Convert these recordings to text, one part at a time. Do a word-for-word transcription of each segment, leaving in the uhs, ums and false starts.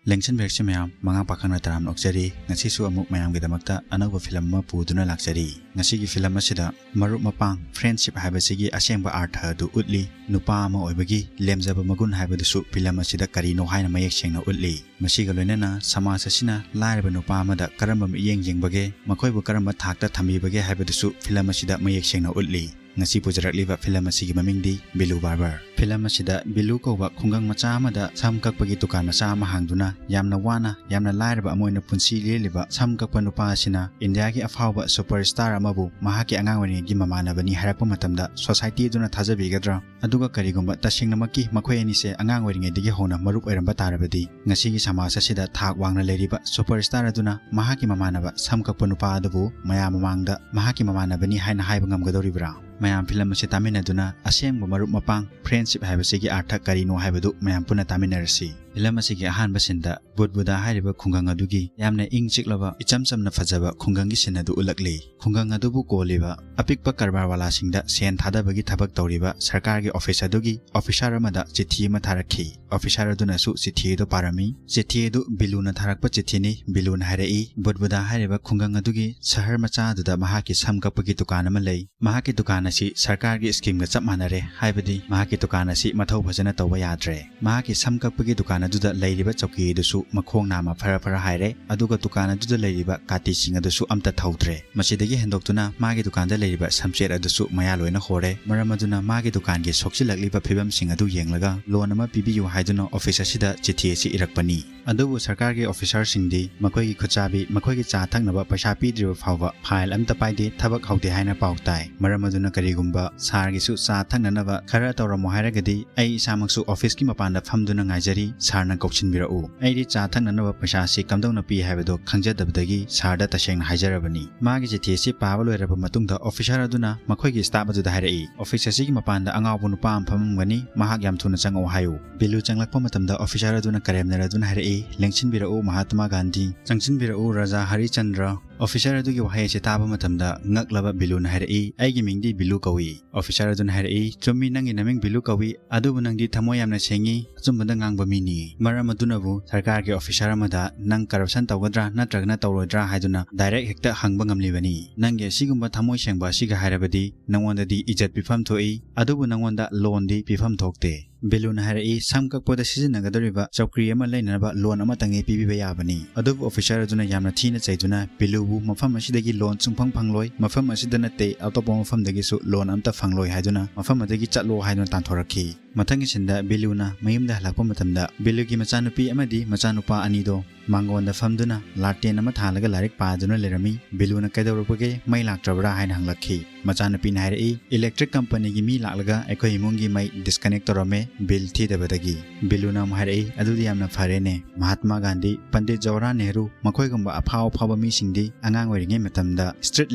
ꯂꯦꯡꯁꯤꯟꯕꯤꯔꯛꯁꯤ ꯃꯌꯥꯝ, ꯃꯉꯥ ꯄꯥꯈꯪꯅ ꯇꯔꯥꯝꯅ ꯑꯣꯛꯆꯔꯤ꯫ ꯉꯁꯤꯁꯨ ꯑꯃꯨꯛ ꯃꯌꯥꯝꯒꯤꯗꯃꯛꯇ ꯑꯅꯧꯕ ꯐꯤꯂꯝ ꯑꯃ ꯄꯨꯗꯨꯅ ꯂꯥꯛꯆꯔꯤ꯫ ꯉꯁꯤꯒꯤ ꯐꯤꯂꯝ ꯑꯁꯤꯗ ꯃꯔꯨꯞ ꯃꯄꯥꯡ, friendship ꯍꯥꯏꯕꯁꯤꯒꯤ ꯑꯁꯦꯡꯕ ꯑꯥꯔꯊ ꯑꯗꯨ ꯎꯠꯂꯤ꯫ ꯅꯨꯄꯥ ꯑꯃ ꯑꯣꯏꯕꯒꯤ ꯂꯦꯝꯖꯕ ꯃꯒꯨꯟ ꯍꯥꯏꯕꯗꯨꯁꯨ ꯐꯤꯂꯝ ꯑꯁꯤꯗ ꯀꯔꯤꯅꯣ ꯍꯥꯏꯅ ꯃꯌꯦꯛ ꯁꯦꯡꯅ ꯎꯠꯂꯤ꯫ ꯃꯁꯤꯒ ꯂꯣꯏꯅꯅ ꯁꯃꯥꯖ ꯑꯁꯤꯅ ꯂꯥꯏꯔꯕ ꯅꯨꯄꯥ ꯑꯃꯗ ꯀꯔꯝꯕ ꯃꯤꯠꯌꯦꯡ ꯌꯦꯡꯕꯒꯦ, ꯃꯈꯣꯏꯕꯨ ꯀꯔꯝꯕ ꯊꯥꯛꯇ ꯊꯝꯕꯤꯕꯒꯦ ꯍꯥꯏꯕꯗꯨꯁꯨ ꯐꯤꯂꯝ ꯑꯁꯤꯗ ꯃꯌꯦꯛ ꯁꯦꯡꯅ ꯎꯠꯂꯤ꯫ ꯉꯁꯤ ꯄꯨꯖꯔꯛꯂꯤꯕ ꯐꯤꯂꯝ ꯑꯁꯤꯒꯤ ꯃꯃꯤꯡꯗꯤ ꯕꯤꯂꯨ ꯕꯥꯔꯕꯔ꯫ ꯐꯤꯂꯝ ꯑꯁꯤꯗ ꯕꯤꯂꯨ ꯀꯧꯕ ꯈꯨꯡꯒꯪ ꯃꯆꯥ ꯑꯃꯗ ꯁꯝ ꯀꯛꯄꯒꯤ ꯗꯨꯀꯥꯟ ꯃꯆꯥ ꯑꯃ ꯍꯥꯡꯗꯨꯅ ꯌꯥꯝꯅ ꯋꯥꯅ, ꯌꯥꯝꯅ ꯂꯥꯏꯔꯕ ꯑꯃ ꯑꯣꯏꯅ ꯄꯨꯟꯁꯤ ꯂꯦꯜꯂꯤꯕ ꯁꯝ ꯀꯛꯄ ꯅꯨꯄꯥ ꯑꯁꯤꯅ ꯏꯟꯗꯤꯌꯥꯒꯤ ꯑꯐꯥꯎꯕ superstar ꯑꯃꯕꯨ ꯃꯍꯥꯛꯀꯤ ꯑꯉꯥꯡ ꯑꯣꯏꯔꯤꯉꯩꯒꯤ ꯃꯃꯥꯟꯅꯕꯅꯤ ꯍꯥꯏꯔꯛꯄ ꯃꯇꯝꯗ society ꯑꯗꯨꯅ ꯊꯥꯖꯕꯤꯒꯗ꯭ꯔꯥ? ꯑꯗꯨꯒ ꯀꯔꯤꯒꯨꯝꯕ ꯇꯁꯦꯡꯅꯃꯛꯀꯤ ꯃꯈꯣꯏ ꯑꯅꯤꯁꯦ ꯑꯉꯥꯡ ꯑꯣꯏꯔꯤꯉꯩꯗꯒꯤ ꯍꯧꯅ ꯃꯔꯨꯞ ꯑꯣꯏꯔꯝꯕ ꯇꯥꯔꯕꯗꯤ, ꯉꯁꯤꯒꯤ ꯁꯃꯥꯖ ꯑꯁꯤꯗ ꯊꯥꯛ ꯋꯥꯡꯅ ꯂꯩꯔꯤꯕ superstar ꯑꯗꯨꯅ ꯃꯍꯥꯛꯀꯤ ꯃꯃꯥꯟꯅꯕ ꯁꯝ ꯀꯛꯄ ꯅꯨꯄꯥ ꯑꯗꯨꯕꯨ ꯃꯌꯥꯝ ꯃꯃꯥꯡꯗ ꯃꯍꯥꯛꯀꯤ ꯃꯃꯥꯟꯅꯕꯅꯤ ꯍꯥꯏꯅ ꯍꯥꯏꯕ ꯉꯝꯒꯗꯧꯔꯤꯕ꯭ꯔꯥ? ꯃꯌꯥꯝ ꯐꯤꯂꯝ ꯑꯁꯤ ꯇꯥꯃꯤꯟꯅꯗꯨꯅ ꯑꯁꯦꯡꯕ ꯃꯔꯨꯞ ꯃꯄꯥꯡ, friendship ꯍꯥꯏꯕꯁꯤꯒꯤ ꯑꯥꯔꯊ ꯀꯔꯤꯅꯣ ꯍꯥꯏꯕꯗꯨ ꯃꯌꯥꯝ ꯄꯨꯟꯅ ꯇꯥꯃꯤꯟꯅꯔꯁꯤ꯫ ꯐꯤꯂꯝ ꯑꯁꯤꯒꯤ ꯑꯍꯥꯟꯕ ꯁꯤꯟꯗ ꯕꯨꯗꯕꯨꯗꯥ ꯍꯥꯏꯔꯤꯕ ꯈꯨꯡꯒꯪ ꯑꯗꯨꯒꯤ ꯌꯥꯝꯅ ꯏꯪ ꯆꯤꯛꯂꯕ, ꯏꯆꯝ ꯆꯝꯅ ꯐꯖꯕ ꯈꯨꯡꯒꯪꯒꯤ ꯁꯤꯟ ꯑꯗꯨ ꯎꯠꯂꯛꯂꯤ꯫ ꯈꯨꯡꯒꯪ ꯑꯗꯨꯕꯨ ꯀꯣꯜꯂꯤꯕ ꯑꯄꯤꯛꯄ ꯀꯔꯕꯥꯔꯋꯥꯂꯥꯁꯤꯡꯗ ꯁꯦꯟ ꯊꯥꯗꯕꯒꯤ ꯊꯕꯛ ꯇꯧꯔꯤꯕ ꯁꯔꯀꯥꯔꯒꯤ office ꯑꯗꯨꯒꯤ officer ꯑꯃꯗ ꯆꯤꯊꯤ ꯑꯃ ꯊꯥꯔꯛꯈꯤ꯫ Officer ꯑꯗꯨꯅꯁꯨ ꯆꯤꯊꯤ ꯑꯗꯨ ꯄꯥꯔꯝꯃꯤ꯫ ꯆꯤꯊꯤ ꯑꯗꯨ ꯕꯤꯂꯨꯅ ꯊꯥꯔꯛꯄ ꯆꯤꯊꯤꯅꯤ꯫ ꯕꯤꯂꯨꯅ ꯍꯥꯏꯔꯛꯏ, ꯕꯨꯗꯕꯨꯗꯥ ꯍꯥꯏꯔꯤꯕ ꯈꯨꯡꯒꯪ ꯑꯗꯨꯒꯤ ꯁꯍꯔ ꯃꯆꯥ ꯑꯗꯨꯗ ꯃꯍꯥꯛꯀꯤ ꯁꯝ ꯀꯛꯄꯒꯤ ꯗꯨꯀꯥꯟ ꯑꯃ ꯂꯩ꯫ ꯃꯍꯥꯛꯀꯤ ꯗꯨꯀꯥꯟ ꯑꯁꯤ ꯁꯔꯀꯥꯔꯒꯤ schemeꯒ ꯆꯞ ꯃꯥꯟꯅꯔꯦ, ꯍꯥꯏꯕꯗꯤ ꯃꯍꯥꯛꯀꯤ ꯗꯨꯀꯥꯟ ꯑꯁꯤ ꯃꯊꯧ ꯐꯖꯅ ꯇꯧꯕ ꯌꯥꯗ꯭ꯔꯦ꯫ ꯃꯍꯥꯛꯀꯤ ꯁꯝ ꯀꯛꯄꯒꯤ ꯗꯨꯀꯥꯟ ꯑꯗꯨꯗ ꯂꯩꯔꯤꯕ ꯆꯧꯀꯤ ꯑꯗꯨꯁꯨ ꯃꯈꯣꯡ ꯅꯥꯝꯃ ꯐꯔ ꯐꯔ ꯍꯥꯏꯔꯦ, ꯑꯗꯨꯒ ꯗꯨꯀꯥꯟ ꯑꯗꯨꯗ ꯂꯩꯔꯤꯕ ꯀꯥꯇꯤꯁꯤꯡ ꯑꯗꯨꯁꯨ ꯑꯝꯇ ꯊꯧꯗ꯭ꯔꯦ꯫ ꯃꯁꯤꯗꯒꯤ ꯍꯦꯟꯗꯣꯛꯇꯨꯅ ꯃꯥꯒꯤ ꯗꯨꯀꯥꯟꯗ ꯂꯩꯔꯤꯕ ꯁꯝꯆꯦꯠ ꯑꯗꯨꯁꯨ ꯃꯌꯥ ꯂꯣꯏꯅ ꯍꯣꯔꯦ꯫ ꯃꯔꯝ ꯑꯗꯨꯅ ꯃꯥꯒꯤ ꯗꯨꯀꯥꯟꯒꯤ ꯁꯣꯛꯆꯤꯜꯂꯛꯂꯤꯕ ꯐꯤꯕꯝꯁꯤꯡ ꯑꯗꯨ ꯌꯦꯡꯂꯒ loan ꯑꯃ ꯄꯤꯕꯤꯌꯨ ꯍꯥꯏꯗꯨꯅ office ꯑꯁꯤꯗ ꯆꯤꯊꯤ ꯑꯁꯤ ꯏꯔꯛꯄꯅꯤ꯫ ꯑꯗꯨꯕꯨ ꯁꯔꯀꯥꯔꯒꯤ officerꯁꯤꯡꯗꯤ ꯃꯈꯣꯏꯒꯤ ꯈꯨꯠꯆꯥꯕꯤ, ꯃꯈꯣꯏꯒꯤ ꯆꯥ ꯊꯛꯅꯕ ꯄꯩꯁꯥ ꯄꯤꯗ꯭ꯔꯤꯕ ꯐꯥꯎꯕ file ꯑꯝꯇ ꯄꯥꯏꯗꯦ, ꯊꯕꯛ ꯍꯧꯗꯦ ꯍꯥꯏꯅ ꯄꯥꯎ ꯇꯥꯏ꯫ ꯃꯔꯝ ꯑꯗꯨꯅ ꯀꯔꯤꯒꯨꯝꯕ sirꯒꯤꯁꯨ ꯆꯥ ꯊꯛꯅꯅꯕ ꯈꯔ ꯇꯧꯔꯝꯃꯣ ꯍꯥꯏꯔꯒꯗꯤ ꯑꯩ ꯏꯁꯥꯃꯛꯁꯨ officeꯀꯤ ꯃꯄꯥꯟꯗ ꯐꯝꯗꯨꯅ ꯉꯥꯏꯖꯔꯤ, sirꯅ ꯀꯧꯁꯤꯟꯕꯤꯔꯛꯎ꯫ ꯑꯩꯗꯤ ꯆꯥ ꯊꯛꯅꯅꯕ ꯄꯩꯁꯥꯁꯤ ꯀꯝꯗꯧꯅ ꯄꯤ ꯍꯥꯏꯕꯗꯣ ꯈꯪꯖꯗꯕꯗꯒꯤ sirꯗ ꯇꯁꯦꯡꯅ ꯍꯥꯏꯖꯔꯕꯅꯤ꯫ ꯃꯥꯒꯤ ꯆꯤꯊꯤ ꯑꯁꯤ ꯄꯥꯕ ꯂꯣꯏꯔꯕ ꯃꯇꯨꯡꯗ officer ꯑꯗꯨꯅ ꯃꯈꯣꯏꯒꯤ staff ꯑꯗꯨꯗ ꯍꯥꯏꯔꯛꯏ, "Office ꯑꯁꯤꯒꯤ ꯃꯄꯥꯟꯗ ꯑꯉꯥꯎꯕ ꯅꯨꯄꯥ ꯑꯃ ꯐꯝꯃꯝꯒꯅꯤ, ꯃꯍꯥꯛ ꯌꯥꯝ ꯊꯨꯅ ꯆꯪꯉꯛꯎ ꯍꯥꯏꯌꯨ"꯫ ꯕꯤꯂꯨ ꯆꯪꯂꯛꯄ ꯃꯇꯝꯗ officer ꯑꯗꯨꯅ ꯀꯔꯦꯝꯅꯔꯗꯨꯅ ꯍꯥꯏꯔꯛꯏ, "ꯂꯦꯡꯁꯤꯟꯕꯤꯔꯛꯎ ꯃꯍꯥꯇꯃꯥ ꯒꯥꯟꯙꯤ, ꯆꯪꯁꯤꯟꯕꯤꯔꯛꯎ ꯔꯥꯖꯥ ꯍꯔꯤꯆꯟꯗ꯭ꯔ"꯫ ꯑꯣꯐꯤꯁꯥꯔ ꯑꯗꯨꯒꯤ ꯋꯥꯍꯩ ꯑꯁꯤ ꯇꯥꯕ ꯃꯇꯝꯗ ꯉꯛꯂꯕ ꯕꯤꯂꯨꯅ ꯍꯥꯏꯔꯛꯏ, "ꯑꯩꯒꯤ ꯃꯤꯡꯗꯤ ꯕꯤꯂꯨ ꯀꯧꯏ꯫" ꯑꯣꯐꯤꯁꯥꯔ ꯑꯗꯨꯅ ꯍꯥꯏꯔꯛꯏ, "ꯆꯨꯝꯃꯤ, ꯅꯪꯒꯤ ꯅꯃꯤꯡ ꯕꯤꯂꯨ ꯀꯧꯏ, ꯑꯗꯨꯕꯨ ꯅꯪꯗꯤ ꯊꯃꯣꯏ ꯌꯥꯝꯅ ꯁꯦꯡꯉꯤ, ꯑꯆꯨꯝꯕꯗ ꯉꯥꯡꯕ ꯃꯤꯅꯤ꯫ ꯃꯔꯝ ꯑꯗꯨꯅꯕꯨ ꯁꯔꯀꯥꯔꯒꯤ ꯑꯣꯐꯤꯁꯥꯔ ꯑꯃꯗ ꯅꯪ ꯀꯔꯞꯁꯟ ꯇꯧꯒꯗ꯭ꯔꯥ ꯅꯠꯇ꯭ꯔꯒꯅ ꯇꯧꯔꯣꯏꯗ꯭ꯔꯥ ꯍꯥꯏꯗꯨꯅ ꯗꯥꯏꯔꯦꯛ ꯍꯦꯛꯇ ꯍꯪꯕ ꯉꯝꯂꯤꯕꯅꯤ꯫ ꯅꯪꯒꯤ ꯑꯁꯤꯒꯨꯝꯕ ꯊꯃꯣꯏ ꯁꯦꯡꯕ ꯑꯁꯤꯒ ꯍꯥꯏꯔꯕꯗꯤ ꯅꯉꯣꯟꯗꯗꯤ ꯏꯖꯠ ꯄꯤꯐꯝ ꯊꯣꯛꯏ, ꯑꯗꯨꯕꯨ ꯅꯉꯣꯟꯗ ꯂꯣꯟꯗꯤ ꯄꯤꯐꯝ ꯊꯣꯛꯇꯦ꯫" ꯕꯤꯂꯨꯅ ꯍꯥꯏꯔꯛꯏ, "ꯁꯝ ꯀꯛꯄꯗ ꯁꯤꯖꯤꯟꯅꯒꯗꯧꯔꯤꯕ ꯆꯧꯀ꯭ꯔꯤ ꯑꯃ ꯂꯩꯅꯅꯕ ꯂꯣꯟ ꯑꯃꯇꯪ ꯍꯦꯛ ꯄꯤꯕꯤꯕ ꯌꯥꯕꯅꯤ꯫" ꯑꯗꯨꯕꯨ ꯑꯣꯐꯤꯁꯥꯔ ꯑꯗꯨꯅ ꯌꯥꯝꯅ ꯊꯤꯅ ꯆꯩꯗꯨꯅ ꯕꯤꯂꯨꯕꯨ ꯃꯐꯝ ꯑꯁꯤꯗꯒꯤ ꯂꯣꯟ ꯁꯨꯡꯐꯪ ꯐꯪꯂꯣꯏ, ꯃꯐꯝ ꯑꯁꯤꯗ ꯅꯠꯇꯦ ꯑꯇꯣꯞꯄ ꯃꯐꯝꯗꯒꯤꯁꯨ ꯂꯣꯟ ꯑꯝꯇ ꯐꯪꯂꯣꯏ ꯍꯥꯏꯗꯨꯅ ꯃꯐꯝ ꯑꯗꯨꯗꯒꯤ ꯆꯠꯂꯣ ꯍꯥꯏꯗꯨꯅ ꯇꯥꯟꯊꯣꯔꯛꯈꯤ꯫ ꯃꯊꯪꯒꯤ ꯁꯤꯟꯗ ꯕꯤꯂꯨꯅ ꯃꯌꯨꯝꯗ ꯍꯜꯂꯛꯄ ꯃꯇꯝꯗ ꯕꯤꯂꯨꯒꯤ ꯃꯆꯥꯅꯨꯄꯤ ꯑꯃꯗꯤ ꯃꯆꯥꯅꯨꯄꯥ ꯑꯅꯤꯗꯣ ꯃꯥꯡꯒꯣꯟꯗ ꯐꯝꯗꯨꯅ ꯂꯥꯇꯦꯟ ꯑꯃ ꯊꯥꯜꯂꯒ ꯂꯥꯏꯔꯤꯛ ꯄꯥꯗꯨꯅ ꯂꯩꯔꯝꯃꯤ꯫ ꯕꯤꯂꯨꯅ "ꯀꯩꯗꯧꯔꯨꯕꯒꯦ? ꯃꯩ ꯂꯥꯛꯇ꯭ꯔꯕ꯭ꯔꯥ?" ꯍꯥꯏꯅ ꯍꯪꯂꯛꯈꯤ꯫ ꯃꯆꯥꯅꯨꯄꯤꯅ ꯍꯥꯏꯔꯛꯏ, "ꯏꯂꯦꯛꯇ꯭ꯔꯤꯛ ꯀꯝꯄꯅꯤꯒꯤ ꯃꯤ ꯂꯥꯛꯂꯒ ꯑꯩꯈꯣꯏ ꯏꯃꯨꯡꯒꯤ ꯃꯩ ꯗꯤꯁꯀꯅꯦꯛ ꯇꯧꯔꯝꯃꯦ, ꯕꯤꯜ ꯊꯤꯗꯕꯗꯒꯤ꯫" ꯕꯤꯂꯨꯅ ꯑꯃꯨꯛ ꯍꯥꯏꯔꯛꯏ, "ꯑꯗꯨꯗꯤ ꯌꯥꯝꯅ ꯐꯔꯦꯅꯦ꯫ ꯃꯍꯥꯇꯃꯥ ꯒꯥꯟꯙꯤ, ꯄꯟꯗꯤꯠ ꯖꯋꯥꯍꯔꯂꯥꯜ ꯅꯦꯍꯔꯨ, ꯃꯈꯣꯏꯒꯨꯝꯕ ꯑꯐꯥꯎ ꯑꯐꯥꯎꯕ ꯃꯤꯁꯤꯡꯗꯤ ꯑꯉꯥꯡ ꯑꯣꯏꯔꯤꯉꯩ ꯃꯇꯝꯗ ꯁ꯭ꯇ꯭ꯔꯤꯠ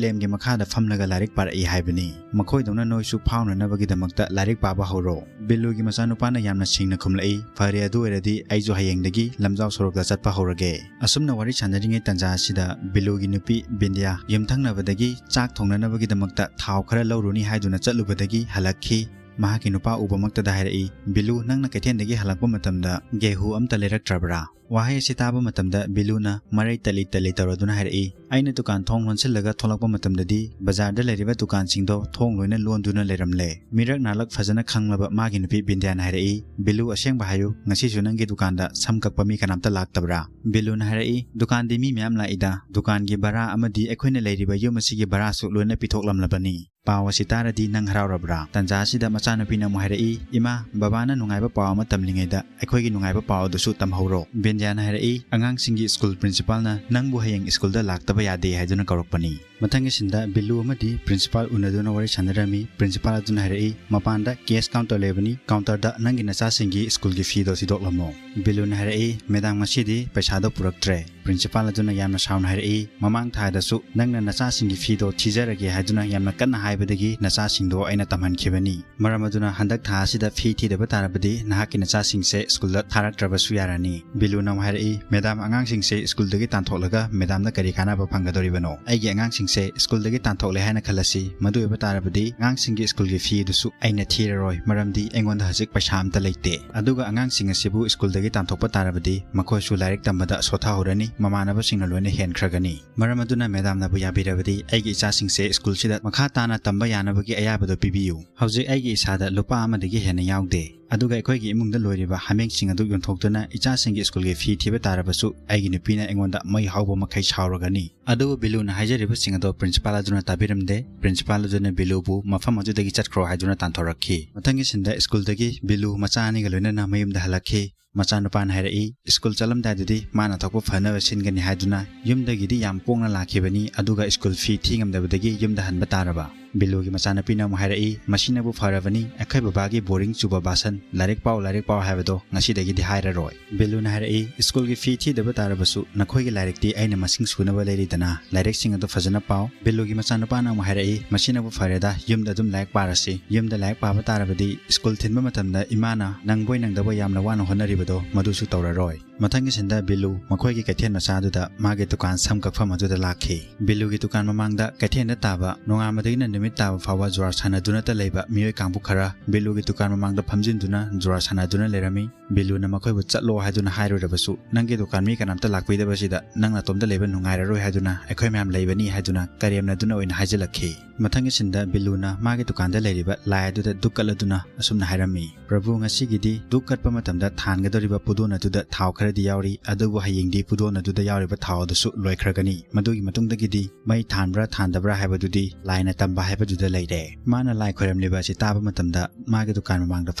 ꯂꯦꯝꯞꯀꯤ ꯃꯈꯥꯗ ꯐꯝꯂꯒ ꯂꯥꯏꯔꯤꯛ ꯄꯥꯔꯛꯏ ꯍꯥꯏꯕꯅꯤ꯫ ꯃꯈꯣꯏꯗꯧꯅ ꯅꯣꯏꯁꯨ ꯐꯥꯎꯅꯅꯕꯒꯤꯗꯃꯛꯇ ꯂꯥꯏꯔꯤꯛ ꯄꯥꯕ ꯍꯧꯔꯣ꯫" ꯕꯤꯂꯨꯒꯤ ꯃꯆꯥꯅꯨꯄꯥꯅ ꯌꯥꯝꯅ ꯁꯦꯡꯅ ꯈꯨꯝꯂꯛꯏ, "ꯐꯔꯦ, ꯑꯗꯨ ꯑꯣꯏꯔꯗꯤ ꯑꯩꯁꯨ ꯍꯌꯦꯡꯗꯒꯤ ꯂꯝꯖꯥꯎ ꯁꯣꯔꯣꯛꯇ ꯆꯠꯄ ꯍꯧꯔꯒꯦ꯫" ꯑꯁꯨꯝꯅ ꯋꯥꯔꯤ ꯁꯥꯟꯅꯔꯤꯉꯩ ꯇꯥꯟꯖꯥ ꯑꯁꯤꯗ ꯕꯤꯂꯨꯒꯤ ꯅꯨꯄꯤ ꯕꯤꯟꯗꯤꯌꯥ ꯌꯨꯝꯊꯪꯅꯕꯗꯒꯤ ꯆꯥꯛ ꯊꯣꯡꯅꯅꯕꯒꯤꯗꯃꯛꯇ ꯊꯥꯎ ꯈꯔ ꯂꯧꯔꯨꯅꯤ ꯍꯥꯏꯗꯨꯅ ꯆꯠꯂꯨꯕꯗꯒꯤ ꯍꯜꯂꯛꯈꯤ꯫ ꯃꯍꯥꯛꯀꯤ ꯅꯨꯄꯥ ꯎꯕꯃꯛꯇꯗ ꯍꯥꯏꯔꯛꯏ, "ꯕꯤꯂꯨ, ꯅꯪꯅ ꯀꯩꯊꯦꯜꯗꯒꯤ ꯍꯜꯂꯛꯄ ꯃꯇꯝꯗ ꯒꯦꯍꯨ ꯑꯝꯇ ꯂꯩꯔꯛꯇ꯭ꯔꯕ꯭ꯔꯥ?" ꯋꯥꯍꯩ ꯑꯁꯤ ꯇꯥꯕ ꯃꯇꯝꯗ ꯕꯤꯂꯨꯅ ꯃꯔꯩ ꯇꯠꯂꯤ ꯇꯠꯂꯤ ꯇꯧꯔꯗꯨꯅ ꯍꯥꯏꯔꯛꯏ, "ꯑꯩꯅ ꯗꯨꯀꯥꯟ ꯊꯣꯡ ꯂꯣꯟꯁꯤꯜꯂꯒ ꯊꯣꯛꯂꯛꯄ ꯃꯇꯝꯗꯗꯤ ꯕꯖꯥꯔꯗ ꯂꯩꯔꯤꯕ ꯗꯨꯀꯥꯟꯁꯤꯡꯗꯣ ꯊꯣꯡ ꯂꯣꯏꯅ ꯂꯣꯟꯗꯨꯅ ꯂꯩꯔꯝꯂꯦ꯫" ꯃꯤꯔꯛ ꯅꯥꯂꯛ ꯐꯖꯅ ꯈꯪꯂꯕ ꯃꯥꯒꯤ ꯅꯨꯄꯤ ꯕꯤꯟꯗꯤꯌꯥꯅ ꯍꯥꯏꯔꯛꯏ, "ꯕꯤꯂꯨ, ꯑꯁꯦꯡꯕ ꯍꯥꯏꯌꯨ, ꯉꯁꯤꯁꯨ ꯅꯪꯒꯤ ꯗꯨꯀꯥꯟꯗ ꯁꯝ ꯀꯛꯄ ꯃꯤ ꯀꯅꯥꯝꯇ ꯂꯥꯛꯇꯕ꯭ꯔꯥ?" ꯕꯤꯂꯨꯅ ꯍꯥꯏꯔꯛꯏ, "ꯗꯨꯀꯥꯟꯗꯤ ꯃꯤ ꯃꯌꯥꯝ ꯂꯥꯛꯏꯗ, ꯗꯨꯀꯥꯟꯒꯤ ꯚꯔꯥ ꯑꯃꯗꯤ ꯑꯩꯈꯣꯏꯅ ꯂꯩꯔꯤꯕ ꯌꯨꯝ ꯑꯁꯤꯒꯤ ꯚꯔꯥꯁꯨ ꯂꯣꯏꯅ ꯄꯤꯊꯣꯛꯂꯝꯂꯕꯅꯤ꯫" ꯄꯥꯎ ꯑꯁꯤ ꯇꯥꯔꯗꯤ ꯅꯪ ꯍꯔꯥꯎꯔꯕ꯭ꯔꯥ? ꯇꯥꯟꯖꯥ ꯑꯁꯤꯗ ꯃꯆꯥꯅꯨꯄꯤꯅ ꯑꯃꯨꯛ ꯍꯥꯏꯔꯛꯏ, "ꯏꯃꯥ, ꯕꯕꯥꯅ ꯅꯨꯡꯉꯥꯏꯕ ꯄꯥꯎ ꯑꯃ ꯇꯝꯂꯤꯉꯩꯗ ꯑꯩꯈꯣꯏꯒꯤ ꯅꯨꯡꯉꯥꯏꯕ ꯄꯥꯎ ꯑꯗꯨꯁꯨ ꯇꯝꯍꯧꯔꯣ꯫" ꯕꯤꯟꯗꯤꯌꯥꯅ ꯍꯥꯏꯔꯛꯏ, "ꯑꯉꯥꯡꯁꯤꯡꯒꯤ ꯁ꯭ꯀꯨꯜ ꯄ꯭ꯔꯤꯟꯁꯤꯄꯥꯜꯅ ꯅꯪꯕꯨ ꯍꯌꯦꯡ ꯁ꯭ꯀꯨꯜꯗ ꯂꯥꯛꯇꯕ ꯌꯥꯗꯦ ꯍꯥꯏꯗꯨꯅ ꯀꯧꯔꯛꯄꯅꯤ꯫" ꯃꯊꯪꯒꯤ ꯁꯤꯟꯗ ꯕꯤꯂꯨ ꯑꯃꯗꯤ ꯄ꯭ꯔꯤꯟꯁꯤꯄꯥꯜ ꯎꯅꯗꯨꯅ ꯋꯥꯔꯤ ꯁꯥꯟꯅꯔꯝꯃꯤ꯫ ꯄ꯭ꯔꯤꯟꯁꯤꯄꯥꯜ ꯑꯗꯨꯅ ꯍꯥꯏꯔꯛꯏ, "ꯃꯄꯥꯟꯗ ꯀꯦꯁ ꯀꯥꯎꯟꯇꯔ ꯂꯩꯕꯅꯤ, ꯀꯥꯎꯟꯇꯔꯗ ꯅꯪꯒꯤ ꯅꯆꯥꯁꯤꯡꯒꯤ ꯁ꯭ꯀꯨꯜꯒꯤ ꯐꯤꯗꯣ ꯊꯤꯗꯣꯛꯂꯝꯃꯣ꯫" ꯕꯤꯂꯨꯅ ꯍꯥꯏꯔꯛꯏ, "ꯃꯦꯗꯥꯝ, ꯉꯁꯤꯗꯤ ꯄꯩꯁꯥꯗꯣ ꯄꯨꯔꯛꯇ꯭ꯔꯦ꯫" ꯄ꯭ꯔꯤꯟꯁꯤꯄꯥꯜ ꯑꯗꯨꯅ ꯌꯥꯝꯅ ꯁꯥꯎꯅ ꯍꯥꯏꯔꯛꯏ, "ꯃꯃꯥꯡ ꯊꯥꯗꯁꯨ ꯅꯪꯅ ꯅꯆꯥꯁꯤꯡꯒꯤ ꯐꯤꯗꯣ ꯊꯤꯖꯔꯒꯦ ꯍꯥꯏꯗꯨꯅ ꯌꯥꯝꯅ ꯀꯟꯅ ꯍꯥꯏꯕꯗꯒꯤ ꯅꯆꯥꯁꯤꯡꯗꯣ ꯑꯩꯅ ꯇꯝꯍꯟꯈꯤꯕꯅꯤ꯫ ꯃꯔꯝ ꯑꯗꯨꯅ ꯍꯟꯗꯛ ꯊꯥ ꯑꯁꯤꯗ ꯐꯤ ꯊꯤꯗꯕ ꯇꯥꯔꯕꯗꯤ ꯅꯍꯥꯛꯀꯤ ꯅꯆꯥꯁꯤꯡꯁꯦ ꯁ꯭ꯀꯨꯜꯗ ꯊꯥꯔꯛꯇ꯭ꯔꯕꯁꯨ ꯌꯥꯔꯅꯤ꯫" ꯕꯤꯂꯨꯅ ꯑꯃꯨꯛ ꯍꯥꯏꯔꯛꯏ, "ꯃꯦꯗꯥꯝ, ꯑꯉꯥꯡꯁꯤꯡꯁꯦ ꯁ꯭ꯀꯨꯜꯗꯒꯤ ꯇꯥꯟꯊꯣꯛꯂꯒ ꯃꯦꯗꯥꯝꯗ ꯀꯔꯤ ꯀꯥꯟꯅꯕ ꯐꯪꯒꯗꯧꯔꯤꯕꯅꯣ? ꯑꯩꯒꯤ ꯑꯉꯥꯡꯁꯤꯡꯁꯦ ꯁ꯭ꯀꯨꯜꯗꯒꯤ ꯇꯥꯟꯊꯣꯛꯂꯦ ꯍꯥꯏꯅ ꯈꯜꯂꯁꯤ, ꯃꯗꯨ ꯑꯣꯏꯕ ꯇꯥꯔꯕꯗꯤ ꯑꯉꯥꯡꯁꯤꯡꯒꯤ ꯁ꯭ꯀꯨꯜꯒꯤ ꯐꯤ ꯑꯗꯨꯁꯨ ꯑꯩꯅ ꯊꯤꯔꯔꯣꯏ, ꯃꯔꯝꯗꯤ ꯑꯩꯉꯣꯟꯗ ꯍꯧꯖꯤꯛ ꯄꯩꯁꯥ ꯑꯝꯇ ꯂꯩꯇꯦ꯫ ꯑꯗꯨꯒ ꯑꯉꯥꯡꯁꯤꯡ ꯑꯁꯤꯕꯨ ꯁ꯭ꯀꯨꯜꯗꯒꯤ ꯇꯥꯟꯊꯣꯛꯄ ꯇꯥꯔꯕꯗꯤ ꯃꯈꯣꯏꯁꯨ ꯂꯥꯏꯔꯤꯛ ꯇꯝꯕꯗ ꯁꯣꯊꯥꯍꯧꯔꯅꯤ, ꯃꯃꯥꯟꯅꯕꯁꯤꯡꯅ ꯂꯣꯏꯅ ꯍꯦꯟꯈ꯭ꯔꯒꯅꯤ꯫ ꯃꯔꯝ ꯑꯗꯨꯅ ꯃꯦꯗꯥꯝꯅꯕꯨ ꯌꯥꯕꯤꯔꯕꯗꯤ ꯑꯩꯒꯤ ꯏꯆꯥꯁꯤꯡꯁꯦ ꯁ꯭ꯀꯨꯜꯁꯤꯗ ꯃꯈꯥ ꯇꯥꯅ ꯇꯝꯕ ꯌꯥꯅꯕꯒꯤ ꯑꯌꯥꯕꯗꯨ ꯄꯤꯕꯤꯌꯨ꯫ ꯍꯧꯖꯤꯛ ꯑꯩꯒꯤ ꯏꯁꯥꯗ ꯂꯨꯄꯥ ꯑꯃꯗꯒꯤ ꯍꯦꯟꯅ ꯌꯥꯎꯗꯦ꯫ ꯑꯗꯨꯒ ꯑꯩꯈꯣꯏꯒꯤ ꯏꯃꯨꯡꯗ ꯂꯣꯏꯔꯤꯕ ꯍꯥꯃꯦꯡꯁꯤꯡ ꯑꯗꯨ ꯌꯣꯟꯊꯣꯛꯇꯨꯅ ꯏꯆꯥꯁꯤꯡꯒꯤ ꯁ꯭ꯀꯨꯜꯒꯤ ꯐꯤ ꯊꯤꯕ ꯇꯥꯔꯕꯁꯨ ꯑꯩꯒꯤ ꯅꯨꯄꯤꯅ ꯑꯩꯉꯣꯟꯗ ꯃꯩ ꯍꯧꯕ ꯃꯈꯩ ꯁꯥꯎꯔꯒꯅꯤ꯫" ꯑꯗꯨꯕꯨ ꯕꯤꯂꯨꯅ ꯍꯥꯏꯖꯔꯤꯕꯁꯤꯡ ꯑꯗꯣ ꯄ꯭ꯔꯤꯟꯁꯤꯄꯥꯜ ꯑꯗꯨꯅ ꯇꯥꯕꯤꯔꯝꯗꯦ꯫ ꯄ꯭ꯔꯤꯟꯁꯤꯄꯥꯜ ꯑꯗꯨꯅ ꯕꯤꯂꯨꯕꯨ ꯃꯐꯝ ꯑꯗꯨꯗꯒꯤ ꯆꯠꯈ꯭ꯔꯣ ꯍꯥꯏꯗꯨꯅ ꯇꯥꯟꯊꯣꯔꯛꯈꯤ꯫ ꯃꯊꯪꯒꯤ ꯁꯤꯟꯗ ꯁ꯭ꯀꯨꯜꯗꯒꯤ ꯕꯤꯂꯨ ꯃꯆꯥ ꯑꯅꯤꯒ ꯂꯣꯏꯅꯅ ꯃꯌꯨꯝꯗ ꯍꯜꯂꯛꯈꯤ꯫ ꯃꯆꯥꯅꯨꯄꯥꯅ ꯍꯥꯏꯔꯛꯏ, "ꯁ꯭ꯀꯨꯜ ꯆꯠꯂꯝꯗꯥꯏꯗꯗꯤ ꯃꯥꯅ ꯊꯣꯛꯄ ꯐꯅꯕ ꯁꯤꯟꯒꯅꯤ ꯍꯥꯏꯗꯨꯅ ꯌꯨꯝꯗꯒꯤꯗꯤ ꯌꯥꯝ ꯄꯣꯡꯅ ꯂꯥꯛꯈꯤꯕꯅꯤ, ꯑꯗꯨꯒ ꯁ꯭ꯀꯨꯜ ꯐꯤ ꯊꯤ ꯉꯝꯗꯕꯗꯒꯤ ꯌꯨꯝꯗ ꯍꯟꯕ ꯇꯥꯔꯕ?" ꯕꯤꯂꯨꯒꯤ ꯃꯆꯥꯅꯨꯄꯤꯅ ꯑꯃꯨꯛ ꯍꯥꯏꯔꯛꯏ, "ꯃꯁꯤꯅꯕꯨ ꯐꯔꯕꯅꯤ, ꯑꯩꯈꯣꯏ ꯕꯕꯥꯒꯤ ꯕꯣꯔꯤꯡ ꯆꯨꯕ ꯚꯥꯁꯟ, ꯂꯥꯏꯔꯤꯛ ꯄꯥꯎ, ꯂꯥꯏꯔꯤꯛ ꯄꯥꯎ ꯍꯥꯏꯕꯗꯣ ꯉꯁꯤꯗꯒꯤꯗꯤ ꯍꯥꯏꯔꯔꯣꯏ꯫" ꯕꯤꯂꯨꯅ ꯍꯥꯏꯔꯛꯏ, "ꯁ꯭ꯀꯨꯜꯒꯤ ꯐꯤ ꯊꯤꯗꯕ ꯇꯥꯔꯕꯁꯨ ꯅꯈꯣꯏꯒꯤ ꯂꯥꯏꯔꯤꯛꯇꯤ ꯑꯩꯅ ꯃꯁꯤꯡ ꯁꯨꯅꯕ ꯂꯩꯔꯤꯗꯅ, ꯂꯥꯏꯔꯤꯛꯁꯤꯡ ꯑꯗꯨ ꯐꯖꯅ ꯄꯥꯎ꯫" ꯕꯤꯂꯨꯒꯤ ꯃꯆꯥꯅꯨꯄꯥꯅ ꯑꯃꯨꯛ ꯍꯥꯏꯔꯛꯏ, "ꯃꯁꯤꯅꯕꯨ ꯐꯔꯦꯗ, ꯌꯨꯝꯗ ꯑꯗꯨꯝ ꯂꯥꯏꯔꯤꯛ ꯄꯥꯔꯁꯤ꯫ ꯌꯨꯝꯗ ꯂꯥꯏꯔꯤꯛ ꯄꯥꯕ ꯇꯥꯔꯕꯗꯤ ꯁ꯭ꯀꯨꯜ ꯊꯤꯟꯕ ꯃꯇꯝꯗ ꯏꯃꯥꯅ ꯅꯪꯕꯣꯏ ꯅꯪꯗꯕꯣꯏ ꯌꯥꯝꯅ ꯋꯥꯅ ꯍꯣꯠꯅꯔꯤꯕꯗꯣ ꯃꯗꯨꯁꯨ ꯇꯧꯔꯔꯣꯏ꯫" ꯃꯊꯪꯒꯤ ꯁꯤꯟꯗ ꯕꯤꯂꯨ ꯃꯈꯣꯏꯒꯤ ꯀꯩꯊꯦꯜ ꯃꯆꯥ ꯑꯗꯨꯗ ꯃꯥꯒꯤ ꯗꯨꯀꯥꯟ ꯁꯝ ꯀꯛꯐꯝ ꯑꯗꯨꯗ ꯂꯥꯛꯈꯤ꯫ ꯕꯤꯂꯨꯒꯤ ꯗꯨꯀꯥꯟ ꯃꯃꯥꯡꯗ ꯀꯩꯊꯦꯜꯗ ꯇꯥꯕ ꯅꯣꯡꯉꯥꯟꯕꯗꯒꯤꯅ ꯅꯨꯃꯤꯠ ꯇꯥꯕ ꯐꯥꯎꯕ ꯖꯨꯋꯥꯔ ꯁꯥꯟꯅꯗꯨꯅꯇ ꯂꯩꯕ ꯃꯤꯑꯣꯏ ꯀꯥꯡꯕꯨ ꯈꯔ ꯕꯤꯂꯨꯒꯤ ꯗꯨꯀꯥꯟ ꯃꯃꯥꯡꯗ ꯐꯝꯖꯤꯟꯗꯨꯅ ꯖꯨꯋꯥꯔ ꯁꯥꯟꯅꯗꯨꯅ ꯂꯩꯔꯝꯃꯤ꯫ ꯕꯤꯂꯨꯅ ꯃꯈꯣꯏꯕꯨ "ꯆꯠꯂꯣ" ꯍꯥꯏꯗꯨꯅ ꯍꯥꯏꯔꯨꯔꯕꯁꯨ, "ꯅꯪꯒꯤ ꯗꯨꯀꯥꯟ ꯃꯤ ꯀꯅꯥꯝꯇ ꯂꯥꯛꯄꯤꯗꯕꯁꯤꯗ ꯅꯪ ꯅꯇꯣꯝꯇ ꯂꯩꯕ ꯅꯨꯡꯉꯥꯏꯔꯔꯣꯏ ꯍꯥꯏꯗꯨꯅ ꯑꯩꯈꯣꯏ ꯃꯌꯥꯝ ꯂꯩꯕꯅꯤ" ꯍꯥꯏꯗꯨꯅ ꯀꯔꯦꯝꯅꯗꯨꯅ ꯑꯣꯏꯅ ꯍꯥꯏꯖꯤꯜꯂꯛꯈꯤ꯫ ꯃꯊꯪꯒꯤ ꯁꯤꯟꯗ ꯕꯤꯂꯨꯅ ꯃꯥꯒꯤ ꯗꯨꯀꯥꯟꯗ ꯂꯩꯔꯤꯕ ꯂꯥꯏ ꯑꯗꯨꯗ ꯙꯨꯛ ꯀꯠꯂꯗꯨꯅ ꯑꯁꯨꯝꯅ ꯍꯥꯏꯔꯝꯃꯤ, "ꯄ꯭ꯔꯚꯨ, ꯉꯁꯤꯒꯤꯗꯤ ꯙꯨꯛ ꯀꯠꯄ ꯃꯇꯝꯗ ꯊꯥꯟꯒꯗꯧꯔꯤꯕ ꯄꯨꯗꯣꯟ ꯑꯗꯨꯗ ꯊꯥꯎ ꯈꯔꯗꯤ ꯌꯥꯎꯔꯤ, ꯑꯗꯨꯕꯨ ꯍꯌꯦꯡꯗꯤ ꯄꯨꯗꯣꯟ ꯑꯗꯨꯗ ꯌꯥꯎꯔꯤꯕ ꯊꯥꯎ ꯑꯗꯨꯁꯨ ꯂꯣꯏꯈ꯭ꯔꯒꯅꯤ꯫ ꯃꯗꯨꯒꯤ ꯃꯇꯨꯡꯗꯒꯤꯗꯤ ꯃꯩ ꯊꯥꯟꯕ꯭ꯔꯥ ꯊꯥꯟꯗꯕ꯭ꯔꯥ ꯍꯥꯏꯕꯗꯨꯗꯤ ꯂꯥꯏꯅ ꯇꯝꯕ ꯍꯥꯏꯕꯗꯨꯗ ꯂꯩꯔꯦ꯫" ꯃꯥꯅ ꯂꯥꯏ ꯈꯣꯏꯔꯝꯂꯤꯕ ꯑꯁꯤ ꯇꯥꯕ ꯃꯇꯝꯗ ꯃꯥꯒꯤ ꯗꯨꯀꯥꯟ ꯃꯃꯥꯡꯗ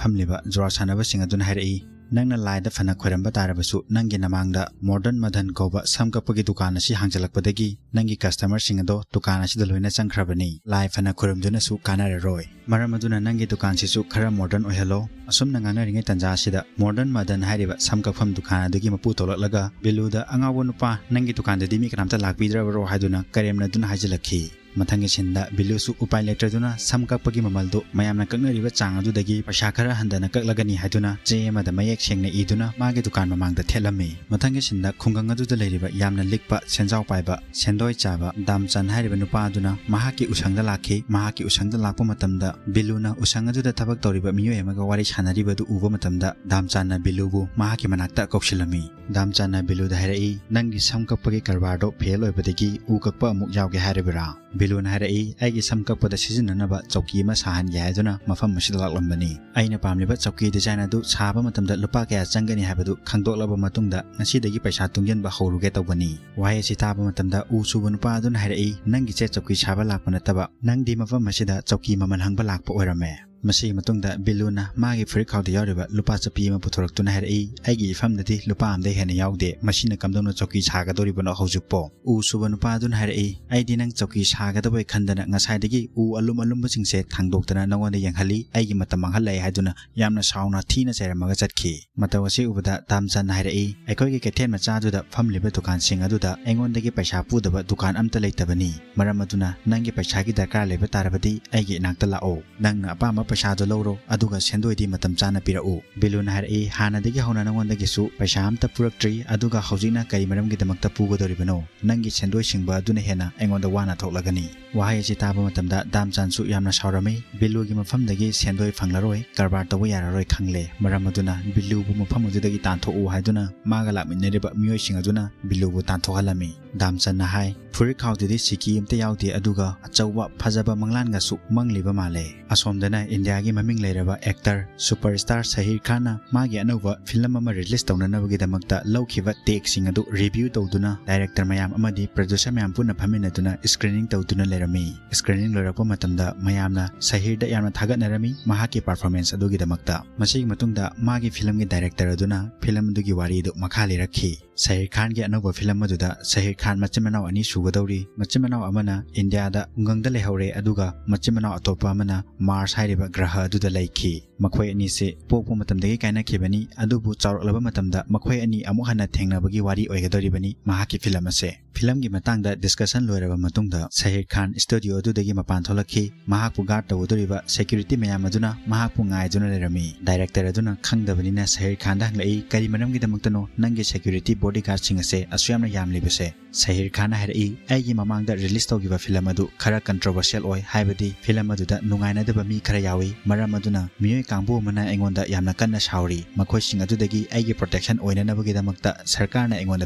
ꯐꯝꯂꯤꯕ ꯖꯨꯋꯥꯔ ꯁꯥꯟꯅꯕꯁꯤꯡ ꯑꯗꯨꯅ ꯍꯥꯏꯔꯛꯏ, ꯅꯪꯅ ꯂꯥꯏꯗ ꯐꯅ ꯈꯣꯏꯔꯝꯕ ꯇꯥꯔꯕꯁꯨ, ꯅꯪꯒꯤ ꯅꯃꯥꯡꯗ ꯃꯣꯗꯔꯟ ꯃꯗꯟ ꯀꯧꯕ ꯁꯝ ꯀꯛꯄꯒꯤ ꯗꯨꯀꯥꯟ ꯑꯁꯤ ꯍꯥꯡꯖꯜꯂꯛꯄꯗꯒꯤ ꯅꯪꯒꯤ ꯀꯁꯇꯃꯔꯁꯤꯡ ꯑꯗꯣ ꯗꯨꯀꯥꯟ ꯑꯁꯤꯗ ꯂꯣꯏꯅ ꯆꯪꯈ꯭ꯔꯕꯅꯤ꯫ ꯂꯥꯏ ꯐꯅ ꯈꯣꯏꯔꯝꯗꯨꯅꯁꯨ ꯀꯥꯟꯅꯔꯔꯣꯏ꯫ ꯃꯔꯝ ꯑꯗꯨꯅ ꯅꯪꯒꯤ ꯗꯨꯀꯥꯟꯁꯤꯁꯨ ꯈꯔ ꯃꯣꯗꯔꯟ ꯑꯣꯏꯍꯜꯂꯣ꯫ ꯑꯁꯨꯝꯅ ꯉꯥꯡꯅꯔꯤꯉꯩ ꯇꯥꯟꯖꯥ ꯑꯁꯤꯗ ꯃꯣꯗꯔꯟ ꯃꯗꯟ ꯍꯥꯏꯔꯤꯕ ꯁꯝ ꯀꯛꯐꯝ ꯗꯨꯀꯥꯟ ꯑꯗꯨꯒꯤ ꯃꯄꯨ ꯊꯣꯛꯂꯛꯂꯒ ꯕꯤꯂꯨꯗ, "ꯑꯉꯥꯎꯕ ꯅꯨꯄꯥ, ꯅꯪꯒꯤ ꯗꯨꯀꯥꯟꯗꯗꯤ ꯃꯤ ꯀꯅꯥꯝꯇ ꯂꯥꯛꯄꯤꯗ꯭ꯔꯕꯔꯣ?" ꯍꯥꯏꯗꯨꯅ ꯀꯔꯦꯝꯅꯗꯨꯅ ꯍꯥꯏꯖꯤꯜꯂꯛꯈꯤ꯫ ꯃꯊꯪꯒꯤ ꯁꯤꯟꯗ ꯕꯤꯂꯨꯁꯨ ꯎꯄꯥꯏ ꯂꯩꯇ꯭ꯔꯗꯨꯅ ꯁꯝ ꯀꯛꯄꯒꯤ ꯃꯃꯜꯗꯨ ꯃꯌꯥꯝꯅ ꯀꯛꯅꯔꯤꯕ ꯆꯥꯡ ꯑꯗꯨꯗꯒꯤ ꯄꯩꯁꯥ ꯈꯔ ꯍꯟꯊꯅ ꯀꯛꯂꯒꯅꯤ ꯍꯥꯏꯗꯨꯅ ꯆꯦ ꯑꯃꯗ ꯃꯌꯦꯛ ꯁꯦꯡꯅ ꯏꯗꯨꯅ ꯃꯥꯒꯤ ꯗꯨꯀꯥꯟ ꯃꯃꯥꯡꯗ ꯊꯦꯠꯂꯝꯃꯤ꯫ ꯃꯊꯪꯒꯤ ꯁꯤꯟꯗ ꯈꯨꯡꯒꯪ ꯑꯗꯨꯗ ꯂꯩꯔꯤꯕ ꯌꯥꯝꯅ ꯂꯤꯛꯄ, ꯁꯦꯟꯖꯥꯎ ꯄꯥꯏꯕ, ꯁꯦꯟꯗꯣꯏ ꯆꯥꯕ ꯗꯥꯝꯆꯟ ꯍꯥꯏꯔꯤꯕ ꯅꯨꯄꯥ ꯑꯗꯨꯅ ꯃꯍꯥꯛꯀꯤ ꯎꯁꯪꯗ ꯂꯥꯛꯈꯤ꯫ ꯃꯍꯥꯛꯀꯤ ꯎꯁꯪꯗ ꯂꯥꯛꯄ ꯃꯇꯝꯗ ꯕꯤꯂꯨꯅ ꯎꯁꯪ ꯑꯗꯨꯗ ꯊꯕꯛ ꯇꯧꯔꯤꯕ ꯃꯤꯑꯣꯏ ꯑꯃꯒ ꯋꯥꯔꯤ ꯁꯥꯟꯅꯔꯤꯕ ꯑꯗꯨ ꯎꯕ ꯃꯇꯝꯗ ꯗꯥꯝꯆꯟꯅ ꯕꯤꯂꯨꯕꯨ ꯃꯍꯥꯛꯀꯤ ꯃꯅꯥꯛꯇ ꯀꯧꯁꯤꯜꯂꯝꯃꯤ꯫ ꯗꯥꯝꯆꯟꯅ ꯕꯤꯂꯨꯗ ꯍꯥꯏꯔꯛꯏ, "ꯅꯪꯒꯤ ꯁꯝ ꯀꯛꯄꯒꯤ ꯀꯔꯕꯥꯔꯗꯣ ꯐꯦꯜ ꯑꯣꯏꯕꯗꯒꯤ ꯎ ꯀꯛꯄ ꯑꯃꯨꯛ ꯌꯥꯎꯒꯦ ꯍꯥꯏꯔꯤꯕꯔꯥ?" ꯕꯤꯂꯨꯅ ꯍꯥꯏꯔꯛꯏ, "ꯑꯩꯒꯤ ꯁꯝ ꯀꯛꯄꯗ ꯁꯤꯖꯤꯟꯅꯅꯕ ꯆꯧꯀꯤ ꯑꯃ ꯁꯥꯍꯟꯒꯦ ꯍꯥꯏꯗꯨꯅ ꯃꯐꯝ ꯑꯁꯤꯗ ꯂꯥꯛꯂꯝꯕꯅꯤ꯫ ꯑꯩꯅ ꯄꯥꯝꯂꯤꯕ ꯆꯧꯀꯤ ꯗꯤꯖꯥꯏꯟ ꯑꯗꯨ ꯁꯥꯕ ꯃꯇꯝꯗ ꯂꯨꯄꯥ ꯀꯌꯥ ꯆꯪꯒꯅꯤ ꯍꯥꯏꯕꯗꯨ ꯈꯪꯗꯣꯛꯂꯕ ꯃꯇꯨꯡꯗ ꯉꯁꯤꯗꯒꯤ ꯄꯩꯁꯥ ꯇꯨꯡꯁꯤꯟꯕ ꯍꯧꯔꯨꯒꯦ ꯇꯧꯕꯅꯤ꯫" ꯋꯥꯍꯩ ꯑꯁꯤ ꯇꯥꯕ ꯃꯇꯝꯗ ꯎ ꯁꯨꯕ ꯅꯨꯄꯥ ꯑꯗꯨꯅ ꯍꯥꯏꯔꯛꯏ, "ꯅꯪꯒꯤꯁꯦ ꯆꯧꯀꯤ ꯁꯥꯕ ꯂꯥꯛꯄ ꯅꯠꯇꯕ, ꯅꯪꯗꯤ ꯃꯐꯝ ꯑꯁꯤꯗ ꯆꯧꯀꯤ ꯃꯃꯜ ꯍꯪꯕ ꯂꯥꯛꯄ ꯑꯣꯏꯔꯝꯃꯦ꯫" ꯃꯁꯤꯒꯤ ꯃꯇꯨꯡꯗ ꯕꯤꯂꯨꯅ ꯃꯥꯒꯤ ꯐꯨꯔꯤꯠꯈꯥꯎꯗ ꯌꯥꯎꯔꯤꯕ ꯂꯨꯄꯥ ꯆꯞꯄꯤ ꯑꯃ ꯄꯨꯊꯣꯔꯛꯇꯨꯅ ꯍꯥꯏꯔꯛꯏ, "ꯑꯩꯒꯤ ꯏꯐꯝꯗꯗꯤ ꯂꯨꯄꯥ ꯑꯃꯗꯩ ꯍꯦꯟꯅ ꯌꯥꯎꯗꯦ꯫ ꯃꯁꯤꯅ ꯀꯝꯗꯧꯅ ꯆꯧꯀꯤ ꯁꯥꯒꯗꯧꯔꯤꯕꯅꯣ ꯍꯧꯖꯤꯛꯄꯣ?" ꯎ ꯁꯨꯕ ꯅꯨꯄꯥ ꯑꯗꯨꯅ ꯍꯥꯏꯔꯛꯏ, "ꯑꯩꯗꯤ ꯅꯪ ꯆꯧꯀꯤ ꯁꯥꯒꯗꯕꯣꯏ ꯈꯟꯗꯅ ꯉꯁꯥꯏꯗꯒꯤ ꯎ ꯑꯂꯨꯝ ꯑꯂꯨꯝꯕꯁꯤꯡꯁꯦ ꯊꯥꯡꯗꯣꯛꯇꯅ ꯅꯉꯣꯟꯗ ꯌꯦꯡꯍꯜꯂꯤ꯫ ꯑꯩꯒꯤ ꯃꯇꯝ ꯃꯥꯡꯍꯜꯂꯛꯑꯦ" ꯍꯥꯏꯗꯨꯅ ꯌꯥꯝꯅ ꯁꯥꯎꯅ ꯊꯤꯅ ꯆꯩꯔꯝꯃꯒ ꯆꯠꯈꯤ꯫ ꯃꯇꯧ ꯑꯁꯤ ꯎꯕꯗ ꯗꯥꯝꯆꯟꯅ ꯍꯥꯏꯔꯛꯏ, "ꯑꯩꯈꯣꯏꯒꯤ ꯀꯩꯊꯦꯜ ꯃꯆꯥ ꯑꯗꯨꯗ ꯐꯝꯂꯤꯕ ꯗꯨꯀꯥꯟꯁꯤꯡ ꯑꯗꯨꯗ ꯑꯩꯉꯣꯟꯗꯒꯤ ꯄꯩꯁꯥ ꯄꯨꯗꯕ ꯗꯨꯀꯥꯟ ꯑꯝꯇ ꯂꯩꯇꯕꯅꯤ꯫ ꯃꯔꯝ ꯑꯗꯨꯅ ꯅꯪꯒꯤ ꯄꯩꯁꯥꯒꯤ ꯗꯔꯀꯥꯔ ꯂꯩꯕ ꯇꯥꯔꯕꯗꯤ ꯑꯩꯒꯤ ꯏꯅꯥꯛꯇ ꯂꯥꯛꯑꯣ꯫ ꯅꯪꯅ ꯑꯄꯥꯝꯕ ꯄꯩꯁꯥꯗꯣ ꯂꯧꯔꯣ, ꯑꯗꯨꯒ ꯁꯦꯟꯗꯣꯏꯗꯤ ꯃꯇꯝ ꯆꯥꯅ ꯄꯤꯔꯛꯎ꯫" ꯕꯤꯂꯨꯅ ꯍꯥꯏꯔꯛꯏ, "ꯍꯥꯟꯅꯗꯒꯤ ꯍꯧꯅ ꯅꯉꯣꯟꯗꯒꯤꯁꯨ ꯄꯩꯁꯥ ꯑꯝꯇ ꯄꯨꯔꯛꯇ꯭ꯔꯤ, ꯑꯗꯨꯒ ꯍꯧꯖꯤꯛꯅ ꯀꯔꯤ ꯃꯔꯝꯒꯤꯗꯃꯛꯇ ꯄꯨꯒꯗꯧꯔꯤꯕꯅꯣ? ꯅꯪꯒꯤ ꯁꯦꯟꯗꯣꯏ ꯁꯤꯡꯕ ꯑꯗꯨꯅ ꯍꯦꯟꯅ ꯑꯩꯉꯣꯟꯗ ꯋꯥꯅ ꯊꯣꯛꯂꯒꯅꯤ꯫" ꯋꯥꯍꯩ ꯑꯁꯤ ꯇꯥꯕ ꯃꯇꯝꯗ ꯗꯥꯝꯆꯥꯟꯁꯨ ꯌꯥꯝꯅ ꯁꯥꯎꯔꯝꯃꯤ꯫ ꯕꯤꯂꯨꯒꯤ ꯃꯐꯝꯗꯒꯤ ꯁꯦꯟꯗꯣꯏ ꯐꯪꯂꯔꯣꯏ, ꯀꯔꯕꯥꯔ ꯇꯧꯕ ꯌꯥꯔꯔꯣꯏ ꯈꯪꯂꯦ꯫ ꯃꯔꯝ ꯑꯗꯨꯅ ꯕꯤꯂꯨꯕꯨ ꯃꯐꯝ ꯑꯗꯨꯗꯒꯤ ꯇꯥꯟꯊꯣꯛꯎ ꯍꯥꯏꯗꯨꯅ ꯃꯥꯒ ꯂꯥꯛꯃꯤꯟꯅꯔꯤꯕ ꯃꯤꯑꯣꯏꯁꯤꯡ ꯑꯗꯨꯅ ꯕꯤꯂꯨꯕꯨ ꯇꯥꯟꯊꯣꯛꯍꯜꯂꯝꯃꯤ꯫ ꯗꯥꯝꯆꯟꯅ ꯍꯥꯏ, "ꯐꯨꯔꯤꯠꯈꯥꯎꯗꯨꯗꯤ ꯁꯤꯀꯤ ꯑꯝꯇ ꯌꯥꯎꯗꯦ, ꯑꯗꯨꯒ ꯑꯆꯧꯕ ꯐꯖꯕ ꯃꯪꯂꯥꯟꯒꯁꯨ ꯃꯪꯂꯤꯕ ꯃꯥꯜꯂꯦ"꯫ ꯑꯁꯣꯝꯗꯅ ꯏꯟꯗꯤꯌꯥꯒꯤ ꯃꯃꯤꯡ ꯂꯩꯔꯕ ꯑꯦꯛꯇꯔ ꯁꯨꯄꯔ ꯁ꯭ꯇꯥꯔ ꯁꯍꯤꯔ ꯈꯥꯟꯅ ꯃꯥꯒꯤ ꯑꯅꯧꯕ ꯐꯤꯂꯝ ꯑꯃ ꯔꯤꯂꯤꯁ ꯇꯧꯅꯅꯕꯒꯤꯗꯃꯛꯇ ꯂꯧꯈꯤꯕ ꯇꯦꯛꯁꯤꯡ ꯑꯗꯨ ꯔꯤꯚ꯭ꯌꯨ ꯇꯧꯗꯨꯅ ꯗꯥꯏꯔꯦꯛꯇꯔ ꯃꯌꯥꯝ ꯑꯃꯗꯤ ꯄ꯭ꯔꯗ꯭ꯌꯨꯁꯔ ꯃꯌꯥꯝ ꯄꯨꯟꯅ ꯐꯝꯃꯤꯟꯅꯗꯨꯅ ꯁ꯭ꯀ꯭ꯔꯤꯅꯤꯡ ꯇꯧꯗꯨꯅ ꯂꯩꯔꯝꯃꯤ꯫ ꯁ꯭ꯀ꯭ꯔꯤꯅꯤꯡ ꯂꯣꯏꯔꯛꯄ ꯃꯇꯝꯗ ꯃꯌꯥꯝꯅ ꯁꯍꯤꯔꯗ ꯌꯥꯝꯅ ꯊꯥꯒꯠꯅꯔꯝꯃꯤ ꯃꯍꯥꯛꯀꯤ ꯄꯔꯐꯣꯔꯃꯦꯟꯁ ꯑꯗꯨꯒꯤꯗꯃꯛꯇ꯫ ꯃꯁꯤꯒꯤ ꯃꯇꯨꯡꯗ ꯃꯥꯒꯤ ꯐꯤꯂꯝꯒꯤ ꯗꯥꯏꯔꯦꯛꯇꯔ ꯑꯗꯨꯅ ꯐꯤꯂꯝ ꯑꯗꯨꯒꯤ ꯋꯥꯔꯤ ꯑꯗꯨ ꯃꯈꯥ ꯂꯤꯔꯛꯈꯤ꯫ ꯁꯍꯤꯔ ꯈꯥꯟꯒꯤ ꯑꯅꯧꯕ ꯐꯤꯂꯝ ꯑꯗꯨꯗ ꯁꯍꯤꯔ ꯈꯥꯟ ꯃꯆꯤꯟ ꯃꯅꯥꯎ ꯑꯅꯤ ꯁꯨꯒꯗꯧꯔꯤ꯫ ꯃꯆꯤꯟ ꯃꯅꯥꯎ ꯑꯃꯅ ꯏꯟꯗꯤꯌꯥꯗ ꯈꯨꯡꯒꯪꯗ ꯂꯩꯍꯧꯔꯦ, ꯑꯗꯨꯒ ꯃꯆꯤꯟ ꯃꯅꯥꯎ ꯑꯇꯣꯞꯄ ꯑꯃꯅ ꯃꯥꯔꯁ ꯍꯥꯏꯔꯤꯕ ꯒ꯭ꯔꯍ ꯑꯗꯨꯗ ꯂꯩꯈꯤ꯫ ꯃꯈꯣꯏ ꯑꯅꯤꯁꯦ ꯄꯣꯛꯄ ꯃꯇꯝꯗꯒꯤ ꯀꯥꯏꯅꯈꯤꯕꯅꯤ, ꯑꯗꯨꯕꯨ ꯆꯥꯎꯔꯛꯂꯕ ꯃꯇꯝꯗ ꯃꯈꯣꯏ ꯑꯅꯤ ꯑꯃꯨꯛ ꯍꯟꯅ ꯊꯦꯡꯅꯕꯒꯤ ꯋꯥꯔꯤ ꯑꯣꯏꯒꯗꯧꯔꯤꯕꯅꯤ ꯃꯍꯥꯛꯀꯤ ꯐꯤꯂꯝ ꯑꯁꯦ꯫ ꯐꯤꯂꯝꯒꯤ ꯃꯇꯥꯡꯗ ꯗꯤꯁꯀꯁꯟ ꯂꯣꯏꯔꯕ ꯃꯇꯨꯡꯗ ꯁꯍꯤꯔ ꯈꯥꯟ ꯁ꯭ꯇꯨꯗꯤꯑꯣ ꯑꯗꯨꯗꯒꯤ ꯃꯄꯥꯟ ꯊꯣꯛꯂꯛꯈꯤ꯫ ꯃꯍꯥꯛꯄꯨ ꯒꯥꯔꯗ ꯇꯧꯒꯗꯧꯔꯤꯕ ꯁꯦꯀ꯭ꯌꯨꯔꯤꯇꯤ ꯃꯌꯥꯝ ꯑꯗꯨꯅ ꯃꯍꯥꯛꯄꯨ ꯉꯥꯏꯗꯨꯅ ꯂꯩꯔꯝꯃꯤ꯫ ꯗꯥꯏꯔꯦꯛꯇꯔ ꯑꯗꯨꯅ ꯈꯪꯗꯕꯅꯤꯅ ꯁꯍꯤꯔ ꯈꯥꯟꯗ ꯍꯪꯂꯛꯏ, "ꯀꯔꯤ ꯃꯔꯝꯒꯤꯗꯃꯛꯇꯅꯣ ꯅꯪꯒꯤ ꯁꯦꯀ꯭ꯌꯨꯔꯤꯇꯤ ꯕꯣꯗꯤꯒꯥꯔꯗꯁꯤꯡ ꯑꯁꯦ ꯑꯁꯨꯛ ꯌꯥꯝꯅ ꯌꯥꯝꯂꯤꯕꯁꯦ?" ꯁꯍꯤꯔ ꯈꯥꯟꯅ ꯍꯥꯏꯔꯛꯏ, "ꯑꯩꯒꯤ ꯃꯃꯥꯡꯗ ꯔꯤꯂꯤꯁ ꯇꯧꯈꯤꯕ ꯐꯤꯂꯝ ꯑꯗꯨ ꯈꯔ ꯀꯟꯇ꯭ꯔꯣꯚꯔꯁꯤꯌꯦꯜ ꯑꯣꯏ, ꯍꯥꯏꯕꯗꯤ ꯐꯤꯂꯝ ꯑꯗꯨꯗ ꯅꯨꯡꯉꯥꯏꯅꯗꯕ ꯃꯤ ꯈꯔ ꯌꯥꯎꯏ, ꯃꯔꯝ ꯑꯗꯨꯅ ꯃꯤꯑꯣꯏ ꯀꯥꯡꯕꯨ ꯑꯃꯅ ꯑꯩꯉꯣꯟꯗ ꯌꯥꯝꯅ ꯀꯟꯅ ꯁꯥꯎꯔꯤ꯫ ꯃꯈꯣꯏꯁꯤꯡ ꯑꯗꯨꯗꯒꯤ ꯑꯩꯒꯤ ꯄ꯭ꯔꯣꯇꯦꯛꯁꯟ ꯑꯣꯏꯅꯅꯕꯒꯤꯗꯃꯛꯇ ꯁꯔꯀꯥꯔꯅ ꯑꯩꯉꯣꯟꯗ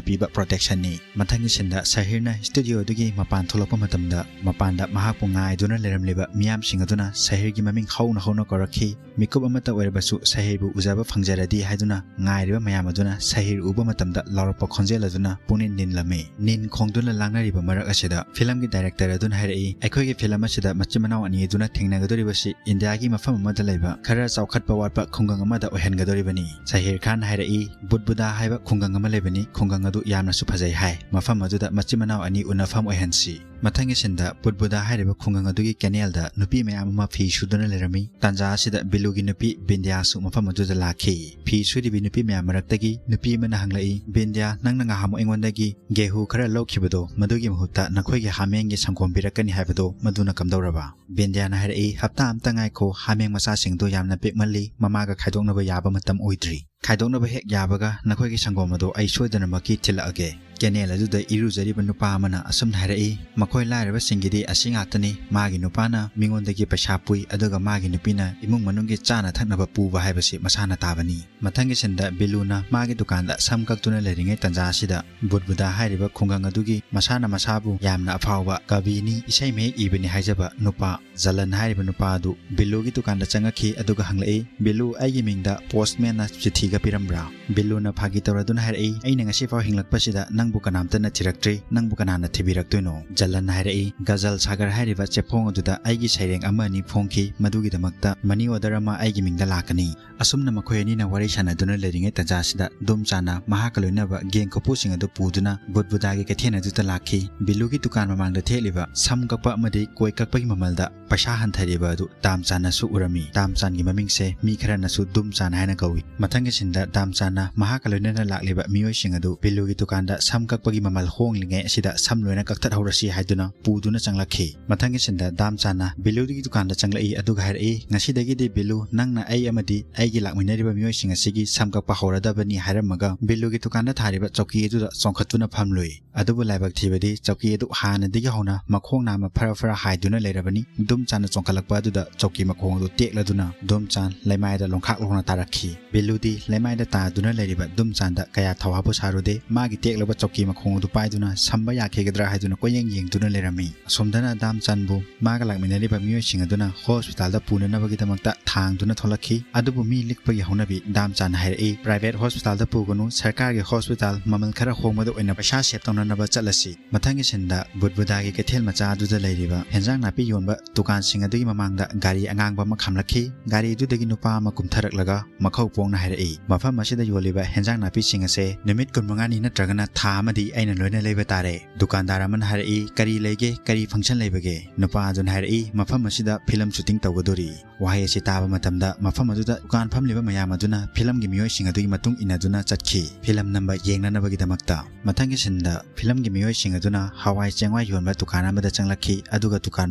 ꯄꯤꯕ ꯄ꯭ꯔꯣꯇꯦꯛꯁꯟꯅꯤ"꯫ ꯃꯊꯪꯒꯤ ꯁꯤꯟꯗ ꯁꯍꯤꯔꯅ ꯁ꯭ꯇꯨꯗꯤꯑꯣ ꯑꯗꯨꯒꯤ ꯃꯄꯥꯟ ꯊꯣꯛꯂꯛꯄ ꯃꯇꯝꯗ ꯃꯄꯥꯟꯗ ꯃꯍꯥꯛꯄꯨ ꯉꯥꯏꯗꯨꯅ ꯂꯩꯔꯝꯂꯤꯕ ꯃꯤꯌꯥꯝꯁꯤꯡ ꯑꯗꯨꯅ ꯁꯍꯤꯔꯒꯤ ꯃꯃꯤꯡ ꯍꯧꯅ ꯍꯧꯅ ꯀꯧꯔꯛꯈꯤ꯫ ꯃꯤꯀꯨꯞ ꯑꯃꯠꯇ ꯑꯣꯏꯔꯕꯁꯨ ꯁꯍꯤꯔꯕꯨ ꯎꯖꯕ ꯐꯪꯖꯔꯗꯤ ꯍꯥꯏꯗꯨꯅ ꯉꯥꯏꯔꯤꯕ ꯃꯌꯥꯝ ꯑꯗꯨꯅ ꯁꯍꯤꯔ ꯎꯕ ꯃꯇꯝꯗ ꯂꯥꯎꯔꯛꯄ ꯈꯣꯟꯖꯦꯜ ꯑꯗꯨꯅ ꯄꯨꯛꯅꯤꯡ ꯅꯤꯜꯂꯝꯃꯤ꯫ ꯅꯤꯟ ꯈꯣꯡꯗꯨꯅ ꯂꯥꯡꯅꯔꯤꯕ ꯃꯔꯛ ꯑꯁꯤꯗ ꯐꯤꯂꯝꯒꯤ ꯗꯥꯏꯔꯦꯛꯇꯔ ꯑꯗꯨꯅ ꯍꯥꯏꯔꯛꯏ, "ꯑꯩꯈꯣꯏꯒꯤ ꯐꯤꯂꯝ ꯑꯁꯤꯗ ꯃꯆꯤꯟ ꯃꯅꯥꯎ ꯑꯅꯤ ꯑꯗꯨꯅ ꯊꯦꯡꯅꯒꯗꯧꯔꯤꯕꯁꯤ ꯏꯟꯗꯤꯌꯥꯒꯤ ꯃꯐꯝ ꯑꯃꯗ ꯂꯩꯕ ꯈꯔ ꯆꯥꯎꯈꯠꯄ ꯋꯥꯠꯄ ꯈꯨꯡꯒꯪ ꯑꯃꯗ ꯑꯣꯏꯍꯟꯒꯗꯧꯔꯤꯕꯅꯤ"꯫ ꯁꯍꯤꯔ ꯈꯥꯟ ꯍꯥꯏꯔꯛꯏ, "ꯕꯨꯠꯕꯨꯗꯥ ꯍꯥꯏꯕ ꯈꯨꯡꯒꯪ ꯑꯃ ꯂꯩꯕꯅꯤ, ꯈꯨꯡꯒꯪ ꯑꯗꯨ ꯌꯥꯝꯅꯁꯨ ꯐꯖꯩ ꯍꯥꯏ꯫ ꯃꯐꯝ ꯑꯗꯨꯗ ꯃꯆꯤꯟ ꯃꯅꯥꯎ ꯑꯅꯤ ꯎꯅꯐꯝ ꯑꯣꯏꯍꯟꯁꯤ"꯫ ꯃꯊꯪꯒꯤ ꯁꯤꯟꯗ ꯕꯨꯠꯕꯨꯗꯥ ꯍꯥꯏꯔꯤꯕ ꯈꯨꯡꯒꯪ ꯑꯗꯨꯒꯤ ꯀꯦꯅꯦꯜꯗ ꯅꯨꯄꯤ ꯃꯌꯥꯝ ꯑꯃ ꯐꯤ ꯁꯨꯗꯨꯅ ꯂꯩꯔꯝꯃꯤ꯫ ꯇꯥꯟꯖꯥ ꯑꯁꯤꯗ ꯕꯤꯂꯨꯒꯤ ꯅꯨꯄꯤ ꯕꯤꯟꯗ꯭ꯌꯥꯁꯨ ꯃꯐꯝ ꯑꯗꯨꯗ ꯂꯥꯛꯈꯤ꯫ ꯐꯤ ꯁꯨꯔꯤꯕꯤ ꯅꯨꯄꯤ ꯃꯌꯥꯝ ꯃꯔꯛꯇꯒꯤ ꯅꯨꯄꯤ ꯑꯃꯅ ꯍꯪꯂꯛꯏ, "ꯕꯤꯟꯗ꯭ꯌꯥ, ꯅꯪꯅ ꯉꯍꯥꯟꯃꯨꯛ ꯑꯩꯉꯣꯟꯗꯒꯤ ꯒꯦꯍꯨ ꯈꯔ ꯂꯧꯈꯤꯕꯗꯣ, ꯃꯗꯨꯒꯤ ꯃꯍꯨꯠꯇ ꯅꯈꯣꯏꯒꯤ ꯍꯥꯃꯦꯡꯒꯤ ꯁꯪꯒꯣꯝ ꯄꯤꯔꯛꯀꯅꯤ ꯍꯥꯏꯕꯗꯣ, ꯃꯗꯨꯅ ꯀꯝꯗꯧꯔꯕ?" ꯕꯤꯟꯗ꯭ꯌꯥꯅ ꯍꯥꯏꯔꯛꯏ, "ꯍꯞꯇꯥ ꯑꯝꯇ ꯉꯥꯏꯈꯣ, ꯍꯥꯃꯦꯡ ꯃꯆꯥꯁꯤꯡꯗꯣ ꯌꯥꯝꯅ ꯄꯤꯛꯃꯜꯂꯤ, ꯃꯃꯥꯒ ꯈꯥꯏꯗꯣꯛꯅꯕ ꯌꯥꯕ ꯃꯇꯝ ꯑꯣꯏꯗ꯭ꯔꯤ꯫ ꯈꯥꯏꯗꯣꯛꯅꯕ ꯍꯦꯛ ꯌꯥꯕꯒ ꯅꯈꯣꯏꯒꯤ ꯁꯪꯒꯣꯝ ꯑꯗꯣ ꯑꯩ ꯁꯣꯏꯗꯅꯃꯛꯀꯤ ꯊꯤꯜꯂꯛꯑꯒꯦ"꯫ ꯀꯦꯅꯦꯜ ꯑꯗꯨꯗ ꯏꯔꯨꯖꯔꯤꯕ ꯅꯨꯄꯥ ꯑꯃꯅ ꯑꯁꯨꯝꯅ ꯍꯥꯏꯔꯛꯏ, "ꯃꯈꯣꯏ ꯂꯥꯏꯔꯕꯁꯤꯡꯒꯤꯗꯤ ꯑꯁꯤ ꯉꯥꯛꯇꯅꯤ, ꯃꯥꯒꯤ ꯅꯨꯄꯥꯅ ꯃꯤꯉꯣꯟꯗꯒꯤ ꯄꯩꯁꯥ ꯄꯨꯏ, ꯑꯗꯨꯒ ꯃꯥꯒꯤ ꯅꯨꯄꯤꯅ ꯏꯃꯨꯡ ꯃꯅꯨꯡꯒꯤ ꯆꯥꯅ ꯊꯛꯅꯕ ꯄꯨꯕ ꯍꯥꯏꯕꯁꯤ ꯃꯁꯥꯅ ꯇꯥꯕꯅꯤ"꯫ ꯃꯊꯪꯒꯤ ꯁꯤꯟꯗ ꯕꯤꯂꯨꯅ ꯃꯥꯒꯤ ꯗꯨꯀꯥꯟꯗ ꯁꯝ ꯀꯛꯇꯨꯅ ꯂꯩꯔꯤꯉꯩ ꯇꯥꯟꯖꯥ ꯑꯁꯤꯗ ꯕꯨꯠꯕꯨꯗꯥ ꯍꯥꯏꯔꯤꯕ ꯈꯨꯡꯒꯪ ꯑꯗꯨꯒꯤ ꯃꯁꯥꯅ ꯃꯁꯥꯕꯨ ꯌꯥꯝꯅ ꯑꯐꯥꯎꯕ ꯀꯕꯤꯅꯤ, ꯏꯁꯩ ꯃꯌꯦꯛ ꯏꯕꯅꯤ ꯍꯥꯏꯖꯕ ꯅꯨꯄꯥ ꯖꯂꯟ ꯍꯥꯏꯔꯤꯕ ꯅꯨꯄꯥ ꯑꯗꯨ ꯕꯤꯂꯨꯒꯤ ꯗꯨꯀꯥꯟꯗ ꯆꯪꯉꯛꯈꯤ, ꯑꯗꯨꯒ ꯍꯪꯂꯛꯏ, "ꯕꯤꯂꯨ, ꯑꯩꯒꯤ ꯃꯤꯡꯗ ꯄꯣꯁꯃꯦꯟꯅ ꯆꯤꯊꯤꯒ ꯄꯤꯔꯝꯕ꯭ꯔꯥ?" ꯕꯤꯂꯨꯅ ꯐꯥꯒꯤ ꯇꯧꯔꯗꯨꯅ ꯍꯥꯏꯔꯛꯏ, "ꯑꯩꯅ ꯉꯁꯤꯐꯥꯎ ꯍꯤꯡꯂꯛꯄꯁꯤꯗ ꯅꯪꯕꯨ ꯀꯅꯥꯝꯇꯅ ꯊꯤꯔꯛꯇ꯭ꯔꯤ, ꯅꯪꯕꯨ ꯀꯅꯥꯅ ꯊꯤꯕꯤꯔꯛꯇꯣꯏꯅꯣ?" ꯖꯂꯟꯅ ꯍꯥꯏꯔꯛꯏ, "ꯒꯖꯜ ꯁꯥꯒꯔ ꯍꯥꯏꯔꯤꯕ ꯆꯦꯐꯣꯡ ꯑꯗꯨꯗ ꯑꯩꯒꯤ ꯁꯩꯔꯦꯡ ꯑꯃ ꯑꯅꯤ ꯐꯣꯡꯈꯤ, ꯃꯗꯨꯒꯤꯗꯃꯛꯇ ꯃꯅꯤ ꯑꯣꯔꯗꯔ ꯑꯃ ꯑꯩꯒꯤ ꯃꯤꯡꯗ ꯂꯥꯛꯀꯅꯤ"꯫ ꯑꯁꯨꯝꯅ ꯃꯈꯣꯏ ꯑꯅꯤꯅ ꯋꯥꯔꯤ ꯁꯥꯟꯅꯗꯨꯅ ꯂꯩꯔꯤꯉꯩ ꯇꯥꯟꯖꯥꯁꯤꯗ ꯗꯨꯝꯆꯥꯅ ꯃꯍꯥꯛꯀ ꯂꯣꯏꯅꯕ ꯒꯦꯡ ꯈꯨꯄꯨꯁꯤꯡ ꯑꯗꯨ ꯄꯨꯗꯨꯅ ꯕꯨꯠꯕꯨꯗꯥꯒꯤ ꯀꯩꯊꯦꯜ ꯑꯗꯨꯗ ꯂꯥꯛꯈꯤ꯫ ꯕꯤꯂꯨꯒꯤ ꯗꯨꯀꯥꯟ ꯃꯃꯥꯡꯗ ꯊꯦꯠꯂꯤꯕ ꯁꯝ ꯀꯛꯄ ꯑꯃꯗꯤ ꯀꯣꯏ ꯀꯛꯄꯒꯤ ꯃꯃꯜꯗ ꯄꯩꯁꯥ ꯍꯟꯊꯔꯤꯕ ꯑꯗꯨ ꯗꯥꯝꯆꯥꯟꯅꯁꯨ ꯎꯔꯝꯃꯤ꯫ ꯗꯥꯝꯆꯥꯟꯒꯤ ꯃꯃꯤꯡꯁꯦ ꯃꯤ ꯈꯔꯅꯁꯨ ꯗꯨꯝꯆꯥꯟ ꯍꯥꯏꯅ ꯀꯧꯏ꯫ ꯃꯊꯪꯒꯤ ꯁꯤꯟꯗ ꯗꯥꯝꯆꯥꯟꯅ ꯃꯍꯥꯛꯀ ꯂꯣꯏꯅꯅ ꯂꯥꯛꯂꯤꯕ ꯃꯤꯑꯣꯏꯁꯤꯡ ꯑꯗꯨ ꯕꯤꯂꯨꯒꯤ ꯗꯨꯀꯥꯟꯗ ꯁꯝ ꯀꯛꯄꯒꯤ ꯃꯃꯜ ꯍꯣꯡꯂꯤꯉꯩ ꯑꯁꯤꯗ ꯁꯝ ꯂꯣꯏꯅ ꯀꯛꯊꯠꯍꯧꯔꯁꯤ ꯍꯥꯏꯗꯨꯅ ꯄꯨꯗꯨꯅ ꯆꯪꯂꯛꯈꯤ꯫ ꯃꯊꯪꯒꯤ ꯁꯤꯟꯗ ꯗꯥꯝꯆꯥꯟꯅ ꯕꯤꯂꯨꯒꯤ ꯗꯨꯀꯥꯟꯗ ꯆꯪꯂꯛꯏ, ꯑꯗꯨꯒ ꯍꯥꯏꯔꯛꯏ, "ꯉꯁꯤꯗꯒꯤꯗꯤ ꯕꯤꯂꯨ, ꯅꯪꯅ ꯑꯩ ꯑꯃꯗꯤ ꯑꯩꯒꯤ ꯂꯥꯛꯃꯤꯟꯅꯔꯤꯕ ꯃꯤꯑꯣꯏꯁꯤꯡ ꯑꯁꯤꯒꯤ ꯁꯝ ꯀꯛꯄ ꯍꯧꯔꯗꯕꯅꯤ" ꯍꯥꯏꯔꯝꯃꯒ ꯕꯤꯂꯨꯒꯤ ꯗꯨꯀꯥꯟꯗ ꯊꯥꯔꯤꯕ ꯆꯧꯀꯤ ꯑꯗꯨꯗ ꯆꯣꯡꯈꯠꯇꯨꯅ ꯐꯝꯂꯨꯏ꯫ ꯑꯗꯨꯕꯨ ꯂꯥꯏꯕꯛ ꯊꯤꯕꯗꯤ ꯆꯧꯀꯤ ꯑꯗꯨ ꯍꯥꯟꯅꯗꯒꯤ ꯍꯧꯅ ꯃꯈꯣꯡ ꯅꯥꯝꯃ ꯐꯔ ꯐꯔ ꯍꯥꯏꯗꯨꯅ ꯂꯩꯔꯕꯅꯤ꯫ ꯗꯨꯝꯆꯥꯟꯅ ꯆꯣꯡꯈꯠꯂꯛꯄ ꯑꯗꯨꯗ ꯆꯧꯀꯤ ꯃꯈꯣꯡ ꯑꯗꯨ ꯇꯦꯛꯂꯗꯨꯅ ꯗꯨꯝꯆꯥꯟ ꯂꯩꯃꯥꯏꯗ ꯂꯣꯡꯈꯥꯛ ꯂꯣꯡꯅ ꯇꯥꯔꯛꯈꯤ꯫ ꯕꯤꯂꯨꯗꯤ ꯂꯩꯃꯥꯏꯗ ꯇꯥꯗꯨꯅ ꯂꯩꯔꯤꯕ ꯗꯨꯝꯆꯥꯟꯗ ꯀꯌꯥ ꯊꯧꯍꯥꯄꯨ ꯁꯥꯔꯨꯗꯦ꯫ ꯃꯥꯒꯤ ꯇꯦꯛꯂꯕ ꯆꯧꯀꯤ ꯃꯈꯣꯡ ꯑꯗꯨ ꯄꯥꯏꯗꯨꯅ ꯁꯝꯕ ꯌꯥꯈꯤꯒꯗ꯭ꯔꯥ ꯍꯥꯏꯗꯨꯅ ꯀꯣꯏꯌꯦꯡ ꯌꯦꯡꯗꯨꯅ ꯂꯩꯔꯝꯃꯤ꯫ ꯑꯁꯣꯝꯗꯅ ꯗꯥꯝꯆꯥꯟꯕꯨ ꯃꯥꯒ ꯂꯥꯛꯃꯤꯟꯅꯔꯤꯕ ꯃꯤꯑꯣꯏꯁꯤꯡ ꯑꯗꯨꯅ ꯍꯣꯁꯄꯤꯇꯥꯜꯗ ꯄꯨꯅꯅꯕꯒꯤꯗꯃꯛꯇ ꯊꯥꯡꯗꯨꯅ ꯊꯣꯛꯂꯛꯈꯤ꯫ ꯑꯗꯨꯕꯨ ꯃꯤ ꯂꯤꯛꯄꯒꯤ ꯍꯧꯅꯕꯤ ꯗꯥꯝꯆꯥꯟꯅ ꯍꯥꯏꯔꯛꯏ, "ꯄ꯭ꯔꯥꯏꯚꯦꯠ ꯍꯣꯁꯄꯤꯇꯥꯜꯗ ꯄꯨꯒꯅꯨ, ꯁꯔꯀꯥꯔꯒꯤ ꯍꯣꯁꯄꯤꯇꯥꯜ ꯃꯃꯜ ꯈꯔ ꯍꯣꯡꯕꯗ ꯑꯣꯏꯅ ꯄꯩꯁꯥ ꯁꯦꯞ ꯇꯧꯅꯅꯕ ꯆꯠꯂꯁꯤ"꯫ ꯃꯊꯪꯒꯤ ꯁꯤꯟꯗ ꯕꯨꯠꯕꯨꯗꯥꯒꯤ ꯀꯩꯊꯦꯜ ꯃꯆꯥ ꯑꯗꯨꯗ ꯂꯩꯔꯤꯕ ꯍꯦꯟꯖꯥꯡ ꯅꯥꯄꯤ ꯌꯣꯟꯕ ꯗꯨꯀꯥꯟꯁꯤꯡ ꯑꯗꯨꯒꯤ ꯃꯃꯥꯡꯗ ꯒꯥꯔꯤ ꯑꯉꯥꯡꯕ ꯑꯃ ꯈꯥꯝꯂꯛꯈꯤ꯫ ꯒꯥꯔꯤ ꯑꯗꯨꯗꯒꯤ ꯅꯨꯄꯥ ꯑꯃ ꯀꯨꯝꯊꯔꯛꯂꯒ ꯃꯈꯧ ꯄꯣꯡꯅ ꯍꯥꯏꯔꯛꯏ, "ꯃꯐꯝ ꯑꯁꯤꯗ ꯌꯣꯜꯂꯤꯕ ꯍꯦꯟꯖꯥꯡ ꯅꯥꯄꯤꯁꯤꯡ ꯑꯁꯦ ꯅꯨꯃꯤꯠ ꯀꯨꯟꯃꯉꯥꯅꯤ ꯅꯠꯇ꯭ꯔꯒꯅ ꯊꯥ ꯑꯃꯗꯤ ꯑꯩꯅ ꯂꯣꯏꯅ ꯂꯩꯕ ꯇꯥꯔꯦ"꯫ ꯗꯨꯀꯥꯟꯗꯥꯔ ꯑꯃꯅ ꯍꯥꯏꯔꯛꯏ, "ꯀꯔꯤ ꯂꯩꯒꯦ? ꯀꯔꯤ ꯐꯪꯁꯟ ꯂꯩꯕꯒꯦ?" ꯅꯨꯄꯥ ꯑꯗꯨꯅ ꯍꯥꯏꯔꯛꯏ, "ꯃꯐꯝ ꯑꯁꯤꯗ ꯐꯤꯂꯝ ꯁꯨꯇꯤꯡ ꯇꯧꯒꯗꯣꯔꯤ"꯫ ꯋꯥꯍꯩ ꯑꯁꯤ ꯇꯥꯕ ꯃꯇꯝꯗ ꯃꯐꯝ ꯑꯗꯨꯗ ꯗꯨꯀꯥꯟ ꯐꯝꯂꯤꯕ ꯃꯌꯥꯝ ꯑꯗꯨꯅ ꯐꯤꯂꯝꯒꯤ ꯃꯤꯑꯣꯏꯁꯤꯡ ꯑꯗꯨꯒꯤ ꯃꯇꯨꯡ ꯏꯟꯅꯗꯨꯅ ꯆꯠꯈꯤ, ꯐꯤꯂꯝ ꯅꯝꯕ ꯌꯦꯡꯅꯅꯕꯒꯤꯗꯃꯛꯇ꯫ ꯃꯊꯪꯒꯤ ꯁꯤꯟꯗ ꯐꯤꯂꯝꯒꯤ ꯃꯤꯑꯣꯏꯁꯤꯡ ꯑꯗꯨꯅ ꯍꯋꯥꯏ ꯆꯦꯡꯋꯥꯏ ꯌꯣꯟꯕ ꯗꯨꯀꯥꯟ ꯑꯃꯗ ꯆꯪꯂꯛꯈꯤ, ꯑꯗꯨꯒ ꯗꯨꯀꯥꯟ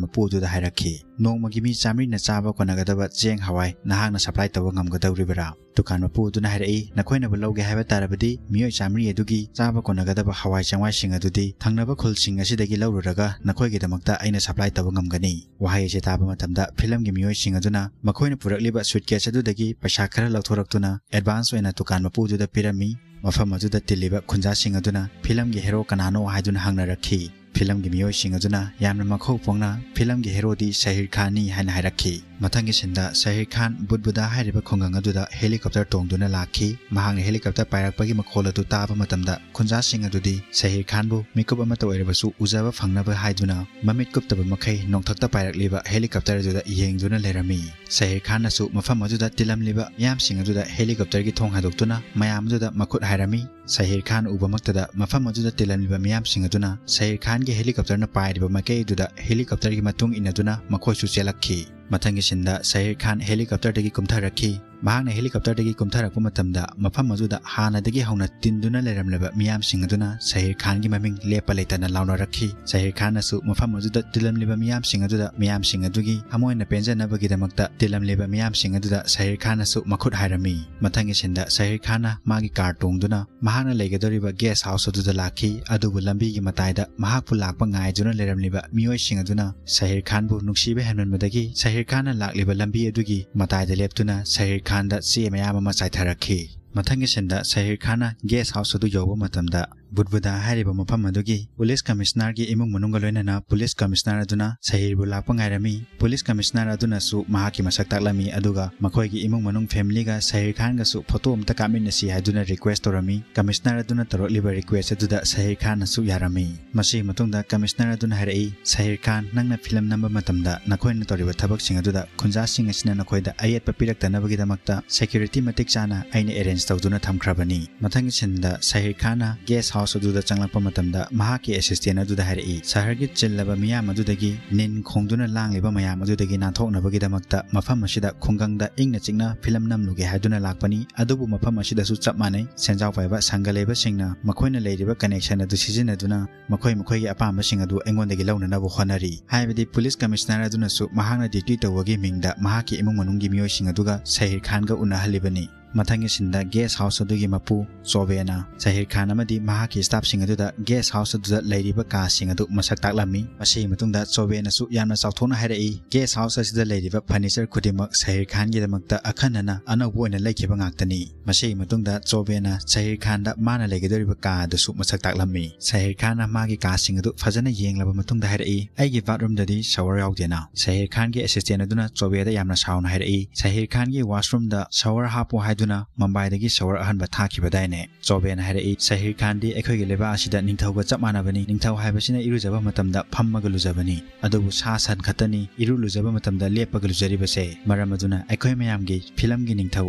ꯃꯄꯨ ꯑꯗꯨꯗ ꯍꯥꯏꯔꯛꯈꯤ, "ꯅꯣꯡꯃꯒꯤ ꯃꯤ ꯆꯥꯃꯔꯤꯅ ꯆꯥꯕ ꯀꯣꯟꯅꯒꯗꯕ ꯆꯦꯡ ꯍꯋꯥꯏ ꯅꯍꯥꯛꯅ ꯁꯄ꯭ꯂꯥꯏ ꯇꯧꯕ ꯉꯝꯒꯗꯧꯔꯤꯕꯔꯥ?" ꯗꯨꯀꯥꯟ ꯃꯄꯨ ꯑꯗꯨꯅ ꯍꯥꯏꯔꯛꯏ, "ꯅꯈꯣꯏꯅꯕꯨ ꯂꯧꯒꯦ ꯍꯥꯏꯕ ꯇꯥꯔꯕꯗꯤ ꯃꯤꯑꯣꯏ ꯆꯥꯃꯔꯤ ꯑꯗꯨꯒꯤ ꯆꯥꯕ ꯀꯣꯟꯅꯒꯗꯕ ꯆꯥꯗꯕ ꯍꯋꯥꯏ ꯆꯦꯡꯋꯥꯏꯁꯤꯡ ꯑꯗꯨꯗꯤ ꯊꯪꯅꯕ ꯈꯨꯜꯁꯤꯡ ꯑꯁꯤꯗꯒꯤ ꯂꯧꯔꯨꯔꯒ ꯅꯈꯣꯏꯒꯤꯗꯃꯛꯇ ꯑꯩꯅ ꯁꯄ꯭ꯂꯥꯏ ꯇꯧꯕ ꯉꯝꯒꯅꯤ꯫ ꯋꯥꯍꯩ ꯑꯁꯤ ꯇꯥꯕ ꯃꯇꯝꯗ ꯐꯤꯂꯝꯒꯤ ꯃꯤꯑꯣꯏꯁꯤꯡ ꯑꯗꯨꯅ ꯃꯈꯣꯏꯅ ꯄꯨꯔꯛꯂꯤꯕ ꯁꯨꯠꯀꯦꯁ ꯑꯗꯨꯗꯒꯤ ꯄꯩꯁꯥ ꯈꯔ ꯂꯧꯊꯣꯔꯛꯇꯨꯅ ꯑꯦꯗꯚꯥꯟꯁ ꯑꯣꯏꯅ ꯗꯨꯀꯥꯟ ꯃꯄꯨꯗꯨꯗ ꯄꯤꯔꯝꯃꯤ꯫ ꯃꯐꯝ ꯑꯗꯨꯗ ꯇꯤꯜꯂꯤꯕ ꯈꯨꯟꯖꯥꯁꯤꯡ ꯑꯗꯨꯅ ꯐꯤꯂꯝꯒꯤ ꯍꯦꯔꯣ ꯀꯅꯥꯅꯣ ꯍꯥꯏꯗꯨꯅ ꯍꯪꯅꯔꯛꯈꯤ꯫ ꯐꯤꯂꯝꯒꯤ ꯃꯤꯑꯣꯏꯁꯤꯡ ꯑꯗꯨꯅ ꯌꯥꯝꯅ ꯃꯈꯧ ꯄꯣꯡꯅ ꯐꯤꯂꯝꯒꯤ ꯍꯦꯔꯣꯗꯤ ꯁꯍꯤꯔ ꯈꯥꯟꯅꯤ ꯍꯥꯏꯅ ꯍꯥꯏꯔꯛꯈꯤ꯫ ꯃꯊꯪꯒꯤ ꯁꯤꯟꯗ ꯁꯍꯤꯔ ꯈꯥꯟ ꯕꯨꯠꯕꯨꯗꯥ ꯍꯥꯏꯔꯤꯕ ꯈꯨꯡꯒꯪ ꯑꯗꯨꯗ ꯍꯦꯂꯤꯀꯣꯞꯇꯔ ꯇꯣꯡꯗꯨꯅ ꯂꯥꯛꯈꯤ꯫ ꯃꯍꯥꯛꯅ ꯍꯦꯂꯤꯀꯣꯞꯇꯔ ꯄꯥꯏꯔꯛꯄꯒꯤ ꯃꯈꯣꯜ ꯑꯗꯨ ꯇꯥꯕ ꯃꯇꯝꯗ ꯈꯨꯟꯖꯥꯁꯤꯡ ꯑꯗꯨꯗꯤ ꯁꯍꯤꯔ ꯈꯥꯟꯕꯨ ꯃꯤꯀꯨꯞ ꯑꯃꯠꯇ ꯑꯣꯏꯔꯕꯁꯨ ꯎꯖꯕ ꯐꯪꯅꯕ ꯍꯥꯏꯗꯨꯅ ꯃꯃꯤꯠ ꯀꯨꯞꯇꯕ ꯃꯈꯩ ꯅꯣꯡꯊꯛꯇ ꯄꯥꯏꯔꯛꯂꯤꯕ ꯍꯦꯂꯤꯀꯣꯞꯇꯔ ꯑꯗꯨꯗ ꯌꯦꯡꯗꯨꯅ ꯂꯩꯔꯝꯃꯤ꯫ ꯁꯍꯤꯔ ꯈꯥꯟꯅꯁꯨ ꯃꯐꯝ ꯑꯗꯨꯗ ꯇꯤꯜꯂꯝꯂꯤꯕ ꯃꯤꯌꯥꯝꯁꯤꯡ ꯑꯗꯨꯗ ꯍꯦꯂꯤꯀꯣꯞꯇꯔꯒꯤ ꯊꯣꯡ ꯍꯥꯡꯗꯣꯛꯇꯨꯅ ꯃꯌꯥꯝ ꯑꯗꯨꯗ ꯃꯈꯨꯠ ꯍꯥꯏꯔꯝꯃꯤ꯫ ꯁꯍꯤꯔ ꯈꯥꯟ ꯎꯕ ꯃꯛꯇꯗ ꯃꯐꯝ ꯑꯗꯨꯗ ꯇꯤꯜꯂꯝꯂꯤꯕ ꯃꯤꯌꯥꯝꯁꯤꯡ ꯑꯗꯨꯅ ꯁꯍꯤꯔ ꯈꯥꯟꯒꯤ ꯍꯦꯂꯤꯀꯣꯞꯇꯔꯅ ꯄꯥꯏꯔꯤꯕ ꯃꯥꯏꯀꯩ ꯑꯗꯨꯗ ꯍꯦꯂꯤꯀꯣꯞꯇꯔꯒꯤ ꯃꯇꯨꯡ ꯏꯟꯅꯗꯨꯅ ꯃꯈꯣꯏꯁꯨ ꯆꯦꯜꯂꯛꯈꯤ꯫ ꯃꯊꯪꯒꯤ ꯁꯤꯟꯗ ꯁꯍꯤꯔ ꯈꯥꯟ ꯍꯦꯂꯤꯀꯣꯞꯇꯔꯗꯒꯤ ꯀꯨꯝꯊꯔꯛꯈꯤ꯫ ꯃꯍꯥꯛꯅ ꯍꯦꯂꯤꯀꯣꯞꯇꯔꯗꯒꯤ ꯀꯨꯝꯊꯔꯛꯄ ꯃꯇꯝꯗ ꯃꯐꯝ ꯑꯗꯨꯗ ꯍꯥꯟꯅꯗꯒꯤ ꯍꯧꯅ ꯇꯤꯟꯗꯨꯅ ꯂꯩꯔꯝꯂꯕ ꯃꯤꯌꯥꯝꯁꯤꯡ ꯑꯗꯨꯅ ꯁꯍꯤꯔ ꯈꯥꯟꯒꯤ ꯃꯃꯤꯡ ꯂꯦꯞꯄ ꯂꯩꯇꯅ ꯂꯥꯎꯅꯔꯛꯈꯤ꯫ ꯁꯍꯤꯔ ꯈꯥꯟꯅꯁꯨ ꯃꯐꯝ ꯑꯗꯨꯗ ꯇꯤꯜꯂꯝꯂꯤꯕ ꯃꯤꯌꯥꯝꯁꯤꯡ ꯑꯗꯨꯗ ꯃꯤꯌꯥꯝꯁꯤꯡ ꯑꯗꯨꯒꯤ ꯊꯃꯣꯏꯅ ꯄꯦꯟꯖꯅꯕꯒꯤꯗꯃꯛꯇ ꯇꯤꯜꯂꯝꯂꯤꯕ ꯃꯤꯌꯥꯝꯁꯤꯡ ꯑꯗꯨꯗ ꯁꯍꯤꯔ ꯈꯥꯟꯅꯁꯨ ꯃꯈꯨꯠ ꯍꯥꯏꯔꯝꯃꯤ꯫ ꯃꯊꯪꯒꯤ ꯁꯤꯟꯗ ꯁꯍꯤꯔ ꯈꯥꯟꯅ ꯃꯥꯒꯤ ꯀꯥꯔ ꯇꯣꯡꯗꯨꯅ ꯃꯍꯥꯛꯅ ꯂꯩꯒꯗꯧꯔꯤꯕ ꯒꯦꯁ ꯍꯥꯎꯁ ꯑꯗꯨꯗ ꯂꯥꯛꯈꯤ꯫ ꯑꯗꯨꯕꯨ ꯂꯝꯕꯤꯒꯤ ꯃꯇꯥꯏꯗ ꯃꯍꯥꯛꯄꯨ ꯂꯥꯛꯄ ꯉꯥꯏꯗꯨꯅ ꯂꯩꯔꯝꯂꯤꯕ ꯃꯤꯑꯣꯏꯁꯤꯡ ꯑꯗꯨꯅ ꯁꯍꯤꯔ ꯈꯥꯟꯕꯨ ꯅꯨꯡꯁꯤꯕ ꯍꯦꯟꯃꯟꯕꯗꯒꯤ ꯁꯍꯤꯔ ꯈꯥꯟꯅ ꯂꯥꯛꯂꯤꯕ ꯂꯝꯕꯤ ꯑꯗꯨꯒꯤ ꯃꯇꯥꯏꯗ ꯂꯦꯞꯇꯨꯅ ꯁꯍꯤꯔ ꯈꯥꯟꯗ ꯆꯦ ꯃꯌꯥꯝ ꯑꯃ ꯆꯥꯏꯊꯔꯛꯈꯤ꯫ ꯃꯊꯪꯒꯤ ꯁꯤꯟꯗ ꯁꯍꯤꯔ ꯈꯥꯟꯅ ꯒꯦꯁ ꯍꯥꯎꯁ ꯑꯗꯨ ꯌꯧꯕ ꯃꯇꯝꯗ ꯕꯨꯠꯕꯨꯗꯥ ꯍꯥꯏꯔꯤꯕ ꯃꯐꯝ ꯑꯗꯨꯒꯤ ꯄꯨꯂꯤꯁ ꯀꯃꯤꯁꯅꯔꯒꯤ ꯏꯃꯨꯡ ꯃꯅꯨꯡꯒ ꯂꯣꯏꯅꯅ ꯄꯨꯂꯤꯁ ꯀꯃꯤꯁꯅꯔ ꯑꯗꯨꯅ ꯁꯍꯤꯔꯕꯨ ꯂꯥꯛꯄ ꯉꯥꯏꯔꯝꯃꯤ꯫ ꯄꯨꯂꯤꯁ ꯀꯃꯤꯁꯅꯔ ꯑꯗꯨꯅꯁꯨ ꯃꯍꯥꯛꯀꯤ ꯃꯁꯛ ꯇꯥꯛꯂꯝꯃꯤ, ꯑꯗꯨꯒ ꯃꯈꯣꯏꯒꯤ ꯏꯃꯨꯡ ꯃꯅꯨꯡ ꯐꯦꯃꯤꯂꯤꯒ ꯁꯍꯤꯔ ꯈꯥꯟꯒꯁꯨ ꯐꯣꯇꯣ ꯑꯝꯇ ꯀꯥꯞꯃꯤꯟꯅꯁꯤ ꯍꯥꯏꯗꯨꯅ ꯔꯤꯀ꯭ꯋꯦꯁ ꯇꯧꯔꯝꯃꯤ꯫ ꯀꯃꯤꯁꯅꯔ ꯑꯗꯨꯅ ꯇꯧꯔꯛꯂꯤꯕ ꯔꯤꯀ꯭ꯋꯦꯁ ꯑꯗꯨꯗ ꯁꯍꯤꯔ ꯈꯥꯟꯅꯁꯨ ꯌꯥꯔꯝꯃꯤ꯫ ꯃꯁꯤꯒꯤ ꯃꯇꯨꯡꯗ ꯀꯃꯤꯁꯅꯔ ꯑꯗꯨꯅ ꯍꯥꯏꯔꯛꯏ, "ꯁꯍꯤꯔ ꯈꯥꯟ, ꯅꯪꯅ ꯐꯤꯂꯝ ꯅꯝꯕ ꯃꯇꯝꯗ ꯅꯈꯣꯏꯅ ꯇꯧꯔꯤꯕ ꯊꯕꯛꯁꯤꯡ ꯑꯗꯨꯗ ꯈꯨꯟꯖꯥꯁꯤꯡ ꯑꯁꯤꯅ ꯅꯈꯣꯏꯗ ꯑꯌꯦꯠꯄ ꯄꯤꯔꯛꯇꯅꯕꯒꯤꯗꯃꯛꯇ ꯁꯦꯀ꯭ꯌꯨꯔꯤꯇꯤ ꯃꯇꯤꯛ ꯆꯥꯅ ꯑꯩꯅ ꯑꯦꯔꯦꯟꯖ ꯇꯧꯗꯨꯅ ꯊꯝꯈ꯭ꯔꯕꯅꯤ"꯫ ꯃꯊꯪꯒꯤ ꯁꯤꯟꯗ ꯁꯍꯤꯔ ꯈꯥꯟꯅ ꯒꯦꯁ ꯍꯥꯎꯁ ꯑꯗꯨꯗ ꯆꯪꯂꯛꯄ ꯃꯇꯝꯗ ꯃꯍꯥꯛꯀꯤ ꯑꯦꯁꯤꯁꯇꯦꯟ ꯑꯗꯨꯗ ꯍꯥꯏꯔꯛꯏ, "ꯁꯍꯔꯒꯤ ꯆꯤꯜꯂꯕ ꯃꯤꯌꯥꯝ ꯑꯗꯨꯗꯒꯤ ꯅꯤꯟ ꯈꯣꯡꯗꯨꯅ ꯂꯥꯡꯂꯤꯕ ꯃꯌꯥꯝ ꯑꯗꯨꯗꯒꯤ ꯅꯥꯟꯊꯣꯛꯅꯕꯒꯤꯗꯃꯛꯇ ꯃꯐꯝ ꯑꯁꯤꯗ ꯈꯨꯡꯒꯪꯗ ꯏꯪꯅ ꯆꯤꯛꯅ ꯐꯤꯂꯝ ꯅꯝꯂꯨꯒꯦ ꯍꯥꯏꯗꯨꯅ ꯂꯥꯛꯄꯅꯤ꯫ ꯑꯗꯨꯕꯨ ꯃꯐꯝ ꯑꯁꯤꯗꯁꯨ ꯆꯞ ꯃꯥꯟꯅꯩ꯫ ꯁꯦꯟꯖꯥꯎ ꯄꯥꯏꯕ ꯁꯪꯒ ꯂꯩꯕꯁꯤꯡꯅ ꯃꯈꯣꯏꯅ ꯂꯩꯔꯤꯕ ꯀꯅꯦꯛꯁꯟ ꯑꯗꯨ ꯁꯤꯖꯤꯟꯅꯗꯨꯅ ꯃꯈꯣꯏ ꯃꯈꯣꯏꯒꯤ ꯑꯄꯥꯝꯕꯁꯤꯡ ꯑꯗꯨ ꯑꯩꯉꯣꯟꯗꯒꯤ ꯂꯧꯅꯅꯕ ꯍꯣꯠꯅꯔꯤ"꯫ ꯍꯥꯏꯕꯗꯤ ꯄꯨꯂꯤꯁ ꯀꯃꯤꯁꯅꯔ ꯑꯗꯨꯅꯁꯨ ꯃꯍꯥꯛꯅ ꯗ꯭ꯌꯨꯇꯤ ꯇꯧꯕꯒꯤ ꯃꯤꯡꯗ ꯃꯍꯥꯛꯀꯤ ꯏꯃꯨꯡ ꯃꯅꯨꯡꯒꯤ ꯃꯤꯑꯣꯏꯁꯤꯡ ꯑꯗꯨꯒ ꯁꯍꯤꯔ ꯈꯥꯟꯒ ꯎꯅꯍꯜꯂꯤꯕꯅꯤ꯫ ꯃꯊꯪꯒꯤ ꯁꯤꯟꯗ ꯒꯦꯁ ꯍꯥꯎꯁ ꯑꯗꯨꯒꯤ ꯃꯄꯨ ꯆꯣꯕꯦꯅ ꯁꯍꯤꯔ ꯈꯥꯟ ꯑꯃꯗꯤ ꯃꯍꯥꯛꯀꯤ ꯁ꯭ꯇꯥꯐꯁꯤꯡ ꯑꯗꯨꯗ ꯒꯦꯁ ꯍꯥꯎꯁ ꯑꯗꯨꯗ ꯂꯩꯔꯤꯕ ꯀꯥꯁꯤꯡ ꯑꯗꯨ ꯃꯁꯛ ꯇꯥꯛꯂꯝꯃꯤ꯫ ꯃꯁꯤꯒꯤ ꯃꯇꯨꯡꯗ ꯆꯣꯕꯦꯅꯁꯨ ꯌꯥꯝꯅ ꯆꯥꯎꯊꯣꯛꯅ ꯍꯥꯏꯔꯛꯏ, "ꯒꯦꯁ ꯍꯥꯎꯁ ꯑꯁꯤꯗ ꯂꯩꯔꯤꯕ ꯐꯔꯅꯤꯆꯔ ꯈꯨꯗꯤꯡꯃꯛ ꯁꯍꯤꯔ ꯈꯥꯟꯒꯤꯗꯃꯛꯇ ꯑꯈꯟꯅꯅ ꯑꯅꯧꯕ ꯑꯣꯏꯅ ꯂꯩꯈꯤꯕ ꯉꯥꯛꯇꯅꯤ"꯫ ꯃꯁꯤꯒꯤ ꯃꯇꯨꯡꯗ ꯆꯣꯕꯦꯅ ꯁꯍꯤꯔ ꯈꯥꯟꯗ ꯃꯥꯅ ꯂꯩꯒꯗꯧꯔꯤꯕ ꯀꯥ ꯑꯗꯨꯁꯨ ꯃꯁꯛ ꯇꯥꯛꯂꯝꯃꯤ꯫ ꯁꯍꯤꯔ ꯈꯥꯟꯅ ꯃꯥꯒꯤ ꯀꯥꯁꯤꯡ ꯑꯗꯨ ꯐꯖꯅ ꯌꯦꯡꯂꯕ ꯃꯇꯨꯡꯗ ꯍꯥꯏꯔꯛꯏ, "ꯑꯩꯒꯤ ꯕꯥꯠꯔꯨꯝꯗꯗꯤ ꯁꯥꯋꯔ ꯌꯥꯎꯗꯦꯅ?" ꯁꯍꯤꯔ ꯈꯥꯟꯒꯤ ꯑꯦꯁꯤꯁꯇꯦꯟ ꯑꯗꯨꯅ ꯆꯣꯕꯦꯗ ꯌꯥꯝꯅ ꯁꯥꯎꯅ ꯍꯥꯏꯔꯛꯏ, "ꯁꯍꯤꯔ ꯈꯥꯟꯒꯤ ꯋꯥꯁꯔꯨꯝꯗ ꯁꯥꯋꯔ ꯍꯥꯞꯄꯣ ꯍꯥꯏꯗꯨꯅ ꯃꯨꯝꯕꯥꯏꯗꯒꯤ ꯁꯥꯋꯔ ꯑꯍꯟꯕ ꯊꯥꯈꯤꯕꯗꯥꯏꯅꯦ?" ꯆꯣꯕꯦꯅ ꯍꯥꯏꯔꯛꯏ, "ꯁꯍꯤꯔ ꯈꯥꯟꯗꯤ ꯑꯩꯈꯣꯏꯒꯤ ꯂꯩꯕꯥꯛ ꯑꯁꯤꯗ ꯅꯤꯡꯊꯧꯒ ꯆꯞ ꯃꯥꯟꯅꯕꯅꯤ꯫ ꯅꯤꯡꯊꯧ ꯍꯥꯏꯕꯁꯤꯅ ꯏꯔꯨꯖꯕ ꯃꯇꯝꯗ ꯐꯝꯃꯒ ꯂꯨꯖꯕꯅꯤ꯫ ꯑꯗꯨꯕꯨ ꯁꯥ ꯁꯟ ꯈꯛꯇꯅꯤ ꯏꯔꯨ ꯂꯨꯖꯕ ꯃꯇꯝꯗ ꯂꯦꯞꯄꯒ ꯂꯨꯖꯔꯤꯕꯁꯦ꯫ ꯃꯔꯝ ꯑꯗꯨꯅ ꯑꯩꯈꯣꯏ ꯃꯌꯥꯝꯒꯤ ꯐꯤꯂꯝꯒꯤ ꯅꯤꯡꯊꯧ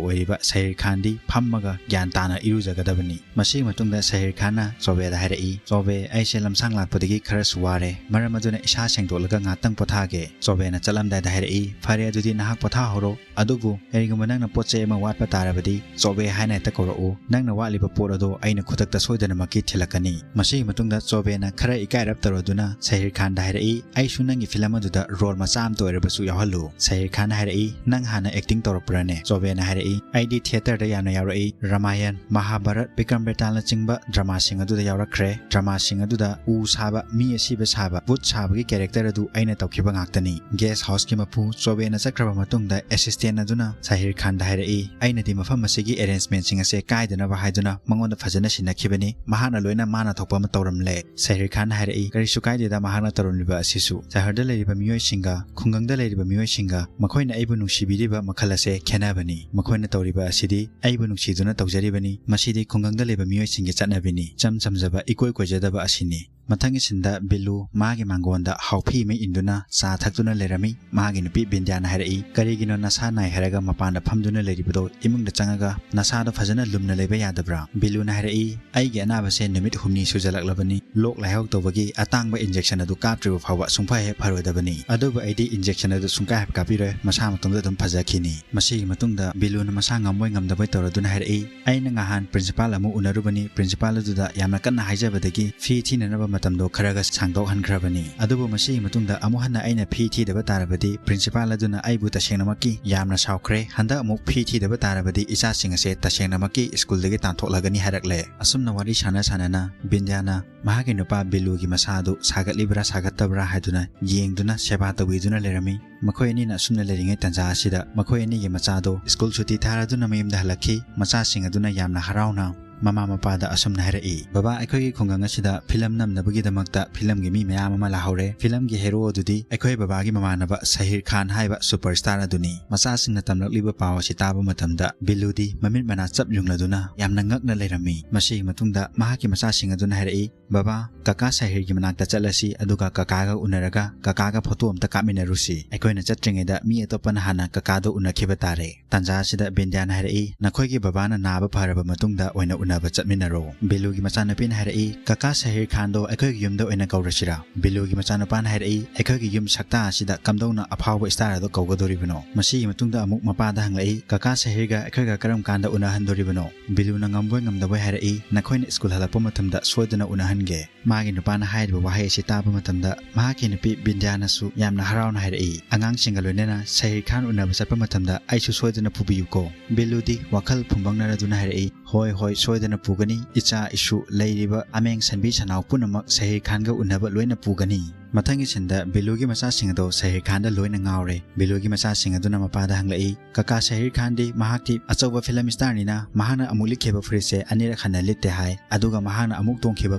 ꯑꯣꯏꯔꯤꯕ ꯁꯍꯤꯔ ꯈꯥꯟꯗꯤ ꯐꯝꯃꯒ ꯒ꯭ꯌꯥꯟ ꯇꯥꯅ ꯏꯔꯨꯖꯒꯗꯕꯅꯤ"꯫ ꯃꯁꯤꯒꯤ ꯃꯇꯨꯡꯗ ꯁꯍꯤꯔ ꯈꯥꯟꯅ ꯆꯣꯕꯦꯗ ꯍꯥꯏꯔꯛꯏ, "ꯆꯣꯕꯦ, ꯑꯩꯁꯦ ꯂꯝꯁꯥꯡ ꯂꯥꯛꯄꯗꯒꯤ ꯈꯔꯁꯨ ꯋꯥꯔꯦ꯫ ꯃꯔꯝ ꯑꯗꯨꯅ ꯏꯁꯥ ꯁꯦꯡꯗꯣꯛꯂꯒ ꯉꯥꯛꯇꯪ ꯄꯣꯊꯥꯒꯦ"꯫ ꯆꯣꯕꯦꯅ ꯆꯠꯂꯝꯗꯥꯏꯗ ꯍꯥꯏꯔꯛꯏ, "ꯐꯔꯦ, ꯑꯗꯨꯗꯤ ꯅꯍꯥꯛ ꯄꯣꯊꯥꯍꯧꯔꯣ꯫ ꯑꯗꯨꯕꯨ ꯀꯔꯤꯒꯨꯝꯕ ꯅꯪꯅ ꯄꯣꯠ ꯆꯩ ꯑꯃ ꯋꯥꯠꯄ ꯇꯥꯔꯕꯗꯤ ꯆꯣꯕꯦ ꯍꯥꯏꯅ ꯍꯦꯛꯇ ꯀꯧꯔꯛꯎ꯫ ꯅꯪꯅ ꯋꯥꯠꯂꯤꯕ ꯄꯣꯠ ꯑꯗꯨ ꯑꯩꯅ ꯈꯨꯗꯛꯇ ꯁꯣꯏꯗꯅꯃꯛꯀꯤ ꯊꯤꯜꯂꯛꯀꯅꯤ"꯫ ꯃꯁꯤꯒꯤ ꯃꯇꯨꯡꯗ ꯆꯣꯕꯦꯅ ꯈꯔ ꯏꯀꯥꯏꯔꯞ ꯇꯧꯔꯗꯨꯅ ꯁꯍꯤꯔ ꯈꯥꯟꯗ ꯍꯥꯏꯔꯛꯏ, "ꯑꯩꯁꯨ ꯅꯪꯒꯤ ꯐꯤꯂꯝ ꯑꯗꯨꯗ ꯔꯣꯜ ꯃꯆꯥ ꯑꯃꯇ ꯑꯣꯏꯔꯕꯁꯨ ꯌꯥꯎꯍꯜꯂꯨ"꯫ ꯁꯍꯤꯔ ꯈꯥꯟꯅ ꯍꯥꯏꯔꯛꯏ, "ꯅꯪ ꯍꯥꯟꯅ ꯑꯦꯛꯇꯤꯡ ꯇꯧꯔꯛꯄ꯭ꯔꯥꯅꯦ?" ꯆꯣꯕꯦꯅ ꯍꯥꯏꯔꯛꯏ, "ꯑꯩꯗꯤ ꯊꯤꯌꯦꯇꯔꯗ ꯌꯥꯝꯅ ꯌꯥꯎꯔꯛꯏ꯫ ꯔꯥꯃꯥꯌꯟ, ꯃꯍꯥꯚꯥꯔꯠ, ꯕꯤꯀ꯭ꯔꯝ ꯕꯦꯇꯥꯜꯅꯆꯤꯡꯕ ꯗ꯭ꯔꯃꯥꯁꯤꯡ ꯑꯗꯨꯗ ꯌꯥꯎꯔꯛꯈ꯭ꯔꯦ꯫ ꯗ꯭ꯔꯃꯥꯁꯤꯡ ꯑꯗꯨꯗ ꯎ ꯁꯥꯕ, ꯃꯤ ꯑꯁꯤꯕ ꯁꯥꯕ, ꯚꯨꯠ ꯁꯥꯕꯒꯤ ꯀꯦꯔꯦꯛꯇꯔ ꯑꯗꯨ ꯑꯩꯅ ꯇꯧꯈꯤꯕ ꯉꯥꯛꯇꯅꯤ"꯫ ꯒꯦꯁ ꯍꯥꯎꯁꯀꯤ ꯃꯄꯨ ꯆꯣꯕꯦꯅ ꯆꯠꯈ꯭ꯔꯕ ꯃꯇꯨꯡꯗ ꯑꯦꯁꯤꯁꯇꯦꯟ ꯑꯗꯨꯅ ꯁꯍꯤꯔ ꯈꯥꯟꯗ ꯍꯥꯏꯔꯛꯏ, "ꯑꯩꯅꯗꯤ ꯃꯐꯝ ꯑꯁꯤꯒꯤ ꯑꯦꯔꯦꯟꯖꯃꯦꯟꯁꯤꯡ ꯑꯁꯦ ꯀꯥꯏꯗꯅꯕ ꯍꯥꯏꯗꯨꯅ ꯃꯉꯣꯟꯗ ꯐꯖꯅ ꯁꯤꯟꯅꯈꯤꯕꯅꯤ꯫ ꯃꯍꯥꯛꯅ ꯂꯣꯏꯅ ꯃꯥꯅ ꯊꯣꯛꯄ ꯑꯃ ꯇꯧꯔꯝꯂꯦ"꯫ ꯁꯍꯤꯔ ꯈꯥꯟꯅ ꯍꯥꯏꯔꯛꯏ, "ꯀꯔꯤꯁꯨ ꯀꯥꯏꯗꯦꯗ ꯃꯍꯥꯛꯅ ꯇꯧꯔꯝꯂꯤꯕ ꯑꯁꯤꯁꯨ꯫ ꯁꯍꯔꯗ ꯂꯩꯔꯤꯕ ꯃꯤꯑꯣꯏꯁꯤꯡꯒ ꯈꯨꯡꯒꯪꯗ ꯂꯩꯔꯤꯕ ꯃꯤꯑꯣꯏꯁꯤꯡꯒ ꯃꯈꯣꯏꯅ ꯑꯩꯕꯨ ꯅꯨꯡꯁꯤꯕꯤꯔꯤꯕ ꯃꯈꯜ ꯑꯁꯦ ꯈꯦꯠꯅꯕꯅꯤ꯫ ꯃꯈꯣꯏꯅ ꯇꯧꯔꯤꯕ ꯑꯁꯤꯗꯤ ꯑꯩꯕꯨ ꯅꯨꯡꯁꯤꯗꯨꯅ ꯇꯧꯖꯔꯤꯕꯅꯤ꯫ ꯃꯁꯤꯗꯤ ꯈꯨꯡꯒꯪꯗ ꯂꯩꯕ ꯃꯤꯑꯣꯏꯁꯤꯡꯒꯤ ꯆꯠꯅꯕꯤꯅꯤ꯫ ꯏꯆꯝ ꯆꯝꯖꯕ, ꯏꯀꯣꯏ ꯀꯣꯏꯖꯗꯕ ꯑꯁꯤꯅꯤ"꯫ ꯃꯊꯪꯒꯤ ꯁꯤꯟꯗ ꯕꯤꯂꯨ ꯃꯥꯒꯤ ꯃꯥꯡꯒꯣꯟꯗ ꯍꯥꯎꯐꯤ ꯑꯃ ꯏꯟꯗꯨꯅ ꯆꯥ ꯊꯛꯇꯨꯅ ꯂꯩꯔꯝꯃꯤ꯫ ꯃꯥꯒꯤ ꯅꯨꯄꯤ ꯕꯤꯟꯗ꯭ꯌꯥꯅ ꯍꯥꯏꯔꯛꯏ, "ꯀꯔꯤꯒꯤꯅꯣ ꯅꯁꯥ ꯅꯥꯏ ꯍꯥꯏꯔꯒ ꯃꯄꯥꯟꯗ ꯐꯝꯗꯨꯅ ꯂꯩꯔꯤꯕꯗꯣ? ꯏꯃꯨꯡꯗ ꯆꯪꯉꯒ ꯅꯁꯥꯗꯣ ꯐꯖꯅ ꯂꯨꯝꯅ ꯂꯩꯕ ꯌꯥꯗꯕ꯭ꯔꯥ?" ꯕꯤꯂꯨꯅ ꯍꯥꯏꯔꯛꯏ, "ꯑꯩꯒꯤ ꯑꯅꯥꯕꯁꯦ ꯅꯨꯃꯤꯠ ꯍꯨꯝꯅꯤ ꯁꯨꯖꯜꯂꯛꯂꯕꯅꯤ꯫ ꯂꯣꯛ ꯂꯥꯏꯍꯧ ꯇꯧꯕꯒꯤ ꯑꯇꯥꯡꯕ ꯏꯟꯖꯦꯛꯁꯟ ꯑꯗꯨ ꯀꯥꯞꯇ꯭ꯔꯤꯕ ꯐꯥꯎꯕ ꯁꯨꯡꯐ ꯍꯦꯛ ꯐꯔꯣꯏꯗꯕꯅꯤ꯫ ꯑꯗꯨꯕꯨ ꯑꯩꯗꯤ ꯏꯟꯖꯦꯛꯁꯟ ꯑꯗꯨ ꯁꯨꯡꯀꯥꯞ ꯍꯦꯛ ꯀꯥꯞꯄꯤꯔꯣꯏ꯫ ꯃꯁꯥ ꯃꯇꯣꯝꯇ ꯑꯗꯨꯝ ꯐꯖꯈꯤꯅꯤ"꯫ ꯃꯁꯤꯒꯤ ꯃꯇꯨꯡꯗ ꯕꯤꯂꯨꯅ ꯃꯁꯥ ꯉꯝꯃꯣꯏ ꯉꯝꯗꯕꯣꯏ ꯇꯧꯔꯗꯨꯅ ꯍꯥꯏꯔꯛꯏ, "ꯑꯩꯅ ꯉꯍꯥꯟ ꯄ꯭ꯔꯤꯟꯁꯤꯄꯥꯜ ꯑꯃ ꯎꯅꯔꯨꯕꯅꯤ꯫ ꯄ꯭ꯔꯤꯟꯁꯤꯄꯥꯜ ꯑꯗꯨꯗ ꯌꯥꯝꯅ ꯀꯟꯅ ꯍꯥꯏꯖꯕꯗꯒꯤ ꯐꯤ ꯊꯤꯅꯅꯕ ꯃꯇꯝꯗꯣ ꯈꯔꯒ ꯁꯥꯡꯗꯣꯛꯍꯟꯈ꯭ꯔꯕꯅꯤ꯫ ꯑꯗꯨꯕꯨ ꯃꯁꯤꯒꯤ ꯃꯇꯨꯡꯗ ꯑꯃꯨꯛ ꯍꯟꯅ ꯑꯩꯅ ꯐꯤ ꯊꯤꯗꯕ ꯇꯥꯔꯕꯗꯤ ꯄ꯭ꯔꯤꯟꯁꯤꯄꯥꯜ ꯑꯗꯨꯅ ꯑꯩꯕꯨ ꯇꯁꯦꯡꯅꯃꯛꯀꯤ ꯌꯥꯝꯅ ꯁꯥꯎꯈ꯭ꯔꯦ꯫ ꯍꯟꯗꯛ ꯑꯃꯨꯛ ꯐꯤ ꯊꯤꯗꯕ ꯇꯥꯔꯕꯗꯤ ꯏꯆꯥꯁꯤꯡ ꯑꯁꯦ ꯇꯁꯦꯡꯅꯃꯛꯀꯤ ꯁ꯭ꯀꯨꯜꯗꯒꯤ ꯇꯥꯟꯊꯣꯛꯂꯒꯅꯤ ꯍꯥꯏꯔꯛꯂꯦ꯫ ꯑꯁꯨꯝꯅ ꯋꯥꯔꯤ ꯁꯥꯟꯅ ꯁꯥꯟꯅꯅ ꯕꯤꯟꯗ꯭ꯌꯥꯅ ꯃꯍꯥꯛꯀꯤ ꯅꯨꯄꯥ ꯕꯤꯂꯨꯒꯤ ꯃꯁꯥ ꯑꯗꯨ ꯁꯥꯒꯠꯂꯤꯕ꯭ꯔꯥ ꯁꯥꯒꯠꯇꯕ꯭ꯔꯥ ꯍꯥꯏꯗꯨꯅ ꯌꯦꯡꯗꯨꯅ ꯁꯦꯕꯥ ꯇꯧꯕꯤꯗꯨꯅ ꯂꯩꯔꯝꯃꯤ꯫ ꯃꯈꯣꯏ ꯑꯅꯤꯅ ꯑꯁꯨꯝꯅ ꯂꯩꯔꯤꯉꯩ ꯇꯥꯟꯖꯥ ꯑꯁꯤꯗ ꯃꯈꯣꯏ ꯑꯅꯤꯒꯤ ꯃꯆꯥꯗꯣ ꯁ꯭ꯀꯨꯜ ꯁꯨꯇꯤ ꯊꯥꯔꯗꯨꯅ ꯃꯌꯨꯝꯗ ꯍꯜꯂꯛꯈꯤ꯫ ꯃꯆꯥꯁꯤꯡ ꯑꯗꯨꯅ ꯌꯥꯝꯅ ꯍꯔꯥꯎꯅ ꯃꯃꯥ ꯃꯄꯥꯗ ꯑꯁꯨꯝꯅ ꯍꯥꯏꯔꯛꯏ, "ꯕꯕꯥ, ꯑꯩꯈꯣꯏꯒꯤ ꯈꯨꯡꯒꯪ ꯑꯁꯤꯗ ꯐꯤꯂꯝ ꯅꯝꯅꯕꯒꯤꯗꯃꯛꯇ ꯐꯤꯂꯝꯒꯤ ꯃꯤ ꯃꯌꯥꯝ ꯑꯃ ꯂꯥꯛꯍꯧꯔꯦ꯫ ꯐꯤꯂꯝꯒꯤ ꯍꯦꯔꯣ ꯑꯗꯨꯗꯤ ꯑꯩꯈꯣꯏ ꯕꯕꯥꯒꯤ ꯃꯃꯥꯟꯅꯕ ꯁꯍꯤꯔ ꯈꯥꯟ ꯍꯥꯏꯕ ꯁꯨꯄꯔ ꯁ꯭ꯇꯥꯔ ꯑꯗꯨꯅꯤ꯫" ꯃꯆꯥꯁꯤꯡꯅ ꯇꯝꯂꯛꯂꯤꯕ ꯄꯥꯎ ꯑꯁꯤ ꯇꯥꯕ ꯃꯇꯝꯗ ꯕꯤꯂꯨꯗꯤ ꯃꯃꯤꯠ ꯃꯅꯥ ꯆꯞ ꯌꯨꯡꯂꯗꯨꯅ ꯌꯥꯝꯅ ꯉꯛꯅ ꯂꯩꯔꯝꯃꯤ꯫ ꯃꯁꯤꯒꯤ ꯃꯇꯨꯡꯗ ꯃꯍꯥꯛꯀꯤ ꯃꯆꯥꯁꯤꯡ ꯑꯗꯨꯅ ꯍꯥꯏꯔꯛꯏ, "ꯕꯕꯥ, ꯀꯀꯥ ꯁꯍꯤꯔꯒꯤ ꯃꯅꯥꯛꯇ ꯆꯠꯂꯁꯤ, ꯑꯗꯨꯒ ꯀꯀꯥꯒ ꯎꯅꯔꯒ ꯀꯀꯥꯒ ꯐꯣꯇꯣ ꯑꯝꯇ ꯀꯥꯞꯃꯤꯟꯅꯔꯨꯁꯤ꯫ ꯑꯩꯈꯣꯏꯅ ꯆꯠꯇ꯭ꯔꯤꯉꯩꯗ ꯃꯤ ꯑꯇꯣꯞꯄꯅ ꯍꯥꯟꯅ ꯀꯀꯥꯗꯣ ꯎꯅꯈꯤꯕ ꯇꯥꯔꯦ꯫" ꯇꯥꯟꯖꯥ ꯑꯁꯤꯗ ꯕꯤꯟꯗ꯭ꯌꯥꯅ ꯍꯥꯏꯔꯛꯏ, "ꯅꯈꯣꯏꯒꯤ ꯕꯕꯥꯅ ꯅꯥꯕ ꯐꯔꯕ ꯃꯇꯨꯡꯗ ꯑꯣꯏꯅ ꯎꯅꯕ ꯆꯠꯃꯤꯟꯅꯔꯣ꯫" ꯕꯤꯂꯨꯒꯤ ꯃꯆꯥꯅꯨꯄꯤꯅ ꯍꯥꯏꯔꯛꯏ, "ꯀꯀꯥ ꯁꯍꯤꯔ ꯈꯥꯟꯗꯣ ꯑꯩꯈꯣꯏꯒꯤ ꯌꯨꯝꯗ ꯑꯣꯏꯅ ꯀꯧꯔꯁꯤꯔꯥ?" ꯕꯤꯂꯨꯒꯤ ꯃꯆꯥꯅꯨꯄꯥꯅ ꯍꯥꯏꯔꯛꯏ, "ꯑꯩꯈꯣꯏꯒꯤ ꯌꯨꯝ ꯁꯛꯇꯥ ꯑꯁꯤꯗ ꯀꯝꯗꯧꯅ ꯑꯐꯥꯎꯕ ꯁ꯭ꯇꯥꯔ ꯑꯗꯣ ꯀꯧꯒꯗꯧꯔꯤꯕꯅꯣ?" ꯃꯁꯤꯒꯤ ꯃꯇꯨꯡꯗ ꯑꯃꯨꯛ ꯃꯄꯥꯗ ꯍꯪꯂꯛꯏ, "ꯀꯀꯥ ꯁꯍꯤꯔꯒ ꯑꯩꯈꯣꯏꯒ ꯀꯔꯝ ꯀꯥꯟꯗ ꯎꯅꯍꯟꯗꯣꯔꯤꯕꯅꯣ?" ꯕꯤꯂꯨꯅ ꯉꯝꯕꯣꯏ ꯉꯝꯗꯕꯣꯏ ꯍꯥꯏꯔꯛꯏ, "ꯅꯈꯣꯏꯅ ꯁ꯭ꯀꯨꯜ ꯍꯜꯂꯛꯄ ꯃꯇꯝꯗ ꯁꯣꯏꯗꯅ ꯎꯅꯍꯟꯒꯦ꯫" ꯃꯥꯒꯤ ꯅꯨꯄꯥꯅ ꯍꯥꯏꯔꯤꯕ ꯋꯥꯍꯩ ꯑꯁꯤ ꯇꯥꯕ ꯃꯇꯝꯗ ꯃꯍꯥꯛꯀꯤ ꯅꯨꯄꯤ ꯕꯤꯟꯗ꯭ꯌꯥꯅꯁꯨ ꯌꯥꯝꯅ ꯍꯔꯥꯎꯅ ꯍꯥꯏꯔꯛꯏ, "ꯑꯉꯥꯡꯁꯤꯡꯒ ꯂꯣꯏꯅꯅ ꯁꯍꯤꯔ ꯈꯥꯟ ꯎꯅꯕ ꯆꯠꯄ ꯃꯇꯝꯗ ꯑꯩꯁꯨ ꯁꯣꯏꯗꯅ ꯄꯨꯕꯤꯌꯨꯀꯣ꯫" ꯕꯤꯂꯨꯗꯤ ꯋꯥꯈꯜ ꯐꯨꯝꯕꯪꯅꯔꯗꯨꯅ ꯍꯥꯏꯔꯛꯏ, "ꯍꯣꯏ, ꯍꯣꯏ, ꯁꯣꯏꯗꯅ ꯄꯨꯒꯅꯤ꯫ ꯏꯆꯥ, ꯏꯁꯨ, ꯂꯩꯔꯤꯕ ꯑꯃꯦꯡ ꯁꯟꯕꯤ ꯁꯟꯅꯥꯎ ꯄꯨꯝꯅꯃꯛ ꯁꯍꯤꯔ ꯈꯥꯟꯒ ꯎꯅꯕ ꯂꯣꯏꯅ ꯄꯨꯒꯅꯤ꯫" ꯃꯊꯪꯒꯤ ꯁꯤꯟꯗ ꯕꯤꯂꯨꯒꯤ ꯃꯆꯥꯁꯤꯡ ꯑꯗꯣ ꯁꯍꯤꯔ ꯈꯥꯟꯗ ꯂꯣꯏꯅ ꯉꯥꯎꯔꯦ꯫ ꯕꯤꯂꯨꯒꯤ ꯃꯆꯥꯁꯤꯡ ꯑꯗꯨꯅ ꯃꯄꯥꯗ ꯍꯪꯂꯛꯏ, "ꯀꯀꯥ ꯁꯍꯤꯔ ꯈꯥꯟꯗꯤ ꯃꯍꯥꯛꯇꯤ ꯑꯆꯧꯕ ꯐꯤꯂꯝ ꯁ꯭ꯇꯥꯔꯅꯤꯅ ꯃꯍꯥꯛꯅ ꯑꯃꯨꯛ ꯂꯤꯠꯈꯤꯕ ꯐꯨꯔꯤꯠꯁꯦ ꯑꯅꯤꯔꯛ ꯍꯟꯅ ꯂꯤꯠꯇꯦ ꯍꯥꯏ, ꯑꯗꯨꯒ ꯃꯍꯥꯛꯅ ꯑꯃꯨꯛ ꯇꯣꯡꯈꯤꯕ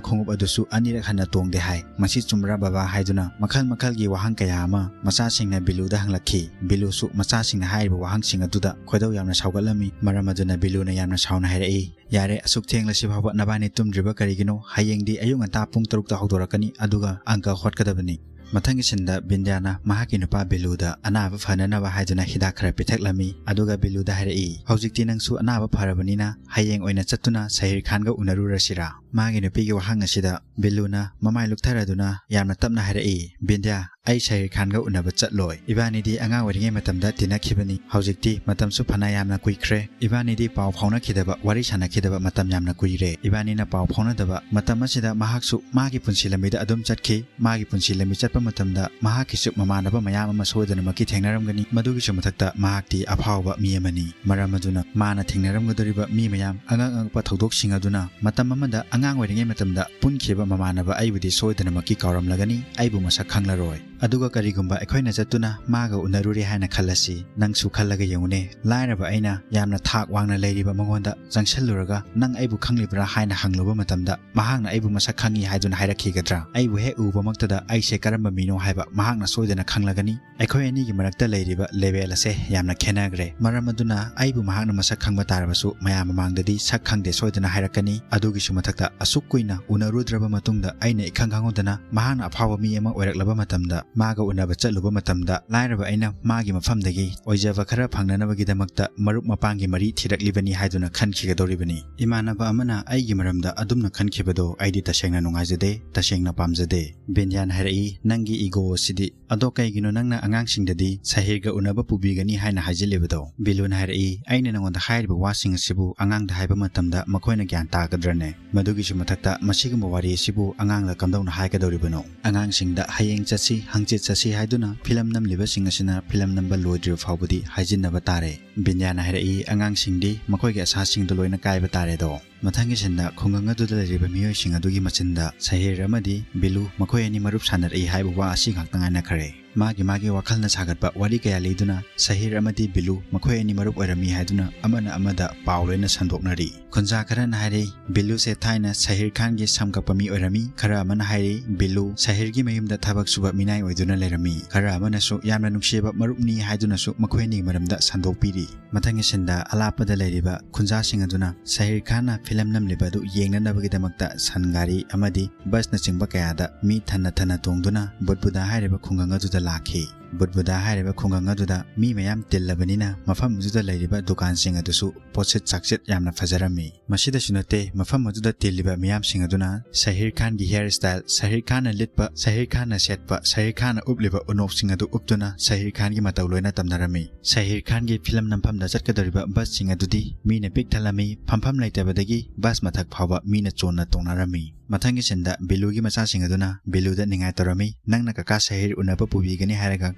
ꯈꯣꯡꯎꯞ ꯑꯗꯨꯁꯨ ꯑꯅꯤꯔꯛ ꯍꯟꯅ ꯇꯣꯡꯗꯦ ꯍꯥꯏ꯫ ꯃꯁꯤ ꯆꯨꯝꯕ꯭ꯔꯥ ꯕꯕꯥ?" ꯍꯥꯏꯗꯨꯅ ꯃꯈꯜ ꯃꯈꯜꯒꯤ ꯋꯥꯍꯪ ꯀꯌꯥ ꯑꯃ ꯃꯆꯥꯁꯤꯡꯅ ꯕꯤꯂꯨꯗ ꯍꯪꯂꯛꯈꯤ꯫ ꯕꯤꯂꯨꯁꯨ ꯃꯆꯥꯁꯤꯡꯅ ꯍꯥꯏꯔꯤꯕ ꯋꯥꯍꯪꯁꯤꯡ ꯑꯗꯨꯗ ꯈꯣꯏꯗꯧ ꯌꯥꯝꯅ ꯁꯥꯎꯒꯠꯂꯝꯃꯤ꯫ ꯃꯔꯝ ꯑꯗꯨꯅ ꯕꯤꯂꯨꯅ ꯌꯥꯝꯅ ꯁꯥꯎꯅ ꯍꯥꯏꯔꯛꯏ, "ꯌꯥꯔꯦ, ꯑꯁꯨꯛ ꯊꯦꯡꯂꯁꯤ ꯐꯥꯎꯕ ꯅꯕꯥꯅꯤ ꯇꯨꯝꯗ꯭ꯔꯤꯕ ꯀꯔꯤꯒꯤꯅꯣ? ꯍꯌꯦꯡꯗꯤ ꯑꯌꯨꯛ ꯉꯟꯇꯥ ꯄꯨꯡ ꯇꯔꯨꯛꯇ ꯍꯧꯗꯣꯔꯛꯀꯅꯤ, ꯑꯗꯨꯒ ꯑꯪꯀ ꯍꯣꯠꯀꯗꯕꯅꯤ꯫" ꯃꯊꯪꯒꯤ ꯁꯤꯟꯗ ꯕꯤꯟꯗ꯭ꯌꯥꯅ ꯃꯍꯥꯛꯀꯤ ꯅꯨꯄꯥ ꯕꯤꯂꯨꯗ ꯑꯅꯥꯕ ꯐꯅꯅꯕ ꯍꯥꯏꯗꯨꯅ ꯍꯤꯗꯥꯛ ꯈꯔ ꯄꯤꯊꯛꯂꯝꯃꯤ꯫ ꯑꯗꯨꯒ ꯕꯤꯂꯨꯗ ꯍꯥꯏꯔꯛꯏ, "ꯍꯧꯖꯤꯛꯇꯤ ꯅꯪꯁꯨ ꯑꯅꯥꯕ ꯐꯔꯕꯅꯤꯅ ꯍꯌꯦꯡ ꯑꯣꯏꯅ ꯆꯠꯇꯨꯅ ꯁꯍꯤꯔ ꯈꯥꯟꯒ ꯎꯅꯔꯨꯔꯁꯤꯔꯥ?" ꯃꯥꯒꯤ ꯅꯨꯄꯤꯒꯤ ꯋꯥꯍꯪ ꯑꯁꯤꯗ ꯕꯤꯂꯨꯅ ꯃꯃꯥꯏ ꯂꯨꯛꯊꯔꯗꯨꯅ ꯌꯥꯝꯅ ꯇꯞꯅ ꯍꯥꯏꯔꯛꯏ, "ꯕꯤꯟꯗ꯭ꯌꯥ, ꯑꯩ ꯁꯍꯤꯔ ꯈꯥꯟꯒ ꯎꯅꯕ ꯆꯠꯂꯣꯏ꯫ ꯏꯕꯥꯅꯤꯗꯤ ꯑꯉꯥꯡ ꯑꯣꯏꯔꯤꯉꯩ ꯃꯇꯝꯗ ꯇꯤꯟꯅꯈꯤꯕꯅꯤ꯫ ꯍꯧꯖꯤꯛꯇꯤ ꯃꯇꯝꯁꯨ ꯐꯅ ꯌꯥꯝꯅ ꯀꯨꯏꯈ꯭ꯔꯦ꯫ ꯏꯕꯥꯅꯤꯗꯤ ꯄꯥꯎ ꯐꯥꯎꯅꯈꯤꯗꯕ, ꯋꯥꯔꯤ ꯁꯥꯟꯅꯈꯤꯗꯕ ꯃꯇꯝ ꯌꯥꯝꯅ ꯀꯨꯏꯔꯦ꯫ ꯏꯕꯥꯅꯤꯅ ꯄꯥꯎ ꯐꯥꯎꯅꯗꯕ ꯃꯇꯝ ꯑꯁꯤꯗ ꯃꯍꯥꯛꯁꯨ ꯃꯥꯒꯤ ꯄꯨꯟꯁꯤ ꯂꯝꯕꯤꯗ ꯑꯗꯨꯝ ꯆꯠꯈꯤ꯫ ꯃꯥꯒꯤ ꯄꯨꯟꯁꯤ ꯂꯝꯕꯤ ꯆꯠꯄ ꯃꯇꯝꯗ ꯃꯍꯥꯛꯀꯤꯁꯨ ꯃꯃꯥꯟꯅꯕ ꯃꯌꯥꯝ ꯑꯃ ꯁꯣꯏꯗꯅꯃꯛꯀꯤ ꯊꯦꯡꯅꯔꯝꯒꯅꯤ꯫ ꯃꯗꯨꯒꯤꯁꯨ ꯃꯊꯛꯇ ꯃꯍꯥꯛꯇꯤ ꯑꯐꯥꯎꯕ ꯃꯤ ꯑꯃꯅꯤ꯫ ꯃꯔꯝ ꯑꯗꯨꯅ ꯃꯥꯅ ꯊꯦꯡꯅꯔꯝꯒꯗꯧꯔꯤꯕ ꯃꯤ ꯃꯌꯥꯝ, ꯑꯉꯛ ꯑꯉꯛꯄ ꯊꯧꯗꯣꯛꯁꯤꯡ ꯑꯗꯨꯅ ꯃꯇꯝ ꯑꯃꯗ ꯑꯉꯥꯡ ꯑꯣꯏꯔꯤꯉꯩ ꯃꯇꯝꯗ ꯄꯨꯟꯈꯤꯕ ꯃꯃꯥꯟꯅꯕ ꯑꯩꯕꯨꯗꯤ ꯁꯣꯏꯗꯅꯃꯛꯀꯤ ꯀꯥꯎꯔꯝꯂꯒꯅꯤ, ꯑꯩꯕꯨ ꯃꯁꯛ ꯈꯪꯂꯔꯣꯏ꯫ ꯑꯗꯨꯒ ꯀꯔꯤꯒꯨꯝꯕ ꯑꯩꯈꯣꯏꯅ ꯆꯠꯇꯨꯅ ꯃꯥꯒ ꯎꯅꯔꯨꯔꯦ ꯍꯥꯏꯅ ꯈꯜꯂꯁꯤ꯫ ꯅꯪꯁꯨ ꯈꯜꯂꯒ ꯌꯦꯡꯉꯨꯅꯦ, ꯂꯥꯏꯔꯕ ꯑꯩꯅ ꯌꯥꯝꯅ ꯊꯥꯛ ꯋꯥꯡꯅ ꯂꯩꯔꯤꯕ ꯃꯉꯣꯟꯗ ꯆꯪꯁꯤꯜꯂꯨꯔꯒ, 'ꯅꯪ ꯑꯩꯕꯨ ꯈꯪꯂꯤꯕ꯭ꯔꯥ?' ꯍꯥꯏꯅ ꯍꯪꯂꯨꯕ ꯃꯇꯝꯗ, ꯃꯍꯥꯛꯅ ꯑꯩꯕꯨ ꯃꯁꯛ ꯈꯪꯉꯤ ꯍꯥꯏꯗꯨꯅ ꯍꯥꯏꯔꯛꯈꯤꯒꯗ꯭ꯔꯥ? ꯑꯩꯕꯨ ꯍꯦꯛ ꯎꯕꯃꯛꯇꯗ ꯑꯩꯁꯦ ꯀꯔꯝꯕ ꯃꯤꯅꯣ ꯍꯥꯏꯕ ꯃꯍꯥꯛꯅ ꯁꯣꯏꯗꯅ ꯈꯪꯂꯒꯅꯤ꯫ ꯑꯩꯈꯣꯏ ꯑꯅꯤꯒꯤ ꯃꯔꯛꯇ ꯂꯩꯔꯤꯕ level ꯑꯁꯦ ꯌꯥꯝꯅ ꯈꯦꯠꯅꯈ꯭ꯔꯦ꯫ ꯃꯔꯝ ꯑꯗꯨꯅ ꯑꯩꯕꯨ ꯃꯍꯥꯛꯅ ꯃꯁꯛ ꯈꯪꯕ ꯇꯥꯔꯕꯁꯨ, ꯃꯌꯥꯝ ꯃꯃꯥꯡꯗꯗꯤ ꯁꯛ ꯈꯪꯗꯦ ꯁꯣꯏꯗꯅ ꯍꯥꯏꯔꯛꯀꯅꯤ꯫ ꯑꯗꯨꯒꯤꯁꯨ ꯃꯊꯛꯇ, ꯑꯁꯨꯛ ꯀꯨꯏꯅ ꯎꯅꯔꯨꯗ꯭ꯔꯕ ꯃꯇꯨꯡꯗ ꯑꯩꯅ ꯏꯈꯪ ꯈꯪꯍꯧꯗꯅ ꯃꯍꯥꯛꯅ ꯑꯐꯥꯎꯕ ꯃꯤ ꯑꯃ ꯑꯣꯏꯔꯛꯂꯕ ꯃꯇꯝꯗ, ꯃꯥꯒ ꯎꯅꯕ ꯆꯠꯂꯨꯕ ꯃꯇꯝꯗ, ꯂꯥꯏꯔꯕ ꯑꯩꯅ ꯃꯥꯒꯤ ꯃꯐꯝꯗꯒꯤ ꯑꯣꯏꯖꯕ ꯈꯔ ꯐꯪꯅꯅꯕꯒꯤꯗꯃꯛꯇ ꯃꯔꯨꯞ ꯃꯄꯥꯡꯒꯤ ꯃꯔꯤ ꯊꯤꯔꯛꯂꯤꯕꯅꯤ ꯍꯥꯏꯗꯨꯅ ꯈꯟꯈꯤꯒꯗꯧꯔꯤꯕꯅꯤ꯫ ꯏꯃꯥꯟꯅꯕ ꯑꯃꯅ ꯑꯩꯒꯤ ꯃꯔꯝꯗ ꯑꯗꯨꯝꯅ ꯈꯟꯈꯤꯕꯗꯣ ꯑꯩꯗꯤ ꯇꯁꯦꯡꯅ ꯅꯨꯡꯉꯥꯏꯖꯗꯦ, ꯇꯁꯦꯡꯅ ꯄꯥꯝꯖꯗꯦ꯫ ꯕꯤꯟꯗ꯭ꯌꯥꯅ ꯍꯥꯏꯔꯛꯏ, "ꯅꯪꯒꯤ ego ꯑꯁꯤꯗꯤ꯫ ꯑꯗꯣ ꯀꯩꯒꯤꯅꯣ ꯅꯪꯅ ꯑꯉꯥꯡꯁꯤꯡꯗꯗꯤ ꯁꯍꯤꯔꯒ ꯎꯅꯕ ꯄꯨꯕꯤꯒꯅꯤ ꯍꯥꯏꯅ ꯍꯥꯏꯖꯤꯜꯂꯤꯕꯗꯣ?" ꯕꯤꯂꯨꯅ ꯍꯥꯏꯔꯛꯏ, "ꯑꯩꯅ ꯅꯉꯣꯟꯗ ꯍꯥꯏꯔꯤꯕ ꯋꯥꯁꯤꯡ ꯑꯁꯤꯕꯨ ꯑꯉꯥꯡꯗ ꯍꯥꯏꯕ ꯃꯇꯝꯗ ꯃꯈꯣꯏꯅ ꯒ꯭ꯌꯥꯟ ꯇꯥꯒꯗ꯭ꯔꯅꯦ? ꯃꯗꯨꯒꯤꯁꯨ ꯃꯊꯛꯇ ꯃꯁꯤꯒꯨꯝꯕ ꯋꯥꯔꯤ ꯑꯁꯤꯕꯨ ꯑꯉꯥꯡꯗ ꯀꯝꯗꯧꯅ ꯍꯥꯏꯒꯗꯧꯔꯤꯕꯅꯣ? ꯑꯉꯥꯡꯁꯤꯡꯗ ꯍꯌꯦꯡ ꯆꯠꯁꯤ, ꯍꯪꯆꯤꯠ ꯆꯠꯁꯤ ꯍꯥꯏꯗꯨꯅ ꯐꯤꯂꯝ ꯅꯝꯂꯤꯕꯁꯤꯡ ꯑꯁꯤꯅ ꯐꯤꯂꯝ ꯅꯝꯕ ꯂꯣꯏꯗ꯭ꯔꯤꯕ ꯐꯥꯎꯕꯗꯤ ꯍꯥꯏꯖꯤꯟꯅꯕ ꯇꯥꯔꯦ꯫" ꯕꯤꯟꯗ꯭ꯌꯥꯅ ꯍꯥꯏꯔꯛꯏ, "ꯑꯉꯥꯡꯁꯤꯡꯗꯤ ꯃꯈꯣꯏꯒꯤ ꯑꯁꯥꯁꯤꯡꯗꯨ ꯂꯣꯏꯅ ꯀꯥꯏꯕ ꯇꯥꯔꯦꯗꯣ꯫" ꯃꯊꯪꯒꯤ ꯁꯤꯟꯗ ꯈꯨꯡꯒꯪ ꯑꯗꯨꯗ ꯂꯩꯔꯤꯕ ꯃꯤꯑꯣꯏꯁꯤꯡ ꯑꯗꯨꯒꯤ ꯃꯆꯤꯟꯗ ꯁꯍꯤꯔ ꯑꯃꯗꯤ ꯕꯤꯂꯨ ꯃꯈꯣꯏ ꯑꯅꯤ ꯃꯔꯨꯞ ꯁꯥꯟꯅꯔꯛꯏ ꯍꯥꯏꯕ ꯋꯥ ꯑꯁꯤ ꯉꯥꯛꯇ ꯉꯥꯏꯅꯈ꯭ꯔꯦ꯫ ꯃꯥꯒꯤ ꯃꯥꯒꯤ ꯋꯥꯈꯜꯅ ꯁꯥꯒꯠꯄ ꯋꯥꯔꯤ ꯀꯌꯥ ꯂꯤꯗꯨꯅ ꯁꯍꯤꯔ ꯑꯃꯗꯤ ꯕꯤꯂꯨ ꯃꯈꯣꯏ ꯑꯅꯤ ꯃꯔꯨꯞ ꯑꯣꯏꯔꯝꯃꯤ ꯍꯥꯏꯗꯨꯅ ꯑꯃꯅ ꯑꯃꯗ ꯄꯥꯎ ꯂꯣꯏꯅ ꯁꯟꯗꯣꯛꯅꯔꯤ꯫ ꯈꯨꯟꯖꯥ ꯈꯔꯅ ꯍꯥꯏꯔꯤ, "ꯕꯤꯂꯨꯁꯦ ꯊꯥꯏꯅ ꯁꯍꯤꯔ ꯈꯥꯟꯒꯤ ꯁꯝ ꯀꯛꯄ ꯃꯤ ꯑꯣꯏꯔꯝꯃꯤ꯫" ꯈꯔ ꯑꯃꯅ ꯍꯥꯏꯔꯤ, "ꯕꯤꯂꯨ ꯁꯍꯤꯔꯒꯤ ꯃꯌꯨꯝꯗ ꯊꯕꯛ ꯁꯨꯕ ꯃꯤꯅꯥꯏ ꯑꯣꯏꯗꯨꯅ ꯂꯩꯔꯝꯃꯤ꯫" ꯈꯔ ꯑꯃꯅꯁꯨ ꯌꯥꯝꯅ ꯅꯨꯡꯁꯤꯕ ꯃꯔꯨꯞꯅꯤ ꯍꯥꯏꯗꯨꯅꯁꯨ ꯃꯈꯣꯏ ꯑꯅꯤꯒꯤ ꯃꯔꯝꯗ ꯁꯟꯗꯣꯛꯄꯤꯔꯤ꯫ ꯃꯊꯪꯒꯤ ꯁꯤꯟꯗ ꯑꯂꯥꯞꯄꯗ ꯂꯩꯔꯤꯕ ꯈꯨꯟꯖꯥꯁꯤꯡ ꯑꯗꯨꯅ ꯁꯍꯤꯔ ꯈꯥꯟꯅ ꯐꯤꯂꯝ ꯅꯝꯂꯤꯕ ꯑꯗꯨ ꯌꯦꯡꯅꯅꯕꯒꯤꯗꯃꯛꯇ ꯁꯟ ꯒꯥꯔꯤ ꯑꯃꯗꯤ ꯕꯁꯅꯆꯤꯡꯕ ꯀꯌꯥꯗ ꯃꯤ ꯊꯟꯅ ꯊꯟꯅ ꯇꯣꯡꯗꯨꯅ ꯕꯨꯠꯕꯨꯗꯥ ꯍꯥꯏꯔꯤꯕ ꯈꯨꯡꯒꯪ ꯑꯗꯨꯗ ꯂꯥꯛꯈꯤ꯫ ꯕꯨꯠꯕꯨꯗꯥ ꯍꯥꯏꯔꯤꯕ ꯈꯨꯡꯒꯪ ꯑꯗꯨꯗ ꯃꯤ ꯃꯌꯥꯝ ꯇꯤꯜꯂꯕꯅꯤꯅ ꯃꯐꯝ ꯑꯗꯨꯗ ꯂꯩꯔꯤꯕ ꯗꯨꯀꯥꯟꯁꯤꯡ ꯑꯗꯨꯁꯨ ꯄꯣꯠꯁꯤꯠ ꯆꯥꯛꯁꯤꯠ ꯌꯥꯝꯅ ꯐꯖꯔꯝꯃꯤ꯫ ꯃꯁꯤꯗꯁꯨ ꯅꯠꯇꯦ, ꯃꯐꯝ ꯑꯗꯨꯗ ꯇꯤꯜꯂꯤꯕ ꯃꯤꯌꯥꯝꯁꯤꯡ ꯑꯗꯨꯅ ꯁꯍꯤꯔ ꯈꯥꯟꯒꯤ ꯍꯤꯌꯔ ꯁ꯭ꯇꯥꯏꯜ, ꯁꯍꯤꯔ ꯈꯥꯟꯅ ꯂꯤꯠꯄ, ꯁꯍꯤꯔ ꯈꯥꯟꯅ ꯁꯦꯠꯄ, ꯁꯍꯤꯔ ꯈꯥꯟꯅ ꯎꯞꯂꯤꯕ ꯎꯅꯣꯞꯁꯤꯡ ꯑꯗꯨ ꯎꯞꯇꯨꯅ ꯁꯍꯤꯔ ꯈꯥꯟꯒꯤ ꯃꯇꯧ ꯂꯣꯏꯅ ꯇꯝꯅꯔꯝꯃꯤ꯫ ꯁꯍꯤꯔ ꯈꯥꯟꯒꯤ ꯐꯤꯂꯝ ꯅꯝꯐꯝꯗ ꯆꯠꯀꯗꯧꯔꯤꯕ ꯕꯁꯁꯤꯡ ꯑꯗꯨꯗꯤ ꯃꯤꯅ ꯄꯤꯛ ꯊꯜꯂꯝꯃꯤ꯫ ꯐꯝꯐꯝ ꯂꯩꯇꯕꯗꯒꯤ ꯕꯁ ꯃꯊꯛ ꯐꯥꯎꯕ ꯃꯤꯅ ꯆꯣꯟꯅ ꯇꯣꯡꯅꯔꯝꯃꯤ꯫ ꯃꯊꯪꯒꯤ ꯁꯤꯟꯗ ꯕꯤꯂꯨꯒꯤ ꯃꯆꯥꯁꯤꯡ ꯑꯗꯨꯅ ꯕꯤꯂꯨꯗ ꯅꯤꯡꯉꯥꯏ ꯇꯧꯔꯝꯃꯤ, "ꯅꯪꯅ ꯀꯀꯥ ꯁꯍꯤꯔ ꯎꯅꯕ ꯄꯨꯕꯤꯒꯅꯤ ꯍꯥꯏꯔꯒ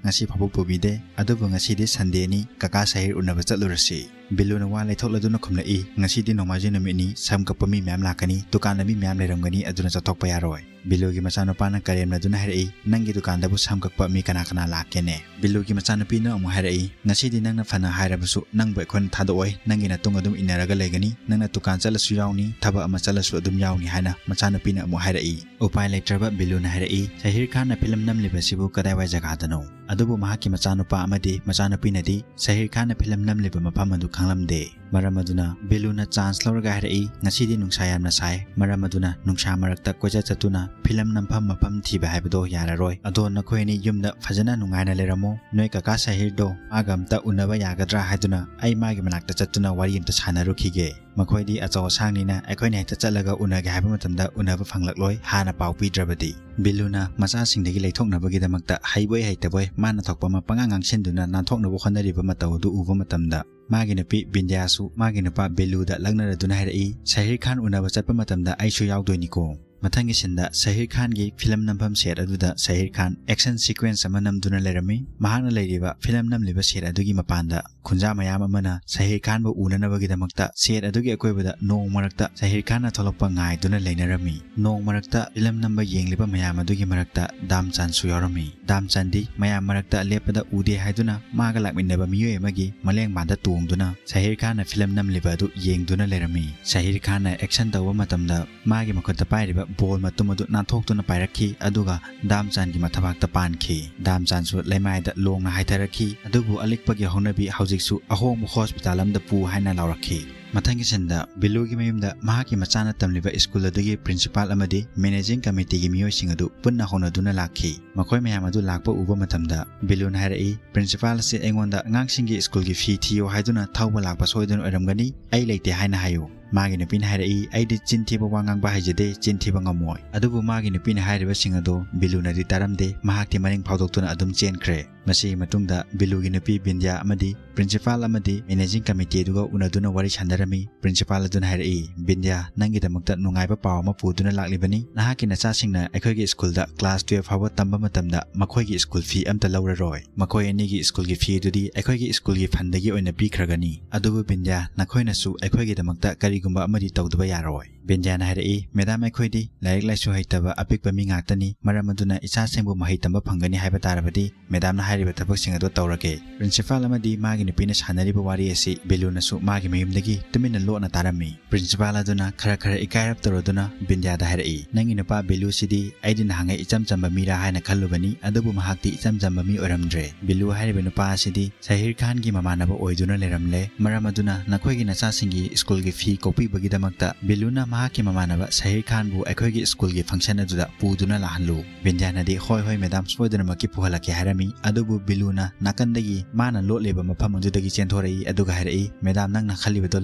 ꯉꯁꯤ ꯐꯥꯎꯕ ꯄꯨꯕꯤꯗꯦ, ꯑꯗꯨꯕꯨ ꯉꯁꯤꯗꯤ ꯁꯟꯗꯦꯅꯤ, ꯀꯀꯥ ꯁꯍꯤꯔ ꯎꯅꯕ ꯆꯠꯂꯨꯔꯁꯤ"꯫ ꯕꯤꯂꯨꯅ ꯋꯥ ꯂꯩꯊꯣꯛꯂꯗꯨꯅ ꯈꯨꯝꯂꯛꯏ, "ꯉꯁꯤꯗꯤ ꯅꯣꯡꯃꯥꯏꯖꯤꯡ ꯅꯨꯃꯤꯠꯅꯤ, ꯁꯝ ꯀꯛꯄ ꯃꯤ ꯃꯌꯥꯝ ꯂꯥꯛꯀꯅꯤ, ꯗꯨꯀꯥꯟꯗ ꯃꯤ ꯃꯌꯥꯝ ꯂꯩꯔꯝꯒꯅꯤ, ꯑꯗꯨꯅ ꯆꯠꯊꯣꯛꯄ ꯌꯥꯔꯣꯏ"꯫ ꯕꯤꯂꯨꯒꯤ ꯃꯆꯥꯅꯨꯄꯥꯅ ꯀꯔꯦꯝꯅꯗꯨꯅ ꯍꯥꯏꯔꯛꯏ, "ꯅꯪꯒꯤ ꯗꯨꯀꯥꯟꯗꯕꯨ ꯁꯝ ꯀꯛꯄ ꯃꯤ ꯀꯅꯥ ꯀꯅꯥ ꯂꯥꯛꯀꯦꯅꯦ?" ꯕꯤꯂꯨꯒꯤ ꯃꯆꯥꯅꯨꯄꯤꯅ ꯑꯃꯨꯛ ꯍꯥꯏꯔꯛꯏ, "ꯉꯁꯤꯗꯤ ꯅꯪꯅ ꯐꯅ ꯍꯥꯏꯔꯕꯁꯨ ꯅꯪꯕꯨ ꯑꯩꯈꯣꯏꯅ ꯊꯥꯗꯣꯛꯑꯣꯏ, ꯅꯪꯒꯤ ꯅꯇꯨꯡ ꯑꯗꯨꯝ ꯏꯟꯅꯔꯒ ꯂꯩꯒꯅꯤ, ꯅꯪꯅ ꯗꯨꯀꯥꯟ ꯆꯠꯂꯁꯨ ꯌꯥꯎꯅꯤ, ꯊꯕꯛ ꯑꯃ ꯆꯠꯂꯁꯨ ꯑꯗꯨꯝ ꯌꯥꯎꯅꯤ" ꯍꯥꯏꯅ ꯃꯆꯥꯅꯨꯄꯤꯅ ꯑꯃꯨꯛ ꯍꯥꯏꯔꯛꯏ꯫ ꯎꯄꯥꯏ ꯂꯩꯇ꯭ꯔꯕ ꯕꯤꯂꯨꯅ ꯍꯥꯏꯔꯛꯏ, "ꯁꯍꯤꯔ ꯈꯥꯟꯅ ꯐꯤꯂꯝ ꯅꯝꯂꯤꯕꯁꯤꯕꯨ ꯀꯗꯥꯏꯋꯥꯏ ꯖꯒꯥꯗꯅꯣ?" ꯑꯗꯨꯕꯨ ꯃꯍꯥꯛꯀꯤ ꯃꯆꯥꯅꯨꯄꯥ ꯑꯃꯗꯤ ꯃꯆꯥꯅꯨꯄꯤꯅꯗꯤ ꯁꯍꯤꯔ ꯈꯥꯟꯅ ꯐꯤꯂꯝ ꯅꯝꯂꯤꯕ ꯃꯐꯝ ꯑꯗꯨ ꯈꯪꯂꯝꯗꯦ꯫ ꯃꯔꯝ ꯑꯗꯨꯅ ꯕꯤꯂꯨꯅ ꯆꯥꯟꯁ ꯂꯧꯔꯒ ꯍꯥꯏꯔꯛꯏ, "ꯉꯁꯤꯗꯤ ꯅꯨꯡꯁꯥ ꯌꯥꯝꯅ ꯁꯥꯏ, ꯃꯔꯝ ꯑꯗꯨꯅ ꯅꯨꯡꯁꯥ ꯃꯔꯛꯇ ꯀꯣꯏꯆꯠ ꯆꯠꯇꯨꯅ ꯐꯤꯂꯝ ꯅꯝꯐꯝ ꯃꯐꯝ ꯊꯤꯕ ꯍꯥꯏꯕꯗꯣ ꯌꯥꯔꯔꯣꯏ꯫ ꯑꯗꯣ ꯅꯈꯣꯏ ꯑꯅꯤ ꯌꯨꯝꯗ ꯐꯖꯅ ꯅꯨꯡꯉꯥꯏꯅ ꯂꯩꯔꯝꯃꯣ꯫ ꯅꯣꯏ ꯀꯀꯥ ꯁꯍꯤꯔꯗꯣ ꯃꯥꯒ ꯑꯝꯇ ꯎꯅꯕ ꯌꯥꯒꯗ꯭ꯔꯥ ꯍꯥꯏꯗꯨꯅ ꯑꯩ ꯃꯥꯒꯤ ꯃꯅꯥꯛꯇ ꯆꯠꯇꯨꯅ ꯋꯥꯔꯤ ꯑꯝꯇ ꯁꯥꯟꯅꯔꯨꯈꯤꯒꯦ꯫ ꯃꯈꯣꯏꯗꯤ ꯑꯆꯧ ꯑꯁꯥꯡꯅꯤꯅ ꯑꯩꯈꯣꯏꯅ ꯍꯦꯛꯇ ꯆꯠꯂꯒ ꯎꯅꯒꯦ ꯍꯥꯏꯕ ꯃꯇꯝꯗ ꯎꯅꯕ ꯐꯪꯂꯛꯂꯣꯏ" ꯍꯥꯟꯅ ꯄꯥꯎ ꯄꯤꯗ꯭ꯔꯕꯗꯤ꯫ ꯕꯤꯂꯨꯅ ꯃꯆꯥꯁꯤꯡꯗꯒꯤ ꯂꯩꯊꯣꯛꯅꯕꯒꯤꯗꯃꯛꯇ ꯍꯩꯕꯣꯏ ꯍꯩꯇꯕꯣꯏ ꯃꯥꯅ ꯊꯣꯛꯄ ꯑꯃ ꯄꯉꯥꯡ ꯉꯥꯡꯁꯤꯟꯗꯨꯅ ꯅꯥꯟꯊꯣꯛꯅꯕ ꯍꯣꯠꯅꯔꯤꯕ ꯃꯇꯧ ꯑꯗꯨ ꯎꯕ ꯃꯇꯝꯗ, ꯃꯥꯒꯤ ꯅꯨꯄꯤ ꯕꯤꯟꯗ꯭ꯌꯥꯁꯨ ꯃꯥꯒꯤ ꯅꯨꯄꯥ ꯕꯤꯂꯨꯗ ꯂꯛꯅꯔꯗꯨꯅ ꯍꯥꯏꯔꯛꯏ, "ꯁꯍꯤꯔ ꯈꯥꯟ ꯎꯅꯕ ꯆꯠꯄ ꯃꯇꯝꯗ ꯑꯩꯁꯨ ꯌꯥꯎꯗꯣꯏꯅꯤꯀꯣ"꯫ ꯃꯊꯪꯒꯤ ꯁꯤꯟꯗ ꯁꯍꯤꯔ ꯈꯥꯟꯒꯤ ꯐꯤꯂꯝ ꯅꯝꯐꯝ ꯁꯦꯠ ꯑꯗꯨꯗ ꯁꯍꯤꯔ ꯈꯥꯟ ꯑꯦꯛꯁꯟ ꯁꯤꯀ꯭ꯋꯦꯟꯁ ꯑꯃ ꯅꯝꯗꯨꯅ ꯂꯩꯔꯝꯃꯤ꯫ ꯃꯍꯥꯛꯅ ꯂꯩꯔꯤꯕ ꯐꯤꯂꯝ ꯅꯝꯂꯤꯕ ꯁꯦꯠ ꯑꯗꯨꯒꯤ ꯃꯄꯥꯟꯗ ꯈꯨꯟꯖꯥ ꯃꯌꯥꯝ ꯑꯃꯅ ꯁꯍꯤꯔ ꯈꯥꯟꯕꯨ ꯎꯅꯅꯕꯒꯤꯗꯃꯛꯇ ꯁꯦꯠ ꯑꯗꯨꯒꯤ ꯑꯀꯣꯏꯕꯗ ꯅꯣꯡ ꯃꯔꯛꯇ ꯁꯍꯤꯔ ꯈꯥꯟꯅ ꯊꯣꯛꯂꯛꯄ ꯉꯥꯏꯗꯨꯅ ꯂꯩꯅꯔꯝꯃꯤ꯫ ꯅꯣꯡ ꯃꯔꯛꯇ ꯐꯤꯂꯝ ꯅꯝꯕ ꯌꯦꯡꯂꯤꯕ ꯃꯌꯥꯝ ꯑꯗꯨꯒꯤ ꯃꯔꯛꯇ ꯗꯥꯝꯆꯥꯟꯁꯨ ꯌꯥꯎꯔꯝꯃꯤ꯫ ꯗꯥꯝꯆꯥꯟꯗꯤ ꯃꯌꯥꯝ ꯃꯔꯛꯇ ꯂꯦꯞꯄꯗ ꯎꯗꯦ ꯍꯥꯏꯗꯨꯅ ꯃꯥꯒ ꯂꯥꯛꯃꯤꯟꯅꯕ ꯃꯤꯑꯣꯏ ꯑꯃꯒꯤ ꯃꯂꯦꯡꯕꯥꯟꯗ ꯇꯣꯡꯗꯨꯅ ꯁꯍꯤꯔ ꯈꯥꯟꯅ ꯐꯤꯂꯝ ꯅꯝꯂꯤꯕ ꯑꯗꯨ ꯌꯦꯡꯗꯨꯅ ꯂꯩꯔꯝꯃꯤ꯫ ꯁꯍꯤꯔ ꯈꯥꯟꯅ ꯑꯦꯛꯁꯟ ꯇꯧꯕ ꯃꯇꯝꯗ ꯃꯥꯒꯤ ꯃꯈꯨꯠꯇ ꯄꯥꯏꯔꯤꯕ ꯕꯣꯜ ꯃꯇꯨꯝ ꯑꯗꯨ ꯅꯥꯟꯊꯣꯛꯇꯨꯅ ꯄꯥꯏꯔꯛꯈꯤ, ꯑꯗꯨꯒ ꯗꯥꯝꯆꯥꯟꯒꯤ ꯃꯊꯕꯥꯛꯇ ꯄꯥꯟꯈꯤ꯫ ꯗꯥꯝꯆꯥꯟꯁꯨ ꯂꯩꯃꯥꯏꯗ ꯂꯣꯡꯅ ꯍꯥꯏꯊꯔꯛꯈꯤ, ꯑꯗꯨꯕꯨ ꯑꯂꯤꯛꯄꯒꯤ ꯍꯧꯅꯕꯤ ꯍꯧꯖꯤꯛꯁꯨ "ꯑꯍꯣꯡꯕ ꯍꯣꯁꯄꯤꯇꯥꯜ ꯑꯃꯗ ꯄꯨ" ꯍꯥꯏꯅ ꯂꯥꯎꯔꯛꯈꯤ꯫ ꯃꯊꯪꯒꯤ ꯁꯤꯟꯗ ꯕꯤꯂꯨꯒꯤ ꯃꯌꯨꯝꯗ ꯃꯍꯥꯛꯀꯤ ꯃꯆꯥꯅ ꯇꯝꯂꯤꯕ ꯁ꯭ꯀꯨꯜ ꯑꯗꯨꯒꯤ ꯄ꯭ꯔꯤꯟꯁꯤꯄꯥꯜ ꯑꯃꯗꯤ ꯃꯦꯅꯦꯖꯤꯡ ꯀꯃꯤꯇꯤꯒꯤ ꯃꯤꯑꯣꯏꯁꯤꯡ ꯑꯗꯨ ꯄꯨꯟꯅ ꯍꯧꯅꯗꯨꯅ ꯂꯥꯛꯈꯤ꯫ ꯃꯈꯣꯏ ꯃꯌꯥꯝ ꯑꯗꯨ ꯂꯥꯛꯄ ꯎꯕ ꯃꯇꯝꯗ ꯕꯤꯂꯨꯅ ꯍꯥꯏꯔꯛꯏ, "ꯄ꯭ꯔꯤꯟꯁꯤꯄꯥꯜ ꯑꯁꯤ ꯑꯩꯉꯣꯟꯗ ꯑꯉꯥꯡꯁꯤꯡꯒꯤ ꯁ꯭ꯀꯨꯜꯒꯤ ꯐꯤ ꯊꯤꯌꯨ ꯍꯥꯏꯗꯨꯅ ꯊꯧꯕ ꯂꯥꯛꯄ ꯁꯣꯏꯗꯅ ꯑꯣꯏꯔꯝꯒꯅꯤ, ꯑꯩ ꯂꯩꯇꯦ ꯍꯥꯏꯅ ꯍꯥꯏꯌꯨ"꯫ ꯃꯥꯒꯤ ꯅꯨꯄꯤꯅ ꯍꯥꯏꯔꯛꯏ, "ꯑꯩꯗꯤ ꯆꯤꯟ ꯊꯤꯕ ꯋꯥ ꯉꯥꯡꯕ ꯍꯩꯖꯗꯦ, ꯆꯤꯟ ꯊꯤꯕ ꯉꯝꯃꯣꯏ"꯫ ꯑꯗꯨꯕꯨ ꯃꯥꯒꯤ ꯅꯨꯄꯤꯅ ꯍꯥꯏꯔꯤꯕꯁꯤꯡ ꯑꯗꯨ ꯕꯤꯂꯨꯅꯗꯤ ꯇꯥꯔꯝꯗꯦ, ꯃꯍꯥꯛꯇꯤ ꯃꯅꯤꯡ ꯐꯥꯎꯗꯣꯛꯇꯨꯅ ꯑꯗꯨꯝ ꯆꯦꯟꯈ꯭ꯔꯦ꯫ ꯃꯁꯤꯒꯤ ꯃꯇꯨꯡꯗ ꯕꯤꯂꯨꯒꯤ ꯅꯨꯄꯤ ꯕꯤꯟꯗ꯭ꯌꯥ ꯑꯃꯗꯤ ꯄ꯭ꯔꯤꯟꯁꯤꯄꯥꯜ ꯑꯃꯗꯤ ꯃꯦꯅꯦꯖꯤꯡ ꯀꯃꯤꯇꯤ ꯑꯗꯨꯒ ꯎꯅꯗꯨꯅ ꯋꯥꯔꯤ ꯁꯥꯟꯅꯔꯝꯃꯤ꯫ ꯄ꯭ꯔꯤꯟꯁꯤꯄꯥꯜ ꯑꯗꯨꯅ ꯍꯥꯏꯔꯛꯏ, "ꯕꯤꯟꯗ꯭ꯌꯥ, ꯅꯪꯒꯤꯗꯃꯛꯇ ꯅꯨꯡꯉꯥꯏꯕ ꯄꯥꯎ ꯑꯃ ꯄꯨꯗꯨꯅ ꯂꯥꯛꯂꯤꯕꯅꯤ꯫ ꯅꯍꯥꯛꯀꯤ ꯅꯆꯥꯁꯤꯡꯅ ꯑꯩꯈꯣꯏꯒꯤ ꯁ꯭ꯀꯨꯜꯗ ꯀ꯭ꯂꯥꯁ ꯇꯨꯌꯦꯜꯐ ꯐꯥꯎꯕ ꯇꯝꯕ ꯃꯇꯝꯗ ꯃꯈꯣꯏꯒꯤ ꯁ꯭ꯀꯨꯜ ꯐꯤ ꯑꯝꯇ ꯂꯧꯔꯔꯣꯏ꯫ ꯃꯈꯣꯏ ꯑꯅꯤꯒꯤ ꯁ꯭ꯀꯨꯜꯒꯤ ꯐꯤ ꯑꯗꯨꯗꯤ ꯑꯩꯈꯣꯏꯒꯤ ꯁ꯭ꯀꯨꯜꯒꯤ ꯐꯟꯗꯒꯤ ꯑꯣꯏꯅ ꯄꯤꯈ꯭ꯔꯒꯅꯤ꯫ ꯑꯗꯨꯕꯨ ꯕꯤꯟꯗ꯭ꯌꯥ, ꯅꯈꯣꯏꯅꯁꯨ ꯑꯩꯈꯣꯏꯒꯤꯗꯃꯛꯇ ꯀꯔꯤꯒꯨꯝꯕ ꯑꯃꯗꯤ ꯇꯧꯗꯕ ꯌꯥꯔꯣꯏ"꯫ ꯕꯤꯟꯗ꯭ꯌꯥꯅ ꯍꯥꯏꯔꯛꯏ, "ꯃꯦꯗꯥꯝ, ꯑꯩꯈꯣꯏꯗꯤ ꯂꯥꯏꯔꯤꯛ ꯂꯥꯏꯁꯨ ꯍꯩꯇꯕ ꯑꯄꯤꯛꯄ ꯃꯤ ꯉꯥꯛꯇꯅꯤ, ꯃꯔꯝ ꯑꯗꯨꯅ ꯏꯆꯥꯁꯤꯡꯕꯨ ꯃꯍꯩ ꯇꯝꯕ ꯐꯪꯒꯅꯤ ꯍꯥꯏꯕ ꯇꯥꯔꯕꯗꯤ ꯃꯦꯗꯥꯝꯅ ꯍꯥꯏꯔꯤꯕ ꯊꯕꯛꯁꯤꯡ ꯑꯗꯨ ꯇꯧꯔꯒꯦ"꯫ ꯄ꯭ꯔꯤꯟꯁꯤꯄꯥꯜ ꯑꯃꯗꯤ ꯃꯥꯒꯤ ꯅꯨꯄꯤꯅ ꯁꯥꯟꯅꯔꯤꯕ ꯋꯥꯔꯤ ꯑꯁꯤ ꯕꯤꯂꯨꯅꯁꯨ ꯃꯥꯒꯤ ꯃꯌꯨꯝꯗꯒꯤ ꯇꯨꯃꯤꯟꯅ ꯂꯣꯠꯅ ꯇꯥꯔꯝꯃꯤ꯫ ꯄ꯭ꯔꯤꯟꯁꯤꯄꯥꯜ ꯑꯗꯨꯅ ꯈꯔ ꯈꯔ ꯏꯀꯥꯏꯔꯞ ꯇꯧꯔꯗꯨꯅ ꯕꯤꯟꯗ꯭ꯌꯥꯗ ꯍꯥꯏꯔꯛꯏ, "ꯅꯪꯒꯤ ꯅꯨꯄꯥ ꯕꯤꯂꯨꯁꯤꯗꯤ ꯑꯩꯗꯤ ꯅꯍꯥꯟꯉꯩ ꯏꯆꯝ ꯆꯝꯕ ꯃꯤꯔꯥ ꯍꯥꯏꯅ ꯈꯜꯂꯨꯕꯅꯤ, ꯑꯗꯨꯕꯨ ꯃꯍꯥꯛꯇꯤ ꯏꯆꯝ ꯆꯝꯕ ꯃꯤ ꯑꯣꯏꯔꯝꯗ꯭ꯔꯦ꯫ ꯕꯤꯂꯨ ꯍꯥꯏꯔꯤꯕ ꯅꯨꯄꯥ ꯑꯁꯤꯗꯤ ꯁꯍꯤꯔ ꯈꯥꯟꯒꯤ ꯃꯃꯥꯟꯅꯕ ꯑꯣꯏꯗꯨꯅ ꯂꯩꯔꯝꯂꯦ꯫ ꯃꯔꯝ ꯑꯗꯨꯅ ꯅꯈꯣꯏꯒꯤ ꯅꯆꯥꯁꯤꯡꯒꯤ ꯁ꯭ꯀꯨꯜꯒꯤ ꯐꯤ ꯀꯣꯛꯄꯤꯕꯒꯤꯗꯃꯛꯇ ꯕꯤꯂꯨꯅ ꯃꯍꯥꯛꯀꯤ ꯃꯃꯥꯟꯅꯕ ꯁꯍꯤꯔ ꯈꯥꯟꯕꯨ ꯑꯩꯈꯣꯏꯒꯤ ꯁ꯭ꯀꯨꯜꯒꯤ ꯐꯪꯁꯟ ꯑꯗꯨꯗ ꯄꯨꯗꯨꯅ ꯂꯥꯛꯍꯜꯂꯨ"꯫ ꯕꯤꯟꯗ꯭ꯌꯥꯅꯗꯤ, "ꯍꯣꯏ, ꯍꯣꯏ, ꯃꯦꯗꯥꯝ, ꯁꯣꯏꯗꯅꯃꯛꯀꯤ ꯄꯨꯍꯜꯂꯛꯀꯦ" ꯍꯥꯏꯔꯝꯃꯤ꯫ ꯑꯗꯨꯕꯨ ꯕꯤꯂꯨꯅ ꯅꯥꯀꯟꯗꯒꯤ ꯃꯥꯅ ꯂꯣꯠꯂꯤꯕ ꯃꯐꯝ ꯑꯗꯨꯗꯒꯤ ꯆꯦꯟꯊꯣꯔꯛꯏ, ꯑꯗꯨꯒ ꯍꯥꯏꯔꯛꯏ, "ꯃꯦꯗꯥꯝ, ꯅꯪꯅ ꯈꯜꯂꯤꯕꯗꯣ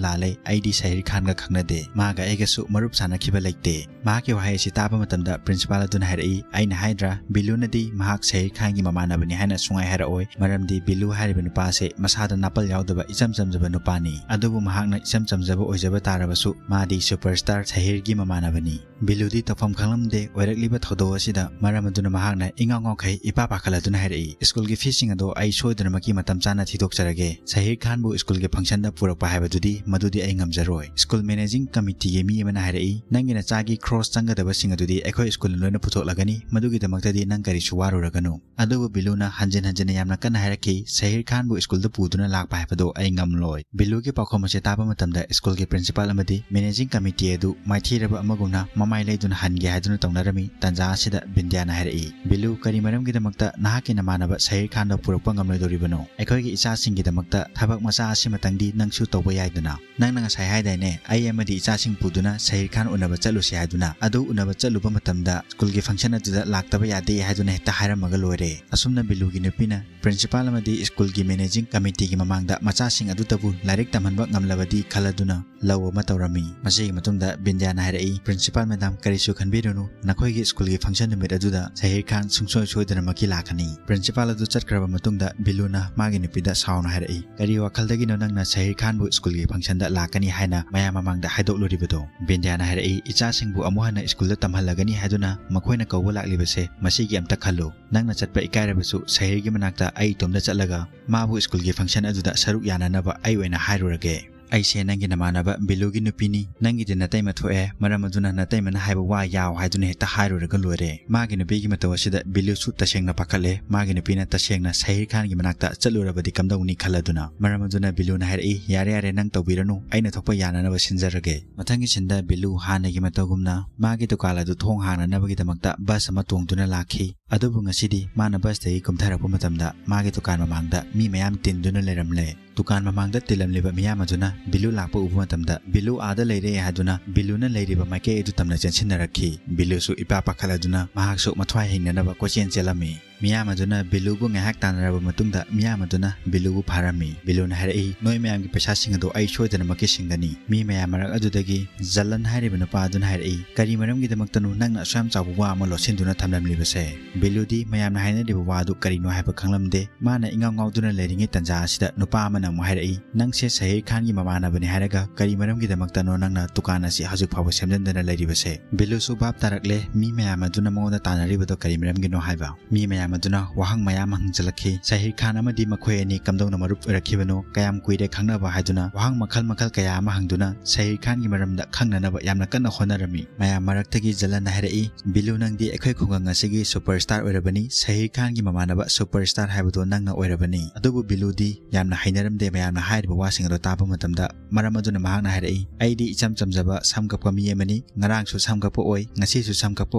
ꯂꯥꯜꯂꯦ, ꯑꯩꯗꯤ ꯁꯍꯤꯔ ꯈꯥꯟꯒ ꯈꯪꯅꯗꯦ, ꯃꯥꯒ ꯑꯩꯒꯁꯨ ꯃꯔꯨꯞ ꯁꯥꯟꯅꯈꯤꯕ ꯂꯩꯇꯦ"꯫ ꯃꯍꯥꯛꯀꯤ ꯋꯥꯍꯩ ꯑꯁꯤ ꯇꯥꯕ ꯃꯇꯝꯗ ꯄ꯭ꯔꯤꯟꯁꯤꯄꯥꯜ ꯑꯗꯨꯅ ꯍꯥꯏꯔꯛꯏ, "ꯑꯩꯅ ꯍꯥꯏꯗ꯭ꯔꯥ, ꯕꯤꯂꯨꯅꯗꯤ ꯃꯍꯥꯛ ꯁꯍꯤꯔ ꯈꯥꯟꯒꯤ ꯃꯃꯥꯟꯅꯕꯅꯤ ꯍꯥꯏꯅ ꯁꯨꯡꯍꯥꯏ ꯍꯥꯏꯔꯛꯑꯣꯏ, ꯃꯔꯝꯗꯤ ꯕꯤꯂꯨ ꯍꯥꯏꯔꯤꯕ ꯅꯨꯄꯥ ꯑꯁꯦ ꯃꯁꯥꯗ ꯅꯥꯄꯜ ꯌꯥꯎꯗꯕ ꯏꯆꯝ ꯆꯝꯖꯕ ꯅꯨꯄꯥꯅꯤ꯫ ꯑꯗꯨꯕꯨ ꯃꯍꯥꯛꯅ ꯏꯆꯝ ꯆꯝꯖꯕ ꯑꯣꯏꯖꯕ ꯇꯥꯔꯕꯁꯨ ꯃꯥꯗꯤ ꯁꯨꯄꯔꯁ꯭ꯇꯥꯔ ꯁꯍꯤꯔꯒꯤ ꯃꯃꯥꯟꯅꯕꯅꯤ"꯫ ꯕꯤꯂꯨꯗꯤ ꯇꯧꯐꯝ ꯈꯪꯂꯝꯗꯦ ꯑꯣꯏꯔꯛꯂꯤꯕ ꯊꯧꯗꯣꯛ ꯑꯁꯤꯗ, ꯃꯔꯝ ꯑꯗꯨꯅ ꯃꯍꯥꯛꯅ ꯏꯉꯥꯎ ꯉꯥꯎꯈꯩ ꯏꯄꯥ ꯄꯥꯈꯠꯂꯗꯨꯅ ꯍꯥꯏꯔꯛꯏ, "ꯁ꯭ꯀꯨꯜꯒꯤ ꯐꯤꯁꯤꯡ ꯑꯗꯣ ꯑꯩ ꯁꯣꯏꯗꯅꯃꯛꯀꯤ ꯃꯇꯝ ꯆꯥꯅ ꯊꯤꯗꯣꯛꯆꯔꯒꯦ꯫ ꯁꯍꯤꯔ ꯈꯥꯟꯕꯨ ꯁ꯭ꯀꯨꯜꯒꯤ ꯐꯪꯁꯟꯗ ꯄꯨꯔꯛꯄ ꯍꯥꯏꯕꯗꯨꯗꯤ ꯃꯗꯨꯗꯤ ꯑꯩ ꯉꯝꯖꯔꯣꯏ"꯫ ꯁ꯭ꯀꯨꯜ ꯃꯦꯅꯦꯖꯤꯡ ꯀꯃꯤꯇꯤꯒꯤ ꯃꯤ ꯑꯃꯅ ꯍꯥꯏꯔꯛꯏ, "ꯅꯪꯒꯤ ꯅꯆꯥꯒꯤ ꯈ꯭ꯔꯣꯁ ꯆꯪꯒꯗꯕꯁꯤꯡ ꯑꯗꯨꯗꯤ ꯑꯩꯈꯣꯏ ꯁ꯭ꯀꯨꯜꯅ ꯂꯣꯏꯅ ꯄꯨꯊꯣꯛꯂꯒꯅꯤ, ꯃꯗꯨꯒꯤꯗꯃꯛꯇꯗꯤ ꯅꯪ ꯀꯔꯤꯁꯨ ꯋꯥꯔꯨꯔꯒꯅꯨ"꯫ ꯑꯗꯨꯕꯨ ꯕꯤꯂꯨꯅ ꯍꯟꯖꯤꯟ ꯍꯟꯖꯤꯟꯅ ꯌꯥꯝꯅ ꯀꯟꯅ ꯍꯥꯏꯔꯛꯈꯤ, "ꯁꯍꯤꯔ ꯈꯥꯟꯕꯨ ꯁ꯭ꯀꯨꯜꯗ ꯄꯨꯗꯨꯅ ꯂꯥꯛꯄ ꯍꯥꯏꯕꯗꯣ ꯑꯩ ꯉꯝꯂꯣꯏ"꯫ ꯕꯤꯂꯨꯒꯤ ꯄꯥꯎꯈꯨꯝ ꯑꯁꯤ ꯇꯥꯕ ꯃꯇꯝꯗ ꯁ꯭ꯀꯨꯜꯒꯤ ꯄ꯭ꯔꯤꯟꯁꯤꯄꯥꯜ ꯑꯃꯗꯤ ꯃꯦꯅꯦꯖꯤꯡ ꯀꯃꯤꯇꯤ ꯑꯗꯨ ꯃꯥꯏꯊꯤꯔꯕ ꯑꯃꯒꯨꯝꯅ ꯃꯃꯥꯏ ꯂꯩꯗꯨꯅ ꯍꯟꯒꯦ ꯍꯥꯏꯗꯨꯅ ꯇꯧꯅꯔꯝꯃꯤ꯫ ꯇꯥꯟꯖꯥ ꯑꯁꯤꯗ ꯕꯤꯟꯗ꯭ꯌꯥꯅ ꯍꯥꯏꯔꯛꯏ, "ꯕꯤꯂꯨ, ꯀꯔꯤ ꯃꯔꯝꯒꯤꯗꯃꯛꯇ ꯅꯍꯥꯛꯀꯤ ꯅꯃꯥꯟꯅꯕ ꯁꯍꯤꯔ ꯈꯥꯟꯗꯣ ꯄꯨꯔꯛꯄ ꯉꯝꯂꯣꯏꯗꯧꯔꯤꯕꯅꯣ? ꯑꯩꯈꯣꯏꯒꯤ ꯏꯆꯥꯁꯤꯡꯒꯤꯗꯃꯛꯇ ꯊꯕꯛ ꯃꯆꯥ ꯑꯁꯤꯃꯇꯪꯗꯤ ꯅꯪꯁꯨ ꯇꯧꯕ ꯌꯥꯏꯗꯅ? ꯅꯪꯅ ꯉꯁꯥꯏ ꯍꯥꯏꯗꯥꯏꯅꯦ, ꯑꯩ ꯑꯃꯗꯤ ꯏꯆꯥꯁꯤꯡ ꯄꯨꯗꯨꯅ ꯁꯍꯤꯔ ꯈꯥꯟ ꯎꯅꯕ ꯆꯠꯂꯨꯁꯤ ꯍꯥꯏꯗꯨꯅ? ꯑꯗꯨ ꯎꯅꯕ ꯆꯠꯂꯨꯕ ꯃꯇꯝꯗ ꯁ꯭ꯀꯨꯜꯒꯤ ꯐꯪꯁꯟ ꯑꯗꯨꯗ ꯂꯥꯛꯇꯕ ꯌꯥꯗꯦ ꯍꯥꯏꯗꯨꯅ ꯍꯦꯛꯇ ꯍꯥꯏꯔꯝꯃꯒ ꯂꯣꯏꯔꯦ"꯫ ꯑꯁꯨꯝꯅ ꯕꯤꯂꯨꯒꯤ ꯅꯨꯄꯤꯅ ꯄ꯭ꯔꯤꯟꯁꯤꯄꯥꯜ ꯑꯃꯗꯤ ꯁ꯭ꯀꯨꯜꯒꯤ ꯃꯦꯅꯦꯖꯤꯡ ꯀꯃꯤꯇꯤꯒꯤ ꯃꯃꯥꯡꯗ ꯃꯆꯥꯁꯤꯡ ꯑꯗꯨꯇꯕꯨ ꯂꯥꯏꯔꯤꯛ ꯇꯝꯍꯟꯕ ꯉꯝꯂꯕꯗꯤ ꯈꯜꯂꯗꯨꯅ ꯂꯧ ꯑꯃ ꯇꯧꯔꯝꯃꯤ꯫ ꯃꯁꯤꯒꯤ ꯃꯇꯨꯡꯗ ꯕꯤꯟꯗ꯭ꯌꯥꯅ ꯍꯥꯏꯔꯛꯏ, "ꯄ꯭ꯔꯤꯟꯁꯤꯄꯥꯜ ꯃꯦꯗꯥꯝ, ꯀꯔꯤꯁꯨ ꯈꯟꯕꯤꯔꯨꯅꯨ, ꯅꯈꯣꯏꯒꯤ ꯁ꯭ꯀꯨꯜꯒꯤ ꯐꯪꯁꯟ ꯅꯨꯃꯤꯠ ꯑꯗꯨꯗ ꯁꯍꯤꯔ ꯈꯥꯟ ꯁꯨꯡꯁꯣꯏ ꯁꯣꯏꯗꯅꯃꯛꯀꯤ ꯂꯥꯛꯀꯅꯤ"꯫ ꯄ꯭ꯔꯤꯟꯁꯤꯄꯥꯜ ꯑꯗꯨ ꯆꯠꯈ꯭ꯔꯕ ꯃꯇꯨꯡꯗ ꯕꯤꯂꯨꯅ ꯃꯥꯒꯤ ꯅꯨꯄꯤꯗ ꯁꯥꯎꯅ ꯍꯥꯏꯔꯛꯏ, "ꯀꯔꯤ ꯋꯥꯈꯜꯗꯒꯤꯅꯣ ꯅꯪꯅ ꯁꯍꯤꯔ ꯈꯥꯟꯕꯨ ꯁ꯭ꯀꯨꯜꯒꯤ ꯐꯪꯁꯟꯗ ꯂꯥꯛꯀꯅꯤ ꯍꯥꯏꯅ ꯃꯌꯥꯝ ꯃꯃꯥꯡꯗ ꯍꯥꯏꯗꯣꯛꯂꯨꯔꯤꯕꯗꯣ?" ꯕꯤꯟꯗ꯭ꯌꯥꯅ ꯍꯥꯏꯔꯛꯏ, "ꯏꯆꯥꯁꯤꯡꯕꯨ ꯑꯃꯨꯛ ꯍꯟꯅ ꯁ꯭ꯀꯨꯜꯗ ꯇꯝꯍꯜꯂꯒꯅꯤ ꯍꯥꯏꯗꯨꯅ ꯃꯈꯣꯏꯅ ꯀꯧꯕ ꯂꯥꯛꯂꯤꯕꯁꯦ, ꯃꯁꯤꯒꯤ ꯑꯝꯇ ꯈꯜꯂꯨ꯫ ꯅꯪꯅ ꯆꯠꯄ ꯏꯀꯥꯏꯔꯕꯁꯨ ꯁꯍꯤꯔꯒꯤ ꯃꯅꯥꯛꯇ ꯑꯩ ꯏꯇꯣꯝꯇ ꯆꯠꯂꯒ ꯃꯥꯕꯨ ꯁ꯭ꯀꯨꯜꯒꯤ ꯐꯪꯁꯟ ꯑꯗꯨꯗ ꯁꯔꯨꯛ ꯌꯥꯅꯅꯕ ꯑꯩ ꯑꯣꯏꯅ ꯍꯥꯏꯔꯨꯔꯒꯦ꯫ ꯑꯩꯁꯦ ꯅꯪꯒꯤ ꯅꯃꯥꯟꯅꯕ ꯕꯤꯂꯨꯒꯤ ꯅꯨꯄꯤꯅꯤ, ꯅꯪꯒꯤꯗꯤ ꯅꯇꯩꯃ ꯊꯣꯛꯑꯦ, ꯃꯔꯝ ꯑꯗꯨꯅ ꯅꯇꯩꯃꯅ ꯍꯥꯏꯕ ꯋꯥ ꯌꯥꯎ ꯍꯥꯏꯗꯨꯅ ꯍꯦꯛꯇ ꯍꯥꯏꯔꯨꯔꯒ ꯂꯣꯏꯔꯦ"꯫ ꯃꯥꯒꯤ ꯅꯨꯄꯤꯒꯤ ꯃꯇꯧ ꯑꯁꯤꯗ ꯕꯤꯂꯨꯁꯨ ꯇꯁꯦꯡꯅ ꯄꯥꯈꯠꯂꯦ꯫ ꯃꯥꯒꯤ ꯅꯨꯄꯤꯅ ꯇꯁꯦꯡꯅ ꯁꯍꯤꯔ ꯈꯥꯟꯒꯤ ꯃꯅꯥꯛꯇ ꯆꯠꯂꯨꯔꯕꯗꯤ ꯀꯝꯗꯧꯅꯤ ꯈꯜꯂꯗꯨꯅ꯫ ꯃꯔꯝ ꯑꯗꯨꯅ ꯕꯤꯂꯨꯅ ꯍꯥꯏꯔꯛꯏ, "ꯌꯥꯔꯦ ꯌꯥꯔꯦ, ꯅꯪ ꯇꯧꯕꯤꯔꯅꯨ, ꯑꯩꯅ ꯊꯣꯛꯄ ꯌꯥꯅꯅꯕ ꯁꯤꯟꯖꯔꯒꯦ"꯫ ꯃꯊꯪꯒꯤ ꯁꯤꯟꯗ ꯕꯤꯂꯨ ꯍꯥꯟꯅꯒꯤ ꯃꯇꯧꯒꯨꯝꯅ ꯃꯥꯒꯤ ꯗꯨꯀꯥꯟ ꯑꯗꯨ ꯊꯣꯡ ꯍꯥꯡꯅꯅꯕꯒꯤꯗꯃꯛꯇ ꯕꯁ ꯑꯃ ꯇꯣꯡꯗꯨꯅ ꯂꯥꯛꯈꯤ꯫ ꯑꯗꯨꯕꯨ ꯉꯁꯤꯗꯤ ꯃꯥꯅ ꯕꯁꯇꯒꯤ ꯀꯨꯝꯊꯔꯛꯄ ꯃꯇꯝꯗ ꯃꯥꯒꯤ ꯗꯨꯀꯥꯟ ꯃꯃꯥꯡꯗ ꯃꯤ ꯃꯌꯥꯝ ꯇꯤꯟꯗꯨꯅ ꯂꯩꯔꯝꯂꯦ꯫ ꯗꯨꯀꯥꯟ ꯃꯃꯥꯡꯗ ꯇꯤꯜꯂꯝꯂꯤꯕ ꯃꯤꯌꯥꯝ ꯑꯗꯨꯅ ꯕꯤꯂꯨ ꯂꯥꯛꯄ ꯎꯕ ꯃꯇꯝꯗ ꯕꯤꯂꯨ ꯑꯥꯗ ꯂꯩꯔꯦ ꯍꯥꯏꯗꯨꯅ ꯕꯤꯂꯨꯅ ꯂꯩꯔꯤꯕ ꯃꯥꯏꯀꯩ ꯑꯗꯨ ꯇꯝꯅ ꯆꯦꯟꯁꯤꯟꯅꯔꯛꯈꯤ꯫ ꯕꯤꯂꯨꯁꯨ ꯏꯄꯥ ꯄꯥꯈꯠꯂꯗꯨꯅ ꯃꯍꯥꯛꯁꯨ ꯃꯊ꯭ꯋꯥꯏ ꯍꯤꯡꯅꯅꯕ ꯀꯣꯏꯆꯦꯟ ꯆꯦꯜꯂꯝꯃꯤ꯫ ꯃꯤꯌꯥꯝ ꯑꯗꯨꯅ ꯕꯤꯂꯨꯕꯨ ꯉꯥꯏꯍꯥꯛ ꯇꯥꯟꯅꯔꯕ ꯃꯇꯨꯡꯗ ꯃꯤꯌꯥꯝ ꯑꯗꯨꯅ ꯕꯤꯂꯨꯕꯨ ꯐꯥꯔꯝꯃꯤ꯫ ꯕꯤꯂꯨꯅ ꯍꯥꯏꯔꯛꯏ, "ꯅꯣꯏ ꯃꯌꯥꯝꯒꯤ ꯄꯩꯁꯥꯁꯤꯡ ꯑꯗꯨ ꯑꯩ ꯁꯣꯏꯗꯅꯃꯛꯀꯤ ꯁꯤꯡꯒꯅꯤ"꯫ ꯃꯤ ꯃꯌꯥꯝ ꯃꯔꯛ ꯑꯗꯨꯗꯒꯤ ꯖꯂꯟ ꯍꯥꯏꯔꯤꯕ ꯅꯨꯄꯥ ꯑꯗꯨꯅ ꯍꯥꯏꯔꯛꯏ, "ꯀꯔꯤ ꯃꯔꯝꯒꯤꯗꯃꯛꯇꯅꯣ ꯅꯪꯅ ꯑꯁꯨꯛ ꯌꯥꯝ ꯆꯥꯎꯕ ꯋꯥ ꯑꯃ ꯂꯣꯠꯁꯤꯟꯗꯨꯅ ꯊꯝꯂꯝꯂꯤꯕꯁꯦ?" ꯕꯤꯂꯨꯗꯤ ꯃꯌꯥꯝꯅ ꯍꯥꯏꯅꯔꯤꯕ ꯋꯥꯗꯨ ꯀꯔꯤꯅꯣ ꯍꯥꯏꯕ ꯈꯪꯂꯝꯗꯦ꯫ ꯃꯥꯅ ꯏꯉꯥꯎ ꯉꯥꯎꯗꯨꯅ ꯂꯩꯔꯤꯉꯩ ꯇꯟꯖꯥ ꯑꯁꯤꯗ ꯅꯨꯄꯥ ꯑꯃꯅ ꯑꯃꯨꯛ ꯍꯥꯏꯔꯛꯏ, "ꯅꯪꯁꯦ ꯁꯍꯤꯔ ꯈꯥꯟꯒꯤ ꯃꯃꯥꯟꯅꯕꯅꯤ ꯍꯥꯏꯔꯒ ꯀꯔꯤ ꯃꯔꯝꯒꯤꯗꯃꯛꯇꯅꯣ ꯅꯪꯅ ꯗꯨꯀꯥꯟ ꯑꯁꯤ ꯍꯧꯖꯤꯛ ꯐꯥꯎꯕ ꯁꯦꯝꯖꯤꯟꯗꯅ ꯂꯩꯔꯤꯕꯁꯦ?" ꯕꯤꯂꯨꯁꯨ ꯚꯥꯞ ꯇꯥꯔꯛꯂꯦ, ꯃꯤ ꯃꯌꯥꯝ ꯑꯗꯨꯅ ꯃꯉꯣꯟꯗ ꯇꯥꯟꯅꯔꯤꯕꯗꯣ ꯀꯔꯤ ꯃꯔꯝꯒꯤꯅꯣ ꯍꯥꯏꯕ꯫ ꯃꯤ ꯃꯌꯥꯝ ꯑꯗꯨꯅ ꯋꯥꯍꯪ ꯃꯌꯥꯝ ꯍꯪꯖꯜꯂꯛꯈꯤ꯫ ꯁꯍꯤꯔ ꯈꯥꯟ ꯑꯃꯗꯤ ꯃꯈꯣꯏ ꯑꯅꯤ ꯀꯝꯗꯧꯅ ꯃꯔꯨꯞ ꯑꯣꯏꯔꯛꯈꯤꯕꯅꯣ, ꯀꯌꯥꯝ ꯀꯨꯏꯔꯦ ꯈꯪꯅꯕ ꯍꯥꯏꯗꯨꯅ ꯋꯥꯍꯪ ꯃꯈꯜ ꯃꯈꯜ ꯀꯌꯥ ꯑꯃ ꯍꯪꯗꯨꯅ ꯁꯍꯤꯔ ꯈꯥꯟꯒꯤ ꯃꯔꯝꯗ ꯈꯪꯅꯅꯕ ꯌꯥꯝꯅ ꯀꯟꯅ ꯍꯣꯠꯅꯔꯝꯃꯤ꯫ ꯃꯌꯥꯝ ꯃꯔꯛꯇꯒꯤ ꯖꯂꯟꯅ ꯍꯥꯏꯔꯛꯏ, "ꯕꯤꯂꯨ, ꯅꯪꯗꯤ ꯑꯩꯈꯣꯏ ꯈꯨꯡꯒꯪ ꯑꯁꯤꯒꯤ superstar ꯑꯣꯏꯔꯕꯅꯤ, ꯁꯍꯤꯔ ꯈꯥꯟꯒꯤ ꯃꯃꯥꯟꯅꯕ superstar ꯍꯥꯏꯕꯗꯣ ꯅꯪꯅ ꯑꯣꯏꯔꯕꯅꯤ꯫" ꯑꯗꯨꯕꯨ ꯕꯤꯂꯨꯗꯤ ꯌꯥꯝꯅ ꯍꯩꯅꯔꯝꯗꯦ ꯃꯌꯥꯝꯅ ꯍꯥꯏꯔꯤꯕ ꯋꯥꯁꯤꯡ ꯑꯗꯣ ꯇꯥꯕ ꯃꯇꯝꯗ꯫ ꯃꯔꯝ ꯑꯗꯨꯅ ꯃꯍꯥꯛꯅ ꯍꯥꯏꯔꯛꯏ, "ꯑꯩꯗꯤ ꯏꯆꯝ ꯆꯝꯖꯕ ꯁꯝ ꯀꯛꯄ ꯃꯤ ꯑꯃꯅꯤ꯫ ꯉꯔꯥꯡꯁꯨ ꯁꯝ ꯀꯛꯄ ꯑꯣꯏ, ꯉꯁꯤꯁꯨ ꯁꯝ ꯀꯛꯄ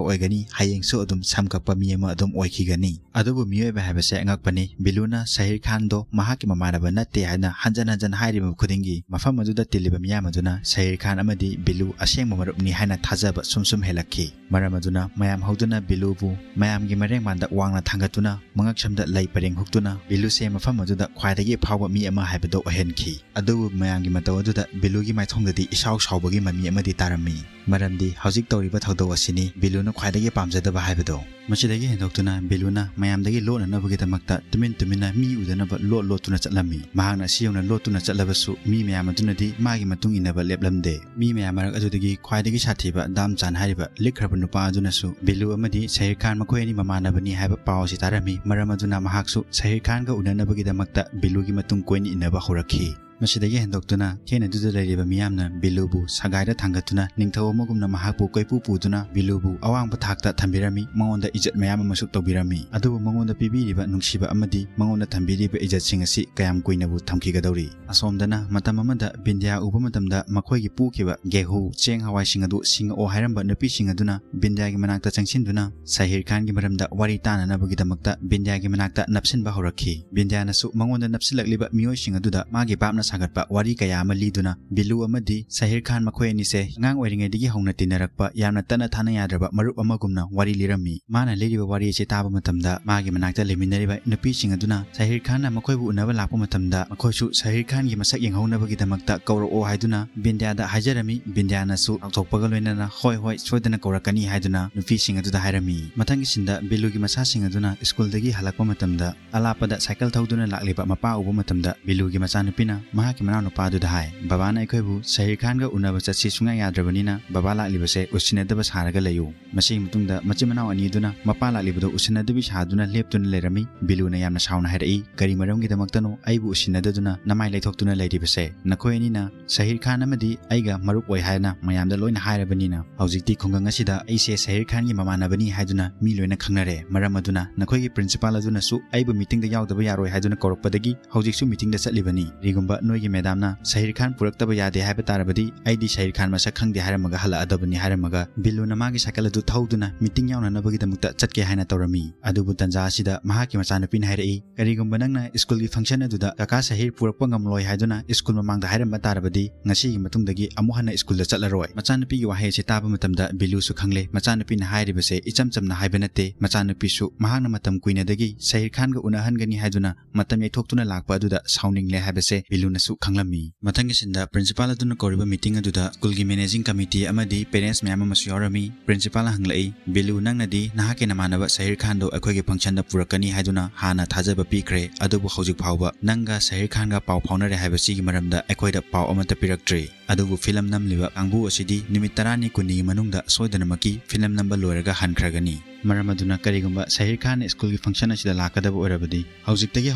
ꯑꯣꯏꯒꯅꯤ, ꯍꯌꯦꯡꯁꯨ ꯑꯗꯨꯝ ꯁꯝ ꯀꯛꯄ ꯃꯤ ꯑꯃ ꯑꯗꯨꯝ ꯑꯣꯏꯈꯤꯒꯅꯤ꯫" ꯑꯗꯨꯕꯨ ꯃꯤꯑꯣꯏꯕ ꯍꯥꯏꯕꯁꯦ ꯑꯉꯛꯄꯅꯤ꯫ ꯕꯤꯂꯨꯅ ꯁꯍꯤꯔ ꯈꯥꯟꯗꯣ ꯃꯍꯥꯛꯀꯤ ꯃꯃꯥꯟꯅꯕ ꯅꯠꯇꯦ ꯍꯥꯏꯅ ꯍꯟꯖꯟ ꯍꯟꯖꯟ ꯍꯥꯏꯔꯤꯕ ꯈꯨꯗꯤꯡꯒꯤ, ꯃꯐꯝ ꯑꯗꯨꯗ ꯇꯤꯜꯂꯤꯕ ꯃꯤꯌꯥꯝ ꯑꯗꯨꯅ ꯁꯍꯤꯔ ꯈꯥꯟ ꯑꯃꯗꯤ ꯕꯤꯂꯨ ꯑꯁꯦꯡꯕ ꯃꯔꯨꯞꯅꯤ ꯍꯥꯏꯅ ꯊꯥꯖꯕ ꯁꯨꯝ ꯁꯨꯝ ꯍꯦꯜꯂꯛꯈꯤ꯫ ꯃꯔꯝ ꯑꯗꯨꯅ ꯃꯌꯥꯝ ꯍꯧꯗꯨꯅ ꯕꯤꯂꯨꯕꯨ ꯃꯌꯥꯝꯒꯤ ꯃꯔꯦꯡꯕꯥꯟꯗ ꯋꯥꯡꯅ ꯊꯥꯡꯒꯠꯇꯨꯅ, ꯃꯉꯛꯁꯝꯗ ꯂꯩ ꯄꯔꯦꯡ ꯍꯨꯛꯇꯨꯅ, ꯕꯤꯂꯨꯁꯦ ꯃꯐꯝ ꯑꯗꯨꯗ ꯈ꯭ꯋꯥꯏꯗꯒꯤ ꯐꯥꯎꯕ ꯃꯤ ꯑꯃ ꯍꯥꯏꯕꯗꯣ ꯑꯣꯏꯍꯟꯈꯤ꯫ ꯑꯗꯨꯕꯨ ꯃꯌꯥꯝꯒꯤ ꯃꯇꯧ ꯑꯗꯨꯗ ꯕꯤꯂꯨꯒꯤ ꯃꯥꯏꯊꯣꯡꯗꯗꯤ ꯏꯁꯥꯎ ꯁꯥꯎꯕꯒꯤ ꯃꯃꯤ ꯑꯃꯗꯤ ꯇꯥꯔꯝꯃꯤ꯫ ꯃꯔꯝꯗꯤ ꯍꯧꯖꯤꯛ ꯇꯧꯔꯤꯕ ꯊꯧꯗꯣꯛ ꯑꯁꯤꯅꯤ ꯕꯤꯂꯨꯅ ꯈ꯭ꯋꯥꯏꯗꯒꯤ ꯄꯥꯝꯖꯗꯕ ꯍꯥꯏꯕꯗꯣ꯫ ꯃꯁꯤꯗꯒꯤ ꯍꯦꯟꯗꯣꯛꯇꯨꯅ ꯕꯤꯂꯨꯅ ꯃꯌꯥꯝꯗꯒꯤ ꯂꯣꯠꯅꯅꯕꯒꯤꯗꯃꯛꯇ ꯇꯨꯃꯤꯟ ꯇꯨꯃꯤꯟꯅ ꯃꯤ ꯎꯗꯅꯕ ꯂꯣꯠ ꯂꯣꯠꯇꯨꯅ ꯆꯠꯂꯝꯃꯤ꯫ ꯃꯍꯥꯛꯅ ꯑꯁꯤ ꯌꯧꯅ ꯂꯣꯠꯇꯨꯅ ꯆꯠꯂꯕꯁꯨ ꯃꯤ ꯃꯌꯥꯝ ꯑꯗꯨꯅꯗꯤ ꯃꯥꯒꯤ ꯃꯇꯨꯡ ꯏꯟꯅꯕ ꯂꯦꯞꯂꯝꯗꯦ꯫ ꯃꯤ ꯃꯌꯥꯝ ꯃꯔꯛ ꯑꯗꯨꯗꯒꯤ ꯈ꯭ꯋꯥꯏꯗꯒꯤ ꯁꯥꯊꯤꯕ ꯗꯥꯝ ꯆꯥꯟ ꯍꯥꯏꯔꯤꯕ ꯂꯤꯛꯈ꯭ꯔꯕ ꯅꯨꯄꯥ ꯑꯗꯨꯅꯁꯨ ꯕꯤꯂꯨ ꯑꯃꯗꯤ ꯁꯍꯤꯔ ꯈꯥꯟ ꯃꯈꯣꯏ ꯑꯅꯤ ꯃꯃꯥꯟꯅꯕꯅꯤ ꯍꯥꯏꯕ ꯄꯥꯎ ꯑꯁꯤ ꯇꯥꯔꯝꯃꯤ꯫ ꯃꯔꯝ ꯑꯗꯨꯅ ꯃꯍꯥꯛꯁꯨ ꯁꯍꯤꯔ ꯈꯥꯟꯒ ꯎꯅꯅꯕꯒꯤꯗꯃꯛꯇ ꯕꯤꯂꯨꯒꯤ ꯃꯇꯨꯡ ꯀꯣꯏꯅ ꯏꯟꯅꯕ ꯍꯧꯔꯛꯈꯤ꯫ ꯃꯁꯤꯗꯒꯤ ꯍꯦꯟꯗꯣꯛꯇꯨꯅ ꯊꯦꯡꯅꯗꯨꯗ ꯂꯩꯔꯤꯕ ꯃꯤꯌꯥꯝꯅ ꯕꯤꯂꯨꯕꯨ ꯁꯒꯥꯏꯗ ꯊꯥꯡꯒꯠꯇꯨꯅ ꯅꯤꯡꯊꯧ ꯑꯃꯒꯨꯝꯅ ꯃꯍꯥꯛꯄꯨ ꯀꯣꯏꯄꯨ ꯄꯨꯗꯨꯅ ꯕꯤꯂꯨꯕꯨ ꯑꯋꯥꯡꯕ ꯊꯥꯛꯇ ꯊꯝꯕꯤꯔꯝꯃꯤ꯫ ꯃꯉꯣꯟꯗ ꯏꯖꯠ ꯃꯌꯥꯝ ꯑꯃꯁꯨ ꯇꯧꯕꯤꯔꯝꯃꯤ꯫ ꯑꯗꯨꯕꯨ ꯃꯉꯣꯟꯗ ꯄꯤꯕꯤꯔꯤꯕ ꯅꯨꯡꯁꯤꯕ ꯑꯃꯗꯤ ꯃꯉꯣꯟꯗ ꯊꯝꯕꯤꯔꯤꯕ ꯏꯖꯠꯁꯤꯡ ꯑꯁꯤ ꯀꯌꯥꯝ ꯀꯨꯏꯅꯕꯨ ꯊꯝꯈꯤꯒꯗꯧꯔꯤ? ꯑꯁꯣꯝꯗꯅ ꯃꯇꯝ ꯑꯃꯗ ꯕꯤꯟꯗ꯭ꯌꯥ ꯎꯕ ꯃꯇꯝꯗ ꯃꯈꯣꯏꯒꯤ ꯄꯨꯈꯤꯕ ꯒꯦꯍꯨ, ꯆꯦꯡ, ꯍꯋꯥꯏꯁꯤꯡ ꯑꯗꯨ ꯁꯤꯡꯉꯛꯑꯣ ꯍꯥꯏꯔꯝꯕ ꯅꯨꯄꯤꯁꯤꯡ ꯑꯗꯨꯅ ꯕꯤꯟꯗ꯭ꯌꯥꯒꯤ ꯃꯅꯥꯛꯇ ꯆꯪꯁꯤꯟꯗꯨꯅ ꯁꯍꯤꯔ ꯈꯥꯟꯒꯤ ꯃꯔꯝꯗ ꯋꯥꯔꯤ ꯇꯥꯅꯅꯕꯒꯤꯗꯃꯛꯇ ꯕꯤꯟꯗ꯭ꯌꯥꯒꯤ ꯃꯅꯥꯛꯇ ꯅꯞꯁꯤꯟꯕ ꯍꯧꯔꯛꯈꯤ꯫ ꯕꯤꯟꯗ꯭ꯌꯥꯅꯁꯨ ꯃꯉꯣꯟꯗ ꯅꯞꯁꯤꯜꯂꯛꯂꯤꯕ ꯃꯤꯑꯣꯏꯁꯤꯡ ꯑꯗꯨꯗ ꯃꯥꯒꯤ ꯚꯥꯞꯅ ꯁꯥꯒꯠꯄ ꯋꯥꯔꯤ ꯀꯌꯥ ꯑꯃ ꯂꯤꯗꯨꯅ ꯕꯤꯂꯨ ꯑꯃꯗꯤ ꯁꯍꯤꯔ ꯈꯥꯟ ꯃꯈꯣꯏ ꯑꯅꯤꯁꯦ ꯑꯉꯥꯡ ꯑꯣꯏꯔꯤꯉꯩꯗꯒꯤ ꯍꯧꯅ ꯇꯤꯟꯅꯔꯛꯄ ꯌꯥꯝꯅ ꯇꯠꯅ ꯊꯥꯅ ꯌꯥꯗ꯭ꯔꯕ ꯃꯔꯨꯞ ꯑꯃꯒꯨꯝꯅ ꯋꯥꯔꯤ ꯂꯤꯔꯝꯃꯤ꯫ ꯃꯥꯅ ꯂꯤꯔꯤꯕ ꯋꯥꯔꯤ ꯑꯁꯤ ꯇꯥꯕ ꯃꯇꯝꯗ ꯃꯥꯒꯤ ꯃꯅꯥꯛꯇ ꯂꯩꯃꯤꯟꯅꯔꯤꯕ ꯅꯨꯄꯤꯁꯤꯡ ꯑꯗꯨꯅ ꯁꯍꯤꯔ ꯈꯥꯟꯅ ꯃꯈꯣꯏꯕꯨ ꯎꯅꯕ ꯂꯥꯛꯄ ꯃꯇꯝꯗ ꯃꯈꯣꯏꯁꯨ ꯁꯍꯤꯔ ꯈꯥꯟꯒꯤ ꯃꯁꯛ ꯌꯦꯡꯍꯧꯅꯕꯒꯤꯗꯃꯛꯇ ꯀꯧꯔꯛꯑꯣ ꯍꯥꯏꯗꯨꯅ ꯕꯤꯟꯗ꯭ꯌꯥꯗ ꯍꯥꯏꯖꯔꯝꯃꯤ꯫ ꯕꯤꯟꯗ꯭ꯌꯥꯅꯁꯨ ꯂꯥꯎꯊꯣꯛꯄꯒ ꯂꯣꯏꯅꯅ "ꯍꯣꯏ, ꯍꯣꯏ, ꯁꯣꯏꯗꯅ ꯀꯧꯔꯛꯀꯅꯤ" ꯍꯥꯏꯗꯨꯅ ꯅꯨꯄꯤꯁꯤꯡ ꯑꯗꯨꯗ ꯍꯥꯏꯔꯝꯃꯤ꯫ ꯃꯊꯪꯒꯤ ꯁꯤꯟꯗ ꯕꯤꯂꯨꯒꯤ ꯃꯆꯥꯁꯤꯡ ꯑꯗꯨꯅ ꯁ꯭ꯀꯨꯜꯗꯒꯤ ꯍꯜꯂꯛꯄ ꯃꯇꯝꯗ ꯑꯂꯥꯞꯄꯗ ꯁꯥꯏꯀꯜ ꯊꯧꯗꯨꯅ ꯂꯥꯛꯂꯤꯕ ꯃꯄꯥ ꯎꯕ ꯃꯇꯝꯗ ꯕꯤꯂꯨꯒꯤ ꯃꯆꯥꯅꯨꯄꯤꯅ ꯃꯍꯥꯛꯀꯤ ꯃꯅꯥꯎꯅꯨꯄꯥ ꯑꯗꯨꯗ ꯍꯥꯏ, "ꯕꯕꯥꯅ ꯑꯩꯈꯣꯏꯕꯨ ꯁꯍꯤꯔ ꯈꯥꯟꯒ ꯎꯅꯕ ꯆꯠꯁꯤ ꯁꯨꯡꯌꯥ ꯌꯥꯗ꯭ꯔꯕꯅꯤꯅ ꯕꯕꯥ ꯂꯥꯛꯂꯤꯕꯁꯦ ꯎꯁꯤꯟꯅꯗꯕ ꯁꯥꯔꯒ ꯂꯩꯌꯨ"꯫ ꯃꯁꯤꯒꯤ ꯃꯇꯨꯡꯗ ꯃꯆꯤꯟ ꯃꯅꯥꯎ ꯑꯅꯤ ꯑꯗꯨꯅ ꯃꯄꯥ ꯂꯥꯛꯂꯤꯕꯗꯨ ꯎꯁꯤꯟꯅꯗꯕꯤ ꯁꯥꯗꯨꯅ ꯂꯦꯞꯇꯨꯅ ꯂꯩꯔꯝꯃꯤ꯫ ꯕꯤꯂꯨꯅ ꯌꯥꯝꯅ ꯁꯥꯎꯅ ꯍꯥꯏꯔꯛꯏ, "ꯀꯔꯤ ꯃꯔꯝꯒꯤꯗꯃꯛꯇꯅꯣ ꯑꯩꯕꯨ ꯎꯁꯤꯟꯅꯗꯗꯨꯅ ꯅꯃꯥꯏ ꯂꯩꯊꯣꯛꯇꯨꯅ ꯂꯩꯔꯤꯕꯁꯦ? ꯅꯈꯣꯏ ꯑꯅꯤꯅ ꯁꯍꯤꯔ ꯈꯥꯟ ꯑꯃꯗꯤ ꯑꯩꯒ ꯃꯔꯨꯞ ꯑꯣꯏ ꯍꯥꯏꯅ ꯃꯌꯥꯝꯗ ꯂꯣꯏꯅ ꯍꯥꯏꯔꯕꯅꯤꯅ ꯍꯧꯖꯤꯛꯇꯤ ꯈꯨꯡꯒꯪ ꯑꯁꯤꯗ ꯑꯩꯁꯦ ꯁꯍꯤꯔ ꯈꯥꯟꯒꯤ ꯃꯃꯥꯟꯅꯕꯅꯤ ꯍꯥꯏꯗꯨꯅ ꯃꯤ ꯂꯣꯏꯅ ꯈꯪꯅꯔꯦ꯫ ꯃꯔꯝ ꯑꯗꯨꯅ ꯅꯈꯣꯏꯒꯤ ꯄ꯭ꯔꯤꯟꯁꯤꯄꯥꯜ ꯑꯗꯨꯅꯁꯨ ꯑꯩꯕꯨ ꯃꯤꯇꯤꯡꯗ ꯌꯥꯎꯗꯕ ꯌꯥꯔꯣꯏ ꯍꯥꯏꯗꯨꯅ ꯀꯧꯔꯛꯄꯗꯒꯤ ꯍꯧꯖꯤꯛꯁꯨ ꯃꯤꯇꯤꯡꯗ ꯆꯠꯂꯤꯕꯅꯤ꯫ ꯀꯔꯤꯒꯨꯝꯕ ꯅꯣꯏꯒꯤ ꯃꯦꯗꯥꯝꯅ ꯁꯍꯤꯔ ꯈꯥꯟ ꯄꯨꯔꯛꯇꯕ ꯌꯥꯗꯦ ꯍꯥꯏꯕ ꯇꯥꯔꯕꯗꯤ ꯑꯩꯗꯤ ꯁꯍꯤꯔ ꯈꯥꯟ ꯃꯁꯛ ꯈꯪꯗꯦ ꯍꯥꯏꯔꯝꯃꯒ ꯍꯜꯂꯛꯑꯗꯕꯅꯤ" ꯍꯥꯏꯔꯝꯃꯒ ꯕꯤꯂꯨꯅ ꯃꯥꯒꯤ ꯁꯥꯏꯀꯜ ꯑꯗꯨ ꯊꯧꯗꯨꯅ ꯃꯤꯇꯤꯡ ꯌꯥꯎꯅꯅꯕꯒꯤꯗꯃꯛꯇ ꯆꯠꯀꯦ ꯍꯥꯏꯅ ꯇꯧꯔꯝꯃꯤ꯫ ꯑꯗꯨꯕꯨ ꯇꯟꯖꯥ ꯑꯁꯤꯗ ꯃꯍꯥꯛꯀꯤ ꯃꯆꯥꯅꯨꯄꯤꯅ ꯍꯥꯏꯔꯛꯏ, "ꯀꯔꯤꯒꯨꯝꯕ ꯅꯪꯅ ꯁ꯭ꯀꯨꯜꯒꯤ ꯐꯪꯁꯟ ꯑꯗꯨꯗ ꯀꯀꯥ ꯁꯍꯤꯔ ꯄꯨꯔꯛꯄ ꯉꯝꯂꯣꯏ ꯍꯥꯏꯗꯨꯅ ꯁ꯭ꯀꯨꯜ ꯃꯃꯥꯡꯗ ꯍꯥꯏꯔꯝꯕ ꯇꯥꯔꯕꯗꯤ ꯉꯁꯤꯒꯤ ꯃꯇꯨꯡꯗꯒꯤ ꯑꯃꯨꯛ ꯍꯟꯅ ꯁ꯭ꯀꯨꯜꯗ ꯆꯠꯂꯔꯣꯏ"꯫ ꯃꯆꯥꯅꯨꯄꯤꯒꯤ ꯋꯥꯍꯩ ꯑꯁꯤ ꯇꯥꯕ ꯃꯇꯝꯗ ꯕꯤꯂꯨꯁꯨ ꯈꯪꯂꯦ, ꯃꯆꯥꯅꯨꯄꯤꯅ ꯍꯥꯏꯔꯤꯕꯁꯦ ꯏꯆꯝ ꯆꯝꯅ ꯍꯥꯏꯕ ꯅꯠꯇꯦ꯫ ꯃꯆꯥꯅꯨꯄꯤꯁꯨ ꯃꯍꯥꯛꯅ ꯃꯇꯝ ꯀꯨꯏꯅꯗꯒꯤ ꯁꯍꯤꯔ ꯈꯥꯟꯒ ꯎꯅꯍꯟꯒꯅꯤ ꯍꯥꯏꯗꯨꯅ ꯃꯇꯝ ꯌꯩꯊꯣꯛꯇꯨꯅ ꯂꯥꯛꯄ ꯑꯗꯨꯗ ꯁꯥꯎꯅꯤꯡꯂꯦ ꯍꯥꯏꯕꯁꯦ ꯕꯤꯂꯨꯅꯁꯨ ꯈꯪꯂꯝꯃꯤ꯫ ꯃꯊꯪꯒꯤ ꯁꯤꯟꯗ ꯄ꯭ꯔꯤꯟꯁꯤꯄꯥꯜ ꯑꯗꯨꯅ ꯀꯧꯔꯤꯕ ꯃꯤꯇꯤꯡ ꯑꯗꯨꯗ ꯁ꯭ꯀꯨꯜꯒꯤ ꯃꯦꯅꯦꯖꯤꯡ ꯀꯃꯤꯇꯤ ꯑꯃꯗꯤ ꯄꯦꯔꯦꯟꯁ ꯃꯌꯥꯝ ꯑꯃꯁꯨ ꯌꯥꯎꯔꯝꯃꯤ꯫ ꯄ꯭ꯔꯤꯟꯁꯤꯄꯥꯜꯅ ꯍꯪꯂꯛꯏ, "ꯕꯤꯂꯨ, ꯅꯪꯅꯗꯤ ꯅꯍꯥꯛꯀꯤ ꯅꯃꯥꯟꯅꯕ ꯁꯍꯤꯔ ꯈꯥꯟꯗꯣ ꯑꯩꯈꯣꯏꯒꯤ ꯐꯪꯁꯟꯗ ꯄꯨꯔꯛꯀꯅꯤ ꯍꯥꯏꯗꯨꯅ ꯍꯥꯟꯅ ꯊꯥꯖꯕ ꯄꯤꯈ꯭ꯔꯦ, ꯑꯗꯨꯕꯨ ꯍꯧꯖꯤꯛ ꯐꯥꯎꯕ ꯅꯪꯒ ꯁꯍꯤꯔ ꯈꯥꯟꯒ ꯄꯥꯎ ꯐꯥꯎꯅꯔꯦ ꯍꯥꯏꯕꯁꯤꯒꯤ ꯃꯔꯝꯗ ꯑꯩꯈꯣꯏꯗ ꯄꯥꯎ ꯑꯃꯠꯇ ꯄꯤꯔꯛꯇ꯭ꯔꯤ꯫ ꯑꯗꯨꯕꯨ ꯐꯤꯂꯝ ꯅꯝꯂꯤꯕ ꯀꯥꯡꯕꯨ ꯑꯁꯤꯗꯤ ꯅꯨꯃꯤꯠ ꯇꯔꯥꯅꯤ ꯀꯨꯟꯅꯤꯒꯤ ꯃꯅꯨꯡꯗ ꯁꯣꯏꯗꯅꯃꯛꯀꯤ ꯐꯤꯂꯝ ꯅꯝꯕ ꯂꯣꯏꯔꯒ ꯍꯟꯈ꯭ꯔꯒꯅꯤ꯫ ꯃꯔꯝ ꯑꯗꯨꯅ ꯀꯔꯤꯒꯨꯝꯕ ꯁꯍꯤꯔ ꯈꯥꯟꯅ ꯁ꯭ꯀꯨꯜꯒꯤ ꯐꯪꯁꯟ ꯑꯁꯤꯗ ꯂꯥꯛꯀꯗꯕ ꯑꯣꯏꯔꯕꯗꯤ ꯍꯧꯖꯤꯛꯇꯒꯤ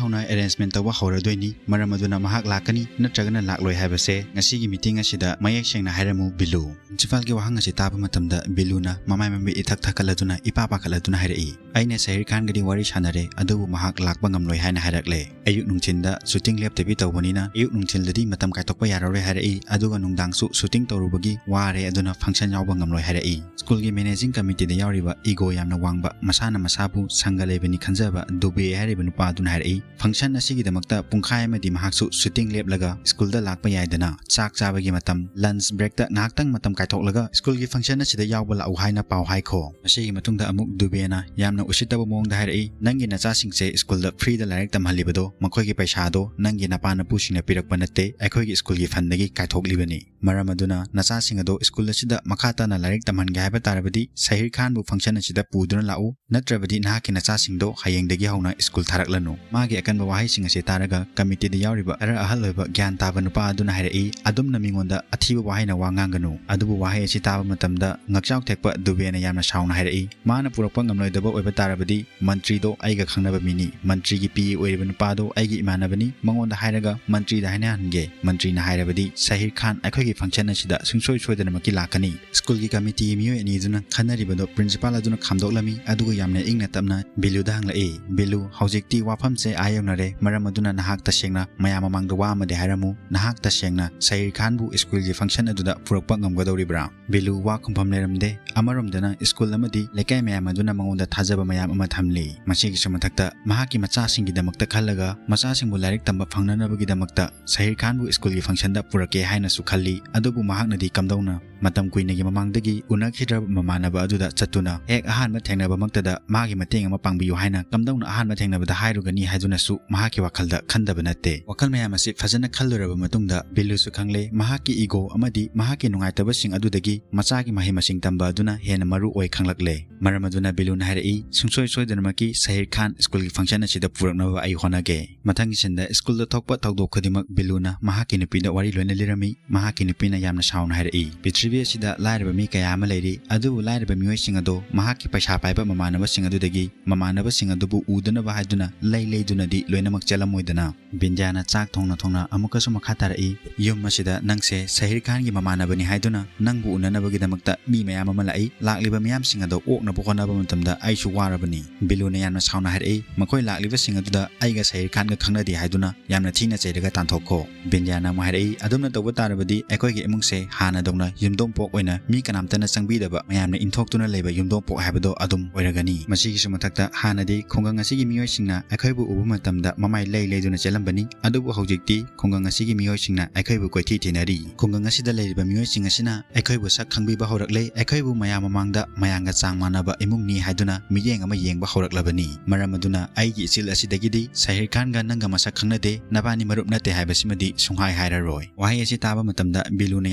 ꯍꯧꯅ ꯑꯦꯔꯦꯟꯖꯃꯦꯟ ꯇꯧꯕ ꯍꯧꯔꯗꯣꯏꯅꯤ꯫ ꯃꯔꯝ ꯑꯗꯨꯅ ꯃꯍꯥꯛ ꯂꯥꯛꯀꯅꯤ ꯅꯠꯇ꯭ꯔꯒꯅ ꯂꯥꯛꯂꯣꯏ ꯍꯥꯏꯕꯁꯦ ꯉꯁꯤꯒꯤ ꯃꯤꯇꯤꯡ ꯑꯁꯤꯗ ꯃꯌꯦꯛ ꯁꯦꯡꯅ ꯍꯥꯏꯔꯝꯃꯨ, ꯕꯤꯂꯨ"꯫ ꯄ꯭ꯔꯤꯟꯁꯤꯄꯥꯜꯒꯤ ꯋꯥꯍꯪ ꯑꯁꯤ ꯇꯥꯕ ꯃꯇꯝꯗ ꯕꯤꯂꯨꯅ ꯃꯃꯥꯏ ꯃꯃꯤꯠ ꯏꯊꯛ ꯊꯛꯀꯠꯂꯗꯨꯅ ꯏꯄꯥ ꯄꯥꯈꯠꯂꯗꯨꯅ ꯍꯥꯏꯔꯛꯏ, "ꯑꯩꯅ ꯁꯍꯤꯔ ꯈꯥꯟꯒꯗꯤ ꯋꯥꯔꯤ ꯁꯥꯟꯅꯔꯦ, ꯑꯗꯨꯕꯨ ꯃꯍꯥꯛ ꯂꯥꯛꯄ ꯉꯝꯂꯣꯏ ꯍꯥꯏꯅ ꯍꯥꯏꯔꯛꯂꯦ꯫ ꯑꯌꯨꯛ ꯅꯨꯡꯊꯤꯟꯗ ꯁꯨꯇꯤꯡ ꯂꯦꯞꯇꯕꯤ ꯇꯧꯕꯅꯤꯅ ꯑꯌꯨꯛ ꯅꯨꯡꯊꯤꯜꯗꯗꯤ ꯃꯇꯝ ꯀꯥꯏꯊꯣꯛꯄ ꯌꯥꯔꯔꯣꯏ ꯍꯥꯏꯔꯛꯏ, ꯑꯗꯨꯒ ꯅꯨꯡꯗꯥꯡꯁꯨ ꯁꯨꯇꯤꯡ ꯇꯧꯔꯨꯕꯒꯤ ꯋꯥꯔꯦ, ꯑꯗꯨꯅ ꯐꯪꯁꯟ ꯌꯥꯎꯕ ꯉꯝꯂꯣꯏ" ꯍꯥꯏꯔꯛꯏ꯫ ꯁ꯭ꯀꯨꯜꯒꯤ ꯃꯦꯅꯦꯖꯤꯡ ꯀꯃꯤꯇꯤꯗ ꯌꯥꯎꯔꯤꯕ ꯏꯒꯣ ꯌꯥꯝꯅ ꯋꯥꯡꯕ, ꯃꯁꯥꯅ ꯃꯁꯥꯕꯨ ꯁꯪꯒ ꯂꯩꯕꯅꯤ ꯈꯟꯖꯕ ꯗꯨꯕꯦ ꯍꯥꯏꯔꯤꯕ ꯅꯨꯄꯥ ꯑꯗꯨꯅ ꯍꯥꯏꯔꯛꯏ, "ꯐꯪꯁꯟ ꯑꯁꯤꯒꯤꯗꯃꯛꯇ ꯄꯨꯡꯈꯥꯏ ꯑꯃꯗꯤ ꯃꯍꯥꯛꯁꯨ ꯁꯨꯇꯤꯡ ꯂꯦꯞꯂꯒ ꯁ꯭ꯀꯨꯜꯗ ꯂꯥꯛꯄ ꯌꯥꯏꯗꯅ, ꯆꯥꯛ ꯆꯥꯕꯒꯤ ꯃꯇꯝ, ꯂꯟꯆ ꯕ꯭ꯔꯦꯛꯇ ꯉꯥꯏꯍꯥꯛꯇꯪ ꯃꯇꯝ ꯀꯥꯏꯊꯣꯛꯂꯒ ꯁ꯭ꯀꯨꯜꯒꯤ ꯐꯪꯁꯟ ꯑꯁꯤꯗ ꯌꯥꯎꯕ ꯂꯥꯛꯎ ꯍꯥꯏꯅ ꯄꯥꯎ ꯍꯥꯏꯈꯣ"꯫ ꯃꯁꯤꯒꯤ ꯃꯇꯨꯡꯗ ꯑꯃꯨꯛ ꯗꯨꯕꯦꯅ ꯌꯥꯝꯅ ꯎꯁꯤꯠꯇꯕ ꯃꯑꯣꯡꯗ ꯍꯥꯏꯔꯛꯏ, "ꯅꯪꯒꯤ ꯅꯆꯥꯁꯤꯡꯁꯦ ꯁ꯭ꯀꯨꯜꯗ ꯐ꯭ꯔꯤꯗ ꯂꯥꯏꯔꯤꯛ ꯇꯝꯍꯜꯂꯤꯕꯗꯣ ꯃꯈꯣꯏꯒꯤ ꯄꯩꯁꯥꯗꯣ ꯅꯪꯒꯤ ꯅꯄꯥ ꯅꯄꯨꯁꯤꯡꯅ ꯄꯤꯔꯛꯄ ꯅꯠꯇꯦ, ꯑꯩꯈꯣꯏꯒꯤ ꯁ꯭ꯀꯨꯜꯒꯤ ꯐꯟꯗꯒꯤ ꯀꯥꯏꯊꯣꯛꯂꯤꯕꯅꯤ꯫ ꯃꯔꯝ ꯑꯗꯨꯅ ꯅꯆꯥꯁꯤꯡ ꯑꯗꯣ ꯁ꯭ꯀꯨꯜ ꯑꯁꯤꯗ ꯃꯈꯥ ꯇꯥꯅ ꯂꯥꯏꯔꯤꯛ ꯇꯝꯍꯟꯒꯦ ꯍꯥꯏꯕ ꯇꯥꯔꯕꯗꯤ ꯁꯍꯤꯔ ꯈꯥꯟꯕꯨ ꯐꯪꯁꯟ ꯑꯁꯤꯗ ꯄꯨ ꯗꯨꯅ ꯂꯥꯛꯎ, ꯅꯠꯇ꯭ꯔꯕꯗꯤ ꯅꯍꯥꯛꯀꯤ ꯅꯆꯥꯁꯤꯡꯗꯣ ꯍꯌꯦꯡꯗꯒꯤ ꯍꯧꯅ ꯁ꯭ꯀꯨꯜ ꯊꯥꯔꯛꯂꯅꯨ꯫ ꯃꯥꯒꯤ ꯑꯀꯟꯕ ꯋꯥꯍꯩꯁꯤꯡ ꯑꯁꯤ ꯇꯥꯔꯒ ꯀꯃꯤꯇꯤꯗ ꯌꯥꯎꯔꯤꯕ ꯈꯔ ꯑꯍꯜ ꯑꯣꯏꯕ ꯒ꯭ꯌꯥꯟ ꯇꯥꯕ ꯅꯨꯄꯥ ꯑꯗꯨꯅ ꯍꯥꯏꯔꯛꯏ, ꯑꯗꯨꯝꯅ ꯃꯤꯉꯣꯟꯗ ꯑꯊꯤꯕ ꯋꯥꯍꯩꯅ ꯋꯥ ꯉꯥꯡꯒꯅꯨ꯫ ꯑꯗꯨꯕꯨ ꯋꯥꯍꯩ ꯑꯁꯤ ꯇꯥꯕ ꯃꯇꯝꯗ ꯉꯛꯆꯥꯎ ꯊꯦꯛꯄ ꯗꯨꯕꯦꯅ ꯌꯥꯝꯅ ꯁꯥꯎꯅ ꯍꯥꯏꯔꯛꯏ, ꯃꯥꯅ ꯄꯨꯔꯛꯄ ꯉꯝꯂꯣꯏꯗꯕ ꯑꯣꯏꯕ ꯇꯥꯔꯕꯗꯤ ꯃꯟꯇ꯭ꯔꯤꯗꯣ ꯑꯩꯒ ꯈꯪꯅꯕ ꯃꯤꯅꯤ, ꯃꯟꯇ꯭ꯔꯤꯒꯤ ꯄꯤ ꯑꯣꯏꯔꯤꯕ ꯅꯨꯄꯥꯗꯣ ꯑꯩꯒꯤ ꯏꯃꯥꯟꯅꯕꯅꯤ, ꯃꯉꯣꯟꯗ ꯍꯥꯏꯔꯒ ꯃꯟꯇ꯭ꯔꯤꯗ ꯍꯥꯏꯅꯍꯟꯒꯦ꯫ ꯃꯟꯇ꯭ꯔꯤꯅ ꯍꯥꯏꯔꯕꯗꯤ ꯁꯍꯤꯔ ꯈꯥꯟ ꯑꯩꯈꯣꯏꯒꯤ ꯐꯪꯁꯟ ꯑꯁꯤꯗ ꯁꯨꯡꯁꯣꯏ ꯁꯣꯏꯗꯅꯃꯛꯀꯤ ꯂꯥꯛꯀꯅꯤ꯫ ꯁ꯭ꯀꯨꯜꯒꯤ ꯀꯃꯤꯇꯤꯒꯤ ꯃꯤꯑꯣꯏ ꯑꯅꯤ ꯑꯗꯨꯅ ꯈꯟꯅꯔꯤꯕꯗꯨ ꯄ꯭ꯔꯤꯟꯁꯤꯄꯥꯜ ꯑꯗꯨꯅ ꯈꯥꯝꯗꯣꯛꯂꯝꯃꯤ, ꯑꯗꯨꯒ ꯌꯥꯝꯅ ꯏꯪꯅ ꯇꯞꯅ ꯕꯤꯂꯨꯗ ꯍꯪꯂꯛꯏ, "ꯕꯤꯂꯨ, ꯍꯧꯖꯤꯛꯇꯤ ꯋꯥꯐꯝꯁꯦ ꯑꯥ ꯌꯧꯅꯔꯦ, ꯃꯔꯝ ꯑꯗꯨꯅ ꯅꯍꯥꯛ ꯇꯁꯦꯡꯅ ꯃꯌꯥꯝ ꯃꯃꯥꯡꯗ ꯋꯥ ꯑꯃꯗꯤ ꯍꯥꯏꯔꯝꯃꯨ, ꯅꯍꯥꯛ ꯇꯁꯦꯡꯅ ꯁꯍꯤꯔ ꯈꯥꯟꯕꯨ ꯁ꯭ꯀꯨꯜꯒꯤ ꯐꯪꯁꯟ ꯑꯗꯨꯗ ꯄꯨꯔꯛꯄ ꯉꯝꯒꯗꯧꯔꯤꯕ꯭ꯔꯥ?" ꯕꯤꯂꯨ ꯋꯥ ꯈꯨꯝꯐꯝ ꯂꯩꯔꯝꯗꯦ꯫ ꯑꯃꯔꯣꯝꯗꯅ ꯁ꯭ꯀꯨꯜ ꯑꯃꯗꯤ ꯂꯩꯀꯥꯏ ꯃꯌꯥꯝ ꯑꯗꯨꯅ ꯃꯉꯣꯟꯗ ꯊꯥꯖꯕ ꯃꯌꯥꯝ ꯑꯃ ꯊꯝꯂꯤ꯫ ꯃꯁꯤꯒꯤꯁꯨ ꯃꯊꯛꯇ ꯃꯍꯥꯛꯀꯤ ꯃꯆꯥꯁꯤꯡꯒꯤꯗꯃꯛꯇ ꯈꯜꯂꯒ ꯃꯆꯥꯁꯤꯡꯕꯨ ꯂꯥꯏꯔꯤꯛ ꯇꯝꯕ ꯐꯪꯅꯅꯕꯒꯤꯗꯃꯛꯇ ꯁꯍꯤꯔ ꯈꯥꯟꯕꯨ ꯁ꯭ꯀꯨꯜꯒꯤ ꯐꯪꯁꯟꯗ ꯄꯨꯔꯛꯀꯦ ꯍꯥꯏꯅꯁꯨ ꯈꯜꯂꯤ꯫ ꯑꯗꯨꯕꯨ ꯃꯍꯥꯛꯅꯗꯤ ꯀꯝꯗꯧꯅ ꯃꯇꯝ ꯀꯨꯏꯅꯒꯤ ꯃꯃꯥꯡꯗꯒꯤ ꯎꯅꯈꯤꯗ꯭ꯔꯕ ꯃꯃꯥꯟꯅꯕ ꯑꯗꯨꯗ ꯆꯠꯇꯨꯅ ꯍꯦꯛ ꯑꯍꯥꯟꯕ ꯊꯦꯡꯅꯕꯃꯛꯇꯗ ꯃꯥꯒꯤ ꯃꯇꯦꯡ ꯑꯃ ꯄꯥꯡꯕꯤꯌꯨ ꯍꯥꯏꯅ ꯀꯝꯗꯧꯅ ꯑꯍꯥꯟꯕ ꯊꯦꯡꯅꯕꯗ ꯍꯥꯏꯔꯨꯒꯅꯤ ꯍꯥꯏꯗꯨꯅꯁꯨ ꯃꯍꯥꯛꯀꯤ ꯋꯥꯈꯜꯗ ꯈꯟꯗꯕ ꯅꯠꯇꯦ꯫ ꯋꯥꯈꯜ ꯃꯌꯥꯝ ꯑꯁꯤ ꯐꯖꯅ ꯈꯜꯂꯨꯔꯕ ꯃꯇꯨꯡꯗ ꯕꯤꯂꯨꯁꯨ ꯈꯪꯂꯦ, ꯃꯍꯥꯛꯀꯤ ꯏꯒꯣ ꯑꯃꯗꯤ ꯃꯍꯥꯛꯀꯤ ꯅꯨꯡꯉꯥꯏꯇꯕꯁꯤꯡ ꯑꯗꯨꯗꯒꯤ ꯃꯆꯥꯒꯤ ꯃꯍꯩ ꯃꯁꯤꯡ ꯇꯝꯕ ꯑꯗꯨꯅ ꯍꯦꯟꯅ ꯃꯔꯨ ꯑꯣꯏ ꯈꯪꯂꯛꯂꯦ꯫ ꯃꯔꯝ ꯑꯗꯨꯅ ꯕꯤꯂꯨꯅ ꯍꯥꯏꯔꯛꯏ, "ꯁꯨꯡꯁꯣꯏ ꯁꯣꯏꯗꯅꯃꯛꯀꯤ ꯁꯍꯤꯔ ꯈꯥꯟ ꯁ꯭ꯀꯨꯜꯒꯤ ꯐꯪꯁꯟ ꯑꯁꯤꯗ ꯄꯨꯔꯛꯅꯕ ꯑꯩ ꯍꯣꯠꯅꯒꯦ꯫ ꯃꯊꯪꯒꯤ ꯁꯤꯟꯗ ꯁ꯭ꯀꯨꯜꯗ ꯊꯣꯛꯄ ꯊꯧꯗꯣꯛ ꯈꯨꯗꯤꯡꯃꯛ ꯕꯤꯂꯨꯅ ꯃꯍꯥꯛꯀꯤ ꯅꯨꯄꯤꯗ ꯋꯥꯔꯤ ꯂꯣꯏꯅ ꯂꯤꯔꯝꯃꯤ꯫ ꯃꯍꯥꯛꯀꯤ ꯅꯨꯄꯤꯅ ꯌꯥꯝꯅ ꯁꯥꯎꯅ ꯍꯥꯏꯔꯛꯏ, "ꯄ꯭ꯔꯤꯊꯤꯕꯤ ꯑꯁꯤꯗ ꯂꯥꯏꯔꯕ ꯃꯤ ꯀꯌꯥ ꯑꯃ ꯂꯩꯔꯤ, ꯑꯗꯨꯕꯨ ꯂꯥꯏꯔꯕ ꯃꯤꯑꯣꯏꯁꯤꯡ ꯑꯗꯣ ꯃꯍꯥꯛꯀꯤ ꯄꯩꯁꯥ ꯄꯥꯏꯕ ꯃꯃꯥꯟꯅꯕꯁꯤꯡ ꯑꯗꯨꯗꯒꯤ ꯃꯃꯥꯟꯅꯕꯁꯤꯡ ꯑꯗꯨꯕꯨ ꯎꯗꯅꯕ ꯍꯥꯏꯗꯨꯅ ꯂꯩ ꯂꯩꯗꯨꯅꯗꯤ ꯂꯣꯏꯅꯃꯛ ꯆꯦꯜꯂꯝꯃꯣꯏꯗꯅ?" ꯕꯤꯟꯗ꯭ꯌꯥꯅ ꯆꯥꯛ ꯊꯣꯡꯅ ꯊꯣꯡꯅ ꯑꯃꯨꯛꯀꯁꯨ ꯃꯈꯥ ꯇꯥꯔꯛꯏ, "ꯌꯨꯝ ꯑꯁꯤꯗ ꯅꯪꯁꯦ ꯁꯍꯤꯔ ꯈꯥꯟꯒꯤ ꯃꯃꯥꯟꯅꯕꯅꯤ ꯍꯥꯏꯗꯨꯅ ꯅꯪꯕꯨ ꯎꯅꯅꯕꯒꯤꯗꯃꯛꯇ ꯃꯤ ꯃꯌꯥꯝ ꯑꯃ ꯂꯥꯛꯏ꯫ ꯂꯥꯛꯂꯤꯕ ꯃꯤꯌꯥꯝꯁꯤꯡ ꯑꯗꯣ ꯑꯣꯛꯅꯕ ꯍꯣꯠꯅꯕ ꯃꯇꯝꯗ ꯑꯩꯁꯨ ꯋꯥꯔꯕꯅꯤ꯫" ꯕꯤꯂꯨꯅ ꯌꯥꯝꯅ ꯁꯥꯎꯅ ꯍꯥꯏꯔꯛꯏ, "ꯃꯈꯣꯏ ꯂꯥꯛꯂꯤꯕꯁꯤꯡ ꯑꯗꯨꯗ ꯑꯩꯒ ꯁꯍꯤꯔ ꯈꯥꯟꯒ ꯈꯪꯅꯗꯦ ꯍꯥꯏꯗꯨꯅ ꯌꯥꯝꯅ ꯊꯤꯅ ꯆꯩꯔꯒ ꯇꯥꯟꯊꯣꯛꯈꯣ꯫" ꯕꯤꯟꯗ꯭ꯌꯥꯅ ꯑꯃꯨꯛ ꯍꯥꯏꯔꯛꯏ, "ꯑꯗꯨꯝꯅ ꯇꯧꯕ ꯇꯥꯔꯕꯗꯤ ꯑꯩꯈꯣꯏꯒꯤ ꯏꯃꯨꯡꯁꯦ ꯍꯥꯟꯅꯗꯧꯅ ꯌꯨꯝꯗꯣꯡꯄꯣꯛ ꯑꯣꯏꯅ ꯃꯤ ꯀꯅꯥꯝꯇꯅ ꯆꯪꯕꯤꯗꯕ ꯃꯌꯥꯝꯅ ꯏꯟꯊꯣꯛꯇꯨꯅ ꯂꯩꯕ ꯌꯨꯝꯗꯣꯡꯄꯣꯛ ꯍꯥꯏꯕꯗꯣ ꯑꯗꯨꯝ ꯑꯣꯏꯔꯒꯅꯤ꯫ ꯃꯁꯤꯒꯤꯁꯨ ꯃꯊꯛꯇ ꯍꯥꯟꯅꯗꯤ ꯈꯨꯡꯒꯪ ꯑꯁꯤꯒꯤ ꯃꯤꯑꯣꯏꯁꯤꯡꯅ ꯑꯩꯈꯣꯏꯕꯨ ꯎꯕ ꯃꯇꯝꯗ ꯃꯃꯥꯏ ꯂꯩ ꯂꯩꯗꯨꯅ ꯆꯦꯜꯂꯝꯕꯅꯤ, ꯑꯗꯨꯕꯨ ꯍꯧꯖꯤꯛꯇꯤ ꯈꯨꯡꯒꯪ ꯑꯁꯤꯒꯤ ꯃꯤꯑꯣꯏꯁꯤꯡꯅ ꯑꯩꯈꯣꯏꯕꯨ ꯀꯣꯏꯊꯤ ꯊꯤꯅꯔꯤ꯫ ꯈꯨꯡꯒꯪ ꯑꯁꯤꯗ ꯂꯩꯔꯤꯕ ꯃꯤꯑꯣꯏꯁꯤꯡ ꯑꯁꯤꯅ ꯑꯩꯈꯣꯏꯕꯨ ꯁꯛ ꯈꯪꯕꯤꯕ ꯍꯧꯔꯛꯂꯦ, ꯑꯩꯈꯣꯏꯕꯨ ꯃꯌꯥꯝ ꯃꯃꯥꯡꯗ ꯃꯌꯥꯝꯒ ꯆꯥꯡ ꯃꯥꯟꯅ ꯅꯕ ꯏꯃꯨꯡꯅꯤ ꯍꯥꯏꯗꯨꯅ ꯃꯤꯠꯌꯦꯡ ꯑꯃ ꯌꯦꯡꯕ ꯍꯧꯔꯛꯂꯕꯅꯤ꯫ ꯃꯔꯝ ꯑꯗꯨꯅ ꯑꯩꯒꯤ ꯏꯆꯤꯜ ꯑꯁꯤꯗꯒꯤꯗꯤ ꯁꯍꯤꯔ ꯈꯥꯟꯒ ꯅꯪꯒ ꯃꯁꯛ ꯈꯪꯅꯗꯦ, ꯅꯕꯥꯅꯤ ꯃꯔꯨꯞ ꯅꯠꯇꯦ ꯍꯥꯏꯕꯁꯤꯃꯗꯤ ꯁꯨꯡꯍꯥꯏ ꯍꯥꯏꯔꯔꯣꯏ꯫ ꯋꯥꯍꯩ ꯑꯁꯤ ꯇꯥꯕ ꯃꯇꯝꯗ ꯕꯤꯂꯨꯅ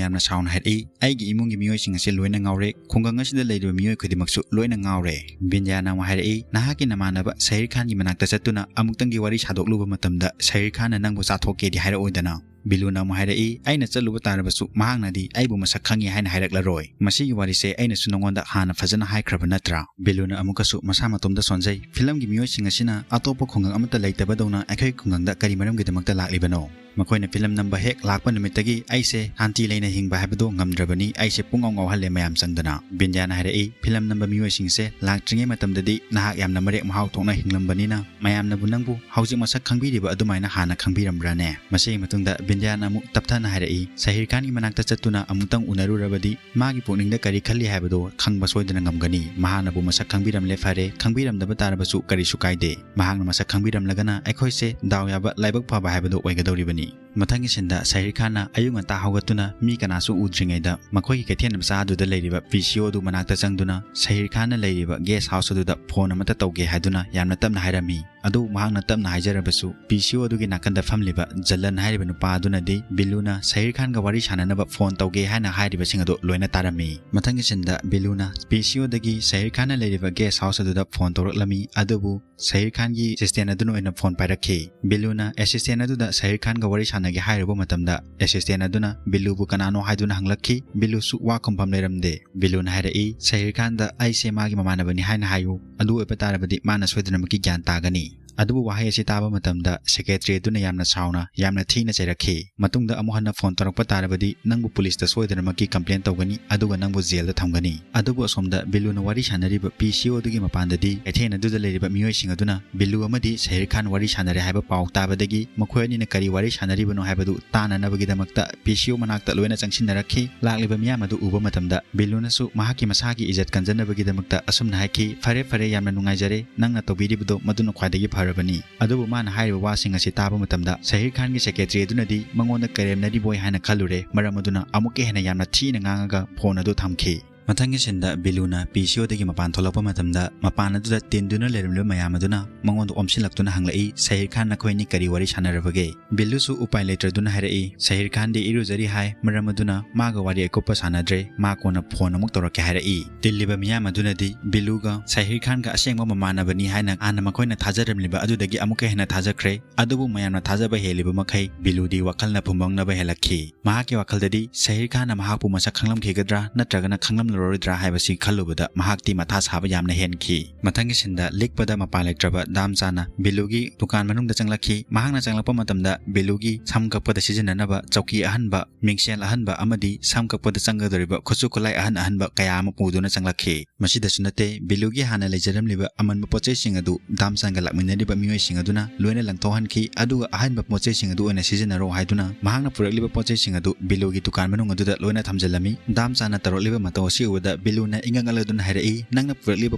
ꯌꯥꯝꯅ ꯁꯥꯎꯅ ꯍꯥꯏꯔꯛꯏ, "ꯑꯩꯒꯤ ꯏꯃꯨꯡꯒꯤ ꯃꯤꯑꯣꯏꯁꯤꯡ ꯑꯁꯤ ꯂꯣꯏꯅ ꯉꯥꯎꯔꯦ, ꯈꯨꯡꯒꯪ ꯑꯁꯤꯗ ꯂꯩꯔꯤꯕ ꯃꯤꯑꯣꯏ ꯈꯨꯗꯤꯡꯃꯛꯁꯨ ꯂꯣꯏꯅ ꯉꯥꯎꯔꯦ꯫" ꯕꯤꯟꯗ꯭ꯌꯥꯅ ꯑꯃꯨꯛ ꯍꯥꯏꯔꯛꯏ, "ꯅꯍꯥꯛꯀꯤ ꯅꯃꯥꯟꯅꯕ ꯁꯍꯤꯔ ꯈꯥꯟꯒꯤ ꯃꯅꯥꯛꯇ ꯆꯠꯇꯨꯅ ꯑꯃꯨꯛꯇꯪꯗꯤ ꯋꯥꯔꯤ ꯁꯥꯗꯣꯛꯂꯨꯕ ꯃꯇꯝꯗ ꯁꯍꯤꯔ ꯈꯥꯟꯅ ꯅꯪꯕꯨ ꯆꯥꯊꯣꯛꯀꯦꯗꯤ ꯍꯥꯏꯔꯛꯑꯣꯏꯗꯅ?" ꯕꯤꯂꯨꯅ ꯑꯃꯨꯛ ꯍꯥꯏꯔꯛꯏ, "ꯑꯩꯅ ꯆꯠꯂꯨꯕ ꯇꯥꯔꯕꯁꯨ ꯃꯍꯥꯛꯅꯗꯤ ꯑꯩꯕꯨ ꯃꯁꯛ ꯈꯪꯉꯤ ꯍꯥꯏꯅ ꯍꯥꯏꯔꯛꯂꯔꯣꯏ꯫ ꯃꯁꯤꯒꯤ ꯋꯥꯔꯤꯁꯦ ꯑꯩꯅꯁꯨ ꯅꯉꯣꯟꯗ ꯍꯥꯟꯅ ꯐꯖꯅ ꯍꯥꯏꯈ꯭ꯔꯕ ꯅꯠꯇ꯭ꯔꯥ?" ꯕꯤꯂꯨꯅ ꯑꯃꯨꯛꯀꯁꯨ ꯃꯁꯥ ꯃꯇꯣꯝꯗ ꯁꯣꯟꯖꯩ, "ꯐꯤꯂꯝꯒꯤ ꯃꯤꯑꯣꯏꯁꯤꯡ ꯑꯁꯤꯅ ꯑꯇꯣꯞꯄ ꯈꯨꯡꯒꯪ ꯑꯃꯠꯇ ꯂꯩꯇꯕꯗꯧꯅ ꯑꯩꯈꯣꯏ ꯈꯨꯡꯒꯪꯗ ꯀꯔꯤ ꯃꯔꯝꯒꯤꯗꯃꯛꯇ ꯂꯥꯛꯂꯤꯕꯅꯣ? ꯃꯈꯣꯏꯅ ꯐꯤꯂꯝ ꯅꯝꯕ ꯍꯦꯛ ꯂꯥꯛꯄ ꯅꯨꯃꯤꯠꯇꯒꯤ ꯑꯩꯁꯦ ꯁꯥꯟꯇꯤ ꯂꯩꯅ ꯍꯤꯡꯕ ꯍꯥꯏꯕꯗꯨ ꯉꯝꯗ꯭ꯔꯕꯅꯤ, ꯑꯩꯁꯦ ꯄꯨꯡꯉꯥꯎ ꯉꯥꯎꯍꯜꯂꯦ ꯃꯌꯥꯝ ꯆꯪꯗꯅ꯫" ꯕꯤꯟꯗ꯭ꯌꯥꯅ ꯍꯥꯏꯔꯛꯏ, "ꯐꯤꯂꯝ ꯅꯝꯕ ꯃꯤꯑꯣꯏꯁꯤꯡꯁꯦ ꯂꯥꯛꯇ꯭ꯔꯤꯉꯩ ꯃꯇꯝꯗꯗꯤ ꯅꯍꯥꯛ ꯌꯥꯝꯅ ꯃꯔꯦꯛ ꯃꯍꯥꯎ ꯊꯣꯛꯅ ꯍꯤꯡꯂꯝꯕꯅꯤꯅ ꯃꯌꯥꯝꯅꯕꯨ ꯅꯪꯕꯨ ꯍꯧꯖꯤꯛ ꯃꯁꯛ ꯈꯪꯕꯤꯔꯤꯕ ꯑꯗꯨꯃꯥꯏꯅ ꯍꯥꯟꯅ ꯈꯪꯕꯤꯔꯝꯕ꯭ꯔꯥꯅꯦ?" ꯃꯁꯤꯒꯤ ꯃꯇꯨꯡꯗ ꯕꯤꯟꯗ꯭ꯌꯥꯅ ꯑꯃꯨꯛ ꯇꯞꯊꯅ ꯍꯥꯏꯔꯛꯏ, "ꯁꯍꯤꯔ ꯈꯥꯟꯒꯤ ꯃꯅꯥꯛꯇ ꯆꯠꯇꯨꯅ ꯑꯃꯨꯛꯇꯪ ꯎꯅꯔꯨꯔꯕꯗꯤ ꯃꯥꯒꯤ ꯄꯨꯛꯅꯤꯡꯗ ꯀꯔꯤ ꯈꯜꯂꯤ ꯍꯥꯏꯕꯗꯨ ꯈꯪꯕ ꯁꯣꯏꯗꯅ ꯉꯝꯒꯅꯤ꯫ ꯃꯍꯥꯛꯅꯕꯨ ꯃꯁꯛ ꯈꯪꯕꯤꯔꯝꯂꯦ ꯐꯔꯦ, ꯈꯪꯕꯤꯔꯝꯗꯕ ꯇꯥꯔꯕꯁꯨ ꯀꯔꯤꯁꯨ ꯀꯥꯏꯗꯦ꯫ ꯃꯍꯥꯛꯅ ꯃꯁꯛ ꯈꯪꯕꯤꯔꯝꯂꯒꯅ ꯑꯩꯈꯣꯏꯁꯦ ꯗꯥꯎ ꯌꯥꯕ, ꯂꯥꯏꯕꯛ ꯐꯕ ꯍꯥꯏꯕꯗꯨ ꯑꯣꯏꯒꯗꯧꯔꯤꯕꯅꯤ꯫" ꯃꯊꯪꯒꯤ ꯁꯤꯟꯗ ꯁꯍꯤꯔ ꯈꯥꯟꯅ ꯑꯌꯨꯛ ꯉꯟꯇꯥ ꯍꯧꯒꯠꯇꯨꯅ ꯃꯤ ꯀꯅꯥꯁꯨ ꯎꯗ꯭ꯔꯤꯉꯩꯗ ꯃꯈꯣꯏꯒꯤ ꯀꯩꯊꯦꯜ ꯃꯆꯥ ꯑꯗꯨꯗ ꯂꯩꯔꯤꯕ ꯄꯤ ꯁꯤ ꯑꯣ ꯑꯗꯨ ꯃꯅꯥꯛꯇ ꯆꯪꯗꯨꯅ ꯁꯍꯤꯔ ꯈꯥꯟꯅ ꯂꯩꯔꯤꯕ ꯒꯦꯁ ꯍꯥꯎꯁ ꯑꯗꯨꯗ ꯐꯣꯟ ꯑꯃꯠꯇ ꯇꯧꯒꯦ ꯍꯥꯏꯗꯨꯅ ꯌꯥꯝꯅ ꯇꯞꯅ ꯍꯥꯏꯔꯝꯃꯤ꯫ ꯑꯗꯨꯕꯨ ꯃꯍꯥꯛꯅ ꯇꯞꯅ ꯍꯥꯏꯖꯔꯕꯁꯨ ꯄꯤ ꯁꯤ ꯑꯣ ꯑꯗꯨꯒꯤ ꯅꯥꯀꯟꯗ ꯐꯝꯂꯤꯕ ꯖꯂꯟ ꯍꯥꯏꯔꯤꯕ ꯅꯨꯄꯥ ꯑꯗꯨꯅꯗꯤ ꯕꯤꯂꯨꯅ ꯁꯍꯤꯔ ꯈꯥꯟꯒ ꯋꯥꯔꯤ ꯁꯥꯟꯅꯅꯕ ꯐꯣꯟ ꯇꯧꯒꯦ ꯍꯥꯏꯅ ꯍꯥꯏꯔꯤꯕꯁꯤꯡ ꯑꯗꯨ ꯂꯣꯏꯅ ꯇꯥꯔꯝꯃꯤ꯫ ꯃꯊꯪꯒꯤ ꯁꯤꯟꯗ ꯕꯤꯂꯨꯅ ꯄꯤ ꯁꯤ ꯑꯣꯗꯒꯤ ꯁꯍꯤꯔ ꯈꯥꯟꯅ ꯂꯩꯔꯤꯕ ꯒꯦꯁ ꯍꯥꯎꯁ ꯑꯗꯨꯗ ꯐꯣꯟ ꯇꯧꯔꯛꯂꯝꯃꯤ꯫ ꯑꯗꯨꯕꯨ ꯁꯍꯤꯔ ꯈꯥꯟꯒꯤ ꯑꯦꯁꯤꯁꯇꯦꯟ ꯑꯗꯨꯅ ꯑꯣꯏꯅ ꯐꯣꯟ ꯄꯥꯏꯔꯛꯈꯤ꯫ ꯕꯤꯂꯨꯅ ꯑꯦꯁꯤꯁꯇꯦꯟ ꯑꯗꯨꯗ ꯁꯍꯤꯔ ꯈꯥꯟꯒ ꯋꯥꯔꯤ ꯁꯥꯟꯅꯒꯦ ꯍꯥꯏꯔꯨꯕ ꯃꯇꯝꯗ ꯑꯦꯁꯤꯁꯇꯦꯟ ꯑꯗꯨꯅ ꯕꯤꯂꯨꯕꯨ ꯀꯅꯥꯅꯣ ꯍꯥꯏꯗꯨꯅ ꯍꯪꯂꯛꯈꯤ꯫ ꯕꯤꯂꯨꯁꯨ ꯋꯥ ꯈꯨꯝꯐꯝ ꯂꯩꯔꯝꯗꯦ꯫ ꯕꯤꯂꯨꯅ ꯍꯥꯏꯔꯛꯏ, "ꯁꯍꯤꯔ ꯈꯥꯟꯗ ꯑꯩꯁꯦ ꯃꯥꯒꯤ ꯃꯃꯥꯟꯅꯕꯅꯤ ꯍꯥꯏꯅ ꯍꯥꯏꯌꯨ꯫ ꯑꯗꯨ ꯑꯣꯏꯕ ꯇꯥꯔꯕꯗꯤ ꯃꯥꯅ ꯁꯣꯏꯗꯅꯃꯛꯀꯤ ꯒ꯭ꯌꯥꯟ ꯇꯥꯒꯅꯤ꯫" ꯑꯗꯨꯕꯨ ꯋꯥꯍꯩ ꯑꯁꯤ ꯇꯥꯕ ꯃꯇꯝꯗ ꯁꯦꯀ꯭ꯔꯦꯇꯔꯤ ꯑꯗꯨꯅ ꯌꯥꯝꯅ ꯁꯥꯎꯅ, ꯌꯥꯝꯅ ꯊꯤꯅ ꯆꯩꯔꯛꯈꯤ꯫ "ꯃꯇꯨꯡꯗ ꯑꯃꯨꯛ ꯍꯟꯅ ꯐꯣꯟ ꯇꯧꯔꯛꯄ ꯇꯥꯔꯕꯗꯤ ꯅꯪꯕꯨ ꯄꯨꯂꯤꯁꯇ ꯁꯣꯏꯗꯅꯃꯛꯀꯤ ꯀꯝꯄ꯭ꯂꯦꯟ ꯇꯧꯒꯅꯤ, ꯑꯗꯨꯒ ꯅꯪꯕꯨ ꯖꯦꯜꯗ ꯊꯝꯒꯅꯤ꯫" ꯑꯗꯨꯕꯨ ꯑꯁꯣꯝꯗ ꯕꯤꯂꯨꯅ ꯋꯥꯔꯤ ꯁꯥꯟꯅꯔꯤꯕ ꯄꯤ ꯁꯤ ꯑꯣ ꯑꯗꯨꯒꯤ ꯃꯄꯥꯟꯗꯗꯤ ꯀꯩꯊꯦꯜ ꯑꯗꯨꯗ ꯂꯩꯔꯤꯕ ꯃꯤꯑꯣꯏꯁꯤꯡ ꯑꯗꯨꯅ ꯕꯤꯂꯨ ꯑꯃꯗꯤ ꯁꯍꯤꯔ ꯈꯥꯟ ꯋꯥꯔꯤ ꯁꯥꯟꯅꯔꯦ ꯍꯥꯏꯕ ꯄꯥꯎ ꯇꯥꯕꯗꯒꯤ ꯃꯈꯣꯏ ꯑꯅꯤꯅ ꯀꯔꯤ ꯋꯥꯔꯤ ꯁꯥꯟꯅꯔꯤꯕꯅꯣ ꯍꯥꯏꯕꯗꯨ ꯇꯥꯅꯅꯕꯒꯤꯗꯃꯛꯇ ꯄꯤ ꯁꯤ ꯑꯣ ꯃꯅꯥꯛꯇ ꯂꯣꯏꯅ ꯆꯪꯁꯤꯟꯅꯔꯛꯈꯤ꯫ ꯂꯥꯛꯂꯤꯕ ꯃꯤꯌꯥꯝ ꯑꯗꯨ ꯎꯕ ꯃꯇꯝꯗ ꯕꯤꯂꯨꯅꯁꯨ ꯃꯍꯥꯛꯀꯤ ꯃꯁꯥꯒꯤ ꯏꯖꯠ ꯀꯟꯖꯅꯕꯒꯤꯗꯃꯛꯇ ꯑꯁꯨꯝꯅ ꯍꯥꯏꯈꯤ, "ꯐꯔꯦ, ꯐꯔꯦ, ꯌꯥꯝꯅ ꯅꯨꯡꯉꯥꯏꯖꯔꯦ, ꯅꯪꯅ ꯇꯧꯕꯤꯔꯤꯕꯗꯣ ꯃꯗꯨꯅ ꯈ꯭ꯋꯥꯏꯗꯒꯤ ꯐꯔꯕꯅꯤ꯫" ꯑꯗꯨꯕꯨ ꯃꯥꯅ ꯍꯥꯏꯔꯤꯕ ꯋꯥꯁꯤꯡ ꯑꯁꯤ ꯇꯥꯕ ꯃꯇꯝꯗ ꯁꯍꯤꯔ ꯈꯥꯟꯒꯤ ꯁꯦꯀ꯭ꯔꯦꯇꯔꯤ ꯑꯗꯨꯅꯗꯤ ꯃꯉꯣꯟꯗ ꯀꯔꯦꯝꯅꯔꯤꯕꯣꯏ ꯍꯥꯏꯅ ꯈꯜꯂꯨꯔꯦ꯫ ꯃꯔꯝ ꯑꯗꯨꯅ ꯑꯃꯨꯛꯀ ꯍꯦꯟꯅ ꯌꯥꯝꯅ ꯊꯤꯅ ꯉꯥꯡꯉꯒ ꯐꯣꯟ ꯑꯗꯨ ꯊꯝꯈꯤ꯫ ꯃꯊꯪꯒꯤ ꯁꯤꯟꯗ ꯕꯤꯂꯨꯅ ꯄꯤ ꯁꯤ ꯑꯣꯗꯒꯤ ꯃꯄꯥꯟ ꯊꯣꯛꯂꯛꯄ ꯃꯇꯝꯗ, ꯃꯄꯥꯟ ꯑꯗꯨꯗ ꯇꯤꯟꯗꯨꯅ ꯂꯩꯔꯝꯂꯤꯕ ꯃꯌꯥꯝ ꯑꯗꯨꯅ ꯃꯉꯣꯟꯗ ꯑꯣꯝꯁꯤꯜꯂꯛꯇꯨꯅ ꯍꯪꯂꯛꯏ, "ꯁꯍꯤꯔ ꯈꯥꯟ, ꯅꯈꯣꯏ ꯑꯅꯤ ꯀꯔꯤ ꯋꯥꯔꯤ ꯁꯥꯟꯅꯔꯕꯒꯦ?" ꯕꯤꯂꯨꯁꯨ ꯎꯄꯥꯏ ꯂꯩꯇ꯭ꯔꯗꯨꯅ ꯍꯥꯏꯔꯛꯏ, "ꯁꯍꯤꯔ ꯈꯥꯟꯗꯤ ꯏꯔꯨꯖꯔꯤ ꯍꯥꯏ, ꯃꯔꯝ ꯑꯗꯨꯅ ꯃꯥꯒ ꯋꯥꯔꯤ ꯑꯀꯨꯞꯄ ꯁꯥꯟꯅꯗ꯭ꯔꯦ, ꯃꯥ ꯀꯣꯟꯅ ꯐꯣꯟ ꯑꯃꯨꯛ ꯇꯧꯔꯛꯀꯦ" ꯍꯥꯏꯔꯛꯏ꯫ ꯇꯤꯜꯂꯤꯕ ꯃꯤꯌꯥꯝ ꯑꯗꯨꯅꯗꯤ ꯕꯤꯂꯨꯒ ꯁꯍꯤꯔ ꯈꯥꯟꯒ ꯑꯁꯦꯡꯕ ꯃꯃꯥꯟꯅꯕꯅꯤ ꯍꯥꯏꯅ ꯍꯥꯟꯅ ꯃꯈꯣꯏꯅ ꯊꯥꯖꯔꯝꯂꯤꯕ ꯑꯗꯨꯗꯒꯤ ꯑꯃꯨꯛꯀ ꯍꯦꯟꯅ ꯊꯥꯖꯈ꯭ꯔꯦ꯫ ꯑꯗꯨꯕꯨ ꯃꯌꯥꯝꯅ ꯊꯥꯖꯕ ꯍꯦꯜꯂꯤꯕ ꯃꯈꯩ ꯕꯤꯂꯨꯗꯤ ꯋꯥꯈꯜꯅ ꯐꯨꯝꯕꯪꯅꯕ ꯍꯦꯜꯂꯛꯈꯤ꯫ ꯃꯍꯥꯛꯀꯤ ꯋꯥꯈꯜꯗꯗꯤ ꯁꯍꯤꯔ ꯈꯥꯟꯅ ꯃꯍꯥꯛꯄꯨ ꯃꯁꯛ ꯈꯪꯂꯝꯈꯤꯒꯗ꯭ꯔꯥ ꯅꯠꯇ꯭ꯔꯒꯅ ꯈꯪꯂꯝꯂꯔꯣꯏꯗ꯭ꯔꯥ ꯍꯥꯏꯕꯁꯤ ꯈꯜꯂꯨꯕꯗ ꯃꯍꯥꯛꯇꯤ ꯃꯊꯥ ꯁꯥꯕ ꯌꯥꯝꯅ ꯍꯦꯟꯈꯤ꯫ ꯃꯊꯪꯒꯤ ꯁꯤꯟꯗ ꯂꯤꯛꯄꯗ ꯃꯄꯥ ꯂꯩꯇ꯭ꯔꯕ ꯗꯥꯝꯆꯥꯅ ꯕꯤꯂꯨꯒꯤ ꯗꯨꯀꯥꯟ ꯃꯅꯨꯡꯗ ꯆꯪꯂꯛꯈꯤ꯫ ꯃꯍꯥꯛꯅ ꯆꯪꯂꯛꯄ ꯃꯇꯝꯗ ꯕꯤꯂꯨꯒꯤ ꯁꯝ ꯀꯛꯄꯗ ꯁꯤꯖꯤꯟꯅꯅꯕ ꯆꯧꯀꯤ ꯑꯍꯟꯕ, ꯃꯤꯡꯁꯦꯜ ꯑꯍꯟꯕ ꯑꯃꯗꯤ ꯁꯝ ꯀꯛꯄꯗ ꯆꯪꯒꯗꯧꯔꯤꯕ ꯈꯨꯠꯁꯨ ꯈꯨꯠꯂꯥꯏ ꯑꯍꯟ ꯑꯍꯟꯕ ꯀꯌꯥ ꯑꯃ ꯄꯨꯗꯨꯅ ꯆꯪꯂꯛꯈꯤ꯫ ꯃꯁꯤꯗꯁꯨ ꯅꯠꯇꯦ, ꯕꯤꯂꯨꯒꯤ ꯍꯥꯟꯅ ꯂꯩꯖꯔꯝꯂꯤꯕ ꯑꯃꯟꯕ ꯄꯣꯠꯆꯩꯁꯤꯡ ꯑꯗꯨ ꯗꯥꯝꯆꯥꯟꯒ ꯂꯥꯛꯃꯤꯟꯅꯔꯤꯕ ꯃꯤꯑꯣꯏꯁꯤꯡ ꯑꯗꯨꯅ ꯂꯣꯏꯅ ꯂꯪꯊꯣꯛꯍꯟꯈꯤ, ꯑꯗꯨꯒ ꯑꯍꯟꯕ ꯄꯣꯠꯆꯩꯁꯤꯡ ꯑꯗꯨ ꯑꯣꯏꯅ ꯁꯤꯖꯤꯟꯅꯔꯣ ꯍꯥꯏꯗꯨꯅ ꯃꯍꯥꯛꯅ ꯄꯨꯔꯛꯂꯤꯕ ꯄꯣꯠꯆꯩꯁꯤꯡ ꯑꯗꯨ ꯕꯤꯂꯨꯒꯤ ꯗꯨꯀꯥꯟ ꯃꯅꯨꯡ ꯑꯗꯨꯗ ꯂꯣꯏꯅ ꯊꯝꯖꯤꯜꯂꯝꯃꯤ꯫ ꯗꯥꯝꯆꯥꯟꯅ ꯇꯧꯔꯛꯂꯤꯕ ꯃꯇꯧ ꯑꯁꯤ ꯎꯕꯗ ꯕꯤꯂꯨꯅ ꯏꯉꯛ ꯉꯛꯂꯗꯨꯅ ꯍꯥꯏꯔꯛꯏ, "ꯅꯪꯅ ꯄꯨꯔꯛꯂꯤꯕ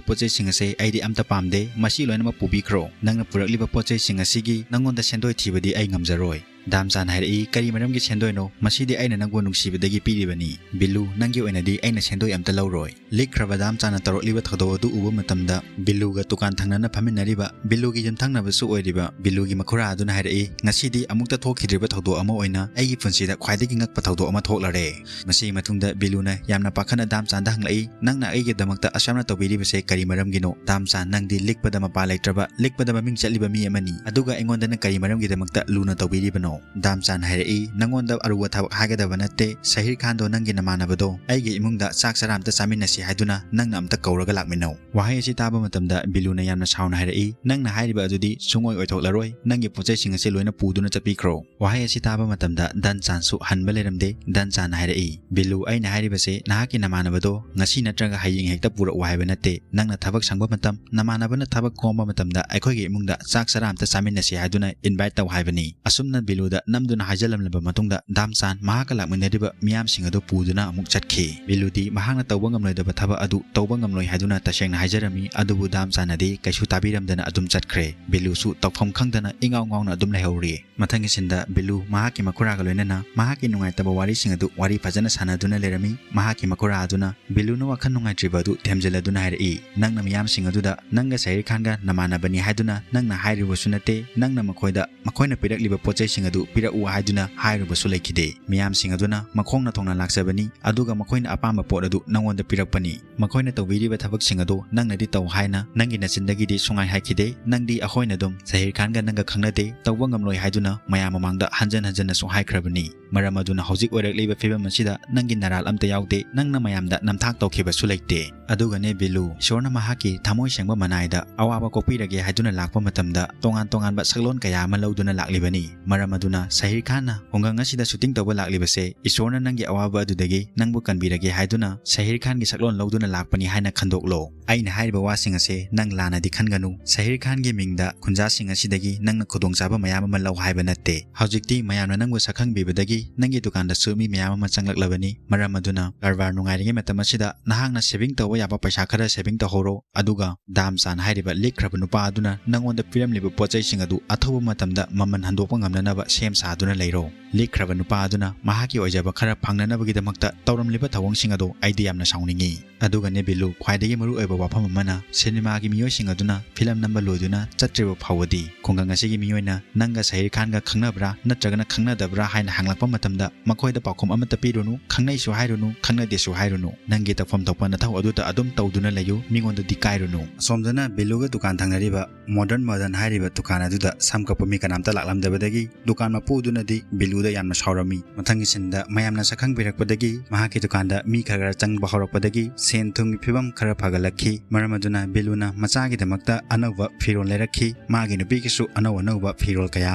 ꯄꯣꯠꯆꯩꯁꯤꯡ ꯑꯁꯦ ꯑꯩꯗꯤ ꯑꯝꯇ ꯄꯥꯝꯗꯦ, ꯃꯁꯤ ꯂꯣꯏꯅꯃꯛ ꯄꯨꯕꯤꯈ꯭ꯔꯣ꯫ ꯅꯪꯅ ꯄꯨꯔꯛꯂꯤꯕ ꯄꯣꯠꯆꯩꯁꯤꯡ ꯑꯁꯤꯒꯤ ꯅꯪꯉꯣꯟꯗ ꯁꯦꯟꯗꯣꯏ ꯊꯤꯕꯗꯤ ꯑꯩ ꯉꯝꯖꯔꯣꯏ"꯫ ꯗꯥꯝꯆꯥꯟ ꯍꯥꯏꯔꯛꯏ, "ꯀꯔꯤ ꯃꯔꯝꯒꯤ ꯁꯦꯟꯗꯣꯏꯅꯣ? ꯃꯁꯤꯗꯤ ꯑꯩꯅ ꯅꯪꯕꯨ ꯅꯨꯡꯁꯤꯕꯗꯒꯤ ꯄꯤꯔꯤꯕꯅꯤ꯫ ꯕꯤꯂꯨ, ꯅꯪꯒꯤ ꯑꯣꯏꯅꯗꯤ ꯑꯩꯅ ꯁꯦꯟꯗꯣꯏ ꯑꯝꯇ ꯂꯧꯔꯣꯏ"꯫ ꯂꯤꯛꯈ꯭ꯔꯕ ꯗꯥꯝꯆꯥꯟꯅ ꯇꯧꯔꯛꯂꯤꯕ ꯊꯧꯗꯣꯛ ꯑꯗꯨ ꯎꯕ ꯃꯇꯝꯗ ꯕꯤꯂꯨꯒ ꯗꯨꯀꯥꯟ ꯊꯪꯅꯅ ꯐꯝꯃꯤꯟꯅꯔꯤꯕ ꯕꯤꯂꯨꯒꯤ ꯌꯨꯝꯊꯪꯅꯕꯁꯨ ꯑꯣꯏꯔꯤꯕ ꯕꯤꯂꯨꯒꯤ ꯃꯈꯨꯔꯥ ꯑꯗꯨꯅ ꯍꯥꯏꯔꯛꯏ, "ꯉꯁꯤꯗꯤ ꯑꯃꯨꯛꯇ ꯊꯣꯛꯈꯤꯗ꯭ꯔꯤꯕ ꯊꯧꯗꯣꯛ ꯑꯃ ꯑꯣꯏꯅ ꯑꯩꯒꯤ ꯄꯨꯟꯁꯤꯗ ꯈ꯭ꯋꯥꯏꯗꯒꯤ ꯉꯛꯄ ꯊꯧꯗꯣꯛ ꯑꯃ ꯊꯣꯛꯂꯔꯦ"꯫ ꯃꯁꯤꯒꯤ ꯃꯇꯨꯡꯗ ꯕꯤꯂꯨꯅ ꯌꯥꯝꯅ ꯄꯥꯈꯠꯅ ꯗꯥꯝꯆꯥꯟꯗ ꯍꯪꯂꯛꯏ, "ꯅꯪꯅ ꯑꯩꯒꯤꯗꯃꯛꯇ ꯑꯁꯨꯌꯥꯝꯅ ꯇꯧꯕꯤꯔꯤꯕꯁꯦ ꯀꯔꯤ ꯃꯔꯝꯒꯤꯅꯣ? ꯗꯥꯝꯆꯥꯟ, ꯅꯪꯗꯤ ꯂꯤꯛꯄꯗ ꯃꯄꯥ ꯂꯩꯇ꯭ꯔꯕ, ꯂꯤꯛꯄꯗ ꯃꯃꯤꯡ ꯆꯠꯂꯤꯕ ꯃꯤ ꯑꯃꯅꯤ, ꯑꯗꯨꯒ ꯑꯩꯉꯣꯟꯗꯅ ꯀꯔꯤ ꯃꯔꯝꯒꯤꯗꯃꯛꯇ ꯂꯨꯅ ꯇꯧꯕꯤꯔꯤꯕꯅꯣ?" ꯗꯥꯝꯆꯥꯟ ꯍꯥꯏꯔꯛꯏ, "ꯅꯪꯉꯣꯟꯗ ꯑꯔꯨꯕ ꯊꯕꯛ ꯍꯥꯏꯒꯗꯕ ꯅꯠꯇꯦ꯫ ꯁꯍꯤꯔ ꯈꯥꯟꯗꯣ, ꯅꯪꯒꯤ ꯅꯃꯥꯟꯅꯕꯗꯣ, ꯑꯩꯒꯤ ꯏꯃꯨꯡꯗ ꯆꯥꯛ ꯆꯔꯥ ꯑꯝꯇ ꯆꯥꯃꯤꯟꯅꯁꯤ ꯍꯥꯏꯗꯨꯅ ꯅꯪꯅ ꯑꯝꯇ ꯀꯧꯔꯒ ꯂꯥꯛꯃꯤꯟꯅꯧ"꯫ ꯋꯥꯍꯩ ꯑꯁꯤ ꯇꯥꯕ ꯃꯇꯝꯗ ꯕꯤꯂꯨꯅ ꯌꯥꯝꯅ ꯁꯥꯎꯅ ꯍꯥꯏꯔꯛꯏ, "ꯅꯪꯅ ꯍꯥꯏꯔꯤꯕ ꯑꯗꯨꯗꯤ ꯁꯨꯡꯑꯣꯏ ꯑꯣꯏꯊꯣꯛꯂꯔꯣꯏ꯫ ꯅꯪꯒꯤ ꯄꯣꯠꯆꯩꯁꯤꯡ ꯑꯁꯤ ꯂꯣꯏꯅ ꯄꯨꯗꯨꯅ ꯆꯠꯄꯤꯈ꯭ꯔꯣ"꯫ ꯋꯥꯍꯩ ꯑꯁꯤ ꯇꯥꯕ ꯃꯇꯝꯗ ꯗꯥꯝꯆꯥꯟꯁꯨ ꯍꯟꯕ ꯂꯩꯔꯝꯗꯦ꯫ ꯗꯥꯝꯆꯥꯟꯅ ꯍꯥꯏꯔꯛꯏ, "ꯕꯤꯂꯨ, ꯑꯩꯅ ꯍꯥꯏꯔꯤꯕꯁꯦ ꯅꯍꯥꯛꯀꯤ ꯅꯃꯥꯟꯅꯕꯗꯣ ꯉꯁꯤ ꯅꯠꯇ꯭ꯔꯒ ꯍꯌꯦꯡ ꯍꯦꯛꯇ ꯄꯨꯔꯛꯎ ꯍꯥꯏꯕ ꯅꯠꯇꯦ꯫ ꯅꯪꯅ ꯊꯕꯛ ꯁꯪꯕ ꯃꯇꯝ, ꯅꯃꯥꯟꯅꯕꯅ ꯊꯕꯛ ꯀꯣꯝꯕ ꯃꯇꯝꯗ ꯑꯩꯈꯣꯏꯒꯤ ꯏꯃꯨꯡꯗ ꯆꯥꯛ ꯆꯔꯥ ꯑꯝꯇ ꯆꯥꯃꯤꯟꯅꯁꯤ ꯍꯥꯏꯗꯨꯅ invite ꯇꯧ ꯍꯥꯏꯕꯅꯤ"꯫ ꯑꯁꯨꯝꯅ ꯕꯤꯂꯨ ꯗ ꯅꯝꯗꯨꯅ ꯍꯥꯏꯖꯤꯜꯂꯝꯂꯕ ꯃꯇꯨꯡꯗ ꯗꯥꯝꯆꯥꯟ ꯃꯍꯥꯛꯀ ꯂꯥꯛꯃꯤꯟꯅꯔꯤꯕ ꯃꯤꯌꯥꯝꯁꯤꯡ ꯑꯗꯨ ꯄꯨꯗꯨꯅ ꯑꯃꯨꯛ ꯆꯠꯈꯤ꯫ ꯕꯤꯂꯨꯗꯤ ꯃꯍꯥꯛꯅ ꯇꯧꯕ ꯉꯝꯂꯣꯏꯗꯕ ꯊꯕꯛ ꯑꯗꯨ ꯇꯧꯕ ꯉꯝꯂꯣꯏ ꯍꯥꯏꯗꯨꯅ ꯇꯁꯦꯡꯅ ꯍꯥꯏꯖꯔꯝꯃꯤ, ꯑꯗꯨꯕꯨ ꯗꯥꯝꯆꯥꯟꯅꯗꯤ ꯀꯩꯁꯨ ꯇꯥꯕꯤꯔꯝꯗꯅ ꯑꯗꯨꯝ ꯆꯠꯈ꯭ꯔꯦ꯫ ꯕꯤꯂꯨꯁꯨ ꯇꯧꯐꯝ ꯈꯪꯗꯅ ꯏꯉꯥꯎ ꯉꯥꯎꯅ ꯑꯗꯨꯝ ꯂꯩꯍꯧꯔꯤ꯫ ꯃꯊꯪꯒꯤ ꯁꯤꯟꯗ ꯕꯤꯂꯨ ꯃꯍꯥꯛꯀꯤ ꯃꯈꯨꯔꯥꯒ ꯂꯣꯏꯅꯅ ꯃꯍꯥꯛꯀꯤ ꯅꯨꯡꯉꯥꯏꯇꯕ ꯋꯥꯔꯤꯁꯤꯡ ꯑꯗꯨ ꯋꯥꯔꯤ ꯐꯖꯅ ꯁꯥꯟꯅꯗꯨꯅ ꯂꯩꯔꯝꯃꯤ꯫ ꯃꯍꯥꯛꯀꯤ ꯃꯈꯨꯔꯥ ꯑꯗꯨꯅ ꯕꯤꯂꯨꯅ ꯋꯥꯈꯜ ꯅꯨꯡꯉꯥꯏꯇ꯭ꯔꯤꯕ ꯑꯗꯨ ꯊꯦꯝꯖꯤꯜꯂꯗꯨꯅ ꯍꯥꯏꯔꯛꯏ, "ꯅꯪꯅ ꯃꯤꯌꯥꯝꯁꯤꯡ ꯑꯗꯨꯗ ꯅꯪꯒ ꯁꯍꯤꯔ ꯈꯥꯟꯒ ꯅꯃꯥꯟꯅꯕꯅꯤ ꯍꯥꯏꯗꯨꯅ ꯅꯪꯅ ꯍꯥꯏꯔꯨꯕꯁꯨ ꯅꯠꯇꯦ, ꯅꯪꯅ ꯃꯈꯣꯏꯗ ꯃꯈꯣꯏꯅ ꯄꯤꯔꯛꯂꯤꯕ ꯄꯣꯠ ꯆꯩꯁꯤꯡ ꯑꯗꯨ ꯄꯤꯔꯛꯎ ꯍꯥꯏꯗꯨꯅ ꯍꯥꯏꯔꯨꯕꯁꯨ ꯂꯩꯈꯤꯗꯦ꯫ ꯃꯤꯌꯥꯝꯁꯤꯡ ꯑꯗꯨꯅ ꯃꯈꯣꯡꯅ ꯊꯣꯡꯅ ꯂꯥꯛꯆꯕꯅꯤ, ꯑꯗꯨꯒ ꯃꯈꯣꯏꯅ ꯑꯄꯥꯝꯕ ꯄꯣꯠ ꯑꯗꯨ ꯅꯪꯉꯣꯟꯗ ꯄꯤꯔꯛꯄꯅꯤ꯫ ꯃꯈꯣꯏꯅ ꯇꯧꯕꯤꯔꯤꯕ ꯊꯕꯛꯁꯤꯡ ꯑꯗꯨ ꯅꯪꯅꯗꯤ ꯇꯧ ꯍꯥꯏꯅ ꯅꯪꯒꯤ ꯅꯆꯤꯟꯗꯒꯤꯗꯤ ꯁꯨꯡꯍꯥꯏ ꯍꯥꯏꯈꯤꯗꯦ꯫ ꯅꯪꯗꯤ ꯑꯩꯈꯣꯏꯅ ꯑꯗꯨꯝ ꯁꯍꯤꯔ ꯈꯥꯟꯒ ꯅꯪꯒ ꯈꯪꯅꯗꯦ, ꯇꯧꯕ ꯉꯝꯂꯣꯏ ꯍꯥꯏꯗꯨꯅ ꯃꯌꯥꯝ ꯃꯃꯥꯡꯗ ꯍꯟꯖꯟ ꯍꯟꯖꯟꯅꯁꯨ ꯍꯥꯏꯈ꯭ꯔꯕꯅꯤ꯫ ꯃꯔꯝ ꯑꯗꯨꯅ ꯍꯧꯖꯤꯛ ꯑꯣꯏꯔꯛꯂꯤꯕ ꯐꯤꯕꯝ ꯑꯁꯤꯗ ꯅꯪꯒꯤ ꯅꯔꯥꯜ ꯑꯝꯇ ꯌꯥꯎꯗꯦ, ꯅꯪꯅ ꯃꯌꯥꯝꯗ ꯅꯝꯊꯥꯛ ꯇꯧꯈꯤꯕꯁꯨ ꯂꯩꯇꯦ꯫ ꯑꯗꯨꯒꯅꯦ ꯕꯤꯂꯨ, ꯏꯁꯣꯔꯅ ꯃꯍꯥꯛꯀꯤ ꯊꯃꯣꯏ ꯁꯦꯡꯕ ꯃꯅꯥꯏꯗ ꯑꯋꯥꯕ ꯀꯣꯛꯄꯤꯔꯒꯦ ꯍꯥꯏꯗꯨꯅ ꯂꯥꯛꯄ ꯃꯇꯝꯗ ꯇꯣꯉꯥꯟ ꯇꯣꯉꯥꯟꯕ ꯁꯛꯂꯣꯟ ꯀꯌꯥ ꯑꯃ ꯂꯧꯗꯨꯅ ꯂꯥꯛꯂꯤꯕꯅꯤ꯫ ꯃꯔꯝ ꯑꯗꯨꯅ ꯁꯍꯤꯔ ꯈꯥꯟꯅ ꯈꯨꯡꯒꯪ ꯑꯁꯤꯗ ꯁꯨꯇꯤꯡ ꯇꯧꯕ ꯂꯥꯛꯂꯤꯕꯁꯦ ꯏꯁꯣꯔꯅ ꯅꯪꯒꯤ ꯑꯋꯥꯕ ꯑꯗꯨꯗꯒꯤ ꯅꯪꯕꯨ ꯀꯟꯕꯤꯔꯒꯦ ꯍꯥꯏꯗꯨꯅ ꯁꯍꯤꯔ ꯈꯥꯟꯒꯤ ꯁꯛꯂꯣꯟ ꯂꯧꯗꯨꯅ ꯂꯥꯛꯄꯅꯤ ꯍꯥꯏꯅ ꯈꯟꯗꯣꯛꯂꯣ꯫ ꯑꯩꯅ ꯍꯥꯏꯔꯤꯕ ꯋꯥꯁꯤꯡ ꯑꯁꯦ ꯅꯪ ꯂꯥꯟꯅꯗꯤ ꯈꯟꯒꯅꯨ꯫ ꯁꯍꯤꯔ ꯈꯥꯟꯒꯤ ꯃꯤꯡꯗ ꯈꯨꯟꯖꯥꯁꯤꯡ ꯑꯁꯤꯗꯒꯤ ꯅꯪꯅ ꯈꯨꯗꯣꯡꯆꯥꯕ ꯃꯌꯥꯝ ꯑꯃ ꯂꯧ ꯍꯥꯏꯕ ꯅꯠꯇꯦ꯫ ꯍꯧꯖꯤꯛꯇꯤ ꯃꯌꯥꯝꯅ ꯅꯪꯕꯨ ꯁꯛꯈꯪꯕꯤꯕꯗꯒꯤ ꯅꯪꯒꯤ ꯗꯨꯀꯥꯟꯗꯁꯨ ꯃꯤ ꯃꯌꯥꯝ ꯑꯃ ꯆꯪꯂꯛꯂꯕꯅꯤ꯫ ꯃꯔꯝ ꯑꯗꯨꯅ ꯀꯔꯕꯥꯔ ꯅꯨꯡꯉꯥꯏꯔꯤꯉꯩ ꯃꯇꯝ ꯑꯁꯤꯗ ꯅꯍꯥꯛꯅ ꯁꯦꯚꯤꯡ ꯇꯧꯕ ꯌꯥꯕ ꯄꯩꯁꯥ ꯈꯔ ꯁꯦꯚꯤꯡ ꯇꯧꯍꯧꯔꯣ꯫ ꯑꯗꯨꯒ ꯗꯥꯝꯆꯥꯟ ꯍꯥꯏꯔꯤꯕ ꯂꯤꯛꯈ꯭ꯔꯕ ꯅꯨꯄꯥ ꯑꯗꯨꯅ ꯅꯪꯉꯣꯟꯗ ꯄꯤꯔꯝꯂꯤꯕ ꯄꯣꯠ ꯆꯩꯁꯤꯡ ꯑꯗꯨ ꯑꯊꯨꯕ ꯃꯇꯝꯗ ꯃꯃꯜ ꯍꯟꯗꯣꯛꯄ ꯉꯝꯅꯅꯕ ꯁꯦꯝ ꯁꯥꯗꯨꯅ ꯂꯩꯔꯣ꯫ ꯂꯤꯛꯈ꯭ꯔꯕ ꯅꯨꯄꯥ ꯑꯗꯨꯅ ꯃꯍꯥꯛꯀꯤ ꯑꯣꯏꯖꯕ ꯈꯔ ꯐꯪꯅꯅꯕꯒꯤꯗꯃꯛꯇ ꯇꯧꯔꯝꯂꯤꯕ ꯊꯧꯑꯣꯡꯁꯤꯡ ꯑꯗꯨ ꯑꯩꯗꯤ ꯌꯥꯝꯅ ꯁꯥꯎꯅꯤꯡꯏ꯫ ꯑꯗꯨꯒꯅꯦ ꯕꯤꯂꯨ, ꯈ꯭ꯋꯥꯏꯗꯒꯤ ꯃꯔꯨꯑꯣꯏꯕ ꯋꯥꯐꯝ ꯑꯃꯅ ꯁꯤꯅꯦꯃꯥꯒꯤ ꯃꯤꯑꯣꯏꯁꯤꯡ ꯑꯗꯨꯅ ꯐꯤꯂꯝ ꯅꯝꯕ ꯂꯣꯏꯗꯨꯅ ꯆꯠꯇ꯭ꯔꯤꯕ ꯐꯥꯎꯕꯗꯤ ꯈꯨꯡꯒꯪ ꯑꯁꯤꯒꯤ ꯃꯤꯑꯣꯏꯅ ꯅꯪꯒ ꯁꯍꯤꯔ ꯈꯥꯟꯒ ꯈꯪꯅꯕ꯭ꯔꯥ ꯅꯠꯇ꯭ꯔꯒꯅ ꯈꯪꯅꯗꯕ꯭ꯔꯥ ꯍꯥꯏꯅ ꯍꯪꯂꯛꯄ ꯃꯇꯝꯗ ꯃꯈꯣꯏꯗ ꯄꯥꯎꯈꯨꯝ ꯑꯃꯠꯇ ꯄꯤꯔꯨꯅꯨ, ꯈꯪꯅꯩꯁꯨ ꯍꯥꯏꯔꯨꯅꯨ, ꯈꯪꯅꯗꯦꯁꯨ ꯍꯥꯏꯔꯨꯅꯨ꯫ ꯅꯪꯒꯤ ꯇꯧꯐꯝ ꯊꯣꯛꯄ ꯅꯊꯧ ꯑꯗꯨꯗ ꯑꯗꯨꯝ ꯇꯧꯗꯨꯅ ꯂꯩꯌꯨ, ꯃꯤꯉꯣꯟꯗꯗꯤ ꯀꯥꯏꯔꯨꯅꯨ꯫ ꯑꯁꯣꯝꯗꯅ ꯕꯤꯂꯨꯒ ꯗꯨꯀꯥꯟ ꯊꯪꯅꯔꯤꯕ ꯃꯣꯗꯔꯟ ꯃꯗꯟ ꯍꯥꯏꯔꯤꯕ ꯗꯨꯀꯥꯟ ꯑꯗꯨꯗ ꯁꯝ ꯀꯛꯄ ꯃꯤ ꯀꯅꯥꯝꯇ ꯂꯥꯛꯂꯝꯗꯕꯗꯒꯤ ꯗꯨꯀꯥꯟ ꯃꯄꯨꯗꯨꯅꯗꯤ ꯕꯤꯂꯨꯗ ꯌꯥꯝꯅ ꯁꯥꯎꯔꯝꯃꯤ꯫ ꯃꯊꯪꯒꯤ ꯁꯤꯟꯗ ꯃꯌꯥꯝꯅ ꯁꯛꯈꯪꯕꯤꯔꯛꯄꯗꯒꯤ ꯃꯍꯥꯛꯀꯤ ꯗꯨꯀꯥꯟꯗ ꯃꯤ ꯈꯔ ꯈꯔ ꯆꯪꯕ ꯍꯧꯔꯛꯄꯗꯒꯤ ꯁꯦꯟ ꯊꯨꯝꯒꯤ ꯐꯤꯕꯝ ꯈꯔ ꯐꯒꯠꯂꯛꯈꯤ꯫ ꯃꯔꯝ ꯑꯗꯨꯅ ꯕꯤꯂꯨꯅ ꯃꯆꯥꯒꯤꯗꯃꯛꯇ ꯑꯅꯧꯕ ꯐꯤꯔꯣꯜ ꯂꯩꯔꯛꯈꯤ꯫ ꯃꯥꯒꯤ ꯅꯨꯄꯤꯒꯤꯁꯨ ꯑꯅꯧ ꯑꯅꯧꯕ ꯐꯤꯔꯣꯜ ꯀꯌꯥ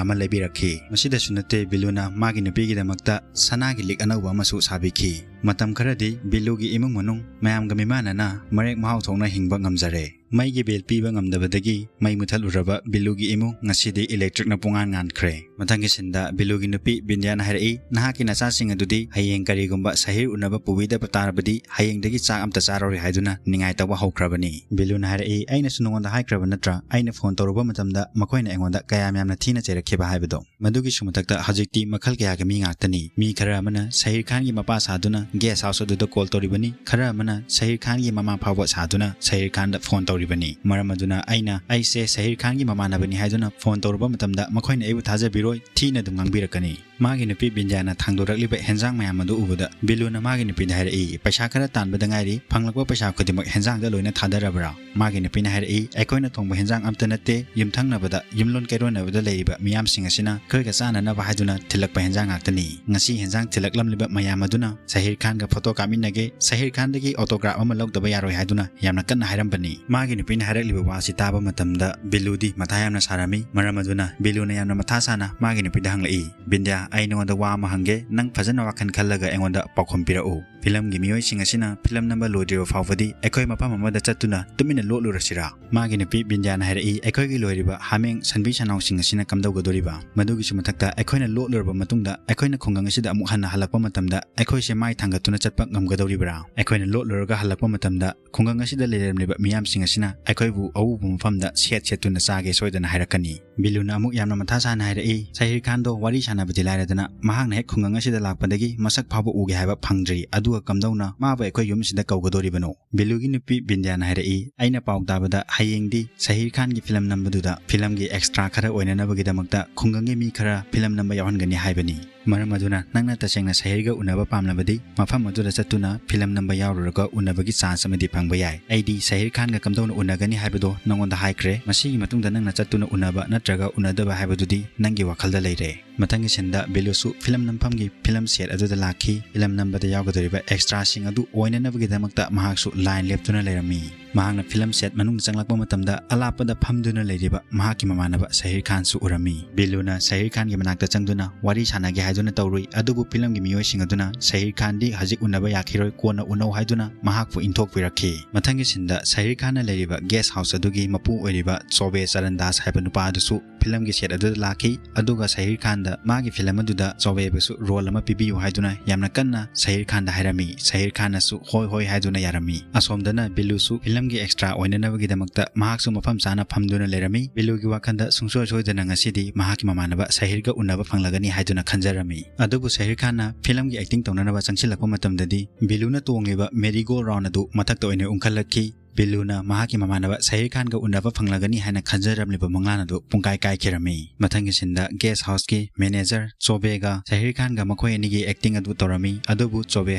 ꯑꯃ ꯂꯩꯕꯤꯔꯛꯈꯤ꯫ ꯃꯁꯤꯗꯁꯨ ꯅꯠꯇꯦ, ꯕꯤꯂꯨꯅ ꯃꯥꯒꯤ ꯅꯨꯄꯤꯒꯤꯗꯃꯛꯇ ꯁꯅꯥꯒꯤ ꯂꯤꯛ ꯑꯅꯧꯕ ꯑꯃꯁꯨ ꯁꯥꯕꯤꯈꯤ꯫ ꯃꯇꯝ ꯈꯔꯗꯤ ꯕꯤꯂꯨꯒꯤ ꯏꯃꯨꯡ ꯃꯅꯨꯡ ꯃꯌꯥꯝꯒ ꯃꯤꯃꯥꯟꯅꯅ ꯃꯔꯦꯛ ꯃꯍꯥꯎ ꯊꯣꯛꯅ ꯍꯤꯡꯕ ꯉꯝꯖꯔꯦ꯫ ꯃꯩꯒꯤ ꯕꯤꯜ ꯄꯤꯕ ꯉꯝꯗꯕꯗꯒꯤ ꯃꯩ ꯃꯨꯊꯠꯂꯨꯔꯕ ꯕꯤꯂꯨꯒꯤ ꯏꯃꯨꯡ ꯉꯁꯤꯗꯤ ꯏꯂꯦꯛꯇ꯭ꯔꯤꯛꯅ ꯄꯨꯡꯉꯥꯟ ꯉꯥꯟꯈ꯭ꯔꯦ꯫ ꯃꯊꯪꯒꯤ ꯁꯤꯟꯗ ꯕꯤꯂꯨꯒꯤ ꯅꯨꯄꯤ ꯕꯤꯟꯗ꯭ꯌꯥꯅ ꯍꯥꯏꯔꯛꯏ, "ꯅꯍꯥꯛꯀꯤ ꯅꯆꯥꯁꯤꯡ ꯑꯗꯨꯗꯤ ꯍꯌꯦꯡ ꯀꯔꯤꯒꯨꯝꯕ ꯁꯍꯤꯔ ꯎꯅꯕ ꯄꯨꯕꯤꯗꯕ ꯇꯥꯔꯕꯗꯤ ꯍꯌꯦꯡꯗꯒꯤ ꯆꯥꯛ ꯑꯝꯇ ꯆꯥꯔꯔꯣꯏ" ꯍꯥꯏꯗꯨꯅ ꯅꯤꯡꯉꯥꯏ ꯇꯧꯕ ꯍꯧꯈ꯭ꯔꯕꯅꯤ꯫ ꯕꯤꯂꯨꯅ ꯍꯥꯏꯔꯛꯏ, "ꯑꯩꯅꯁꯨ ꯅꯉꯣꯟꯗ ꯍꯥꯏꯈ꯭ꯔꯕ ꯅꯠꯇ꯭ꯔꯥ, ꯑꯩꯅ ꯐꯣꯟ ꯇꯧꯔꯨꯕ ꯃꯇꯝꯗ ꯃꯈꯣꯏꯅ ꯑꯩꯉꯣꯟꯗ ꯀꯌꯥꯝ ꯌꯥꯝꯅ ꯊꯤꯅ ꯆꯩꯔꯛꯈꯤꯕ ꯍꯥꯏꯕꯗꯣ?" ꯃꯗꯨꯒꯤꯁꯨ ꯃꯊꯛꯇ ꯍꯧꯖꯤꯛꯇꯤ ꯃꯈꯜ ꯀꯌꯥꯒꯤ ꯃꯤ ꯉꯥꯛꯇꯅꯤ꯫ ꯃꯤ ꯈꯔ ꯑꯃꯅ ꯁꯍꯤꯔ ꯈꯥꯟꯒꯤ ꯃꯄꯥ ꯁꯥꯗꯨꯅ ꯒꯦꯁ ꯍꯥꯎꯁ ꯑꯗꯨꯗ ꯀꯣꯜ ꯇꯧꯔꯤꯕꯅꯤ, ꯈꯔ ꯑꯃꯅ ꯁꯍꯤꯔ ꯈꯥꯟꯒꯤ ꯃꯃꯥ ꯐꯥꯎꯕ ꯁꯥꯗꯨꯅ ꯁꯍꯤꯔ ꯈꯥꯟꯗ ꯐꯣꯟ ꯇꯧꯔꯤꯕꯅꯤ꯫ ꯃꯔꯝ ꯑꯗꯨꯅ ꯑꯩꯅ ꯑꯩꯁꯦ ꯁꯍꯤꯔ ꯈꯥꯟꯒꯤ ꯃꯃꯥꯟꯅꯕꯅꯤ ꯍꯥꯏꯗꯨꯅ ꯐꯣꯟ ꯇꯧꯔꯨꯕ ꯃꯇꯝꯗ ꯃꯈꯣꯏꯅ ꯑꯩꯕꯨ ꯊꯥꯖꯕꯤꯔꯣꯏ, ꯊꯤꯅ ꯑꯗꯨꯝ ꯉꯥꯡꯕꯤꯔꯛꯀꯅꯤ꯫ ꯃꯥꯒꯤ ꯅꯨꯄꯤ ꯕꯤꯟꯗ꯭ꯌꯥꯅ ꯊꯥꯡꯗꯣꯔꯛꯂꯤꯕ ꯍꯦꯟꯖꯥꯡ ꯃꯌꯥꯝ ꯑꯗꯨ ꯎꯕꯗ ꯕꯤꯂꯨꯅ ꯃꯥꯒꯤ ꯅꯨꯄꯤꯗ ꯍꯥꯏꯔꯛꯏ, "ꯄꯩꯁꯥ ꯈꯔ ꯇꯥꯟꯕꯗ ꯉꯥꯏꯔꯤ, ꯐꯪꯂꯛꯄ ꯄꯩꯁꯥ ꯈꯨꯗꯤꯡꯃꯛ ꯍꯦꯟꯖꯥꯡꯗ ꯂꯣꯏꯅ ꯊꯥꯗꯔꯕ꯭ꯔꯥ?" ꯃꯥꯒꯤ ꯅꯨꯄꯤꯅ ꯍꯥꯏꯔꯛꯏ, "ꯑꯩꯈꯣꯏꯅ ꯊꯣꯡꯕ ꯍꯦꯟꯖꯥꯡ ꯑꯝꯇ ꯅꯠꯇꯦ, ꯌꯨꯝꯊꯪꯅꯕꯗ, ꯌꯨꯝꯂꯣꯟ ꯀꯩꯔꯣꯟꯅꯕꯗ ꯂꯩꯔꯤꯕ ꯃꯤꯌꯥꯝꯁꯤꯡ ꯑꯁꯤꯅ ꯑꯩꯈꯣꯏꯒ ꯆꯥꯅꯅꯕ ꯍꯥꯏꯗꯨꯅ ꯊꯤꯜꯂꯛꯄ ꯍꯦꯟꯖꯥꯡ ꯉꯥꯛꯇꯅꯤ꯫ ꯉꯁꯤ ꯍꯦꯟꯖꯥꯡ ꯊꯤꯜꯂꯛꯂꯝꯂꯤꯕ ꯃꯌꯥꯝ ꯑꯗꯨꯅ ꯁꯍꯤꯔ ꯈꯥꯟꯒ ꯐꯣꯇꯣ ꯀꯥꯞꯃꯤꯟꯅꯒꯦ, ꯁꯍꯤꯔ ꯈꯥꯟꯗꯒꯤ ꯑꯣꯇꯣꯒ꯭ꯔꯥꯐ ꯑꯃ ꯂꯧꯗꯕ ꯌꯥꯔꯣꯏ" ꯍꯥꯏꯗꯨꯅ ꯌꯥꯝꯅ ꯀꯟꯅ ꯍꯥꯏꯔꯝꯕꯅꯤ꯫ ꯃꯥꯒꯤ ꯅꯨꯄꯤꯅ ꯍꯥꯏꯔꯛꯂꯤꯕ ꯋꯥꯁꯤ ꯇꯥꯕ ꯃꯇꯝꯗ ꯕꯤꯂꯨꯗꯤ ꯃꯊꯥ ꯌꯥꯝꯅ ꯁꯥꯔꯝꯃꯤ꯫ ꯃꯔꯝ ꯑꯗꯨꯅ ꯕꯤꯂꯨꯅ ꯌꯥꯝꯅ ꯃꯊꯥ ꯁꯥꯅ ꯃꯥꯒꯤ ꯅꯨꯄꯤꯗ ꯍꯪꯂꯛꯏ, "ꯕꯤꯟꯗ꯭ꯌꯥ, ꯑꯩ ꯅꯉꯣꯟꯗ ꯋꯥ ꯑꯃ ꯍꯪꯒꯦ, ꯅꯪ ꯐꯖꯅ ꯋꯥꯈꯜ ꯈꯜꯂꯒ ꯑꯩꯉꯣꯟꯗ ꯄꯥꯎꯈꯨꯝ ꯄꯤꯔꯛꯎ꯫ ꯐꯤꯂꯝꯒꯤ ꯃꯤꯑꯣꯏꯁꯤꯡ ꯑꯁꯤꯅ ꯐꯤꯂꯝ ꯅꯝꯕ ꯂꯣꯏꯗ꯭ꯔꯤꯕ ꯐꯥꯎꯕꯗꯤ ꯑꯩꯈꯣꯏ ꯃꯐꯝ ꯑꯃꯗ ꯆꯠꯇꯨꯅ ꯇꯨꯃꯤꯟꯅ ꯂꯣꯠꯂꯨꯔꯁꯤꯔꯥ?" ꯃꯥꯒꯤ ꯅꯨꯄꯤ ꯕꯤꯟꯗ꯭ꯌꯥꯅ ꯍꯥꯏꯔꯛꯏ, "ꯑꯩꯈꯣꯏꯒꯤ ꯂꯣꯏꯔꯤꯕ ꯍꯥꯃꯦꯡ ꯁꯟꯕꯤ ꯁꯟꯅꯥꯎꯁꯤꯡ ꯑꯁꯤꯅ ꯀꯝꯗꯧꯒꯗꯣꯔꯤꯕ? ꯃꯗꯨꯒꯤꯁꯨ ꯃꯊꯛꯇ ꯑꯩꯈꯣꯏꯅ ꯂꯣꯠꯂꯨꯔꯕ ꯃꯇꯨꯡꯗ ꯑꯩꯈꯣꯏꯅ ꯈꯨꯡꯒꯪ ꯑꯁꯤꯗ ꯑꯃꯨꯛ ꯍꯟꯅ ꯍꯜꯂꯛꯄ ꯃꯇꯝꯗ ꯑꯩꯈꯣꯏꯁꯦ ꯃꯥꯏ ꯊꯥꯡꯒꯠꯇꯨꯅ ꯆꯠꯄ ꯉꯝꯒꯗꯧꯔꯤꯕ꯭ꯔꯥ? ꯑꯩꯈꯣꯏꯅ ꯂꯣꯠꯂꯨꯔꯒ ꯍꯜꯂꯛꯄ ꯃꯇꯝꯗ ꯈꯨꯡꯒꯪ ꯑꯁꯤꯗ ꯂꯩꯔꯝꯂꯤꯕ ꯃꯤꯌꯥꯝꯁꯤꯡ ꯑꯁꯤꯅ ꯑꯩꯈꯣꯏꯕꯨ ꯑꯎꯕ ꯃꯐꯝꯗ ꯁꯦꯠ ꯁꯦꯠꯇꯨꯅ ꯆꯥꯒꯦ ꯁꯣꯏꯗꯅ ꯍꯥꯏꯔꯛꯀꯅꯤ꯫" ꯕꯤꯂꯨꯅ ꯑꯃꯨꯛ ꯌꯥꯝꯅ ꯃꯊꯥ ꯁꯥꯅ ꯍꯥꯏꯔꯛꯏ, "ꯁꯍꯤꯔ ꯈꯥꯟꯗꯣ ꯋꯥꯔꯤ ꯁꯥꯟꯅꯕꯗꯤ ꯂꯥꯏꯔꯗꯅ ꯃꯍꯥꯛꯅ ꯍꯦꯛ ꯈꯨꯡꯒꯪ ꯑꯁꯤꯗ ꯂꯥꯛꯄꯗꯒꯤ ꯃꯁꯛ ꯐꯥꯎꯕ ꯎꯒꯦ ꯍꯥꯏꯕ ꯐꯪꯗ꯭ꯔꯤ꯫ ꯑꯗꯨꯒ ꯀꯝꯗꯧꯅ ꯃꯥꯕꯨ ꯑꯩꯈꯣꯏ ꯌꯨꯝꯁꯤꯗ ꯀꯧꯒꯗꯣꯔꯤꯕꯅꯣ?" ꯕꯤꯂꯨꯒꯤ ꯅꯨꯄꯤ ꯕꯤꯟꯗ꯭ꯌꯥꯅ ꯍꯥꯏꯔꯛꯏ, "ꯑꯩꯅ ꯄꯥꯎ ꯇꯥꯕꯗ ꯍꯌꯦꯡꯗꯤ ꯁꯍꯤꯔ ꯈꯥꯟꯒꯤ ꯐꯤꯂꯝ ꯅꯝꯕꯗꯨꯗ ꯐꯤꯂꯝꯒꯤ ꯑꯦꯛꯁꯇ꯭ꯔꯥ ꯈꯔ ꯑꯣꯏꯅꯅꯕꯒꯤꯗꯃꯛꯇ ꯈꯨꯡꯒꯪꯒꯤ ꯃꯤ ꯈꯔ ꯐꯤꯂꯝ ꯅꯝꯕ ꯌꯥꯎꯍꯟꯒꯅꯤ ꯍꯥꯏꯕꯅꯤ꯫ ꯃꯔꯝ ꯑꯗꯨꯅ ꯅꯪꯅ ꯇꯁꯦꯡꯅ ꯁꯍꯤꯔꯒ ꯎꯅꯕ ꯄꯥꯝꯂꯕꯗꯤ ꯃꯐꯝ ꯑꯗꯨꯗ ꯆꯠꯇꯨꯅ ꯐꯤꯂꯝ ꯅꯝꯕ ꯌꯥꯎꯔꯨꯔꯒ ꯎꯅꯕꯒꯤ ꯆꯥꯟꯁ ꯑꯃꯗꯤ ꯐꯪꯕ ꯌꯥꯏ꯫ ꯑꯩꯗꯤ ꯁꯍꯤꯔ ꯈꯥꯟꯒ ꯀꯝꯗꯧꯅ ꯎꯅꯒꯅꯤ ꯍꯥꯏꯕꯗꯣ ꯅꯉꯣꯟꯗ ꯍꯥꯏꯈ꯭ꯔꯦ꯫ ꯃꯁꯤꯒꯤ ꯃꯇꯨꯡꯗ ꯅꯪꯅ ꯆꯠꯇꯨꯅ ꯎꯅꯕ ꯅꯠꯇ꯭ꯔꯒ ꯎꯅꯗꯕ ꯍꯥꯏꯕꯗꯨꯗꯤ ꯅꯪꯒꯤ ꯋꯥꯈꯜꯗ ꯂꯩꯔꯦ꯫" ꯃꯊꯪꯒꯤ ꯁꯤꯟꯗ ꯕꯤꯂꯨꯁꯨ ꯐꯤꯂꯝ ꯅꯝꯐꯝꯒꯤ ꯐꯤꯂꯝ ꯁꯦꯠ ꯑꯗꯨꯗ ꯂꯥꯛꯈꯤ꯫ ꯐꯤꯂꯝ ꯅꯝꯕꯗ ꯌꯥꯎꯒꯗꯧꯔꯤꯕ ꯑꯦꯛꯁꯇ꯭ꯔꯥꯁꯤꯡ ꯑꯗꯨ ꯑꯣꯏꯅꯅꯕꯒꯤꯗꯃꯛꯇ ꯃꯍꯥꯛꯁꯨ ꯂꯥꯏꯟ ꯂꯦꯞꯇꯨꯅ ꯂꯩꯔꯝꯃꯤ꯫ ꯃꯍꯥꯛꯅ ꯐꯤꯂꯝ ꯁꯦꯠ ꯃꯅꯨꯡꯗ ꯆꯪꯂꯛꯄ ꯃꯇꯝꯗ ꯑꯂꯥꯞꯄꯗ ꯐꯝꯗꯨꯅ ꯂꯩꯔꯤꯕ ꯃꯍꯥꯛꯀꯤ ꯃꯃꯥꯟꯅꯕ ꯁꯍꯤꯔ ꯈꯥꯟꯁꯨ ꯎꯔꯝꯃꯤ꯫ ꯕꯤꯂꯨꯅ ꯁꯍꯤꯔ ꯈꯥꯟꯒꯤ ꯃꯅꯥꯛꯇ ꯆꯪꯗꯨꯅ ꯋꯥꯔꯤ ꯁꯥꯟꯅꯒꯦ ꯍꯥꯏꯗꯨꯅ ꯇꯧꯔꯨꯏ, ꯑꯗꯨꯕꯨ ꯐꯤꯂꯝꯒꯤ ꯃꯤꯑꯣꯏꯁꯤꯡ ꯑꯗꯨꯅ ꯁꯍꯤꯔ ꯈꯥꯟꯗꯤ ꯍꯧꯖꯤꯛ ꯎꯅꯕ ꯌꯥꯈꯤꯔꯣꯏ, ꯀꯣꯟꯅ ꯎꯅꯧ ꯍꯥꯏꯗꯨꯅ ꯃꯍꯥꯛꯄꯨ ꯏꯟꯊꯣꯛꯄꯤꯔꯛꯈꯤ꯫ ꯃꯊꯪꯒꯤ ꯁꯤꯟꯗ ꯁꯍꯤꯔ ꯈꯥꯟꯅ ꯂꯩꯔꯤꯕ ꯒꯦꯁ ꯍꯥꯎꯁ ꯑꯗꯨꯒꯤ ꯃꯄꯨ ꯑꯣꯏꯔꯤꯕ ꯆꯣꯕꯦ ꯆꯔꯟꯗꯥꯁ ꯍꯥꯏꯕ ꯅꯨꯄꯥ ꯑꯗꯨꯁꯨ ꯐꯤꯂꯝꯒꯤ ꯁꯦꯠ ꯑꯗꯨꯗ ꯂꯥꯛꯈꯤ, ꯑꯗꯨꯒ ꯁꯍꯤꯔ ꯈꯥꯟꯗ ꯃꯥꯒꯤ ꯐꯤꯂꯝ ꯑꯗꯨꯗ ꯆꯣꯕꯦꯕꯨꯁꯨ ꯔꯣꯜ ꯑꯃ ꯄꯤꯕꯤꯌꯨ ꯍꯥꯏꯗꯨꯅ ꯌꯥꯝꯅ ꯀꯟꯅ ꯁꯍꯤꯔ ꯈꯥꯟꯗ ꯍꯥꯏꯔꯝꯃꯤ꯫ ꯁꯍꯤꯔ ꯈꯥꯟꯅꯁꯨ ꯍꯣꯏ ꯍꯣꯏ ꯍꯥꯏꯗꯨꯅ ꯌꯥꯔꯝꯃꯤ꯫ ꯑꯁꯣꯝꯗꯅ ꯕꯤꯂꯨꯁꯨ ꯐꯤꯂꯝꯒꯤ ꯑꯦꯛꯁꯇ꯭ꯔꯥ ꯑꯣꯏꯅꯅꯕꯒꯤꯗꯃꯛꯇ ꯃꯍꯥꯛꯁꯨ ꯃꯐꯝ ꯆꯥꯅ ꯐꯝꯗꯨꯅ ꯂꯩꯔꯝꯃꯤ꯫ ꯕꯤꯂꯨꯒꯤ ꯋꯥꯈꯜꯗ ꯁꯨꯡꯁꯣꯏ ꯁꯣꯏꯗꯅ ꯉꯁꯤꯗꯤ ꯃꯍꯥꯛꯀꯤ ꯃꯃꯥꯟꯅꯕ ꯁꯍꯤꯔꯒ ꯎꯅꯕ ꯐꯪꯂꯒꯅꯤ ꯍꯥꯏꯗꯨꯅ ꯈꯟꯖꯔꯝꯃꯤ꯫ ꯑꯗꯨꯕꯨ ꯁꯍꯤꯔ ꯈꯥꯟꯅ ꯐꯤꯂꯝꯒꯤ ꯑꯦꯛꯇꯤꯡ ꯇꯧꯅꯅꯕ ꯆꯪꯁꯤꯜꯂꯛꯄ ꯃꯇꯝꯗꯗꯤ ꯕꯤꯂꯨꯅ ꯇꯣꯡꯂꯤꯕ ꯃꯦꯔꯤꯒꯣ ꯔꯥꯎꯟ ꯑꯗꯨ ꯃꯊꯛꯇ ꯑꯣꯏꯅ ꯎꯪꯈꯠꯂꯛꯈꯤ꯫ ꯕꯤꯂꯨꯅ ꯃꯍꯥꯛꯀꯤ ꯃꯃꯥꯟꯅꯕ ꯁꯍꯤꯔ ꯈꯥꯟꯒ ꯎꯅꯕ ꯐꯪꯂꯒꯅꯤ ꯍꯥꯏꯅ ꯈꯟꯖꯔꯝꯂꯤꯕ ꯃꯪꯂꯥꯟ ꯑꯗꯨ ꯄꯨꯡꯀꯥꯏ ꯀꯥꯏꯈꯤꯔꯝꯃꯤ꯫ ꯃꯊꯪꯒꯤ ꯁꯤꯟꯗ ꯒꯦꯁ ꯍꯥꯎꯁꯀꯤ ꯃꯦꯅꯦꯖꯔ ꯆꯣꯕꯦꯒ ꯁꯍꯤꯔ ꯈꯥꯟꯒ ꯃꯈꯣꯏ ꯑꯅꯤꯒꯤ ꯑꯦꯛꯇꯤꯡ ꯑꯗꯨ ꯇꯧꯔꯝꯃꯤ, ꯑꯗꯨꯕꯨ ꯆꯣꯕꯦ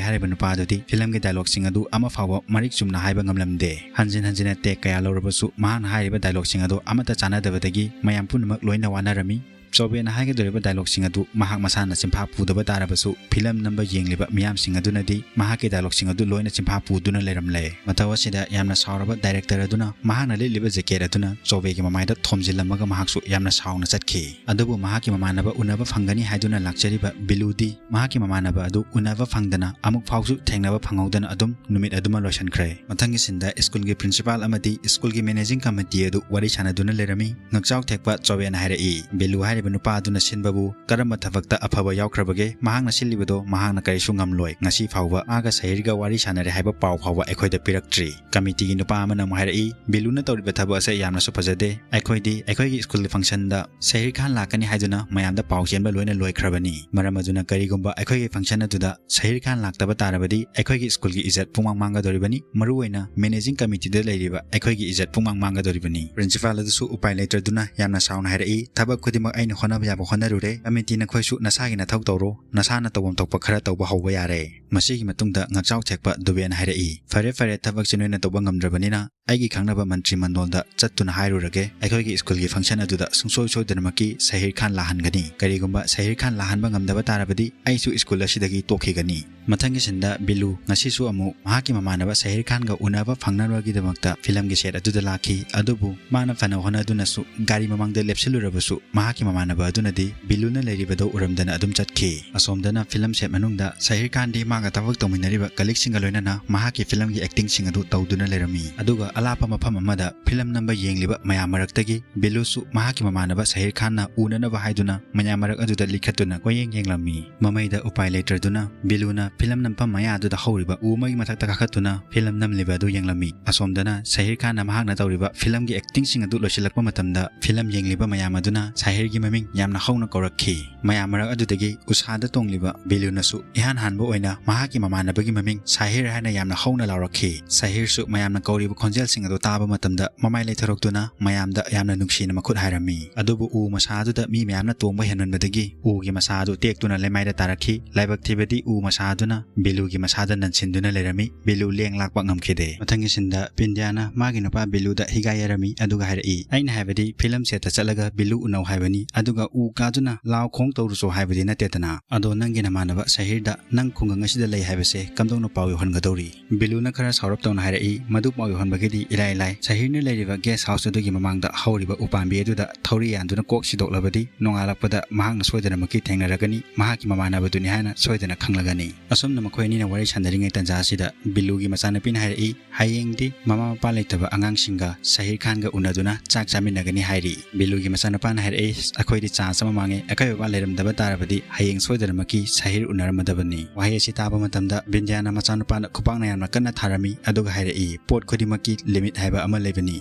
ꯍꯥꯏꯔꯤꯕ ꯅꯨꯄꯥ ꯑꯗꯨꯗꯤ ꯐꯤꯂꯝꯒꯤ ꯗꯥꯏꯂꯣꯛꯁꯤꯡ ꯑꯗꯨ ꯑꯃ ꯐꯥꯎꯕ ꯃꯔꯤꯛ ꯆꯨꯝꯅ ꯍꯥꯏꯕ ꯉꯝꯂꯝꯗꯦ꯫ ꯍꯟꯖꯤꯟ ꯍꯟꯖꯤꯟꯅ ꯇꯦꯛ ꯀꯌꯥ ꯂꯧꯔꯕꯁꯨ ꯃꯍꯥꯛꯅ ꯍꯥꯏꯔꯤꯕ ꯗꯥꯏꯂꯣꯛꯁꯤꯡ ꯑꯗꯨ ꯑꯃꯠꯇ ꯆꯥꯟꯅꯗꯕꯗꯒꯤ ꯃꯌꯥꯝ ꯄꯨꯝꯅꯃꯛ ꯂꯣꯏꯅ ꯋꯥꯅꯔꯝꯃꯤ꯫ ꯆꯣꯕꯦꯅ ꯍꯥꯏꯒꯗꯧꯔꯤꯕ ꯗꯥꯏꯂꯣꯛꯁꯤꯡ ꯑꯗꯨ ꯃꯍꯥꯛ ꯃꯁꯥꯅ ꯆꯤꯟꯐꯥ ꯄꯨꯗꯕ ꯇꯥꯔꯕꯁꯨ, ꯐꯤꯂꯝ ꯅꯝꯕ ꯌꯦꯡꯂꯤꯕ ꯃꯤꯌꯥꯝꯁꯤꯡ ꯑꯗꯨꯅꯗꯤ ꯃꯍꯥꯛꯀꯤ ꯗꯥꯏꯂꯣꯛꯁꯤꯡ ꯑꯗꯨ ꯂꯣꯏꯅ ꯆꯤꯟꯐꯥ ꯄꯨꯗꯨꯅ ꯂꯩꯔꯝꯂꯦ꯫ ꯃꯇꯧ ꯑꯁꯤꯗ ꯌꯥꯝꯅ ꯁꯥꯎꯔꯕ ꯗꯥꯏꯔꯦꯛꯇꯔ ꯑꯗꯨꯅ ꯃꯍꯥꯛꯅ ꯂꯤꯠꯂꯤꯕ ꯖꯦꯀꯦꯠ ꯑꯗꯨꯅ ꯆꯣꯕꯦꯒꯤ ꯃꯃꯥꯏꯗ ꯊꯣꯝꯖꯤꯜꯂꯝꯃꯒ ꯃꯍꯥꯛꯁꯨ ꯌꯥꯝꯅ ꯁꯥꯎꯅ ꯆꯠꯈꯤ꯫ ꯑꯗꯨꯕꯨ ꯃꯍꯥꯛꯀꯤ ꯃꯃꯥꯟꯅꯕ ꯎꯅꯕ ꯐꯪꯒꯅꯤ ꯍꯥꯏꯗꯨꯅ ꯂꯥꯛꯆꯔꯤꯕ ꯕꯤꯂꯨꯗꯤ ꯃꯍꯥꯛꯀꯤ ꯃꯃꯥꯟꯅꯕ ꯑꯗꯨ ꯎꯅꯕ ꯐꯪꯗꯅ ꯑꯃꯨꯛ ꯐꯥꯎꯁꯨ ꯊꯦꯡꯅꯕ ꯐꯪꯍꯧꯗꯅ ꯑꯗꯨꯝ ꯅꯨꯃꯤꯠ ꯑꯗꯨꯃ ꯂꯣꯏꯁꯤꯟꯈ꯭ꯔꯦ꯫ ꯃꯊꯪꯒꯤ ꯁꯤꯟꯗ ꯁ꯭ꯀꯨꯜꯒꯤ ꯄ꯭ꯔꯤꯟꯁꯤꯄꯥꯜ ꯑꯃꯗꯤ ꯁ꯭ꯀꯨꯜꯒꯤ ꯃꯦꯅꯦꯖꯤꯡ ꯀꯃꯤꯇꯤ ꯑꯗꯨ ꯋꯥꯔꯤ ꯁꯥꯟꯅꯗꯨꯅ ꯂꯩꯔꯝꯃꯤ꯫ ꯉꯛꯆꯥꯎ ꯊꯦꯛꯄ ꯆꯣꯕꯦꯅ ꯍꯥꯏꯔꯛꯏ, "ꯕꯤꯂꯨ ꯍꯥꯏꯔꯤꯕ ꯅꯨꯄꯥ ꯑꯗꯨꯅ ꯁꯤꯟꯕꯕꯨ ꯀꯔꯝꯕ ꯊꯕꯛꯇ ꯑꯐꯕ ꯌꯥꯎꯈ꯭ꯔꯕꯒꯦ? ꯃꯍꯥꯛꯅ ꯁꯤꯜꯂꯤꯕꯗꯣ ꯃꯍꯥꯛꯅ ꯀꯔꯤꯁꯨ ꯉꯝꯂꯣꯏ꯫ ꯉꯁꯤ ꯐꯥꯎꯕ ꯃꯥꯒ ꯁꯍꯤꯔꯒ ꯋꯥꯔꯤ ꯁꯥꯟꯅꯔꯦ ꯍꯥꯏꯕ ꯄꯥꯎ ꯐꯥꯎꯕ ꯑꯩꯈꯣꯏꯗ ꯄꯤꯔꯛꯇ꯭ꯔꯤ꯫" ꯀꯃꯤꯇꯤꯒꯤ ꯅꯨꯄꯥ ꯑꯃꯅ ꯑꯃꯨꯛ ꯍꯥꯏꯔꯛꯏ, "ꯕꯤꯂꯨꯅ ꯇꯧꯔꯤꯕ ꯊꯕꯛ ꯑꯁꯦ ꯌꯥꯝꯅꯁꯨ ꯐꯖꯗꯦ꯫ ꯑꯩꯈꯣꯏꯗꯤ ꯑꯩꯈꯣꯏꯒꯤ ꯁ꯭ꯀꯨꯜꯒꯤ ꯐꯪꯁꯟꯗ ꯁꯍꯤꯔ ꯈꯥꯟ ꯂꯥꯛꯀꯅꯤ ꯍꯥꯏꯗꯨꯅ ꯃꯌꯥꯝꯗ ꯄꯥꯎ ꯆꯦꯟꯕ ꯂꯣꯏꯅ ꯂꯣꯏꯈ꯭ꯔꯕꯅꯤ꯫ ꯃꯔꯝ ꯑꯗꯨꯅ ꯀꯔꯤꯒꯨꯝꯕ ꯑꯩꯈꯣꯏꯒꯤ ꯐꯪꯁꯟ ꯑꯗꯨꯗ ꯁꯍꯤꯔ ꯈꯥꯟ ꯂꯥꯛꯇꯕ ꯇꯥꯔꯕꯗꯤ ꯑꯩꯈꯣꯏꯒꯤ ꯁ꯭ꯀꯨꯜꯒꯤ ꯏꯖꯠ ꯄꯨꯡꯃꯥꯡ ꯃꯥꯡꯒꯗꯧꯔꯤꯕꯅꯤ꯫ ꯃꯔꯨꯑꯣꯏꯅ ꯃꯦꯅꯦꯖꯤꯡ ꯀꯃꯤꯇꯤꯗ ꯂꯩꯔꯤꯕ ꯑꯩꯈꯣꯏꯒꯤ ꯏꯖꯠ ꯄꯨꯡꯃꯥꯡ ꯃꯥꯡꯒꯗꯧꯔꯤꯕꯅꯤ꯫" ꯄ꯭ꯔꯤꯟꯁꯤꯄꯥꯜ ꯑꯗꯨꯁꯨ ꯎꯄꯥꯏ ꯂꯩꯇ꯭ꯔꯗꯨꯅ ꯌꯥꯝꯅ ꯁꯥꯎꯅ ꯍꯥꯏꯔꯛꯏ, "ꯊꯕꯛ ꯈꯨꯗꯤꯡꯃꯛ ꯑꯩꯅ ꯍꯣꯠꯅꯕ ꯌꯥꯕ ꯍꯣꯠꯅꯔꯨꯔꯦ꯫ ꯀꯃꯤꯇꯤ ꯅꯈꯣꯏꯁꯨ ꯅꯁꯥꯒꯤ ꯅꯊꯧ ꯇꯧꯔꯣ꯫ ꯅꯁꯥꯅ ꯇꯧꯐꯝ ꯊꯣꯛꯄ ꯈꯔ ꯇꯧꯕ ꯍꯧꯕ ꯌꯥꯔꯦ꯫" ꯃꯁꯤꯒꯤ ꯃꯇꯨꯡꯗ ꯉꯛꯆꯥꯎ ꯊꯦꯛꯄ ꯗꯨꯕꯦꯅ ꯍꯥꯏꯔꯛꯏ, "ꯐꯔꯦ ꯐꯔꯦ, ꯊꯕꯛꯁꯦ ꯅꯣꯏꯅ ꯇꯧꯕ ꯉꯝꯗ꯭ꯔꯕꯅꯤꯅ ꯑꯩꯒꯤ ꯈꯪꯅꯕ ꯃꯟꯇ꯭ꯔꯤ ꯃꯟꯗꯣꯜꯗ ꯆꯠꯇꯨꯅ ꯍꯥꯏꯔꯨꯔꯒꯦ, ꯑꯩꯈꯣꯏꯒꯤ ꯁ꯭ꯀꯨꯜꯒꯤ ꯐꯪꯁꯟ ꯑꯗꯨꯗ ꯁꯨꯡꯁꯣꯏ ꯁꯣꯏꯗꯅꯃꯛꯀꯤ ꯁꯍꯤꯔ ꯈꯥꯟ ꯂꯥꯛꯍꯟꯒꯅꯤ꯫ ꯀꯔꯤꯒꯨꯝꯕ ꯁꯍꯤꯔ ꯈꯥꯟ ꯂꯥꯛꯍꯟꯕ ꯉꯝꯗꯕ ꯇꯥꯔꯕꯗꯤ ꯑꯩꯁꯨ ꯁ꯭ꯀꯨꯜ ꯑꯁꯤꯗꯒꯤ ꯇꯣꯛꯈꯤꯒꯅꯤ꯫ ꯃꯊꯪꯒꯤ ꯁꯤꯟꯗ ꯕꯤꯂꯨ ꯉꯁꯤꯁꯨ ꯑꯃꯨꯛ ꯃꯍꯥꯛꯀꯤ ꯃꯃꯥꯟꯅꯕ ꯁꯍꯤꯔ ꯈꯥꯟꯒ ꯎꯅꯕ ꯐꯪꯅꯕꯒꯤꯗꯃꯛꯇ ꯐꯤꯂꯝꯒꯤ ꯁꯦꯠ ꯑꯗꯨꯗ ꯂꯥꯛꯈꯤ꯫ ꯑꯗꯨꯕꯨ ꯃꯥꯅ ꯐꯅ ꯍꯣꯠꯅꯗꯨꯅꯁꯨ ꯒꯥꯔꯤ ꯃꯃꯥꯡꯗ ꯂꯦꯞꯁꯤꯜꯂꯨꯔꯕꯁꯨ ꯃꯍꯥꯛꯀꯤ ꯃꯃꯥꯟꯅꯕ ꯑꯗꯨꯅꯗꯤ ꯕꯤꯂꯨꯅ ꯂꯩꯔꯤꯕꯗꯨ ꯎꯔꯝꯗꯅ ꯑꯗꯨꯝ ꯆꯠꯈꯤ꯫ ꯑꯁꯣꯝꯗꯅ ꯐꯤꯂꯝ ꯁꯦꯠ ꯃꯅꯨꯡꯗ ꯁꯍꯤꯔ ꯈꯥꯟꯗꯤ ꯃꯥꯒ ꯊꯕꯛ ꯇꯧꯃꯤꯟꯅꯔꯤꯕ ꯀꯂꯤꯛꯁꯤꯡꯒ ꯂꯣꯏꯅꯅ ꯃꯍꯥꯛꯀꯤ ꯐꯤꯂꯝꯒꯤ ꯑꯦꯛꯇꯤꯡꯁꯤꯡ ꯑꯗꯨ ꯇꯧꯗꯨꯅ ꯂꯩꯔꯝꯃꯤ꯫ ꯑꯗꯨꯒ ꯑꯂꯥꯞꯄ ꯃꯐꯝ ꯑꯃꯗ ꯐꯤꯂꯝ ꯅꯝꯕ ꯌꯦꯡꯂꯤꯕ ꯃꯌꯥꯝ ꯃꯔꯛꯇꯒꯤ ꯕꯤꯂꯨꯁꯨ ꯃꯍꯥꯛꯀꯤ ꯃꯃꯥꯟꯅꯕ ꯁꯍꯤꯔ ꯈꯥꯟꯅ ꯎꯅꯅꯕ ꯍꯥꯏꯗꯨꯅ ꯃꯌꯥꯝ ꯃꯔꯛ ꯑꯗꯨꯗ ꯂꯤꯈꯠꯇꯨꯅ ꯀꯣꯏꯌꯦꯡ ꯌꯦꯡꯂꯝꯃꯤ꯫ ꯃꯃꯩꯗ ꯎꯄꯥꯏ ꯂꯩꯇ꯭ꯔꯗꯨꯅ ꯕꯤꯂꯨꯅ ꯐꯤꯂꯝ ꯅꯝꯐꯝ ꯃꯌꯥ ꯑꯗꯨꯗ ꯍꯧꯔꯤꯕ ꯎ ꯑꯃꯒꯤ ꯃꯊꯛꯇ ꯀꯥꯈꯠꯇꯨꯅ ꯐꯤꯂꯝ ꯅꯝꯂꯤꯕ ꯑꯗꯨ ꯌꯦꯡꯂꯝꯃꯤ꯫ ꯑꯁꯣꯝꯗꯅ ꯁꯍꯤꯔ ꯈꯥꯟꯅ ꯃꯍꯥꯛꯅ ꯇꯧꯔꯤꯕ ꯐꯤꯂꯝꯒꯤ ꯑꯦꯛꯇꯤꯡꯁꯤꯡ ꯑꯗꯨ ꯂꯣꯏꯁꯤꯜꯂꯛꯄ ꯃꯇꯝꯗ ꯐꯤꯂꯝ ꯌꯦꯡꯂꯤꯕ ꯃꯌꯥꯝ ꯑꯗꯨꯅ ꯁꯍꯤꯔꯒꯤ ꯃꯃꯤꯡ ꯌꯥꯝꯅ ꯍꯧꯅ ꯀꯧꯔꯛꯈꯤ꯫ ꯃꯌꯥꯝ ꯃꯔꯛ ꯑꯗꯨꯗꯒꯤ ꯎꯁꯥꯗ ꯇꯣꯡꯂꯤꯕ ꯕꯤꯂꯨꯅꯁꯨ ꯏꯍꯥꯟ ꯍꯥꯟꯕ ꯑꯣꯏꯅ ꯃꯍꯥꯛꯀꯤ ꯃꯃꯥꯟꯅꯕꯒꯤ ꯃꯃꯤꯡ ꯁꯍꯤꯔ ꯍꯥꯏꯅ ꯌꯥꯝꯅ ꯍꯧꯅ ꯂꯥꯎꯔꯛꯈꯤ꯫ ꯁꯍꯤꯔꯁꯨ ꯃꯌꯥꯝꯅ ꯀꯧꯔꯤꯕ ꯈꯣꯟꯖꯦꯜꯁꯤꯡ ꯑꯗꯨ ꯇꯥꯕ ꯃꯇꯝꯗ ꯃꯃꯥꯏ ꯂꯩꯊꯔꯣꯛꯇꯨꯅ ꯃꯌꯥꯝꯗ ꯌꯥꯝꯅ ꯅꯨꯡꯁꯤꯅ ꯃꯈꯨꯠ ꯍꯥꯏꯔꯝꯃꯤ꯫ ꯑꯗꯨꯕꯨ ꯎ ꯃꯁꯥ ꯑꯗꯨꯗ ꯃꯤ ꯃꯌꯥꯝꯅ ꯇꯣꯡꯕ ꯍꯦꯟꯃꯟꯕꯗꯒꯤ ꯎꯒꯤ ꯃꯁꯥ ꯑꯗꯨ ꯇꯦꯛꯇꯨꯅ ꯂꯩꯃꯥꯏꯗ ꯇꯥꯔꯛꯈꯤ꯫ ꯂꯥꯏꯕꯛ ꯊꯤꯕꯗꯤ ꯎ ꯃꯁꯥ ꯑꯗꯨꯅ ꯕꯤꯂꯨꯒꯤ ꯃꯁꯥꯗ ꯅꯟꯁꯤꯟꯗꯨꯅ ꯂꯩꯔꯝꯃꯤ꯫ ꯕꯤꯂꯨ ꯂꯦꯡ ꯂꯥꯛꯄ ꯉꯝꯈꯤꯗꯦ꯫ ꯃꯊꯪꯒꯤ ꯁꯤꯟꯗ ꯄꯤꯟꯗ꯭ꯌꯥꯅ ꯃꯥꯒꯤ ꯅꯨꯄꯥ ꯕꯤꯂꯨꯗ ꯍꯤꯒꯥꯏ ꯌꯥꯔꯝꯃꯤ, ꯑꯗꯨꯒ ꯍꯥꯏꯔꯛꯏ, "ꯑꯩꯅ ꯍꯥꯏꯕꯗꯤ ꯐꯤꯂꯝ ꯁꯦꯠꯇ ꯆꯠꯂꯒ ꯕꯤꯂꯨ ꯎꯅꯧ ꯍꯥꯏꯕꯅꯤ, ꯑꯗꯨꯒ ꯎ ꯀꯥꯗꯨꯅ ꯂꯥꯎ ꯈꯣꯡ ꯇꯧꯔꯨꯆꯣ ꯍꯥꯏꯕꯗꯤ ꯅꯠꯇꯦꯗꯅ꯫ ꯑꯗꯣ ꯅꯪꯒꯤ ꯅꯃꯥꯟꯅꯕ ꯁꯍꯤꯔꯗ ꯅꯪ ꯈꯨꯡꯒꯪ ꯑꯁꯤꯗ ꯂꯩ ꯍꯥꯏꯕꯁꯦ ꯀꯝꯗꯧꯅ ꯄꯥꯎ ꯌꯧꯍꯟꯒꯗꯧꯔꯤ?" ꯕꯤꯂꯨꯅ ꯈꯔ ꯁꯥꯎꯔꯞ ꯇꯧꯅ ꯍꯥꯏꯔꯛꯏ, "ꯃꯗꯨ ꯄꯥꯎ ꯌꯧꯍꯟꯕꯒꯤꯗꯤ ꯏꯔꯥꯏ ꯂꯥꯏ꯫ ꯁꯍꯤꯔꯅ ꯂꯩꯔꯤꯕ ꯒꯦꯁ ꯍꯥꯎꯁ ꯑꯗꯨꯒꯤ ꯃꯃꯥꯡꯗ ꯍꯧꯔꯤꯕ ꯎꯄꯥꯝꯕꯤ ꯑꯗꯨꯗ ꯊꯧꯔꯤ ꯌꯥꯟꯗꯨꯅ ꯀꯣꯛ ꯁꯤꯗꯣꯛꯂꯕꯗꯤ ꯅꯣꯡꯉꯥꯜꯂꯛꯄꯗ ꯃꯍꯥꯛꯅ ꯁꯣꯏꯗꯅꯃꯛꯀꯤ ꯊꯦꯡꯅꯔꯒꯅꯤ, ꯃꯍꯥꯛꯀꯤ ꯃꯃꯥꯟꯅꯕꯗꯨꯅꯤ ꯍꯥꯏꯅ ꯁꯣꯏꯗꯅ ꯈꯪꯂꯒꯅꯤ꯫" ꯑꯁꯨꯝꯅ ꯃꯈꯣꯏ ꯑꯅꯤꯅ ꯋꯥꯔꯤ ꯁꯥꯟꯅꯔꯤꯉꯩ ꯇꯥꯟꯖꯥ ꯑꯁꯤꯗ ꯕꯤꯂꯨꯒꯤ ꯃꯆꯥꯅꯨꯄꯤꯅ ꯍꯥꯏꯔꯛꯏ, "ꯍꯌꯦꯡꯗꯤ ꯃꯃꯥ ꯃꯄꯥ ꯂꯩꯇꯕ ꯑꯉꯥꯡꯁꯤꯡꯒ ꯁꯍꯤꯔ ꯈꯥꯟꯒ ꯎꯅꯗꯨꯅ ꯆꯥꯛ ꯆꯥꯃꯤꯟꯅꯒꯅꯤ ꯍꯥꯏꯔꯤ꯫" ꯕꯤꯂꯨꯒꯤ ꯃꯆꯥꯅꯨꯄꯥꯅ ꯍꯥꯏꯔꯛꯏ, "ꯑꯩꯈꯣꯏꯗꯤ ꯆꯥꯟꯁ ꯑꯃ ꯃꯥꯡꯉꯦ, ꯑꯩꯈꯣꯏ ꯕꯕꯥ ꯂꯩꯔꯝꯗꯕ ꯇꯥꯔꯕꯗꯤ ꯍꯌꯦꯡ ꯁꯣꯏꯗꯅꯃꯛꯀꯤ ꯁꯍꯤꯔ ꯎꯅꯔꯝꯃꯗꯕꯅꯤ꯫" ꯋꯥꯍꯩ ꯑꯁꯤ ꯇꯥꯕ ꯃꯇꯝꯗ ꯕꯤꯟꯗ꯭ꯌꯥꯅ ꯃꯆꯥꯅꯨꯄꯥꯅ ꯈꯨꯄꯥꯛꯅ ꯌꯥꯝꯅ ꯀꯟꯅ ꯊꯥꯔꯝꯃꯤ, ꯑꯗꯨꯒ ꯍꯥꯏꯔꯛꯏ, "ꯄꯣꯠ ꯈꯨꯗꯤꯡꯃꯛꯀꯤ ꯂꯤꯃꯤꯠ ꯍꯥꯏꯕ ꯑꯃ ꯂꯩꯕꯅꯤ꯫"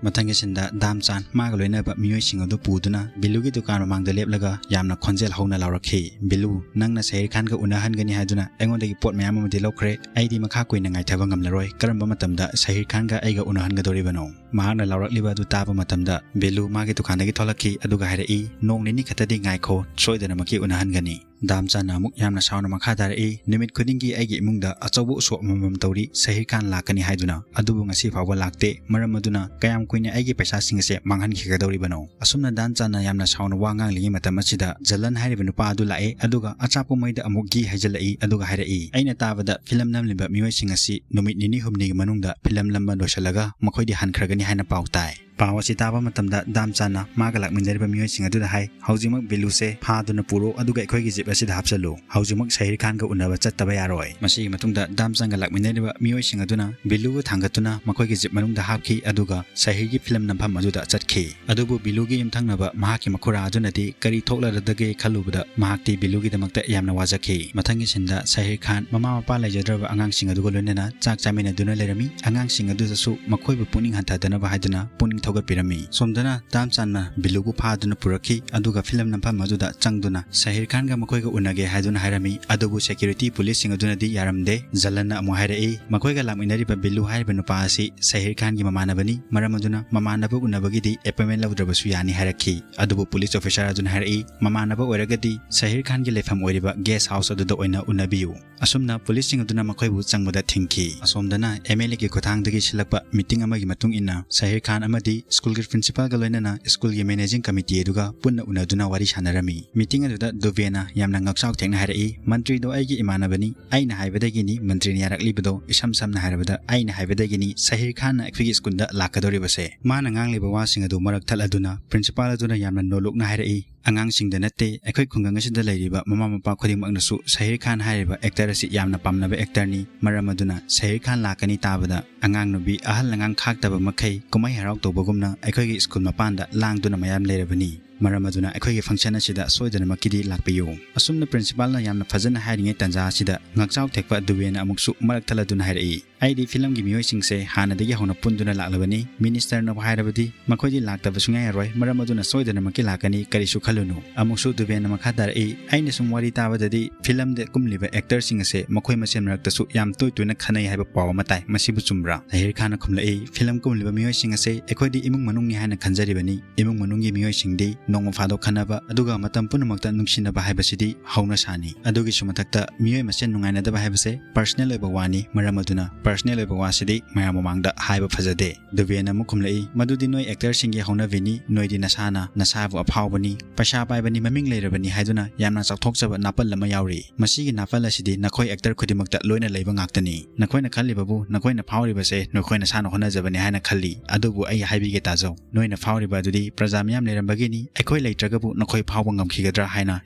ꯃꯊꯪꯒꯤ ꯁꯤꯟꯗ ꯗꯥꯝꯆꯥꯟ ꯃꯥꯒ ꯂꯣꯏꯅꯕ ꯃꯤꯑꯣꯏꯁꯤꯡ ꯑꯗꯨ ꯄꯨꯗꯨꯅ ꯕꯤꯂꯨꯒꯤ ꯗꯨꯀꯥꯟ ꯃꯃꯥꯡꯗ ꯂꯦꯞꯂꯒ ꯌꯥꯝꯅ ꯈꯣꯟꯖꯦꯜ ꯍꯧꯅ ꯂꯥꯎꯔꯛꯈꯤ, "ꯕꯤꯂꯨ, ꯅꯪꯅ ꯁꯍꯤꯔ ꯈꯥꯟꯒ ꯎꯅꯍꯟꯒꯅꯤ ꯍꯥꯏꯗꯨꯅ ꯑꯩꯉꯣꯟꯗꯒꯤ ꯄꯣꯠ ꯃꯌꯥꯝ ꯑꯃꯗꯤ ꯂꯧꯈ꯭ꯔꯦ꯫ ꯑꯩꯗꯤ ꯃꯈꯥ ꯀꯨꯏꯅ ꯉꯥꯏꯊꯕ ꯉꯝꯂꯔꯣꯏ꯫ ꯀꯔꯝꯕ ꯃꯇꯝꯗ ꯁꯍꯤꯔ ꯈꯥꯟꯒ ꯑꯩꯒ ꯎꯅꯍꯟꯒꯗꯧꯔꯤꯕꯅꯣ?" ꯃꯍꯥꯛꯅ ꯂꯥꯎꯔꯛꯂꯤꯕ ꯑꯗꯨ ꯇꯥꯕ ꯃꯇꯝꯗ ꯕꯤꯂꯨ ꯃꯥꯒꯤ ꯗꯨꯀꯥꯟꯗꯒꯤ ꯊꯣꯛꯂꯛꯈꯤ, ꯑꯗꯨꯒ ꯍꯥꯏꯔꯛꯏ, "ꯅꯣꯡ ꯅꯤꯅꯤ ꯈꯛꯇꯗꯤ ꯉꯥꯏꯈꯣ, ꯁꯣꯏꯗꯅꯃꯛꯀꯤ ꯎꯅꯍꯟꯒꯅꯤ"꯫ ꯗꯥꯝꯆꯥꯟꯅ ꯑꯃꯨꯛ ꯌꯥꯝꯅ ꯁꯥꯎꯅ ꯃꯈꯥ ꯇꯥꯔꯛꯏ, "ꯅꯨꯃꯤꯠ ꯈꯨꯗꯤꯡꯒꯤ ꯑꯩꯒꯤ ꯏꯃꯨꯡꯗ ꯑꯆꯧꯕ ꯎꯁꯣꯞ ꯑꯃꯃꯝ ꯇꯧꯔꯤ, ꯁꯍꯤꯔ ꯈꯥꯟ ꯂꯥꯛꯀꯅꯤ ꯍꯥꯏꯗꯨꯅ, ꯑꯗꯨꯕꯨ ꯉꯁꯤ ꯐꯥꯎꯕ ꯂꯥꯛꯇꯦ꯫ ꯃꯔꯝ ꯑꯗꯨꯅ ꯀꯌꯥꯝ ꯀꯨꯏꯅ ꯑꯩꯒꯤ ꯄꯩꯁꯥꯁꯤꯡ ꯑꯁꯦ ꯃꯥꯡꯍꯟꯈꯤꯒꯗꯧꯔꯤꯕꯅꯣ?" ꯑꯁꯨꯝꯅ ꯗꯥꯝꯆꯥꯟꯅ ꯌꯥꯝꯅ ꯁꯥꯎꯅ ꯋꯥ ꯉꯥꯡꯂꯤꯉꯩ ꯃꯇꯝ ꯑꯁꯤꯗ ꯖꯂꯟ ꯍꯥꯏꯔꯤꯕ ꯅꯨꯄꯥ ꯑꯗꯨ ꯂꯥꯛꯑꯦ, ꯑꯗꯨꯒ ꯑꯆꯥꯄꯣꯠ ꯃꯩꯗ ꯑꯃꯨꯛ ꯘꯤ ꯍꯩꯖꯤꯜꯂꯛꯏ, ꯑꯗꯨꯒ ꯍꯥꯏꯔꯛꯏ, "ꯑꯩꯅ ꯇꯥꯕꯗ ꯐꯤꯂꯝ ꯅꯝꯂꯤꯕ ꯃꯤꯑꯣꯏꯁꯤꯡ ꯑꯁꯤ ꯅꯨꯃꯤꯠ ꯅꯤꯅꯤ ꯍꯨꯝꯅꯤꯒꯤ ꯃꯅꯨꯡꯗ ꯐꯤꯂꯝ ꯅꯝꯕ ꯂꯣꯏꯁꯤꯜꯂꯒ ꯃꯈꯣꯏꯗꯤ ꯍꯟꯈ꯭ꯔꯒꯅꯤ ꯍꯥꯏꯅ ꯄꯥꯎ ꯇꯥꯏ"꯫ ꯄꯥꯎ ꯑꯁꯤ ꯇꯥꯕ ꯃꯇꯝꯗ ꯗꯥꯝꯆꯥꯟꯅ ꯃꯥꯒ ꯂꯥꯛꯃꯤꯟꯅꯔꯤꯕ ꯃꯤꯑꯣꯏꯁꯤꯡ ꯑꯗꯨꯗ ꯍꯥꯏ, "ꯍꯧꯖꯤꯛꯃꯛ ꯕꯤꯂꯨꯁꯦ ꯐꯥꯗꯨꯅ ꯄꯨꯔꯣ, ꯑꯗꯨꯒ ꯑꯩꯈꯣꯏꯒꯤ ꯖꯤꯞ ꯑꯁꯤꯗ ꯍꯥꯞꯆꯜꯂꯨ꯫ ꯍꯧꯖꯤꯛꯃꯛ ꯁꯍꯤꯔ ꯈꯥꯟꯒ ꯎꯅꯕ ꯆꯠꯇꯕ ꯌꯥꯔꯣꯏ"꯫ ꯃꯁꯤꯒꯤ ꯃꯇꯨꯡꯗ ꯗꯥꯝꯆꯥꯟꯒ ꯂꯥꯛꯃꯤꯟꯅꯔꯤꯕ ꯃꯤꯑꯣꯏꯁꯤꯡ ꯑꯗꯨꯅ ꯕꯤꯂꯨꯕꯨ ꯊꯥꯡꯒꯠꯇꯨꯅ ꯃꯈꯣꯏꯒꯤ ꯖꯤꯞ ꯃꯅꯨꯡꯗ ꯍꯥꯞꯈꯤ, ꯑꯗꯨꯒ ꯁꯍꯤꯔꯒꯤ ꯐꯤꯂꯝ ꯅꯝꯐꯝ ꯑꯗꯨꯗ ꯆꯠꯈꯤ꯫ ꯑꯗꯨꯕꯨ ꯕꯤꯂꯨꯒꯤ ꯌꯨꯝꯊꯪꯅꯕ ꯃꯍꯥꯛꯀꯤ ꯃꯈꯨꯔꯥ ꯑꯗꯨꯅꯗꯤ ꯀꯔꯤ ꯊꯣꯛꯂꯔꯗꯒꯦ ꯈꯜꯂꯨꯕꯗ ꯃꯍꯥꯛꯇꯤ ꯕꯤꯂꯨꯒꯤꯗꯃꯛꯇ ꯌꯥꯝꯅ ꯋꯥꯖꯈꯤ꯫ ꯃꯊꯪꯒꯤ ꯁꯤꯟꯗ ꯁꯍꯤꯔ ꯈꯥꯟ ꯃꯃꯥ ꯃꯄꯥ ꯂꯩꯖꯗ꯭ꯔꯕ ꯑꯉꯥꯡꯁꯤꯡ ꯑꯗꯨꯒ ꯂꯣꯏꯅꯅ ꯆꯥꯛ ꯆꯥꯃꯤꯟꯅꯗꯨꯅ ꯂꯩꯔꯝꯃꯤ꯫ ꯑꯉꯥꯡꯁꯤꯡ ꯑꯗꯨꯗꯁꯨ ꯃꯈꯣꯏꯕꯨ ꯄꯨꯛꯅꯤꯡ ꯍꯟꯊꯗꯅꯕ ꯍꯥꯏꯗꯨꯅ ꯄꯨꯛꯅꯤꯡ ꯊꯧꯒꯠꯄꯤꯔꯝꯃꯤ꯫ ꯁꯣꯝꯗꯅ ꯗꯥꯝꯆꯥꯟꯅ ꯕꯤꯂꯨꯕꯨ ꯐꯥꯗꯨꯅ ꯄꯨꯔꯛꯈꯤ, ꯑꯗꯨꯒ ꯐꯤꯂꯝ ꯅꯝꯐꯝ ꯑꯗꯨꯗ ꯆꯪꯗꯨꯅ ꯁꯍꯤꯔ ꯈꯥꯟꯒ ꯃꯈꯣꯏꯒ ꯎꯅꯒꯦ ꯍꯥꯏꯗꯨꯅ ꯍꯥꯏꯔꯝꯃꯤ꯫ ꯑꯗꯨꯕꯨ ꯁꯦꯀ꯭ꯌꯨꯔꯤꯇꯤ ꯄꯨꯂꯤꯁꯁꯤꯡ ꯑꯗꯨꯅꯗꯤ ꯌꯥꯔꯝꯗꯦ꯫ ꯖꯂꯟꯅ ꯑꯃꯨꯛ ꯍꯥꯏꯔꯛꯏ, ꯃꯈꯣꯏꯒ ꯂꯥꯛꯃꯤꯟꯅꯔꯤꯕ ꯕꯤꯂꯨ ꯍꯥꯏꯔꯤꯕ ꯅꯨꯄꯥ ꯑꯁꯤ ꯁꯍꯤꯔ ꯈꯥꯟꯒꯤ ꯃꯃꯥꯟꯅꯕꯅꯤ, ꯃꯔꯝ ꯑꯗꯨꯅ ꯃꯃꯥꯟꯅꯕ ꯎꯅꯕꯒꯤꯗꯤ ꯑꯦꯄꯣꯏꯟꯃꯦꯟ ꯂꯧꯗ꯭ꯔꯕꯁꯨ ꯌꯥꯅꯤ ꯍꯥꯏꯔꯛꯈꯤ꯫ ꯑꯗꯨꯕꯨ ꯄꯨꯂꯤꯁ ꯑꯣꯐꯤꯁꯥꯔ ꯑꯗꯨꯅ ꯍꯥꯏꯔꯛꯏ, ꯃꯃꯥꯟꯅꯕ ꯑꯣꯏꯔꯒꯗꯤ ꯁꯍꯤꯔ ꯈꯥꯟꯒꯤ ꯂꯩꯐꯝ ꯑꯣꯏꯔꯤꯕ ꯒꯦꯁ ꯍꯥꯎꯁ ꯑꯗꯨꯗ ꯑꯣꯏꯅ ꯎꯅꯕꯤꯌꯨ꯫ ꯑꯁꯨꯝꯅ ꯄꯨꯂꯤꯁꯁꯤꯡ ꯑꯗꯨꯅ ꯃꯈꯣꯏꯕꯨ ꯆꯪꯕꯗ ꯊꯤꯡꯈꯤ꯫ ꯑꯁꯣꯝꯗꯅ ꯑꯦꯝ ꯑꯦꯜ ꯑꯦꯒꯤ ꯈꯨꯠꯊꯥꯡꯗꯒꯤ ꯁꯤꯜꯂꯛꯄ ꯃꯤꯇꯤꯡ ꯑꯃꯒꯤ ꯃꯇꯨꯡ ꯏꯟꯅ ꯁꯍꯤꯔ ꯈꯥꯟ ꯑꯃꯗꯤ ꯁ꯭ꯀꯨꯜꯒꯤ ꯄ꯭ꯔꯤꯟꯁꯤꯄꯥꯜꯒ ꯂꯣꯏꯅꯅ ꯁ꯭ꯀꯨꯜꯒꯤ ꯃꯦꯅꯦꯖꯤꯡ ꯀꯃꯤꯇꯤ ꯑꯗꯨꯒ ꯄꯨꯟꯅ ꯎꯅꯗꯨꯅ ꯋꯥꯔꯤ ꯁꯥꯟꯅꯔꯝꯃꯤ꯫ ꯃꯤꯇꯤꯡ ꯑꯗꯨꯗ ꯗꯨꯕꯦꯅ ꯌꯥꯝꯅ ꯉꯛꯆꯥꯎ ꯊꯦꯛꯅ ꯍꯥꯏꯔꯛꯏ, "ꯃꯟꯇ꯭ꯔꯤꯗꯣ ꯑꯩꯒꯤ ꯏꯃꯥꯟꯅꯕꯅꯤ꯫ ꯑꯩꯅ ꯍꯥꯏꯕꯗꯒꯤꯅꯤ ꯃꯟꯇ꯭ꯔꯤꯅ ꯌꯥꯔꯛꯂꯤꯕꯗꯣ꯫ ꯏꯁꯝ ꯁꯝꯅ ꯍꯥꯏꯔꯕꯗ, ꯑꯩꯅ ꯍꯥꯏꯕꯗꯒꯤꯅꯤ ꯁꯍꯤꯔ ꯈꯥꯟꯅ ꯑꯩꯈꯣꯏꯒꯤ ꯁ꯭ꯀꯨꯜꯗ ꯂꯥꯛꯀꯗꯧꯔꯤꯕꯁꯦ"꯫ ꯃꯥꯅ ꯉꯥꯡꯂꯤꯕ ꯋꯥꯁꯤꯡ ꯑꯗꯨ ꯃꯔꯛ ꯊꯠꯂꯗꯨꯅ ꯄ꯭ꯔꯤꯟꯁꯤꯄꯥꯜ ꯑꯗꯨꯅ ꯌꯥꯝꯅ ꯅꯣꯂꯨꯛꯅ ꯍꯥꯏꯔꯛꯏ, "ꯑꯉꯥꯡꯁꯤꯡꯗ ꯅꯠꯇꯦ, ꯑꯩꯈꯣꯏ ꯈꯨꯡꯒꯪ ꯑꯁꯤꯗ ꯂꯩꯔꯤꯕ ꯃꯃꯥ ꯃꯄꯥ ꯈꯨꯗꯤꯡꯃꯛꯅꯁꯨ ꯁꯍꯤꯔ ꯈꯥꯟ ꯍꯥꯏꯔꯤꯕ ꯑꯦꯛꯇꯔ ꯑꯁꯤ ꯌꯥꯝꯅ ꯄꯥꯝꯅꯕ ꯑꯦꯛꯇꯔꯅꯤ꯫ ꯃꯔꯝ ꯑꯗꯨꯅ ꯁꯍꯤꯔ ꯈꯥꯟ ꯂꯥꯛꯀꯅꯤ ꯇꯥꯕꯗ ꯑꯉꯥꯡ ꯅꯨꯄꯤ ꯑꯍꯜ ꯑꯉꯥꯡ ꯈꯥꯛꯇꯕ ꯃꯈꯩ ꯀꯨꯝꯍꯩ ꯍꯔꯥꯎ ꯇꯧꯕꯒꯨꯝꯅ ꯑꯩꯈꯣꯏꯒꯤ ꯁ꯭ꯀꯨꯜ ꯃꯄꯥꯟꯗ ꯂꯥꯡꯗꯨꯅ ꯃꯌꯥꯝ ꯂꯩꯔꯕꯅꯤ"꯫ ꯃꯔꯝ ꯑꯗꯨꯅ ꯑꯩꯈꯣꯏꯒꯤ function ꯑꯁꯤꯗ ꯁꯣꯏꯗꯅꯃꯛꯀꯤꯗꯤ ꯂꯥꯛꯄꯤꯌꯨ꯫ ꯑꯁꯨꯝꯅ principalꯅ ꯌꯥꯝꯅ ꯐꯖꯅ ꯍꯥꯏꯔꯤꯉꯩ ꯇꯥꯟꯖꯥ ꯑꯁꯤꯗ ꯉꯥꯛꯆꯥꯎ ꯊꯦꯛꯄ ꯗꯨꯕꯦꯅ ꯑꯃꯨꯛꯁꯨ ꯃꯔꯛ ꯊꯠꯂꯗꯨꯅ ꯍꯥꯏꯔꯛꯏ, "ꯑꯩꯗꯤ ꯐꯤꯂꯝꯒꯤ ꯃꯤꯑꯣꯏꯁꯤꯡꯁꯦ ꯍꯥꯟꯅꯗꯒꯤ ꯍꯧꯅ ꯄꯨꯟꯗꯨꯅ ꯂꯥꯛꯂꯕꯅꯤ꯫ Ministerꯅꯕꯨ ꯍꯥꯏꯔꯕꯗꯤ ꯃꯈꯣꯏꯗꯤ ꯂꯥꯛꯇꯕ ꯁꯨꯡꯌꯥ ꯌꯥꯔꯣꯏ꯫ ꯃꯔꯝ ꯑꯗꯨꯅ ꯁꯣꯏꯗꯅꯃꯛꯀꯤ ꯂꯥꯛꯀꯅꯤ, ꯀꯔꯤꯁꯨ ꯈꯜꯂꯨꯅꯨ꯫" ꯑꯃꯨꯛꯁꯨ ꯗꯨꯕꯦꯅ ꯃꯈꯥ ꯇꯥꯔꯛꯏ, "ꯑꯩꯅ ꯁꯨꯝ ꯋꯥꯔꯤ ꯇꯥꯕꯗꯗꯤ ꯐꯤꯂꯝꯗ ꯀꯨꯝꯂꯤꯕ actorꯁꯤꯡ ꯑꯁꯦ ꯃꯈꯣꯏ ꯃꯁꯦꯟ ꯃꯔꯛꯇꯁꯨ ꯌꯥꯝ ꯇꯣꯏ ꯇꯣꯏꯅ ꯈꯟꯅꯩ ꯍꯥꯏꯕ ꯄꯥꯎ ꯑꯃ ꯇꯥꯏ꯫ ꯃꯁꯤꯕꯨ ꯆꯨꯝꯕ꯭ꯔꯥ?" ꯁꯍꯤꯔ ꯈꯥꯟꯅ ꯈꯨꯝꯂꯛꯏ, "ꯐꯤꯂꯝ ꯀꯨꯝꯂꯤꯕ ꯃꯤꯑꯣꯏꯁꯤꯡ ꯑꯁꯦ ꯑꯩꯈꯣꯏꯗꯤ ꯏꯃꯨꯡ ꯃꯅꯨꯡꯅꯤ ꯍꯥꯏꯅ ꯈꯟꯖꯔꯤꯕꯅꯤ꯫ ꯏꯃꯨꯡ ꯃꯅꯨꯡꯒꯤ ꯃꯤꯑꯣꯏꯁꯤꯡꯗꯤ ꯅꯣꯡꯃ ꯐꯥꯗꯣꯛ ꯈꯟꯅꯕ, ꯑꯗꯨꯒ ꯃꯇꯝ ꯄꯨꯝꯅꯃꯛꯇ ꯅꯨꯡꯁꯤꯅꯕ ꯍꯥꯏꯕꯁꯤꯗꯤ ꯍꯧꯅꯁꯥꯅꯤ꯫ ꯑꯗꯨꯒꯤꯁꯨ ꯃꯊꯛꯇ ꯃꯤꯑꯣꯏ ꯃꯁꯦꯟ ꯅꯨꯡꯉꯥꯏꯅꯗꯕ ꯍꯥꯏꯕꯁꯦ personal ꯑꯣꯏꯕ ꯋꯥꯅꯤ꯫ ꯃꯔꯝ ꯑꯗꯨꯅ personal ꯑꯣꯏꯕ ꯋꯥꯁꯤꯗꯤ ꯃꯌꯥꯝ ꯃꯃꯥꯡꯗ ꯍꯥꯏꯕ ꯐꯖꯗꯦ꯫" ꯗꯨꯕꯦꯅ ꯑꯃꯨꯛ ꯈꯨꯝꯂꯛꯏ, "ꯃꯗꯨꯗꯤ ꯅꯣꯏ actorꯁꯤꯡꯒꯤ ꯍꯧꯅꯕꯤꯅꯤ꯫ ꯅꯣꯏꯗꯤ ꯅꯁꯥꯅ ꯅꯁꯥꯕꯨ ꯑꯐꯥꯎꯕꯅꯤ, ꯄꯩꯁꯥ ꯄꯥꯏꯕꯅꯤ, ꯃꯃꯤꯡ ꯂꯩꯔꯕꯅꯤ ꯍꯥꯏꯗꯨꯅ ꯌꯥꯝꯅ ꯆꯥꯎꯊꯣꯛꯆꯕ ꯅꯥꯄꯜ ꯑꯃ ꯌꯥꯎꯔꯤ꯫ ꯃꯁꯤꯒꯤ ꯅꯥꯄꯜ ꯑꯁꯤꯗꯤ ꯅꯈꯣꯏ actor ꯈꯨꯗꯤꯡꯃꯛꯇ ꯂꯣꯏꯅ ꯂꯩꯕ ꯉꯥꯛꯇꯅꯤ꯫ ꯅꯈꯣꯏꯅ ꯈꯜꯂꯤꯕꯕꯨ ꯅꯈꯣꯏꯅ ꯐꯥꯎꯔꯤꯕꯁꯦ ꯅꯈꯣꯏ ꯅꯁꯥꯅ ꯍꯣꯠꯅꯖꯕꯅꯤ ꯍꯥꯏꯅ ꯈꯜꯂꯤ꯫ ꯑꯗꯨꯕꯨ ꯑꯩ ꯍꯥꯏꯕꯤꯒꯦ ꯇꯥꯖꯧ꯫ ꯅꯣꯏꯅ ꯐꯥꯎꯔꯤꯕ ꯑꯗꯨꯗꯤ ꯄ꯭ꯔꯖꯥ ꯃꯤꯌꯥꯝ ꯂꯩꯔꯝꯕꯒꯤꯅꯤ꯫ ꯑꯩꯈꯣꯏ ꯂꯩꯇ꯭ꯔꯒꯕꯨ ꯅꯈꯣꯏ ꯐꯥꯎꯕ ꯉꯝꯈꯤꯒꯗ꯭ꯔꯥ?" ꯍꯥꯏꯅ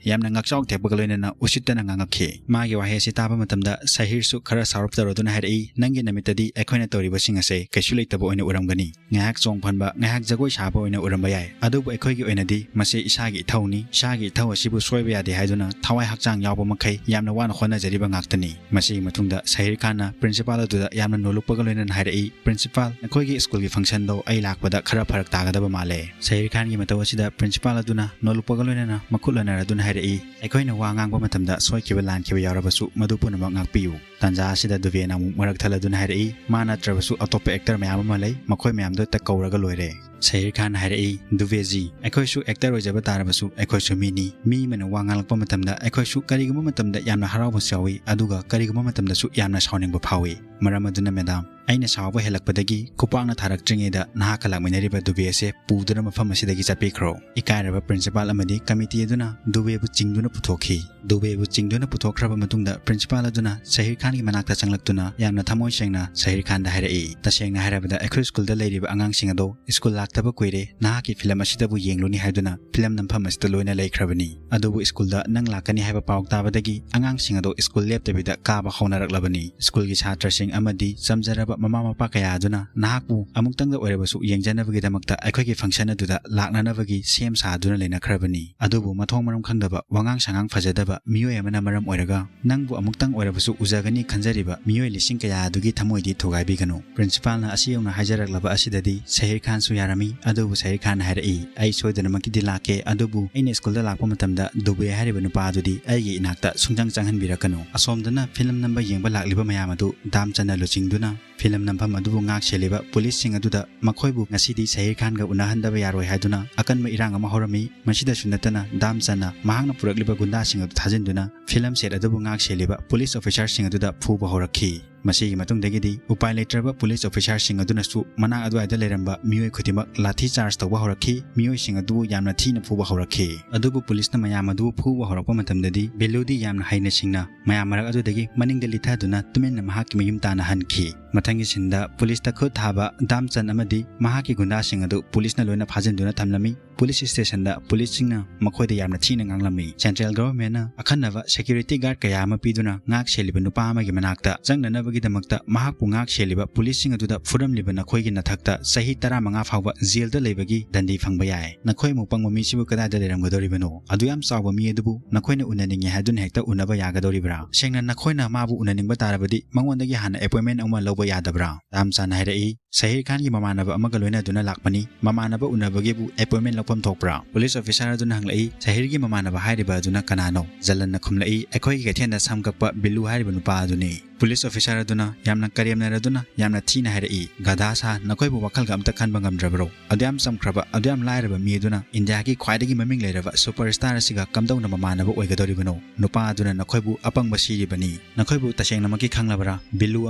ꯌꯥꯝꯅ ꯉꯥꯛꯆꯥꯎ ꯊꯦꯛꯄꯒ ꯂꯣꯏꯅꯅ ꯎꯁꯤꯠꯇꯅ ꯉꯥꯡꯉꯛꯈꯤ꯫ ꯃꯥꯒꯤ ꯋꯥꯍꯩ ꯑꯁꯤ ꯇꯥꯕ ꯃꯇꯝꯗ ꯁꯍꯤꯔꯁꯨ ꯈꯔ ꯁꯥꯎꯔꯞ ꯇꯧꯔꯗꯨꯅ ꯍꯥꯏꯔꯛꯏ, "ꯅꯪꯒꯤ ꯅꯃꯤꯠꯇꯗꯤ ꯑꯩꯈꯣꯏꯅ ꯇꯧꯔꯤꯕꯁꯤꯡ ꯑꯁꯦ ꯀꯩꯁꯨ ꯂꯩꯇꯕ ꯑꯣꯏꯅ ꯎꯔꯝꯒꯅꯤ꯫ ꯉꯥꯏꯍꯥꯛ ꯆꯣꯡ ꯐꯟꯕ, ꯉꯥꯏꯍꯥꯛ ꯖꯒꯣꯏ ꯁꯥꯕ ꯑꯣꯏꯅ ꯎꯔꯝꯕ ꯌꯥꯏ꯫ ꯑꯗꯨꯕꯨ ꯑꯩꯈꯣꯏꯒꯤ ꯑꯣꯏꯅꯗꯤ ꯃꯁꯤ ꯏꯁꯥꯒꯤ ꯏꯊꯧꯅꯤ꯫ ꯏꯁꯥꯒꯤ ꯏꯊꯧ ꯑꯁꯤꯕꯨ ꯁꯣꯏꯕ ꯌꯥꯗꯦ ꯍꯥꯏꯗꯨꯅ ꯊꯋꯥꯏ ꯍꯛꯆꯥꯡ ꯌꯥꯎꯕ ꯃꯈꯩ ꯌꯥꯝꯅ ꯋꯥꯅ ꯍꯣꯠꯅꯖꯔꯤꯕ ꯉꯥꯛꯇꯅꯤ꯫" ꯃꯁꯤꯒꯤ ꯃꯇꯨꯡꯗ ꯁꯍꯤꯔ ꯈꯥꯟꯅ principal ꯑꯗꯨꯗ ꯌꯥꯝꯅ ꯅꯣꯜꯂꯨꯛꯄꯒ ꯂꯣꯏꯅꯅ ꯍꯥꯏꯔꯛꯏ, "Principal, ꯅꯈꯣꯏꯒꯤ ꯁ꯭ꯀꯨꯜꯒꯤ functionꯗꯣ ꯑꯩ ꯂꯥꯛꯄꯗ ꯈꯔ ꯐꯔꯛ ꯇꯥꯒꯗꯕ ꯃꯥꯜꯂꯦ꯫" ꯁꯍꯤꯔ ꯈꯥꯟꯒꯤ ꯃꯇꯧ ꯑꯁꯤꯗ principal ꯑꯗꯨꯅ ꯅꯣꯜꯂꯨꯛꯄꯒ ꯂꯣꯏꯅꯅ ꯃꯈꯨꯠ ꯂꯣꯟꯅꯔꯗꯨꯅ ꯍꯥꯏꯔꯛꯏ, "ꯑꯩꯈꯣꯏꯅ ꯋꯥ ꯉꯥꯡꯕ ꯃꯇꯝꯗ ꯁꯣꯏꯈꯤꯕ ꯂꯥꯟꯈꯤꯕ ꯌꯥꯎꯔꯕꯁꯨ ꯃꯗꯨ ꯄꯨꯝꯅꯃꯛ ꯉꯥꯛꯄꯤꯌꯨ꯫" ꯇꯥꯟꯖꯥ ꯑꯁꯤꯗ ꯗꯨꯕꯦꯅ ꯑꯃꯨꯛ ꯃꯔꯛ ꯊꯠꯂꯗꯨꯅ ꯍꯥꯏꯔꯛꯏ, "ꯃꯥ ꯅꯠꯇ꯭ꯔꯕꯁꯨ ꯑꯇꯣꯞꯄ actor ꯃꯌꯥꯝ ꯑꯃ ꯂꯩ, ꯃꯈꯣꯏ ꯃꯌꯥꯝꯗꯣ ꯍꯦꯛꯇ ꯀꯧꯔꯒ ꯂꯣꯏꯔꯦ꯫" ꯁꯍꯤꯔ ꯈꯥꯟꯅ ꯍꯥꯏꯔꯛꯏ, "ꯗꯨꯕꯦꯖꯤ, ꯑꯩꯈꯣꯏꯁꯨ actor ꯑꯣꯏꯖꯕ ꯇꯥꯔꯕꯁꯨ ꯑꯩꯈꯣꯏꯁꯨ ꯃꯤꯅꯤ꯫ ꯃꯤ ꯑꯃꯅ ꯋꯥ ꯉꯥꯡꯂꯛꯄ ꯃꯇꯝꯗ ꯑꯩꯈꯣꯏꯁꯨ ꯀꯔꯤꯒꯨꯝꯕ ꯃꯇꯝꯗ ꯌꯥꯝꯅ ꯍꯔꯥꯎꯕꯁꯨ ꯌꯥꯎꯏ, ꯑꯗꯨꯒ ꯀꯔꯤꯒꯨꯝꯕ ꯃꯇꯝꯗꯁꯨ ꯌꯥꯝꯅ ꯁꯥꯎꯅꯤꯡꯕ ꯐꯥꯎꯏ꯫ ꯃꯔꯝ ꯑꯗꯨꯅ madam, ꯑꯩꯅ ꯁꯥꯎꯕ ꯍꯦꯜꯂꯛꯄꯗꯒꯤ ꯈꯨꯄꯥꯛꯅ ꯊꯥꯔꯛꯇ꯭ꯔꯤꯉꯩꯗ ꯅꯍꯥꯛꯀ ꯂꯥꯛꯃꯤꯟꯅꯔꯤꯕ ꯗꯨꯕꯦ ꯑꯁꯦ ꯄꯨꯗꯨꯅ ꯃꯐꯝ ꯑꯁꯤꯗꯒꯤ ꯆꯠꯄꯤꯈ꯭ꯔꯣ꯫" ꯏꯀꯥꯏꯔꯕ principal ꯑꯃꯗꯤ committee ꯑꯗꯨꯅ ꯗꯨꯕꯦꯕꯨ ꯆꯤꯡꯗꯨꯅ ꯄꯨꯊꯣꯛꯈꯤ꯫ ꯗꯨꯕꯦꯕꯨ ꯆꯤꯡꯗꯨꯅ ꯄꯨꯊꯣꯛꯈ꯭ꯔꯕ ꯃꯇꯨꯡꯗ principal ꯑꯗꯨꯅ ꯁꯍꯤꯔ ꯈꯥꯟ ꯈꯥꯟꯒꯤ ꯃꯅꯥꯛꯇ ꯆꯪꯂꯛꯇꯨꯅ ꯌꯥꯝꯅ ꯊꯃꯣꯏ ꯁꯦꯡꯅ ꯁꯍꯤꯔ ꯈꯥꯟꯗ ꯍꯥꯏꯔꯛꯏ, "ꯇꯁꯦꯡꯅ ꯍꯥꯏꯔꯕꯗ ꯑꯩꯈꯣꯏ ꯁ꯭ꯀꯨꯜꯗ ꯂꯩꯔꯤꯕ ꯑꯉꯥꯡꯁꯤꯡ ꯑꯗꯣ ꯁ꯭ꯀꯨꯜ ꯂꯥꯛꯇꯕ ꯀꯨꯏꯔꯦ, ꯅꯍꯥꯛꯀꯤ ꯐꯤꯂꯝ ꯑꯁꯤꯗꯕꯨ ꯌꯦꯡꯂꯨꯅꯤ ꯍꯥꯏꯗꯨꯅ ꯐꯤꯂꯝ ꯅꯝꯐꯝ ꯑꯁꯤꯗ ꯂꯣꯏꯅ ꯂꯩꯈ꯭ꯔꯕꯅꯤ꯫ ꯑꯗꯨꯕꯨ ꯁ꯭ꯀꯨꯜꯗ ꯅꯪ ꯂꯥꯛꯀꯅꯤ ꯍꯥꯏꯕ ꯄꯥꯎ ꯇꯥꯕꯗꯒꯤ ꯑꯉꯥꯡꯁꯤꯡ ꯑꯗꯣ ꯁ꯭ꯀꯨꯜ ꯂꯦꯞꯇꯕꯤꯗ ꯀꯥꯕ ꯍꯧꯅꯔꯛꯂꯕꯅꯤ꯫ ꯁ꯭ꯀꯨꯜꯒꯤ ꯁꯥꯇ꯭ꯔꯁꯤꯡ ꯑꯃꯗꯤ ꯆꯝꯖꯔꯕ ꯃꯃꯥ ꯃꯄꯥ ꯀꯌꯥ ꯑꯗꯨꯅ ꯅꯍꯥꯛꯄꯨ ꯑꯃꯨꯛꯇꯪꯗ ꯑꯣꯏꯔꯕꯁꯨ ꯌꯦꯡꯖꯅꯕꯒꯤꯗꯃꯛꯇ ꯑꯩꯈꯣꯏꯒꯤ ꯐꯪꯁꯟ ꯑꯗꯨꯗ ꯂꯥꯛꯅꯅꯕꯒꯤ ꯁꯦꯝ ꯁꯥꯗꯨꯅ ꯂꯩꯅꯈ꯭ꯔꯕꯅꯤ꯫ ꯑꯗꯨꯕꯨ ꯃꯊꯣꯡ ꯃꯔꯝ ꯈꯪꯗꯕ, ꯋꯥꯉꯥꯡ ꯁꯉꯥꯡ ꯐꯖꯗꯕ ꯃꯤꯑꯣꯏ ꯑꯃꯅ ꯃꯔꯝ ꯑꯣꯏꯔꯒ ꯅꯪꯕꯨ ꯑꯃꯨꯛꯇꯪ ꯑꯣꯏꯔꯕꯁꯨ ꯎꯖꯒꯅꯤ ꯈꯟꯖꯔꯤꯕ ꯃꯤꯑꯣꯏ ꯂꯤꯁꯤꯡ ꯀꯌꯥ ꯑꯗꯨꯒꯤ ꯊꯃꯣꯏꯗꯤ ꯊꯨꯒꯥꯏꯕꯤꯒꯅꯨ꯫" ꯄ꯭ꯔꯤꯟꯁꯤꯄꯥꯜꯅ ꯑꯁꯤ ꯌꯧꯅ ꯍꯥꯏꯖꯔꯛꯂꯕ ꯑꯁꯤꯗꯗꯤ ꯁꯍꯤꯔ ꯈꯥꯟꯁꯨ ꯌꯥꯔꯝꯃꯤ꯫ ꯑꯗꯨꯕꯨ ꯁꯍꯤꯔ ꯈꯥꯟꯅ ꯍꯥꯏꯔꯛꯏ, "ꯑꯩ ꯁꯣꯏꯗꯅꯃꯛꯀꯤꯗꯤ ꯂꯥꯛꯀꯦ, ꯑꯗꯨꯕꯨ ꯑꯩꯅ ꯁ꯭ꯀꯨꯜꯗ ꯂꯥꯛꯄ ꯃꯇꯝꯗ ꯗꯨꯕꯦ ꯍꯥꯏꯔꯤꯕ ꯅꯨꯄꯥ ꯑꯗꯨꯗꯤ ꯑꯩꯒꯤ ꯏꯅꯥꯛꯇ ꯁꯨꯡꯆꯪ ꯆꯪꯍꯟꯕꯤꯔꯛꯀꯅꯨ꯫" ꯑꯁꯣꯝꯗꯅ ꯐꯤꯂꯝ ꯅꯝꯕ ꯌꯦꯡꯕ ꯂꯥꯛꯂꯤꯕ ꯃꯌꯥꯝ ꯑꯗꯨ ꯗꯥꯝꯆꯟꯅ ꯂꯨꯆꯤꯡꯗꯨꯅ ꯐꯤꯂꯝ ꯅꯝꯐꯝ ꯑꯗꯨꯕꯨ ꯉꯥꯛ ꯁꯦꯜꯂꯤꯕ ꯄꯨꯂꯤꯁꯁꯤꯡ ꯑꯗꯨꯗ ꯃꯈꯣꯏꯕꯨ ꯉꯁꯤꯗꯤ ꯁꯍꯤꯔ ꯈꯥꯟꯒ ꯎꯅꯍꯟꯗꯕ ꯌꯥꯔꯣꯏ ꯍꯥꯏꯗꯨꯅ ꯑꯀꯟꯕ ꯏꯔꯥꯡ ꯑꯃ ꯍꯧꯔꯝꯃꯤ꯫ ꯃꯁꯤꯗꯁꯨ ꯅꯠꯇꯅ ꯗꯥꯝꯆꯟꯅ ꯃꯍꯥꯛꯅ ꯄꯨꯔꯛꯂꯤꯕ ꯒꯨꯟꯗꯥꯁꯤꯡ ꯑꯗꯨ ꯊꯥꯖꯤꯟꯗꯨꯅ ꯐꯤꯂꯝ ꯁꯦꯠ ꯑꯗꯨꯕꯨ ꯉꯥꯛ ꯁꯦꯜꯂꯤꯕ ꯄꯨꯂꯤꯁ ꯑꯣꯐꯤꯁꯥꯔꯁꯤꯡ ꯑꯗꯨꯗ ꯐꯨꯕ ꯍꯧꯔꯛꯈꯤ꯫ ꯃꯁꯤꯒꯤ ꯃꯇꯨꯡꯗꯒꯤꯗꯤ ꯎꯄꯥꯏ ꯂꯩꯇ꯭ꯔꯕ ꯄꯨꯂꯤꯁ ꯑꯣꯐꯤꯁꯥꯔꯁꯤꯡ ꯑꯗꯨꯅꯁꯨ ꯃꯅꯥꯛ ꯑꯗꯨꯋꯥꯏꯗ ꯂꯩꯔꯝꯕ ꯃꯤꯑꯣꯏ ꯈꯨꯗꯤꯡꯃꯛ ꯂꯥꯊꯤ ꯆꯥꯔꯖ ꯇꯧꯕ ꯍꯧꯔꯛꯈꯤ꯫ ꯃꯤꯑꯣꯏꯁꯤꯡ ꯑꯗꯨꯕꯨ ꯌꯥꯝꯅ ꯊꯤꯅ ꯐꯨꯕ ꯍꯧꯔꯛꯈꯤ꯫ ꯑꯗꯨꯕꯨ ꯄꯨꯂꯤꯁꯅ ꯃꯌꯥꯝ ꯑꯗꯨꯕꯨ ꯐꯨꯕ ꯍꯧꯔꯛꯄ ꯃꯇꯝꯗꯗꯤ ꯕꯤꯂꯨꯗꯤ ꯌꯥꯝꯅ ꯍꯩꯅ ꯁꯤꯡꯅ ꯃꯌꯥꯝ ꯃꯔꯛ ꯑꯗꯨꯗꯒꯤ ꯃꯅꯤꯡꯗ ꯂꯤꯊꯗꯨꯅ ꯇꯨꯃꯤꯟꯅ ꯃꯍꯥꯛꯀꯤ ꯃꯌꯨꯝ ꯇꯥꯟꯅ ꯍꯟꯈꯤ꯫ ꯃꯊꯪꯒꯤ ꯁꯤꯟꯗ ꯄꯨꯂꯤꯁꯇ ꯈꯨꯠ ꯊꯥꯕ ꯗꯥꯝꯆꯟ ꯑꯃꯗꯤ ꯃꯍꯥꯛꯀꯤ ꯒꯨꯟꯗꯥꯁꯤꯡ ꯑꯗꯨ ꯄꯨꯂꯤꯁꯅ ꯂꯣꯏꯅ ꯐꯥꯖꯤꯟꯗꯨꯅ ꯊꯝꯂꯝꯃꯤ꯫ ꯄꯨꯂꯤꯁ ꯁ꯭ꯇꯦꯁꯟꯗ ꯄꯨꯂꯤꯁꯁꯤꯡꯅ ꯃꯈꯣꯏꯗ ꯌꯥꯝꯅ ꯊꯤꯅ ꯉꯥꯡꯂꯝꯃꯤ꯫ ꯁꯦꯟꯇ꯭ꯔꯦꯜ ꯒꯚꯔꯟꯃꯦꯟꯠꯅ ꯑꯈꯟꯅꯕ ꯁꯦꯀ꯭ꯌꯨꯔꯤꯇꯤ ꯒꯥꯔꯗ ꯀꯌꯥ ꯑꯃ ꯄꯤꯗꯨꯅ ꯉꯥꯛ ꯁꯦꯜꯂꯤꯕ ꯅꯨꯄꯥ ꯑꯃꯒꯤ ꯃꯅꯥꯛꯇ ꯆꯪꯅꯅꯕꯒꯤꯗꯃꯛꯇ ꯃꯍꯥꯛꯄꯨ ꯉꯥꯛ ꯁꯦꯜꯂꯤꯕ ꯄꯨꯂꯤꯁꯁꯤꯡ ꯑꯗꯨꯗ ꯐꯨꯔꯝꯂꯤꯕ ꯅꯈꯣꯏꯒꯤ ꯅꯊꯛꯇ ꯆꯍꯤ ꯇꯔꯥꯃꯉꯥ ꯐꯥꯎꯕ ꯖꯦꯜꯗ ꯂꯩꯕꯒꯤ ꯗꯟꯗꯤ ꯐꯪꯕ ꯌꯥꯏ꯫ ꯅꯈꯣꯏꯃꯨꯛ ꯄꯪꯕ ꯃꯤꯁꯤꯕꯨ ꯀꯗꯥꯏꯗ ꯂꯩꯔꯝꯒꯗꯧꯔꯤꯕꯅꯣ? ꯑꯗꯨ ꯌꯥꯝ ꯆꯥꯎꯕ ꯃꯤ ꯑꯗꯨꯕꯨ ꯅꯈꯣꯏꯅ ꯎꯅꯅꯤꯡꯉꯦ ꯍꯥꯏꯗꯨꯅ ꯍꯦꯛꯇ ꯎꯅꯕ ꯌꯥꯒꯗꯧꯔꯤꯕ꯭ꯔꯥ? ꯁꯦꯡꯅ ꯅꯈꯣꯏꯅ ꯃꯥꯕꯨ ꯎꯅꯅꯤꯡꯕ ꯇꯥꯔꯕꯗꯤ ꯃꯉꯣꯟꯗꯒꯤ ꯍꯥꯟꯅ ꯑꯦꯄꯣꯏꯟꯃꯦꯟꯠ ꯑꯃ ꯂꯧꯕ ꯌꯥꯗꯕ꯭ꯔꯥ? ꯗꯥꯝꯆꯟꯅ ꯍꯥꯏꯔꯛꯏ꯫ ꯁꯍꯤꯔ ꯈꯥꯟꯒꯤ ꯃꯃꯥꯟꯅꯕ ꯑꯃꯒ ꯂꯣꯏꯅꯗꯨꯅ ꯂꯥꯛꯄꯅꯤ꯫ ꯃꯃꯥꯟꯅꯕ ꯎꯅꯕꯒꯤꯕꯨ ꯑꯦꯄꯣꯏꯟꯃꯦꯟꯠ ꯂꯧꯐꯝ ꯊꯣꯛꯄ꯭ꯔꯥ? ꯄꯨꯂꯤꯁ ꯑꯣꯐꯤꯁꯥꯔ ꯑꯗꯨꯅ ꯍꯪꯂꯛꯏ, "ꯁꯍꯤꯔꯒꯤ ꯃꯃꯥꯟꯅꯕ ꯍꯥꯏꯔꯤꯕ ꯑꯗꯨꯅ ꯀꯅꯥꯅꯣ?" ꯖꯂꯟꯅ ꯈꯨꯝꯂꯛꯏ, "ꯑꯩꯈꯣꯏꯒꯤ ꯀꯩꯊꯦꯜꯗ ꯁꯝ ꯀꯛꯄ ꯕꯤꯜꯂꯨ ꯍꯥꯏꯔꯤꯕ ꯅꯨꯄꯥ ꯑꯗꯨꯅꯤ꯫" ꯄꯨꯂꯤꯁ ꯑꯣꯐꯤꯁꯥꯔ ꯑꯗꯨꯅ ꯌꯥꯝꯅ ꯀꯔꯦꯝꯅꯔꯗꯨꯅ ꯌꯥꯝꯅ ꯊꯤꯅ ꯍꯥꯏꯔꯛꯏ, "ꯒꯙꯥ ꯁꯥ, ꯅꯈꯣꯏꯕꯨ ꯋꯥꯈꯜꯒ ꯑꯝꯇ ꯈꯟꯕ ꯉꯝꯗ꯭ꯔꯕꯔꯣ? ꯑꯗꯨꯌꯥꯝ ꯆꯝꯈ꯭ꯔꯕ, ꯑꯗꯨꯌꯥꯝ ꯂꯥꯏꯔꯕ ꯃꯤ ꯑꯗꯨꯅ ꯏꯟꯗꯤꯌꯥꯒꯤ ꯈ꯭ꯋꯥꯏꯗꯒꯤ ꯃꯃꯤꯡ ꯂꯩꯔꯕ ꯁꯨꯄꯔ ꯁ꯭ꯇꯥꯔ ꯑꯁꯤꯒ ꯀꯝꯗꯧꯅ ꯃꯃꯥꯟꯅꯕ ꯑꯣꯏꯒꯗꯧꯔꯤꯕꯅꯣ? ꯅꯨꯄꯥ ꯑꯗꯨꯅ ꯅꯈꯣꯏꯕꯨ ꯑꯄꯪꯕ ꯁꯤꯔꯤꯕꯅꯤ꯫ ꯅꯈꯣꯏꯕꯨ ꯇꯁꯦꯡꯅꯃꯛꯀꯤ ꯈꯪꯂꯕ꯭ꯔꯥ? ꯕꯤꯜꯂꯨ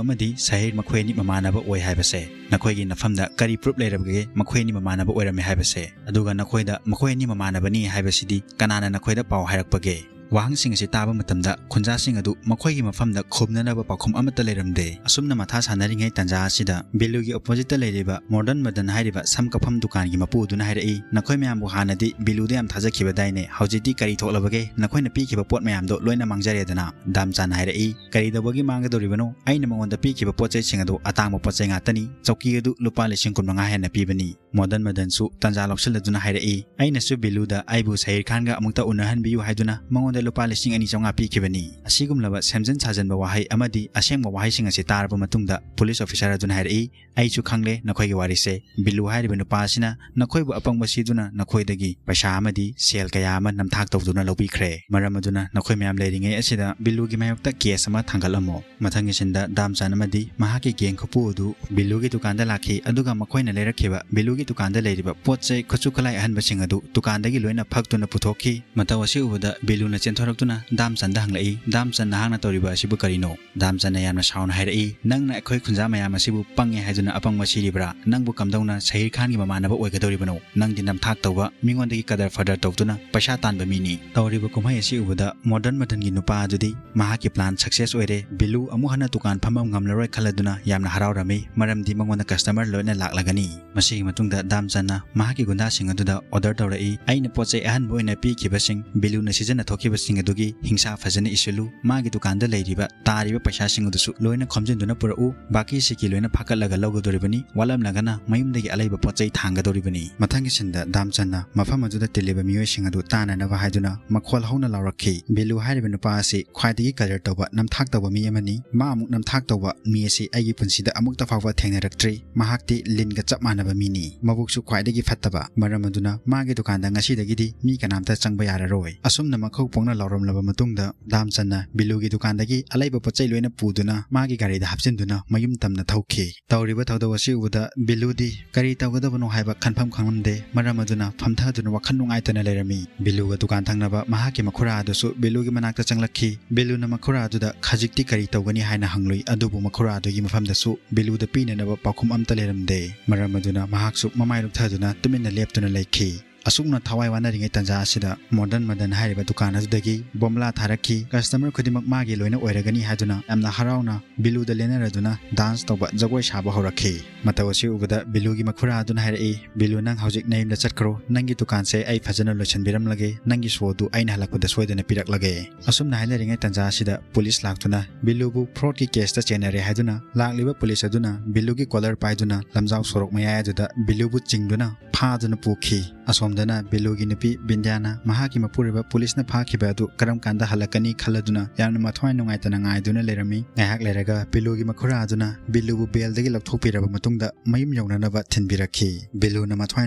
ꯑꯃꯗꯤ ꯁꯍꯤꯔ ꯃꯈꯣꯏ ꯑꯅꯤ ꯃꯃꯥꯟꯅꯕ ꯑꯣꯏ ꯍꯥꯏꯕꯁꯦ꯫ ꯅꯈꯣꯏꯒꯤ ꯅꯐꯝꯗ ꯀꯔꯤ ꯄ꯭ꯔꯨꯐ ꯂꯩꯔꯕꯒꯦ ꯃꯈꯣꯏ ꯑꯅꯤ ꯃꯃꯥꯟꯅꯕ ꯑꯣꯏꯔꯝꯃꯦ ꯍꯥꯏꯕꯁꯦ? ꯑꯗꯨꯒ ꯅꯈꯣꯏꯗ ꯃꯈꯣꯏ ꯑꯅꯤ ꯃꯃꯥꯟꯅꯕꯅꯤ ꯍꯥꯏꯕꯁꯤꯗꯤ ꯀꯅꯥꯅ ꯅꯈꯣꯏꯗ ꯄꯥꯎ ꯍꯥꯏꯔꯛꯄꯒꯦ?" ꯋꯥꯍꯪꯁꯤꯡ ꯑꯁꯤ ꯇꯥꯕ ꯃꯇꯝꯗ ꯈꯨꯟꯖꯥꯁꯤꯡ ꯑꯗꯨ ꯃꯈꯣꯏꯒꯤ ꯃꯐꯝꯗ ꯈꯨꯝꯅꯅꯕ ꯄꯥꯎꯈꯨꯝ ꯑꯃꯠꯇ ꯂꯩꯔꯝꯗꯦ꯫ ꯑꯁꯨꯝꯅ ꯃꯊꯥ ꯁꯥꯟꯅꯔꯤꯉꯩ ꯇꯥꯟꯖꯥ ꯑꯁꯤꯗ ꯕꯤꯂꯨꯒꯤ ꯑꯣꯄꯣꯖꯤꯠꯇ ꯂꯩꯔꯤꯕ ꯃꯣꯗꯔꯟ ꯃꯗꯟ ꯍꯥꯏꯔꯤꯕ ꯁꯝ ꯀꯛꯐꯝ ꯗꯨꯀꯥꯟꯒꯤ ꯃꯄꯨꯗꯨꯅ ꯍꯥꯏꯔꯛꯏ, "ꯅꯈꯣꯏ ꯃꯌꯥꯝꯕꯨ ꯍꯥꯟꯅꯗꯤ ꯕꯤꯂꯨꯗ ꯌꯥꯝ ꯊꯥꯖꯈꯤꯕꯗꯥꯏꯅꯦ, ꯍꯧꯖꯤꯛꯇꯤ ꯀꯔꯤ ꯊꯣꯛꯂꯕꯒꯦ? ꯅꯈꯣꯏꯅ ꯄꯤꯈꯤꯕ ꯄꯣꯠ ꯃꯌꯥꯝꯗꯣ ꯂꯣꯏꯅ ꯃꯥꯡꯖꯔꯦꯗꯅ?" ꯗꯥꯝꯆꯥꯟꯅ ꯍꯥꯏꯔꯛꯏ, "ꯀꯔꯤ ꯇꯧꯕꯒꯤ ꯃꯥꯡꯒꯗꯧꯔꯤꯕꯅꯣ? ꯑꯩꯅ ꯃꯉꯣꯟꯗ ꯄꯤꯈꯤꯕ ꯄꯣꯠ ꯆꯩꯁꯤꯡ ꯑꯗꯨ ꯑꯇꯥꯡꯕ ꯄꯣꯠ ꯆꯩ ꯉꯥꯛꯇꯅꯤ꯫ ꯆꯧꯀꯤ ꯑꯗꯨ ꯂꯨꯄꯥ ꯂꯤꯁꯤꯡ ꯀꯨꯟ ꯃꯉꯥ ꯍꯦꯟꯅ ꯄꯤꯕꯅꯤ꯫" ꯃꯣꯗꯟ ꯃꯗꯟꯁꯨ ꯇꯥꯟꯖꯥ ꯂꯧꯁꯤꯜꯂꯗꯨꯅ ꯍꯥꯏꯔꯛꯏ, "ꯑꯩꯅꯁꯨ ꯕꯤꯂꯨꯗ ꯑꯩꯕꯨ ꯁꯍꯤꯔ ꯈꯥꯟꯒ ꯑꯃꯨꯛꯇ ꯎꯅꯍꯟꯕꯤꯌꯨ ꯍꯥꯏꯗꯨꯅ ꯃꯉꯣꯟꯗ ꯂꯨꯄꯥ ꯂꯤꯁꯤꯡ ꯑꯅꯤ ꯆꯥꯝꯃꯉꯥ ꯄꯤꯈꯤꯕꯅꯤ꯫" ꯑꯁꯤꯒꯨꯝꯂꯕ ꯁꯦꯝꯖꯤꯟ ꯁꯥꯖꯤꯟꯕ ꯋꯥꯍꯩ ꯑꯃꯗꯤ ꯑꯁꯦꯡꯕ ꯋꯥꯍꯩꯁꯤꯡ ꯑꯁꯤ ꯇꯥꯔꯕ ꯃꯇꯨꯡꯗ ꯄꯨꯂꯤꯁ ꯑꯣꯐꯤꯁꯥꯔ ꯑꯗꯨꯅ ꯍꯥꯏꯔꯛꯏ, "ꯑꯩꯁꯨ ꯈꯪꯂꯦ ꯅꯈꯣꯏꯒꯤ ꯋꯥꯔꯤꯁꯦ꯫ ꯕꯤꯂꯨ ꯍꯥꯏꯔꯤꯕ ꯅꯨꯄꯥ ꯑꯁꯤꯅ ꯅꯈꯣꯏꯕꯨ ꯑꯄꯪꯕ ꯁꯤꯗꯨꯅ ꯅꯈꯣꯏꯗꯒꯤ ꯄꯩꯁꯥ ꯑꯃꯗꯤ ꯁꯦꯜ ꯀꯌꯥ ꯑꯃ ꯅꯝꯊꯥꯛ ꯇꯧꯗꯨꯅ ꯂꯧꯕꯤꯈ꯭ꯔꯦ꯫ ꯃꯔꯝ ꯑꯗꯨꯅ ꯅꯈꯣꯏ ꯃꯌꯥꯝ ꯂꯩꯔꯤꯉꯩ ꯑꯁꯤꯗ ꯕꯤꯂꯨꯒꯤ ꯃꯥꯌꯣꯛꯇ ꯀꯦꯁ ꯑꯃ ꯊꯥꯡꯒꯠꯂꯝꯃꯣ꯫" ꯃꯊꯪꯒꯤ ꯁꯤꯟꯗ ꯗꯥꯝꯆꯥꯟ ꯑꯃꯗꯤ ꯃꯍꯥꯛꯀꯤ ꯒꯦꯡ ꯈꯨꯄꯨ ꯑꯗꯨ ꯕꯤꯂꯨꯒꯤ ꯗꯨꯀꯥꯟꯗ ꯂꯥꯛꯈꯤ, ꯑꯗꯨꯒ ꯃꯈꯣꯏꯅ ꯂꯩꯔꯛꯈꯤꯕ ꯕꯤꯂꯨꯒꯤ ꯗꯨꯀꯥꯟꯗ ꯂꯩꯔꯤꯕ ꯄꯣꯠ ꯆꯩ ꯈꯨꯠꯁꯨ ꯈꯨꯠꯂꯥꯏ ꯑꯍꯟꯕꯁꯤꯡ ꯑꯗꯨ ꯗꯨꯀꯥꯟꯗꯒꯤ ꯂꯣꯏꯅ ꯐꯛꯇꯨꯅ ꯄꯨꯊꯣꯛꯈꯤ꯫ ꯃꯇꯧ ꯑꯁꯤ ꯎꯕꯗ ꯕꯤꯂꯨꯅ ꯆꯦꯟꯊꯣꯔꯛꯇꯨꯅ ꯗꯥꯝꯆꯥꯟꯗ ꯍꯪꯂꯛꯏ, "ꯗꯥꯝꯆꯥꯟ, ꯅꯍꯥꯛꯅ ꯇꯧꯔꯤꯕ ꯑꯁꯤꯕꯨ ꯀꯔꯤꯅꯣ?" ꯗꯥꯝꯆꯥꯟꯅ ꯌꯥꯝꯅ ꯁꯥꯎꯅ ꯍꯥꯏꯔꯛꯏ, "ꯅꯪꯅ ꯑꯩꯈꯣꯏ ꯈꯨꯟꯖꯥ ꯃꯌꯥꯝ ꯑꯁꯤꯕꯨ ꯄꯪꯉꯦ ꯍꯥꯏꯗꯨꯅ ꯑꯄꯪꯕ ꯁꯤꯔꯤꯕ꯭ꯔꯥ? ꯅꯪꯕꯨ ꯀꯝꯗꯧꯅ ꯁꯍꯤꯔ ꯈꯥꯟꯒꯤ ꯃꯃꯥꯟꯅꯕ ꯑꯣꯏꯒꯗꯧꯔꯤꯕꯅꯣ? ꯅꯪꯗꯤ ꯅꯝꯊꯥꯛ ꯇꯧꯕ, ꯃꯤꯉꯣꯟꯗꯒꯤ ꯀꯗꯔ ꯐꯗꯔ ꯇꯧꯗꯨꯅ ꯄꯩꯁꯥ ꯇꯥꯟꯕ ꯃꯤꯅꯤ꯫" ꯇꯧꯔꯤꯕ ꯀꯨꯝꯍꯩ ꯑꯁꯤ ꯎꯕꯗ ꯃꯣꯗꯔꯟ ꯃꯗꯟꯒꯤ ꯅꯨꯄꯥ ꯑꯗꯨꯗꯤ ꯃꯍꯥꯛꯀꯤ ꯄ꯭ꯂꯥꯟ ꯁꯛꯁꯦꯁ ꯑꯣꯏꯔꯦ, ꯕꯤꯂꯨ ꯑꯃꯨꯛ ꯍꯟꯅ ꯗꯨꯀꯥꯟ ꯐꯝꯕ ꯉꯝꯂꯔꯣꯏ ꯈꯜꯂꯗꯨꯅ ꯌꯥꯝꯅ ꯍꯔꯥꯎꯔꯝꯃꯤ, ꯃꯔꯝꯗꯤ ꯃꯉꯣꯟꯗ ꯀꯁꯇꯃꯔ ꯂꯣꯏꯅ ꯂꯥꯛꯂꯒꯅꯤ꯫ ꯃꯁꯤꯒꯤ ꯃꯇꯨꯡꯗ ꯗꯥꯝꯆꯟꯅ ꯃꯍꯥꯛꯀꯤ ꯒꯨꯟꯗꯥꯁꯤꯡ ꯑꯗꯨꯗ ꯑꯣꯔꯗꯔ ꯇꯧꯔꯛꯏ, "ꯑꯩꯅ ꯄꯣꯠ ꯆꯩ ꯑꯍꯟꯕ ꯑꯣꯏꯅ ꯄꯤꯈꯤꯕꯁꯤꯡ, ꯕꯤꯂꯨꯅ ꯁꯤꯖꯤꯟꯅ ꯊꯣꯛꯈꯤꯕꯁꯤꯡ ꯑꯗꯨꯒꯤ ꯍꯤꯡꯁꯥ ꯐꯖꯅ ꯏꯁꯤꯜꯂꯨ꯫ ꯃꯥꯒꯤ ꯗꯨꯀꯥꯟꯗ ꯂꯩꯔꯤꯕ ꯇꯥꯔꯤꯕ ꯄꯩꯁꯥꯁꯤꯡ ꯑꯗꯨꯁꯨ ꯂꯣꯏꯅ ꯈꯣꯝꯖꯤꯟꯗꯨꯅ ꯄꯨꯔꯛꯎ꯫ ꯕꯥꯀꯤ ꯁꯤꯀꯤ ꯂꯣꯏꯅ ꯐꯥꯀꯠꯂꯒ ꯂꯧꯒꯗꯧꯔꯤꯕꯅꯤ꯫ ꯋꯥꯠꯂꯝꯂꯒꯅ ꯃꯌꯨꯝꯗꯒꯤ ꯑꯂꯩꯕ ꯄꯣꯠ ꯆꯩ ꯊꯥꯡꯒꯗꯧꯔꯤꯕꯅꯤ꯫" ꯃꯊꯪꯒꯤ ꯁꯤꯟꯗ ꯗꯥꯝꯆꯟꯅ ꯃꯐꯝ ꯑꯗꯨꯗ ꯇꯤꯜꯂꯤꯕ ꯃꯤꯑꯣꯏꯁꯤꯡ ꯑꯗꯨ ꯇꯥꯅꯅꯕ ꯍꯥꯏꯗꯨꯅ ꯃꯈꯣꯜ ꯍꯧꯅ ꯂꯥꯎꯔꯛꯈꯤ, "ꯕꯤꯂꯨ ꯍꯥꯏꯔꯤꯕ ꯅꯨꯄꯥ ꯑꯁꯤ ꯈ꯭ꯋꯥꯏꯗꯒꯤ ꯀꯗꯔ ꯇꯧꯕ, ꯅꯝꯊꯥꯛ ꯇꯧꯕ ꯃꯤ ꯑꯃꯅꯤ꯫ ꯃꯥ ꯑꯃꯨꯛ ꯅꯝꯊꯥꯛ ꯇꯧꯕ ꯃꯤ ꯑꯁꯤ ꯑꯩꯒꯤ ꯄꯨꯟꯁꯤꯗ ꯑꯃꯨꯛꯇ ꯐꯥꯎꯕ ꯊꯦꯡꯅꯔꯛꯇ꯭ꯔꯤ꯫ ꯃꯍꯥꯛꯇꯤ ꯂꯤꯟꯒ ꯆꯞ ꯃꯥꯟꯅꯕ ꯃꯤꯅꯤ꯫ ꯃꯕꯨꯛꯁꯨ ꯈ꯭ꯋꯥꯏꯗꯒꯤ ꯐꯠꯇꯕ꯫ ꯃꯔꯝ ꯑꯗꯨꯅ ꯃꯥꯒꯤ ꯗꯨꯀꯥꯟꯗ ꯉꯁꯤꯗꯒꯤꯗꯤ ꯃꯤ ꯀꯅꯥꯝꯇ ꯆꯪꯕ ꯌꯥꯔꯔꯣꯏ꯫" ꯑꯁꯨꯝꯅ ꯃꯈꯧ ꯄꯣꯛꯅ ꯂꯥꯎꯔꯝꯂꯕ ꯃꯇꯨꯡꯗ ꯗꯥꯝꯆꯟꯅ ꯕꯤꯂꯨꯒꯤ ꯗꯨꯀꯥꯟꯗꯒꯤ ꯑꯂꯩꯕ ꯄꯣꯠ ꯆꯩ ꯂꯣꯏꯅ ꯄꯨꯗꯨꯅ ꯃꯥꯒꯤ ꯒꯥꯔꯤꯗ ꯍꯥꯞꯆꯤꯟꯗꯨꯅ ꯃꯌꯨꯝ ꯇꯝꯅ ꯊꯧꯈꯤ꯫ ꯇꯧꯔꯤꯕ ꯊꯧꯗꯧ ꯑꯁꯤ ꯎꯕꯗ ꯕꯤꯂꯨꯗꯤ ꯀꯔꯤ ꯇꯧꯒꯗꯕꯅꯣ ꯍꯥꯏꯕ ꯈꯟꯐꯝ ꯈꯪꯂꯝꯗꯦ꯫ ꯃꯔꯝ ꯑꯗꯨꯅ ꯐꯝꯊꯗꯨꯅ ꯋꯥꯈꯜ ꯅꯨꯡꯉꯥꯏꯇꯅ ꯂꯩꯔꯝꯃꯤ꯫ ꯕꯤꯂꯨꯒ ꯗꯨꯀꯥꯟ ꯊꯪꯅꯕ ꯃꯍꯥꯛꯀꯤ ꯃꯈꯨꯔꯥ ꯑꯗꯨꯁꯨ ꯕꯤꯂꯨꯒꯤ ꯃꯅꯥꯛꯇ ꯆꯪꯂꯛꯈꯤ꯫ ꯕꯤꯂꯨꯅ ꯃꯈꯨꯔꯥ ꯑꯗꯨꯗ ꯈꯖꯤꯛꯇꯤ ꯀꯔꯤ ꯇꯧꯒꯅꯤ ꯍꯥꯏꯅ ꯍꯪꯂꯨꯏ, ꯑꯗꯨꯕꯨ ꯃꯈꯨꯔꯥ ꯑꯗꯨꯒꯤ ꯃꯐꯝꯗꯁꯨ ꯕꯤꯂꯨꯗ ꯄꯤꯅꯅꯕ ꯄꯥꯎꯈꯨꯝ ꯑꯝꯇ ꯂꯩꯔꯝꯗꯦ꯫ ꯃꯔꯝ ꯑꯗꯨꯅ ꯃꯍꯥꯛꯁꯨ ꯃꯃꯥꯏ ꯂꯨꯞꯊꯗꯨꯅ ꯇꯨꯃꯤꯟꯅ ꯂꯦꯞꯇꯨꯅ ꯂꯩꯈꯤ꯫ ꯑꯁꯨꯝꯅ ꯊꯋꯥꯏ ꯋꯥꯅꯔꯤꯉꯩ ꯇꯥꯟꯖꯥ ꯑꯁꯤꯗ ꯃꯣꯗꯟ ꯃꯗꯟ ꯍꯥꯏꯔꯤꯕ ꯗꯨꯀꯥꯟ ꯑꯗꯨꯗꯒꯤ ꯕꯣꯝꯂꯥ ꯊꯥꯔꯛꯈꯤ꯫ ꯀꯁꯇꯃꯔ ꯈꯨꯗꯤꯡꯃꯛ ꯃꯥꯒꯤ ꯂꯣꯏꯅ ꯑꯣꯏꯔꯒꯅꯤ ꯍꯥꯏꯗꯨꯅ ꯌꯥꯝꯅ ꯍꯔꯥꯎꯅ ꯕꯤꯂꯨꯗ ꯂꯦꯟꯅꯔꯗꯨꯅ ꯗꯥꯟꯁ ꯇꯧꯕ, ꯖꯒꯣꯏ ꯁꯥꯕ ꯍꯧꯔꯛꯈꯤ꯫ ꯃꯇꯧ ꯑꯁꯤ ꯎꯕꯗ ꯕꯤꯂꯨꯒꯤ ꯃꯈꯨꯔꯥ ꯑꯗꯨꯅ ꯍꯥꯏꯔꯛꯏ, "ꯕꯤꯂꯨ, ꯅꯪ ꯍꯧꯖꯤꯛ ꯅꯌꯨꯝꯗ ꯆꯠꯈ꯭ꯔꯣ꯫ ꯅꯪꯒꯤ ꯗꯨꯀꯥꯟꯁꯦ ꯑꯩ ꯐꯖꯅ ꯂꯣꯏꯁꯤꯟꯕꯤꯔꯝꯂꯒꯦ꯫ ꯅꯪꯒꯤ ꯁꯣꯗꯨ ꯑꯩꯅ ꯍꯜꯂꯛꯄꯗ ꯁꯣꯏꯗꯅ ꯄꯤꯔꯛꯂꯒꯦ"꯫ ꯑꯁꯨꯝꯅ ꯍꯥꯏꯅꯔꯤꯉꯩ ꯇꯥꯟꯖꯥ ꯑꯁꯤꯗ ꯄꯨꯂꯤꯁ ꯂꯥꯛꯇꯨꯅ ꯕꯤꯂꯨꯕꯨ ꯐ꯭ꯔꯣꯗꯀꯤ ꯀꯦꯁꯇ ꯆꯦꯟꯅꯔꯦ ꯍꯥꯏꯗꯨꯅ ꯂꯥꯛꯂꯤꯕ ꯄꯨꯂꯤꯁ ꯑꯗꯨꯅ ꯕꯤꯂꯨꯒꯤ ꯀꯣꯂꯔ ꯄꯥꯏꯗꯨꯅ ꯂꯝꯖꯥꯎ ꯁꯣꯔꯣꯛ ꯃꯌꯥꯏ ꯑꯗꯨꯗ ꯕꯤꯂꯨꯕꯨ ꯆꯤꯡꯗꯨꯅ ꯐꯥꯗꯨꯅ ꯄꯨꯈꯤ꯫ ꯑꯁꯣꯝꯗꯅ ꯕꯤꯂꯨꯒꯤ ꯅꯨꯄꯤ ꯕꯤꯟꯗ꯭ꯌꯥꯅ ꯃꯍꯥꯛꯀꯤ ꯃꯄꯨꯔꯣꯏꯕ ꯄꯨꯂꯤꯁꯅ ꯐꯥꯈꯤꯕ ꯑꯗꯨ ꯀꯔꯝ ꯀꯥꯟꯗ ꯍꯜꯂꯛꯀꯅꯤ ꯈꯜꯂꯗꯨꯅ ꯌꯥꯝꯅ ꯃꯊ꯭ꯋꯥꯏ ꯅꯨꯡꯉꯥꯏꯇꯅ ꯉꯥꯏꯗꯨꯅ ꯂꯩꯔꯝꯃꯤ꯫ ꯉꯥꯏꯍꯥꯛ ꯂꯩꯔꯒ ꯕꯤꯂꯨꯒꯤ ꯃꯈꯨꯔꯥ ꯑꯗꯨꯅ ꯕꯤꯂꯨꯕꯨ ꯕꯦꯜꯗꯒꯤ ꯂꯧꯊꯣꯛꯄꯤꯔꯕ ꯃꯇꯨꯡꯗ ꯃꯌꯨꯝ ꯌꯧꯅꯅꯕ ꯊꯤꯟꯕꯤꯔꯛꯈꯤ꯫ ꯕꯤꯂꯨꯅ ꯃꯊ꯭ꯋꯥꯏ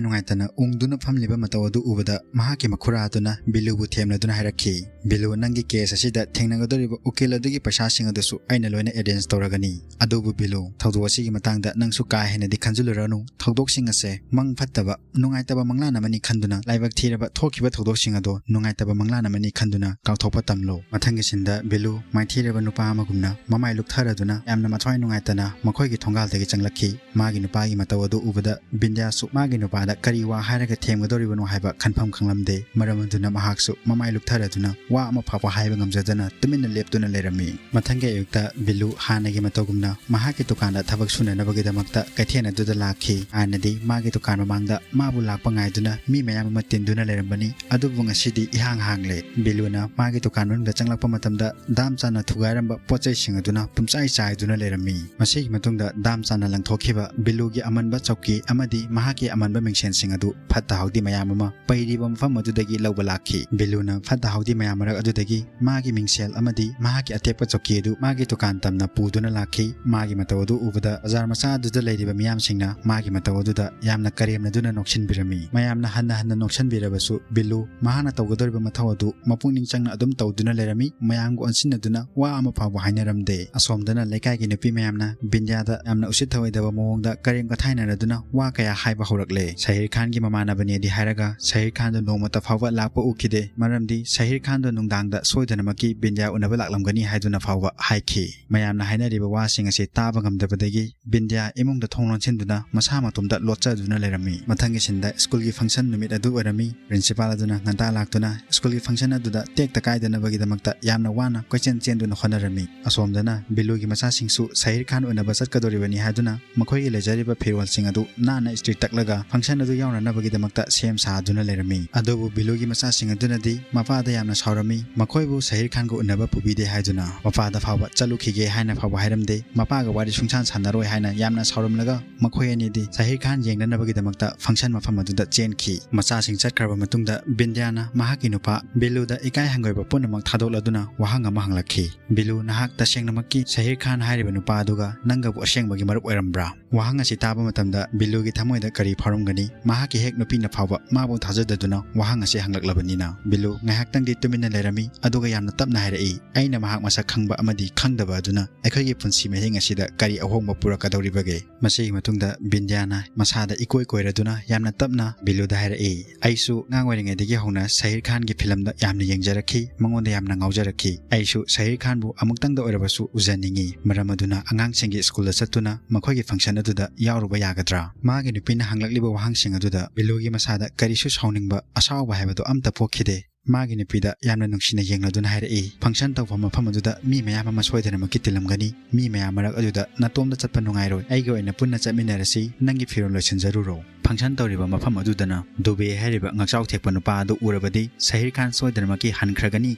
ꯅꯨꯡꯉꯥꯏꯇꯅ ꯎꯪꯗꯨꯅ ꯐꯝꯂꯤꯕ ꯃꯇꯧ ꯑꯗꯨ ꯎꯕꯗ ꯃꯍꯥꯛꯀꯤ ꯃꯈꯨꯔꯥ ꯑꯗꯨꯅ ꯕꯤꯂꯨꯕꯨ ꯊꯦꯝꯂꯗꯨꯅ ꯍꯥꯏꯔꯛꯈꯤ, "ꯕꯤꯂꯨ, ꯅꯪꯒꯤ ꯀꯦꯁ ꯑꯁꯤꯗ ꯊꯦꯡꯅꯒꯗꯧꯔꯤꯕ ꯎꯀꯤꯜ ꯑꯗꯨꯒꯤ ꯄꯩꯁꯥꯁꯤꯡ ꯑꯗꯨꯁꯨ ꯑꯩꯅ ꯂꯣꯏꯅ ꯑꯦꯔꯦꯟꯖ ꯇꯧꯔꯒꯅꯤ꯫ ꯑꯗꯨꯕꯨ ꯕꯤꯂꯨ, ꯊꯧꯗꯣꯛ ꯑꯁꯤꯒꯤ ꯃꯇꯥꯡꯗ ꯅꯪꯁꯨ ꯀꯥ ꯍꯦꯟꯅꯗꯤ ꯈꯟꯖꯤꯜꯂꯨꯔꯅꯨ꯫ ꯊꯧꯗꯣꯛꯁꯤꯡ ꯑꯁꯦ ꯃꯪ ꯐꯠꯇꯕ, ꯅꯨꯡꯉꯥꯏꯇꯕ ꯃꯪꯂꯥꯟ ꯑꯃꯅꯤ ꯈꯟꯗꯨꯅ ꯂꯥꯏꯕꯛ ꯊꯤꯔꯕ ꯊꯣꯛꯈꯤꯕ ꯊꯧꯗꯣꯛꯁꯤꯡ ꯑꯗꯣ ꯅꯨꯡꯉꯥꯏꯇꯕ ꯃꯪꯂꯥꯟ ꯑꯃꯅꯤ ꯈꯟꯗꯨꯅ ꯀꯥꯎꯊꯣꯛꯄ ꯇꯝꯂꯣ"꯫ ꯃꯊꯪꯒꯤ ꯁꯤꯟꯗ ꯕꯤꯂꯨ ꯃꯥꯏꯊꯤꯔꯕ ꯅꯨꯄꯥ ꯑꯃꯒꯨꯝꯅ ꯃꯃꯥꯏ ꯂꯨꯞꯊꯔꯗꯨꯅ ꯌꯥꯝꯅ ꯃꯊ꯭ꯋꯥꯏ ꯅꯨꯡꯉꯥꯏꯇꯅ ꯃꯈꯣꯏꯒꯤ ꯊꯣꯡꯒꯥꯜꯗꯒꯤ ꯆꯪꯂꯛꯈꯤ꯫ ꯃꯥꯒꯤ ꯅꯨꯄꯥꯒꯤ ꯃꯇꯧ ꯑꯗꯨ ꯎꯕꯗ ꯕꯤꯟꯗ꯭ꯌꯥꯁꯨ ꯃꯥꯒꯤ ꯅꯨꯄꯥꯗ ꯀꯔꯤ ꯋꯥ ꯍꯥꯏꯔꯒ ꯊꯦꯝꯒꯗꯧꯔꯤꯕꯅꯣ ꯍꯥꯏꯕ ꯈꯟꯐꯝ ꯈꯪꯂꯝꯗꯦ꯫ ꯃꯔꯝ ꯑꯗꯨꯅ ꯃꯍꯥꯛꯁꯨ ꯃꯃꯥꯏ ꯂꯨꯞꯊꯔꯗꯨꯅ ꯋꯥ ꯑꯃ ꯐꯥꯎꯕ ꯍꯥꯏꯕ ꯉꯝꯖꯗꯅ ꯇꯨꯃꯤꯟꯅ ꯂꯦꯞꯇꯨꯅ ꯂꯩꯔꯝꯃꯤ꯫ ꯃꯊꯪꯒꯤ ꯑꯌꯨꯛꯇ ꯕꯤꯂꯨ ꯍꯥꯟꯅꯒꯤ ꯃꯇꯧꯒꯨꯝꯅ ꯃꯍꯥꯛꯀꯤ ꯗꯨꯀꯥꯟꯗ ꯊꯕꯛ ꯁꯨꯅꯅꯕꯒꯤꯗꯃꯛꯇ ꯀꯩꯊꯦꯜ ꯑꯗꯨꯗ ꯂꯥꯛꯈꯤ꯫ ꯍꯥꯟꯅꯗꯤ ꯃꯥꯒꯤ ꯗꯨꯀꯥꯟ ꯃꯃꯥꯡꯗ ꯃꯥꯕꯨ ꯂꯥꯛꯄ ꯉꯥꯏꯗꯨꯅ ꯃꯤ ꯃꯌꯥꯝ ꯑꯃ ꯇꯤꯟꯗꯨꯅ ꯂꯩꯔꯝꯕꯅꯤ꯫ ꯑꯗꯨꯕꯨ ꯉꯁꯤꯗꯤ ꯏꯍꯥꯡ ꯍꯥꯡꯂꯦ꯫ ꯕꯤꯂꯨꯅ ꯃꯥꯒꯤ ꯗꯨꯀꯥꯟ ꯃꯅꯨꯡꯗ ꯆꯪꯂꯛꯄ ꯃꯇꯝꯗ ꯗꯥꯝ ꯆꯥꯅ ꯊꯨꯒꯥꯏꯔꯝꯕ ꯄꯣꯠ ꯆꯩꯁꯤꯡ ꯑꯗꯨꯅ ꯄꯨꯝꯆꯥꯏ ꯆꯥꯏꯗꯨꯅ ꯂꯩꯔꯝꯃꯤ꯫ ꯃꯁꯤꯒꯤ ꯃꯇꯨꯡꯗ ꯗꯥꯝ ꯆꯥꯅ ꯂꯪꯊꯣꯛꯈꯤꯕ ꯕꯤꯂꯨꯒꯤ ꯑꯃꯟꯕ ꯆꯧꯀꯤ ꯑꯃꯗꯤ ꯃꯍꯥꯛꯀꯤ ꯑꯃꯟꯕ ꯃꯤꯡꯁꯦꯜꯁꯤꯡ ꯑꯗꯨ ꯐꯠꯇ ꯍꯥꯎꯗꯤ ꯃꯌꯥꯝ ꯑꯃ ꯄꯩꯔꯤꯕ ꯃꯐꯝ ꯑꯗꯨꯗꯒꯤ ꯂꯧꯕ ꯂꯥꯛꯈꯤ꯫ ꯕꯤꯂꯨꯅ ꯐꯠꯇ ꯍꯥꯎꯗꯤ ꯃꯌꯥꯝ ꯃꯔꯛ ꯑꯗꯨꯗꯒꯤ ꯃꯥꯒꯤ ꯃꯤꯡꯁꯦꯜ ꯑꯃꯗꯤ ꯃꯍꯥꯛꯀꯤ ꯑꯇꯦꯛꯄ ꯆꯧꯀꯤ ꯑꯗꯨ ꯃꯥꯒꯤ ꯗꯨꯀꯥꯟ ꯇꯝꯅ ꯄꯨꯗꯨꯅ ꯂꯥꯛꯈꯤ꯫ ꯃꯥꯒꯤ ꯃꯇꯧ ꯑꯗꯨ ꯎꯕꯗ ꯕꯖꯥꯔ ꯃꯆꯥ ꯑꯗꯨꯗ ꯂꯩꯔꯤꯕ ꯃꯤꯌꯥꯝꯁꯤꯡꯅ ꯃꯥꯒꯤ ꯃꯇꯧ ꯑꯗꯨꯗ ꯌꯥꯝꯅ ꯀꯔꯦꯝꯅꯗꯨꯅ ꯅꯣꯛꯁꯤꯟꯕꯤꯔꯝꯃꯤ꯫ ꯃꯌꯥꯝꯅ ꯍꯟꯅ ꯍꯟꯅ ꯅꯣꯛꯁꯤꯟꯕꯤꯔꯕꯁꯨ ꯕꯤꯂꯨ ꯃꯍꯥꯛꯅ ꯇꯧꯒꯗꯧꯔꯤꯕ ꯃꯊꯧ ꯑꯗꯨ ꯃꯄꯨꯛꯅꯤꯡ ꯆꯪꯅ ꯑꯗꯨꯝ ꯇꯧꯗꯨꯅ ꯂꯩꯔꯝꯃꯤ꯫ ꯃꯌꯥꯝꯒ ꯑꯣꯟꯁꯤꯟꯅꯗꯨꯅ ꯋꯥ ꯑꯃ ꯐꯥꯎꯕ ꯍꯥꯏꯅꯔꯝꯗꯦ꯫ ꯑꯁꯣꯝꯗꯅ ꯂꯩꯀꯥꯏꯒꯤ ꯅꯨꯄꯤ ꯃꯌꯥꯝꯅ ꯕꯤꯟꯗ꯭ꯌꯥꯗ ꯌꯥꯝꯅ ꯎꯁꯤꯠ ꯊꯑꯣꯏꯗꯕ ꯃꯑꯣꯡꯗ ꯀꯔꯦꯝ ꯀꯊꯥꯏꯅꯔꯗꯨꯅ ꯋꯥ ꯀꯌꯥ ꯍꯥꯏꯕ ꯍꯧꯔꯛꯂꯦ꯫ ꯁꯍꯤꯔ ꯈꯥꯟꯒꯤ ꯃꯃꯥꯟꯅꯕꯅꯦꯗꯤ ꯍꯥꯏꯔꯒ ꯁꯍꯤꯔ ꯈꯥꯟꯗꯨ ꯅꯣꯡꯃꯇ ꯐꯥꯎꯕ ꯂꯥꯛꯄ ꯎꯈꯤꯗꯦ, ꯃꯔꯝꯗꯤ ꯁꯍꯤꯔ ꯈꯥꯟꯗꯨ ꯅꯨꯡꯗꯥꯡꯗ ꯁꯣꯏꯗꯅꯃꯛꯀꯤ ꯕꯤꯟꯗ꯭ꯌꯥ ꯎꯅꯕ ꯂꯥꯛꯂꯝꯒꯅꯤ ꯍꯥꯏꯗꯨꯅ ꯐꯥꯎꯕ ꯍꯥꯏꯈꯤ꯫ ꯃꯌꯥꯝꯅ ꯍꯥꯏꯅꯔꯤꯕ ꯋꯥꯁꯤꯡ ꯑꯁꯤ ꯇꯥꯕ ꯉꯝꯗꯕꯗꯒꯤ ꯕꯤꯟꯗ꯭ꯌꯥ ꯏꯃꯨꯡꯗ ꯊꯣꯡ ꯂꯣꯟꯁꯤꯟꯗꯨꯅ ꯃꯁꯥ ꯃꯇꯣꯝꯇ ꯂꯣꯠꯆꯗꯨꯅ ꯂꯩꯔꯝꯃꯤ꯫ ꯃꯊꯪꯒꯤ ꯁꯤꯟꯗ ꯁ꯭ꯀꯨꯜꯒꯤ ꯐꯪꯁꯟ ꯅꯨꯃꯤꯠ ꯑꯗꯨ ꯑꯣꯏꯔꯝꯃꯤ꯫ ꯄ꯭ꯔꯤꯟꯁꯤꯄꯥꯜ ꯑꯗꯨꯅ ꯉꯟꯇꯥ ꯂꯥꯛꯇꯨꯅ ꯁ꯭ꯀꯨꯜꯒꯤ ꯐꯪꯁꯟ ꯑꯗꯨꯗ ꯇꯦꯛꯇ ꯀꯥꯏꯗꯅꯕꯒꯤꯗꯃꯛꯇ ꯌꯥꯝꯅ ꯋꯥꯅ ꯀꯣꯏꯆꯦꯟ ꯆꯦꯟꯗꯨꯅ ꯍꯣꯠꯅꯔꯝꯃꯤ꯫ ꯑꯁꯣꯝꯗꯅ ꯕꯤꯂꯨꯒꯤ ꯃꯆꯥꯁꯤꯡꯁꯨ ꯁꯍꯤꯔ ꯈꯥꯟ ꯎꯅꯕ ꯆꯠꯀꯗꯧꯔꯤꯕꯅꯤ ꯍꯥꯏꯗꯨꯅ ꯃꯈꯣꯏꯒꯤ ꯂꯩꯖꯔꯤꯕ ꯐꯤꯔꯣꯜꯁꯤꯡ ꯑꯗꯨ ꯅꯥꯟꯅ ꯏꯁꯇ꯭ꯔꯤ ꯇꯛꯂꯒ ꯐꯪꯁꯟ ꯑꯗꯨ ꯌꯥꯎꯅꯅꯕꯒꯤꯗꯃꯛꯇ ꯁꯦꯝ ꯁꯥꯗꯨꯅ ꯂꯩꯔꯝꯃꯤ꯫ ꯑꯗꯨꯕꯨ ꯕꯤꯂꯨꯒꯤ ꯃꯆꯥꯁꯤꯡ ꯑꯗꯨꯅꯗꯤ ꯃꯄꯥꯗ ꯌꯥꯝꯅ ꯁꯥꯎꯔꯝꯃꯤ꯫ ꯃꯈꯣꯏꯕꯨ ꯁꯍꯤꯔ ꯈꯥꯟꯒ ꯎꯅꯕ ꯄꯨꯕꯤꯗꯦ ꯍꯥꯏꯗꯨꯅ ꯃꯄꯥꯗ ꯐꯥꯎꯕ ꯆꯠꯂꯨꯈꯤꯒꯦ ꯍꯥꯏꯅ ꯐꯥꯎꯕ ꯍꯥꯏꯔꯝꯗꯦ꯫ ꯃꯄꯥꯒ ꯋꯥꯔꯤ ꯁꯨꯡꯁꯥꯟ ꯁꯥꯟꯅꯔꯣꯏ ꯍꯥꯏꯅ ꯌꯥꯝꯅ ꯁꯥꯎꯔꯝꯂꯒ ꯃꯈꯣꯏ ꯑꯅꯤꯗꯤ ꯁꯍꯤꯔ ꯈꯥꯟ ꯌꯦꯡꯅꯅꯕꯒꯤꯗꯃꯛꯇ ꯐꯪꯁꯟ ꯃꯐꯝ ꯑꯗꯨꯗ ꯆꯦꯟꯈꯤ꯫ ꯃꯆꯥꯁꯤꯡ ꯆꯠꯈ꯭ꯔꯕ ꯃꯇꯨꯡꯗ ꯕꯤꯟꯗ꯭ꯌꯥꯅ ꯃꯍꯥꯛꯀꯤ ꯅꯨꯄꯥ ꯕꯤꯂꯨꯗ ꯏꯀꯥꯏ ꯍꯪꯒꯣꯏꯕ ꯄꯨꯝꯅꯃꯛ ꯊꯥꯗꯣꯛꯂꯗꯨꯅ ꯋꯥꯍꯪ ꯑꯃ ꯍꯪꯂꯛꯈꯤ꯫ ꯕꯤꯂꯨ, ꯅꯍꯥꯛ ꯇꯁꯦꯡꯅꯃꯛꯀꯤ ꯁꯍꯤꯔ ꯈꯥꯟ ꯍꯥꯏꯔꯤꯕ ꯅꯨꯄꯥ ꯑꯗꯨꯒ ꯅꯪꯒꯕꯨ ꯑꯁꯦꯡꯕꯒꯤ ꯃꯔꯨꯞ ꯑꯣꯏꯔꯝꯕ꯭ꯔꯥ? ꯋꯥꯍꯪ ꯑꯁꯤ ꯇꯥꯕ ꯃꯇꯝꯗ ꯕꯤꯂꯨꯒꯤ ꯊꯃꯣꯏꯗ ꯀꯔꯤ ꯐꯥꯎꯔꯝꯒꯅꯤ? ꯃꯍꯥꯛꯀꯤ ꯍꯦꯛ ꯅꯨꯄꯤꯅ ꯐꯥꯎꯕ ꯃꯥꯕꯨ ꯊꯥꯖꯗꯗꯨꯅ ꯋꯥꯍꯪ ꯑꯁꯤ ꯍꯪꯂꯛꯂꯕꯅꯤꯅ꯫ ꯕꯤꯂꯨ ꯉꯥꯏꯍꯥꯛꯇꯪꯗꯤ ꯇꯨꯃꯤꯟꯅ ꯂꯩꯔꯝꯃꯤ, ꯑꯗꯨꯒ ꯌꯥꯝꯅ ꯇꯞꯅ ꯍꯥꯏꯔꯛꯏ, "ꯑꯩꯅ ꯃꯍꯥꯛ ꯃꯁꯛ ꯈꯪꯕ ꯑꯃꯗꯤ ꯈꯪꯗꯕ ꯑꯗꯨꯅ ꯑꯩꯈꯣꯏꯒꯤ ꯄꯨꯟꯁꯤ ꯃꯍꯤꯡ ꯑꯁꯤꯗ ꯀꯔꯤ ꯑꯍꯣꯡꯕ ꯄꯨꯔꯛꯀꯗꯧꯔꯤꯕꯒꯦ?" ꯃꯁꯤꯒꯤ ꯃꯇꯨꯡꯗ ꯕꯤꯟꯗ꯭ꯌꯥꯅ ꯃꯁꯥꯗ ꯏꯀꯣꯏ ꯀꯣꯏꯔꯗꯨꯅ ꯌꯥꯝꯅ ꯇꯞꯅ ꯕꯤꯂꯨꯗ ꯍꯥꯏꯔꯛꯏ, "ꯑꯩꯁꯨ ꯑꯉꯥꯡ ꯑꯣꯏꯔꯤꯉꯩꯗꯒꯤ ꯍꯧꯅ ꯁꯍꯤꯔ ꯈꯥꯟꯒꯤ ꯐꯤꯂꯝꯗ ꯌꯥꯝꯅ ꯌꯦꯡꯖꯔꯛꯈꯤ, ꯃꯉꯣꯟꯗ ꯌꯥꯝꯅ ꯉꯥꯎꯖꯔꯛꯈꯤ꯫ ꯑꯩꯁꯨ ꯁꯍꯤꯔ ꯈꯥꯟꯕꯨ ꯑꯃꯨꯛꯇꯪꯗ ꯑꯣꯏꯔꯕꯁꯨ ꯎꯖꯅꯤꯡꯏ꯫ ꯃꯔꯝ ꯑꯗꯨꯅ ꯑꯉꯥꯡꯁꯤꯡꯒꯤ ꯁ꯭ꯀꯨꯜꯗ ꯆꯠꯇꯨꯅ ꯃꯈꯣꯏꯒꯤ ꯐꯪꯁꯟ ꯑꯗꯨꯗ ꯌꯥꯎꯔꯨꯕ ꯌꯥꯒꯗ꯭ꯔꯥ?" ꯃꯥꯒꯤ ꯅꯨꯄꯤꯅ ꯍꯪꯂꯛꯂꯤꯕ ꯋꯥꯍꯪꯁꯤꯡ ꯑꯗꯨꯗ ꯕꯤꯂꯨꯒꯤ ꯃꯁꯥꯗ ꯀꯔꯤꯁꯨ ꯁꯥꯎꯅꯤꯡꯕ, ꯑꯁꯥꯎꯕ ꯍꯥꯏꯕꯗꯨ ꯑꯝꯇ ꯄꯣꯛꯈꯤꯗꯦ꯫ ꯃꯥꯒꯤ ꯅꯨꯄꯤꯗ ꯌꯥꯝꯅ ꯅꯨꯡꯁꯤꯅ ꯌꯦꯡꯂꯗꯨꯅ ꯍꯥꯏꯔꯛꯏ, "ꯐꯪꯁꯟ ꯇꯧꯐꯝ ꯃꯐꯝ ꯑꯗꯨꯗ ꯃꯤ ꯃꯌꯥꯝ ꯑꯃ ꯁꯣꯏꯗꯅꯃꯛꯀꯤ ꯇꯤꯜꯂꯝꯒꯅꯤ꯫ ꯃꯤ ꯃꯌꯥꯝ ꯃꯔꯛ ꯑꯗꯨꯗ ꯅꯇꯣꯝꯇ ꯆꯠꯄ ꯅꯨꯡꯉꯥꯏꯔꯣꯏ꯫ ꯑꯩꯒ ꯑꯣꯏꯅ ꯄꯨꯟꯅ ꯆꯠꯃꯤꯟꯅꯔꯁꯤ꯫ ꯅꯪꯒꯤ ꯐꯤꯔꯣꯜ ꯂꯣꯏꯁꯤꯟꯖꯔꯨꯔꯣ꯫ ꯐꯪꯁꯟ ꯇꯧꯔꯤꯕ ꯃꯐꯝ ꯑꯗꯨꯗꯅ ꯗꯨꯕꯦ ꯍꯥꯏꯔꯤꯕ ꯉꯥꯛꯆꯥꯎ ꯊꯦꯛꯄ ꯅꯨꯄꯥ ꯑꯗꯨ ꯎꯔꯕꯗꯤ ꯁꯍꯤꯔ ꯈꯥꯟ ꯁꯣꯏꯗꯅꯃꯛꯀꯤ ꯍꯟꯈ꯭ꯔꯒꯅꯤ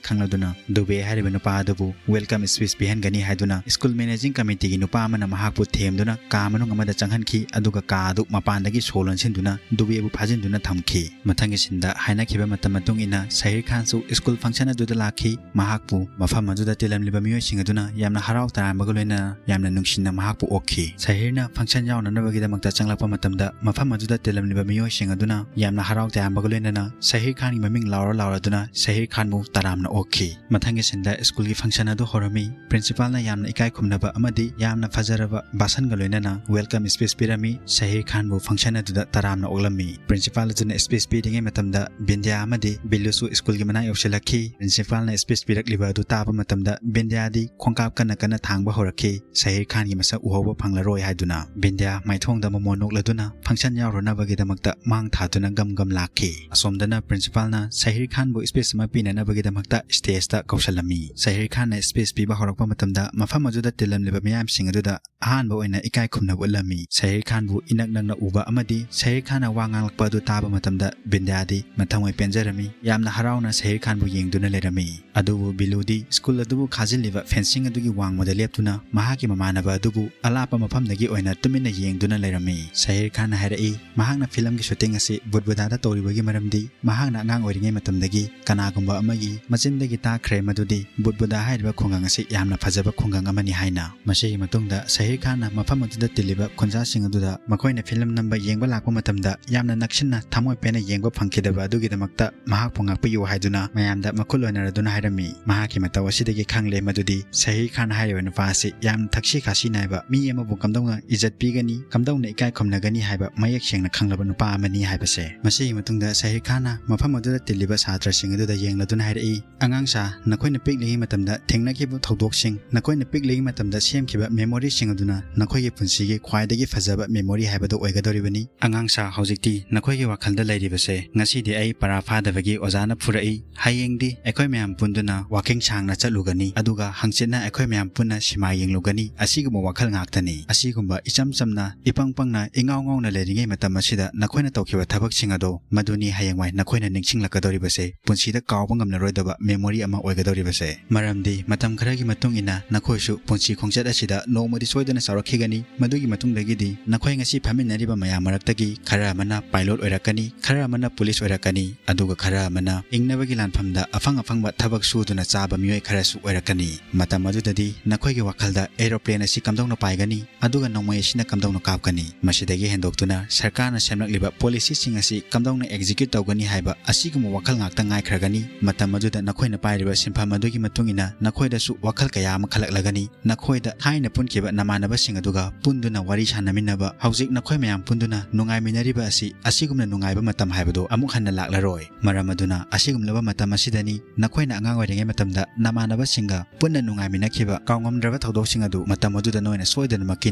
ꯈꯪꯂꯗꯨꯅ ꯗꯨꯕꯦ ꯍꯥꯏꯔꯤꯕ ꯅꯨꯄꯥ ꯑꯗꯨꯕꯨ ꯋꯦꯜꯀꯝ ꯁ꯭ꯄꯤꯆ ꯄꯤꯍꯟꯒꯅꯤ ꯍꯥꯏꯗꯨꯅ ꯁ꯭ꯀꯨꯜ ꯃꯦꯅꯦꯖꯤꯡ ꯀꯃꯤꯇꯤꯒꯤ ꯅꯨꯄꯥ ꯑꯃꯅ ꯃꯍꯥꯛꯄꯨ ꯊꯦꯝꯗꯨꯅ ꯀꯥ ꯃꯅꯨꯡ ꯑꯃꯗ ꯆꯪꯍꯟꯈꯤ, ꯑꯗꯨꯒ ꯀꯥ ꯑꯗꯨ ꯃꯄꯥꯟꯗꯒꯤ ꯁꯣ ꯂꯣꯟꯁꯤꯟꯗꯨꯅ ꯗꯨꯕꯦꯕꯨ ꯐꯥꯖꯤꯟꯗꯨꯅ ꯊꯝꯈꯤ꯫ ꯃꯊꯪꯒꯤ ꯁꯤꯟꯗ ꯍꯥꯏꯅꯈꯤꯕ ꯃꯇꯝ ꯃꯇꯨꯡ ꯏꯟꯅ ꯁꯍꯤꯔ ꯈꯥꯟꯁꯨ ꯁ꯭ꯀꯨꯜ ꯐꯪꯁꯟ ꯑꯗꯨꯗ ꯂꯥꯛꯈꯤ꯫ ꯃꯍꯥꯛꯄꯨ ꯃꯐꯝ ꯑꯗꯨꯗ ꯇꯤꯜꯂꯝꯂꯤꯕ ꯃꯤꯑꯣꯏꯁꯤꯡ ꯑꯗꯨꯅ ꯌꯥꯝꯅ ꯍꯔꯥꯎ ꯇꯌꯥꯝꯕꯒ ꯂꯣꯏꯅꯅ ꯌꯥꯝꯅ ꯅꯨꯡꯁꯤꯅ ꯃꯍꯥꯛꯄꯨ ꯑꯣꯛꯈꯤ꯫ ꯁꯍꯤꯔꯅ ꯐꯪꯁꯟ ꯌꯥꯎꯅꯅꯕꯒꯤꯗꯃꯛꯇ ꯆꯪꯂꯛꯄ ꯃꯇꯝꯗ ꯃꯐꯝ ꯑꯗꯨꯗ ꯇꯤꯜꯂꯝꯂꯤꯕ ꯃꯤꯑꯣꯏꯁꯤꯡ ꯑꯗꯨꯅ ꯌꯥꯝꯅ ꯍꯔꯥꯎ ꯇꯌꯥꯝꯕꯒ ꯂꯣꯏꯅꯅ ꯁꯍꯤꯔ ꯈꯥꯟꯒꯤ ꯃꯃꯤꯡ ꯂꯥꯎꯔ ꯂꯥꯎꯔꯗꯨꯅ ꯁꯍꯤꯔ ꯈꯥꯟꯕꯨ ꯇꯔꯥꯝꯅ ꯑꯣꯛꯈꯤ꯫ ꯃꯊꯪꯒꯤ ꯁꯤꯟꯗ ꯁ꯭ꯀꯨꯜꯒꯤ ꯐꯪꯁꯟ ꯑꯗꯨ ꯍꯧꯔꯝꯃꯤ꯫ ꯄ꯭ꯔꯤꯟꯁꯤꯄꯥꯜꯅ ꯌꯥꯝꯅ ꯏꯀꯥꯏ ꯈꯨꯝꯅꯕ ꯑꯃꯗꯤ ꯌꯥꯝꯅ ꯐꯖꯔꯕ ꯚꯥꯁꯟꯒ ꯂꯣꯏꯅꯅ ꯋꯦꯜꯀꯝ ꯁ꯭ꯄꯤꯆ ꯄꯤꯔꯝꯃꯤ꯫ ꯁꯍꯤꯔ ꯈꯥꯟꯕꯨ ꯐꯪꯁꯟ ꯑꯗꯨꯗ ꯇꯔꯥꯝꯅ ꯑꯣꯛꯂꯝꯃꯤ꯫ ꯄ꯭ꯔꯤꯟꯁꯤꯄꯥꯜ ꯑꯗꯨꯅ ꯁ꯭ꯄꯤꯆ ꯄꯤꯔꯤꯉꯩ ꯃꯇꯝꯗ ꯕꯤꯟꯗ꯭ꯌꯥ ꯑꯃꯗꯤ ꯕꯤꯜꯂꯨꯁꯨ ꯁ꯭ꯀꯨꯜꯒꯤ ꯃꯅꯥꯛ ꯌꯧꯁꯤꯜꯂꯛꯈꯤ꯫ ꯄ꯭ꯔꯤꯟꯁꯤꯄꯥꯜꯅ ꯁ꯭ꯄꯤꯆ ꯄꯤꯔꯛꯂꯤꯕ ꯑꯗꯨ ꯇꯥꯕ ꯃꯇꯝꯗ ꯕꯤꯟꯗ꯭ꯌꯥꯗꯤ ꯈꯣꯡꯀꯥꯞ ꯀꯟꯅ ꯀꯟꯅ ꯊꯥꯡꯕ ꯍꯧꯔꯛꯈꯤ꯫ ꯁꯍꯤꯔ ꯈꯥꯟꯒꯤ ꯃꯁꯛ ꯎꯍꯧꯕ ꯐꯪꯂꯔꯣꯏ ꯍꯥꯏꯗꯨꯅ ꯕꯤꯟꯗ꯭ꯌꯥ ꯃꯥꯏꯊꯣꯡꯗ ꯃꯃꯣꯟ ꯅꯣꯛꯂꯗꯨꯅ ꯐꯪꯁꯟ ꯌꯥꯎꯔꯨꯅꯕꯒꯤꯗꯃꯛꯇ ꯃꯥꯡ ꯊꯥꯗꯨꯅ ꯒꯝ ꯒꯝ ꯂꯥꯛꯈꯤ꯫ ꯑꯁꯣꯝꯗꯅ ꯄ꯭ꯔꯤꯟꯁꯤꯄꯥꯜꯅ ꯁꯍꯤꯔ ꯈꯥꯟꯕꯨ ꯁ꯭ꯄꯤꯆ ꯑꯃ ꯄꯤꯅꯅꯕꯒꯤꯗꯃꯛꯇ ꯁ꯭ꯇꯦꯖꯇ ꯀꯧꯁꯜꯂꯝꯃꯤ꯫ ꯁꯍꯤꯔ ꯈꯥꯟꯅ ꯁ꯭ꯄꯤꯆ ꯄꯤꯕ ꯍꯧꯔꯛꯄ ꯃꯇꯝꯗ ꯃꯐꯝ ꯑꯗꯨꯗ ꯇꯤꯜꯂꯝꯂꯤꯕ ꯃꯤꯌꯥꯝꯁꯤꯡ ꯑꯗꯨꯗ ꯑꯍꯥꯟꯕ ꯑꯣꯏꯅ ꯏꯀꯥꯏ ꯈꯨꯝꯅꯕ ꯎꯠꯂꯝꯃꯤ꯫ ꯁꯍꯤꯔ ꯈꯥꯟꯕꯨ ꯏꯅꯛ ꯅꯛꯅ ꯎꯕ ꯑꯃꯗꯤ ꯁꯍꯤꯔ ꯈꯥꯟꯅ ꯋꯥ ꯉꯥꯡꯂꯛꯄ ꯑꯗꯨ ꯇꯥꯕ ꯃꯇꯝꯗ ꯕꯤꯟꯗ꯭ꯌꯥꯗꯤ ꯃꯊꯃꯣꯏ ꯄꯦꯟꯖꯔꯝꯃꯤ꯫ ꯌꯥꯝꯅ ꯍꯔꯥꯎꯅ ꯁꯍꯤꯔ ꯈꯥꯟꯕꯨ ꯌꯦꯡꯗꯨꯅ ꯂꯩꯔꯝꯃꯤ꯫ ꯑꯗꯨꯕꯨ ꯕꯤꯂꯨꯗꯤ ꯁ꯭ꯀꯨꯜ ꯑꯗꯨꯕꯨ ꯈꯥꯖꯤꯜꯂꯤꯕ ꯐꯦꯟꯁꯤꯡ ꯑꯗꯨꯒꯤ ꯋꯥꯡꯃꯗ ꯂꯦꯞꯇꯨꯅ ꯃꯍꯥꯛꯀꯤ ꯃꯃꯥꯟꯅꯕ ꯑꯗꯨꯕꯨ ꯑꯂꯥꯞꯄ ꯃꯐꯝꯗꯒꯤ ꯑꯣꯏꯅ ꯇꯨꯃꯤꯟꯅ ꯌꯦꯡꯗꯨꯅ ꯂꯩꯔꯝꯃꯤ꯫ ꯁꯍꯤꯔ ꯈꯥꯟꯅ ꯍꯥꯏꯔꯛꯏ, ꯃꯍꯥꯛꯅ ꯐꯤꯂꯝꯒꯤ ꯁꯨꯇꯤꯡ ꯑꯁꯤ ꯕꯨꯠꯕꯨꯗꯥꯗ ꯇꯧꯔꯤꯕꯒꯤ ꯃꯔꯝꯗꯤ ꯃꯍꯥꯛꯅ ꯑꯉꯥꯡ ꯑꯣꯏꯔꯤꯉꯩ ꯃꯇꯝꯗꯒꯤ ꯀꯅꯥꯒꯨꯝꯕ ꯑꯃꯒꯤ ꯃꯆꯤꯟꯗꯒꯤ ꯇꯥꯈ꯭ꯔꯦ ꯃꯗꯨꯗꯤ ꯕꯨꯠꯕꯨꯗꯥ ꯍꯥꯏꯔꯤꯕ ꯈꯨꯡꯒꯪ ꯑꯁꯤ ꯌꯥꯝꯅ ꯐꯖꯕ ꯈꯨꯡꯒꯪ ꯑꯃꯅꯤ ꯍꯥꯏꯅ꯫ ꯃꯁꯤꯒꯤ ꯃꯇꯨꯡꯗ ꯁꯍꯤꯔ ꯈꯥꯟꯅ ꯃꯐꯝ ꯑꯗꯨꯗ ꯇꯤꯜꯂꯤꯕ ꯈꯨꯟꯖꯥꯁꯤꯡ ꯑꯗꯨꯗ ꯃꯈꯣꯏꯅ ꯐꯤꯂꯝ ꯅꯝꯕ ꯌꯦꯡꯕ ꯂꯥꯛꯄ ꯃꯇꯝꯗ ꯌꯥꯝꯅ ꯅꯛꯁꯤꯟꯅ ꯊꯃꯣꯏ ꯄꯦꯟꯅ ꯌꯦꯡꯕ ꯐꯪꯈꯤꯗꯕ ꯑꯗꯨꯒꯤꯗꯃꯛꯇ ꯃꯍꯥꯛꯄꯨ ꯉꯥꯛꯄꯤꯌꯨ ꯍꯥꯏꯗꯨꯅ ꯃꯌꯥꯝꯗ ꯃꯈꯨꯠ ꯂꯣꯏꯅꯔꯗꯨꯅ ꯍꯥꯏꯔꯝꯃꯤ꯫ ꯃꯍꯥꯛꯀꯤ ꯃꯇꯧ ꯑꯁꯤꯗꯒꯤ ꯈꯪꯂꯦ ꯃꯗꯨꯗꯤ ꯁꯍꯤꯔ ꯈꯥꯟ ꯍꯥꯏꯔꯤꯕ ꯅꯨꯄꯥ ꯑꯁꯤ ꯌꯥꯝꯅ ꯊꯛꯁꯤ ꯈꯥꯁꯤ ꯅꯥꯏꯕ, ꯃꯤ ꯑꯃꯕꯨ ꯀꯝꯗꯧꯅ ꯏꯖꯠ ꯄꯤꯒꯅꯤ, ꯀꯝꯗꯧꯅ ꯏꯀꯥꯏ ꯈꯨꯝꯅꯒꯅꯤ ꯍꯥꯏꯕ ꯃꯌꯦꯛ ꯁꯦꯡꯅ ꯈꯪꯂꯕ ꯅꯨꯄꯥ ꯑꯃꯅꯤ ꯍꯥꯏꯕꯁꯦ꯫ ꯃꯁꯤꯒꯤ ꯃꯇꯨꯡꯗ ꯁꯍꯤꯔ ꯈꯥꯟꯅ ꯃꯐꯝ ꯑꯗꯨꯗ ꯇꯤꯜꯂꯤꯕ ꯁꯥꯇ꯭ꯔꯁꯤꯡ ꯑꯗꯨꯗ ꯌꯦꯡꯂꯗꯨꯅ ꯍꯥꯏꯔꯛꯏ, "ꯑꯉꯥꯡꯁꯥ, ꯅꯈꯣꯏꯅ ꯄꯤꯛꯂꯤꯉꯩ ꯃꯇꯝꯗ ꯊꯦꯡꯅꯈꯤꯕ ꯊꯧꯗꯣꯛꯁꯤꯡ, ꯅꯈꯣꯏꯅ ꯄꯤꯛꯂꯤꯉꯩ ꯃꯇꯝꯗ ꯁꯦꯝꯈꯤꯕ ꯃꯦꯃꯣꯔꯤꯁꯤꯡ ꯑꯗꯨꯅ ꯅꯈꯣꯏꯒꯤ ꯄꯨꯟꯁꯤꯒꯤ ꯈ꯭ꯋꯥꯏꯗꯒꯤ ꯐꯖꯕ ꯃꯦꯃꯣꯔꯤ ꯍꯥꯏꯕꯗꯨ ꯑꯣꯏꯒꯗꯧꯔꯤꯕꯅꯤ꯫ ꯑꯉꯥꯡꯁꯥ, ꯍꯧꯖꯤꯛꯇꯤ ꯅꯈꯣꯏꯒꯤ ꯋꯥꯈꯜꯗ ꯂꯩꯔꯤꯕꯁꯦ, ꯉꯁꯤꯗꯤ ꯑꯩ ꯄꯔꯥ ꯐꯥꯗꯕꯒꯤ ꯑꯣꯖꯥꯅ ꯐꯨꯔꯛꯏ, ꯍꯌꯦꯡꯗꯤ ꯑꯩꯈꯣꯏ ꯃꯌꯥꯝ ꯄꯨꯟꯗꯨꯅ ꯋꯥꯀꯤꯡ ꯁꯥꯡꯅ ꯆꯠꯂꯨꯒꯅꯤ, ꯑꯗꯨꯒ ꯍꯪꯆꯤꯠꯅ ꯑꯩꯈꯣꯏ ꯃꯌꯥꯝ ꯄꯨꯟꯅ ꯁꯤꯃꯥ ꯌꯦꯡꯂꯨꯒꯅꯤ", ꯑꯁꯤꯒꯨꯝꯕ ꯋꯥꯈꯜ ꯉꯥꯛꯇꯅꯤ꯫ ꯑꯁꯤꯒꯨꯝꯕ ꯏꯆꯝ ꯆꯝꯅ, ꯏꯄꯪ ꯄꯪꯅ, ꯏꯉꯥꯎ ꯉꯥꯎꯅ ꯂꯩꯔꯤꯉꯩ ꯃꯇꯝ ꯑꯁꯤꯗ ꯅꯈꯣꯏꯅ ꯇꯧꯈꯤꯕ ꯊꯕꯛꯁꯤꯡ ꯑꯗꯣ, ꯃꯗꯨꯅꯤ ꯍꯌꯦꯡꯋꯥꯏ ꯅꯈꯣꯏꯅ ꯅꯤꯡꯁꯤꯡꯂꯛꯀꯗꯧꯔꯤꯕꯁꯦ, ꯄꯨꯟꯁꯤꯗ ꯀꯥꯎꯕ ꯉꯝꯂꯔꯣꯏꯗꯕ ꯃꯦꯃꯣꯔꯤ ꯑꯃ ꯑꯣꯏꯒꯗꯧꯔꯤꯕꯁꯦ꯫ ꯃꯔꯝꯗꯤ ꯃꯇꯝ ꯈꯔꯒꯤ ꯃꯇꯨꯡ ꯏꯟꯅ ꯅꯈꯣꯏꯁꯨ ꯄꯨꯟꯁꯤ ꯈꯣꯡꯆꯠ ꯑꯁꯤꯗ ꯅꯣꯡꯃꯗꯤ ꯁꯣꯏꯗꯅ ꯆꯥꯎꯔꯛꯈꯤꯒꯅꯤ꯫ ꯃꯗꯨꯒꯤ ꯃꯇꯨꯡꯗꯒꯤꯗꯤ ꯅꯈꯣꯏ ꯉꯁꯤ ꯐꯝꯃꯤꯟꯅꯔꯤꯕ ꯃꯌꯥꯝ ꯃꯔꯛꯇꯒꯤ ꯈꯔ ꯑꯃꯅ ꯄꯥꯏꯂꯣꯠ ꯑꯣꯏꯔꯛꯀꯅꯤ, ꯈꯔ ꯑꯃꯅ ꯄꯨꯂꯤꯁ ꯑꯣꯏꯔꯛꯀꯅꯤ, ꯑꯗꯨꯒ ꯈꯔ ꯑꯃꯅ ꯍꯤꯡꯅꯕꯒꯤ ꯂꯥꯟꯐꯝꯗ ꯑꯐꯪ ꯑꯐꯪꯕ ꯊꯕꯛ ꯁꯨꯗꯨꯅ ꯆꯥꯕ ꯃꯤꯑꯣꯏ ꯈꯔꯁꯨ ꯑꯣꯏꯔꯛꯀꯅꯤ꯫ ꯃꯇꯝ ꯑꯗꯨꯗꯗꯤ ꯅꯈꯣꯏꯒꯤ ꯋꯥꯈꯜꯗ ꯑꯦꯔꯣꯄ꯭ꯂꯦꯟ ꯑꯁꯤ ꯀꯝꯗꯧꯅ ꯄꯥꯏꯒꯅꯤ, ꯑꯗꯨꯒ ꯅꯣꯡꯃꯩ ꯑꯁꯤꯅ ꯀꯝꯗꯧꯅ ꯀꯥꯞꯀꯅꯤ? ꯃꯁꯤꯗꯒꯤ ꯍꯦꯟꯗꯣꯛꯇꯨꯅ ꯁꯔꯀꯥꯔꯅ ꯁꯦꯝꯂꯛꯂꯤꯕ ꯄꯣꯂꯤꯁꯤꯁꯤꯡ ꯑꯁꯤ ꯀꯝꯗꯧꯅ ꯑꯦꯛꯖꯤꯀ꯭ꯌꯨꯠ ꯇꯧꯒꯅꯤ ꯍꯥꯏꯕ ꯑꯁꯤꯒꯨꯝꯕ ꯋꯥꯈꯜ ꯉꯥꯛꯇ ꯉꯥꯏꯈ꯭ꯔꯒꯅꯤ꯫ ꯃꯇꯝ ꯑꯗꯨꯗ ꯅꯈꯣꯏꯅ ꯄꯥꯏꯔꯤꯕ ꯁꯤꯟꯐꯝ ꯑꯗꯨꯒꯤ ꯃꯇꯨꯡ ꯏꯟꯅ ꯅꯈꯣꯏꯗꯁꯨ ꯋꯥꯈꯜ ꯀꯌꯥ ꯑꯃ ꯈꯜꯂꯛꯂꯒꯅꯤ꯫ ꯅꯈꯣꯏꯗ ꯊꯥꯏꯅ ꯄꯨꯟꯈꯤꯕ ꯅꯃꯥꯟꯅꯕꯁꯤꯡ ꯑꯗꯨꯒ ꯄꯨꯟꯗꯨꯅ ꯋꯥꯔꯤ ꯁꯥꯟꯅꯃꯤꯟꯅꯕ, ꯍꯧꯖꯤꯛ ꯅꯈꯣꯏ ꯃꯌꯥꯝ ꯄꯨꯟꯗꯨꯅ ꯅꯨꯡꯉꯥꯏꯃꯤꯟꯅꯔꯤꯕ ꯑꯁꯤ, ꯑꯁꯤꯒꯨꯝꯅ ꯅꯨꯡꯉꯥꯏꯕ ꯃꯇꯝ ꯍꯥꯏꯕꯗꯨ ꯑꯃꯨꯛ ꯍꯟꯅ ꯂꯥꯛꯂꯔꯣꯏ꯫ ꯃꯔꯝ ꯑꯗꯨꯅ ꯑꯁꯤ ꯑꯁꯤꯒꯨꯝꯂꯕ ꯃꯇꯝ ꯑꯁꯤꯗꯅꯤ ꯅꯈꯣꯏꯅ ꯑꯉꯥꯡ ꯑꯣꯏꯔꯤꯉꯩ ꯃꯇꯝꯗ ꯅꯃꯥꯟꯅꯕꯁꯤꯡꯒ ꯄꯨꯟꯅ ꯅꯨꯡꯉꯥꯏꯃꯤꯟꯅꯈꯤꯕ ꯀꯥꯎꯉꯝꯗ꯭ꯔꯕ ꯊꯧꯗꯣꯛꯁꯤꯡ ꯑꯗꯨ ꯃꯇꯝ ꯑꯗꯨꯗ ꯅꯣꯏꯅ ꯁꯣꯏꯗꯅꯃꯛꯀꯤ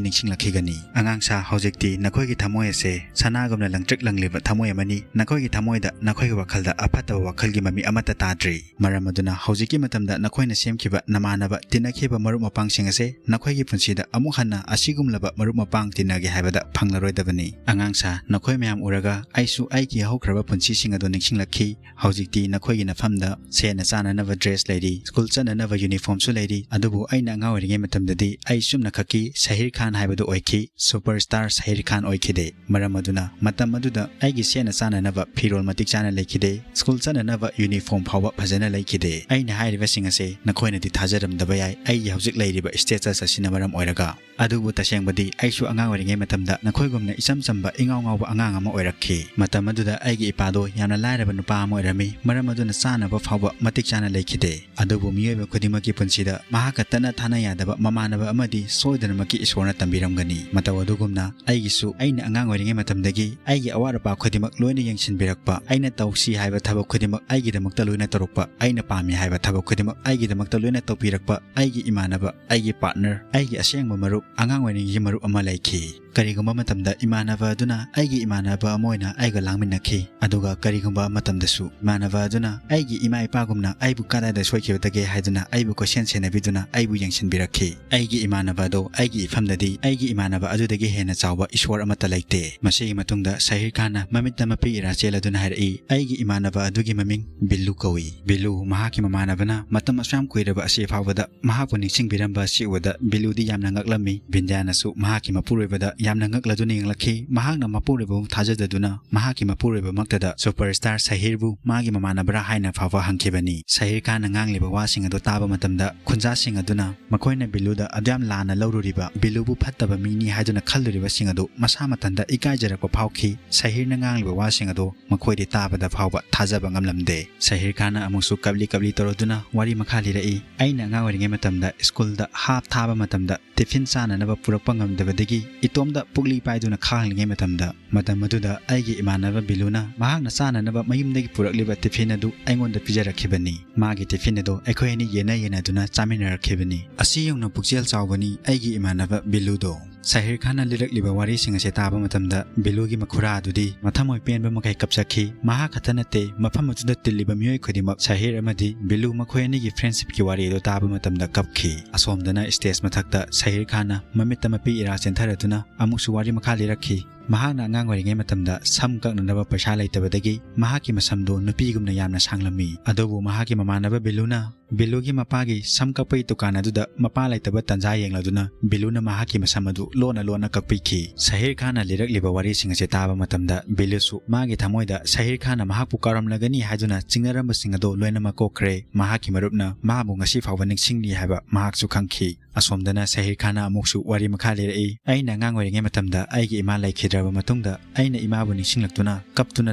ꯅꯤꯡꯁꯤꯡꯂꯛꯈꯤꯒꯅꯤ꯫ ꯑꯉꯥꯡꯁꯥ, ꯍꯧꯖꯤꯛꯇꯤ ꯅꯈꯣꯏꯒꯤ ꯊꯃꯣꯏ ꯑꯁꯦ ꯁꯅꯥꯒꯨꯝꯅ ꯂꯪꯇ꯭ꯔꯤꯛ ꯂꯪꯂꯤꯕ ꯊꯃꯣꯏ ꯑꯃꯅꯤ꯫ ꯅꯈꯣꯏꯒꯤ ꯊꯃꯣꯏꯗ ꯅꯈꯣꯏꯒꯤ ꯋꯥꯈꯜꯗ ꯑꯐꯠꯇꯕ ꯋꯥꯈꯜꯒꯤ ꯃꯃꯤ ꯑꯃꯠꯇ ꯇꯥꯗ꯭ꯔꯤ꯫ ꯃꯔꯝ ꯑꯗꯨꯅ ꯍꯧꯖꯤꯛꯀꯤ ꯃꯇꯝꯗ ꯅꯈꯣꯏꯅ ꯁꯦꯝꯈꯤꯕ ꯅꯃꯥꯟꯅꯕ, ꯇꯤꯟꯅꯈꯤꯕ ꯃꯔꯨꯞ ꯃꯄꯥꯡꯁꯤꯡ ꯑꯁꯦ ꯅꯈꯣꯏꯒꯤ ꯄꯨꯟꯁꯤꯗ ꯑꯃꯨꯛ ꯍꯟꯅ ꯑꯁꯤꯒꯨꯝꯂꯕ ꯃꯔꯨꯞ ꯃꯄꯥꯡ ꯇꯤꯟꯅꯒꯦ ꯍꯥꯏꯕꯗ ꯐꯪꯂꯔꯣꯏꯗꯕꯅꯤ꯫ ꯑꯉꯥꯡꯁꯥ, ꯅꯈꯣꯏ ꯃꯌꯥꯝ ꯎꯔꯒ ꯑꯩꯁꯨ ꯑꯩꯒꯤ ꯍꯧꯈ꯭ꯔꯕ ꯄꯨꯟꯁꯤꯁꯤꯡ ꯑꯗꯨ ꯅꯤꯡꯁꯤꯡꯂꯛꯈꯤ꯫ ꯍꯧꯖꯤꯛꯇꯤ ꯅꯈꯣꯏꯒꯤ ꯅꯐꯝꯗ ꯁꯦꯠꯅ ꯆꯥꯅꯅꯕ dress ꯂꯩꯔꯤ, school ꯆꯠꯅꯅꯕ uniformꯁꯨ ꯂꯩꯔꯤ꯫ ꯑꯗꯨꯕꯨ ꯑꯩꯅ ꯑꯉꯥꯡ ꯑꯣꯏꯔꯤꯉꯩ ꯃꯇꯝꯗꯗꯤ ꯑꯩ ꯆꯨꯝꯅ ꯈꯛꯀꯤ ꯁꯍꯤꯔ ꯈꯥꯟ ꯍꯥꯏꯕꯗꯨ ꯑꯣꯏꯈꯤ, superstar ꯁꯍꯤꯔ ꯈꯥꯟ ꯑꯣꯏꯈꯤꯗꯦ꯫ ꯃꯔꯝ ꯑꯗꯨꯅ ꯃꯇꯝ ꯑꯗꯨꯗ ꯑꯩꯒꯤ ꯁꯦꯠꯅ ꯆꯥꯅꯅꯕ ꯐꯤꯔꯣꯜ ꯃꯇꯤꯛ ꯆꯥꯅ ꯂꯩꯈꯤꯗꯦ, school ꯆꯠꯅꯅꯕ uniform ꯐꯥꯎꯕ ꯐꯖꯅ ꯂꯩꯈꯤꯗꯦ꯫ ꯑꯩꯅ ꯍꯥꯏꯔꯤꯕꯁꯤꯡ ꯑꯁꯦ ꯅꯈꯣꯏꯅꯗꯤ ꯊꯥꯖꯔꯝꯗꯕ ꯌꯥꯏ, ꯑꯩꯒꯤ ꯍꯧꯖꯤꯛ ꯂꯩꯔꯤꯕ status ꯑꯁꯤꯅ ꯃꯔꯝ ꯑꯣꯏꯔꯒ꯫ ꯑꯗꯨꯕꯨ ꯇꯁꯦꯡꯕꯗꯤ ꯑꯩꯁꯨ ꯑꯉꯥꯡ ꯑꯣꯏꯔꯤꯉꯩ ꯃꯇꯝꯗ ꯅꯈꯣꯏꯒꯨꯝꯅ ꯏꯆꯝ ꯆꯝꯕ ꯏꯉꯥꯎ ꯉꯥꯎꯕ ꯑꯉꯥꯡ ꯑꯃ ꯑꯣꯏꯔꯛꯈꯤ꯫ ꯃꯇꯝ ꯑꯗꯨꯗ ꯑꯩꯒꯤ ꯏꯄꯥꯗꯣ ꯌꯥꯝꯅ ꯂꯥꯏꯔꯕ ꯅꯨꯄꯥ ꯑꯃ ꯑꯣꯏꯔꯝꯃꯤ, ꯃꯔꯝ ꯑꯗꯨꯅ ꯆꯥꯅꯕ ꯐꯥꯎꯕ ꯃꯇꯤꯛ ꯆꯥꯅ ꯂꯩꯈꯤꯗꯦ꯫ ꯑꯗꯨꯕꯨ ꯃꯤꯑꯣꯏꯕ ꯈꯨꯗꯤꯡꯃꯛꯀꯤ ꯄꯨꯟꯁꯤꯗ ꯃꯍꯥꯛꯀ ꯇꯠꯅ ꯊꯥꯅ ꯌꯥꯗꯕ ꯃꯃꯥꯟꯅꯕ ꯑꯃꯗꯤ ꯁꯣꯏꯗꯅꯃꯛꯀꯤ ꯏꯁꯣꯔꯅ ꯇꯝꯕꯤꯔꯝꯒꯅꯤ꯫ ꯃꯇꯧ ꯑꯗꯨꯒꯨꯝꯅ ꯑꯩꯒꯤꯁꯨ ꯑꯩꯅ ꯑꯉꯥꯡ ꯑꯣꯏꯔꯤꯉꯩ ꯃꯇꯝꯗꯒꯤ ꯑꯩꯒꯤ ꯑꯋꯥꯠ ꯑꯄꯥ ꯈꯨꯗꯤꯡꯃꯛ ꯂꯣꯏꯅ ꯌꯦꯡꯁꯤꯟꯕꯤꯔꯛꯄ, ꯑꯩꯅ ꯇꯧꯁꯤ ꯍꯥꯏꯕ ꯊꯕꯛ ꯈꯨꯗꯤꯡꯃꯛ ꯑꯩꯒꯤꯗꯃꯛꯇ ꯂꯣꯏꯅ ꯇꯧꯔꯛꯄ, ꯑꯩꯅ ꯄꯥꯝꯃꯤ ꯍꯥꯏꯕ ꯊꯕꯛ ꯈꯨꯗꯤꯡꯃꯛ ꯑꯩꯒꯤꯗꯃꯛꯇ ꯂꯣꯏꯅ ꯇꯧꯕꯤꯔꯛꯄ ꯑꯩꯒꯤ ꯏꯃꯥꯟꯅꯕ, ꯑꯩꯒꯤ partner, ꯑꯩꯒꯤ ꯑꯁꯦꯡꯕ ꯃꯔꯨꯞ, ꯑꯉꯥꯡ ꯑꯣꯏꯔꯤꯉꯩꯒꯤ ꯃꯔꯨꯞ ꯑꯃ ꯂꯩꯈꯤ꯫ ꯀꯔꯤꯒꯨꯝꯕ ꯃꯇꯝꯗ ꯏꯃꯥꯟꯅꯕ ꯑꯗꯨꯅ ꯑꯩꯒꯤ ꯏꯃꯥꯟꯅꯕ ꯑꯃ ꯑꯣꯏꯅ ꯑꯩꯒ ꯂꯥꯡꯃꯤꯟꯅꯈꯤ, ꯑꯗꯨꯒ ꯀꯔꯤꯒꯨꯝꯕ ꯃꯇꯝꯗꯁꯨ ꯏꯃꯥꯟꯅꯕ ꯑꯗꯨꯅ ꯑꯩꯒꯤ ꯏꯃꯥ ꯏꯄꯥꯒꯨꯝꯅ ꯑꯩꯕꯨ ꯀꯗꯥꯏꯗ ꯁꯣꯏꯈꯤꯕꯗꯒꯦ ꯍꯥꯏꯗꯨꯅ ꯑꯩꯕꯨ ꯀꯣꯏꯁꯦꯟ ꯁꯦꯟꯅꯕꯤꯗꯨꯅ ꯑꯩꯕꯨ ꯌꯦꯡꯁꯤꯟꯕꯤꯔꯛꯈꯤ꯫ ꯑꯩꯒꯤ ꯏꯃꯥꯟꯅꯕ ꯑꯗꯣ ꯑꯩꯒꯤ ꯏꯐꯝꯗꯗꯤ ꯑꯩꯒꯤ ꯏꯃꯥꯟꯅꯕ ꯑꯗꯨꯗꯒꯤ ꯍꯦꯟꯅ ꯆꯥꯎꯕ ꯏꯁꯣꯔ ꯑꯃꯠꯇ ꯂꯩꯇꯦ꯫ ꯃꯁꯤꯒꯤ ꯃꯇꯨꯡꯗ ꯁꯍꯤꯔ ꯈꯥꯟꯅ ꯃꯃꯤꯠꯇ ꯃꯄꯤ ꯏꯔꯥ ꯆꯦꯜꯂꯗꯨꯅ ꯍꯥꯏꯔꯛꯏ, "ꯑꯩꯒꯤ ꯏꯃꯥꯟꯅꯕ ꯑꯗꯨꯒꯤ ꯃꯃꯤꯡ ꯕꯤꯜꯂꯨ ꯀꯧꯏ꯫ ꯕꯤꯜꯂꯨ, ꯃꯍꯥꯛꯀꯤ ꯃꯃꯥꯟꯅꯕꯅ ꯃꯇꯝ ꯑꯁꯨꯛ ꯌꯥꯝ ꯀꯨꯏꯔꯕ ꯑꯁꯤ ꯐꯥꯎꯕꯗ ꯃꯍꯥꯛꯄꯨ ꯅꯤꯡꯁꯤꯡꯕꯤꯔꯝꯕ ꯑꯁꯤ ꯎꯕꯗ ꯕꯤꯂꯨꯗꯤ ꯌꯥꯝꯅ ꯉꯛꯂꯝꯃꯤ꯫ ꯕꯤꯟꯗ꯭ꯌꯥꯅꯁꯨ ꯃꯍꯥꯛꯀꯤ ꯃꯄꯨꯔꯣꯏꯕꯗ ꯌꯥꯝꯅ ꯉꯛꯂꯗꯨꯅ ꯌꯦꯡꯂꯛꯈꯤ꯫ ꯃꯍꯥꯛꯅ ꯃꯄꯨꯔꯣꯏꯕꯕꯨ ꯊꯥꯖꯗꯗꯨꯅ ꯃꯍꯥꯛꯀꯤ ꯃꯄꯨꯔꯣꯏꯕꯃꯛꯇꯗ superstar ꯁꯍꯤꯔꯕꯨ ꯃꯥꯒꯤ ꯃꯃꯥꯟꯅꯕ꯭ꯔꯥ ꯍꯥꯏꯅ ꯐꯥꯎꯕ ꯍꯪꯈꯤꯕꯅꯤ꯫ ꯁꯍꯤꯔ ꯈꯥꯟꯅ ꯉꯥꯡꯂꯤꯕ ꯋꯥꯁꯤꯡ ꯑꯗꯨ ꯇꯥꯕ ꯃꯇꯝꯗ ꯈꯨꯟꯖꯥꯁꯤꯡ ꯑꯗꯨꯅ ꯃꯈꯣꯏꯅ ꯕꯤꯂꯨꯗ ꯑꯗꯨꯌꯥꯝ ꯂꯥꯟꯅ ꯂꯧꯔꯨꯔꯤꯕ, ꯕꯤꯂꯨꯕꯨ ꯐꯠꯇꯕ ꯃꯤꯅꯤ ꯍꯥꯏꯗꯨꯅ ꯈꯜꯂꯨꯔꯤꯕꯁꯤꯡ ꯑꯗꯨ ꯃꯁꯥ ꯃꯊꯟꯇ ꯏꯀꯥꯏꯖꯔꯛꯄ ꯐꯥꯎꯈꯤ꯫ ꯁꯍꯤꯔꯅ ꯉꯥꯡꯂꯤꯕ ꯋꯥꯁꯤꯡ ꯑꯗꯨ ꯃꯈꯣꯏꯗꯤ ꯇꯥꯕꯗ ꯐꯥꯎꯕ ꯊꯥꯖꯕ ꯉꯝꯂꯝꯗꯦ꯫ ꯁꯍꯤꯔ ꯈꯥꯟꯅ ꯑꯃꯨꯛꯁꯨ ꯀꯞꯂꯤ ꯀꯞꯂꯤ ꯇꯧꯔꯗꯨꯅ ꯋꯥꯔꯤ ꯃꯈꯥ ꯂꯤꯔꯛꯏ, "ꯑꯩꯅ ꯑꯉꯥꯡ ꯑꯣꯏꯔꯤꯉꯩ ꯃꯇꯝꯗ schoolꯗ half ꯊꯥꯕ ꯃꯇꯝꯗ tiffin ꯆꯥꯅꯅꯕ ꯄꯨꯔꯛꯄ ꯉꯝꯗꯕꯗꯒꯤ ꯏꯇꯣꯝꯇ ꯄꯨꯛꯂꯤ ꯄꯥꯏꯗꯨꯅ ꯈꯥꯡꯂꯤꯉꯩ ꯃꯇꯝꯗ, ꯃꯇꯝ ꯑꯗꯨꯗ ꯑꯩꯒꯤ ꯏꯃꯥꯟꯅꯕ ꯕꯤꯂꯨꯅ ꯃꯍꯥꯛꯅ ꯆꯥꯅꯅꯕ ꯃꯌꯨꯝꯗꯒꯤ ꯄꯨꯔꯛꯂꯤꯕ tiffin ꯑꯗꯨ ꯑꯩꯉꯣꯟꯗ ꯄꯤꯖꯔꯛꯈꯤꯕꯅꯤ꯫ ꯃꯥꯒꯤ ꯇꯤꯐꯤꯟ ꯑꯗꯨ ꯑꯩꯈꯣꯏ ꯑꯅꯤ ꯌꯦꯟꯅ ꯌꯦꯟꯅꯗꯨꯅ ꯆꯥꯃꯤꯟꯅꯔꯛꯈꯤꯕꯅꯤ꯫ ꯑꯁꯤ ꯌꯧꯅ ꯄꯨꯛꯆꯦꯜ ꯆꯥꯎꯕꯅꯤ ꯑꯩꯒꯤ ꯏꯃꯥꯟꯅꯕ ꯕꯤꯂꯨꯗꯣ꯫ ꯁꯍꯤꯔ ꯈꯥꯟꯅ ꯂꯤꯔꯛꯂꯤꯕ ꯋꯥꯔꯤꯁꯤꯡ ꯑꯁꯤ ꯇꯥꯕ ꯃꯇꯝꯗ ꯕꯤꯂꯨꯒꯤ ꯃꯈꯨꯔꯥ ꯑꯗꯨꯗꯤ ꯃꯊꯃꯣꯏ ꯄꯦꯟꯕ ꯃꯈꯩ ꯀꯞꯆꯈꯤ꯫ ꯃꯍꯥꯛ ꯈꯛꯇ ꯅꯠꯇꯦ, ꯃꯐꯝ ꯑꯗꯨꯗ ꯇꯤꯜꯂꯤꯕ ꯃꯤꯑꯣꯏ ꯈꯨꯗꯤꯡꯃꯛ ꯁꯍꯤꯔ ꯑꯃꯗꯤ ꯕꯤꯂꯨ ꯃꯈꯣꯏ ꯑꯅꯤꯒꯤ friendshipꯀꯤ ꯋꯥꯔꯤ ꯑꯗꯨ ꯇꯥꯕ ꯃꯇꯝꯗ ꯀꯞꯈꯤ꯫ ꯑꯁꯣꯝꯗꯅ stage ꯃꯊꯛꯇ ꯁꯍꯤꯔ ꯈꯥꯟꯅ ꯃꯃꯤꯠꯇ ꯃꯄꯤ ꯏꯔꯥ ꯆꯦꯟꯊꯔꯗꯨꯅ ꯑꯃꯨꯛꯁꯨ ꯋꯥꯔꯤ ꯃꯈꯥ ꯂꯤꯔꯛꯈꯤ꯫ ꯃꯍꯥꯛꯅ ꯑꯉꯥꯡ ꯑꯣꯏꯔꯤꯉꯩ ꯃꯇꯝꯗ ꯁꯝ ꯀꯛꯅꯅꯕ ꯄꯩꯁꯥ ꯂꯩꯇꯕꯗꯒꯤ ꯃꯍꯥꯛꯀꯤ ꯃꯁꯝꯗꯨ ꯅꯨꯄꯤꯒꯨꯝꯅ ꯌꯥꯝꯅ ꯁꯥꯡꯂꯝꯃꯤ꯫ ꯑꯗꯨꯕꯨ ꯃꯍꯥꯛꯀꯤ ꯃꯃꯥꯟꯅꯕ ꯕꯤꯂꯨꯅ ꯕꯤꯂꯨꯒꯤ ꯃꯄꯥꯒꯤ ꯁꯝ ꯀꯛꯄꯒꯤ ꯗꯨꯀꯥꯟ ꯑꯗꯨꯗ ꯃꯄꯥ ꯂꯩꯇꯕ ꯇꯥꯟꯖꯥ ꯌꯦꯡꯂꯗꯨꯅ ꯕꯤꯂꯨꯅ ꯃꯍꯥꯛꯀꯤ ꯃꯁꯝ ꯑꯗꯨ ꯂꯣꯟꯅ ꯂꯣꯟꯅ ꯀꯛꯄꯤꯈꯤ꯫ ꯁꯍꯤꯔ ꯈꯥꯟꯅ ꯂꯤꯔꯛꯂꯤꯕ ꯋꯥꯔꯤꯁꯤꯡ ꯑꯁꯤ ꯇꯥꯕ ꯃꯇꯝꯗ ꯕꯤꯂꯨꯁꯨ ꯃꯥꯒꯤ ꯊꯃꯣꯏꯗ ꯁꯍꯤꯔ ꯈꯥꯟꯅ ꯃꯍꯥꯛꯄꯨ ꯀꯥꯎꯔꯝꯂꯒꯅꯤ ꯍꯥꯏꯗꯨꯅ ꯆꯤꯡꯅꯔꯝꯕꯁꯤꯡ ꯑꯗꯨ ꯂꯣꯏꯅꯃꯛ ꯀꯣꯛꯈ꯭ꯔꯦ꯫ ꯃꯍꯥꯛꯀꯤ ꯃꯔꯨꯞꯅ ꯃꯥꯕꯨ ꯉꯁꯤ ꯐꯥꯎꯕ ꯅꯤꯡꯁꯤꯡꯂꯤ ꯍꯥꯏꯕ ꯃꯍꯥꯛꯁꯨ ꯈꯪꯈꯤ꯫ ꯑꯁꯣꯝꯗꯅ ꯁꯍꯤꯔ ꯈꯥꯟꯅ ꯑꯃꯨꯛꯁꯨ ꯋꯥꯔꯤ ꯃꯈꯥ ꯂꯤꯔꯛꯏ꯫ ꯑꯩꯅ ꯑꯉꯥꯡ ꯑꯣꯏꯔꯤꯉꯩ ꯃꯇꯝꯗ ꯑꯩꯒꯤ ꯏꯃꯥ ꯂꯩꯈꯤꯗ꯭ꯔꯕ ꯃꯇꯨꯡꯗ ꯑꯩꯅ ꯏꯃꯥꯕꯨ ꯅꯤꯡꯁꯤꯡꯂꯛꯇꯨꯅ ꯀꯞꯇꯨꯅ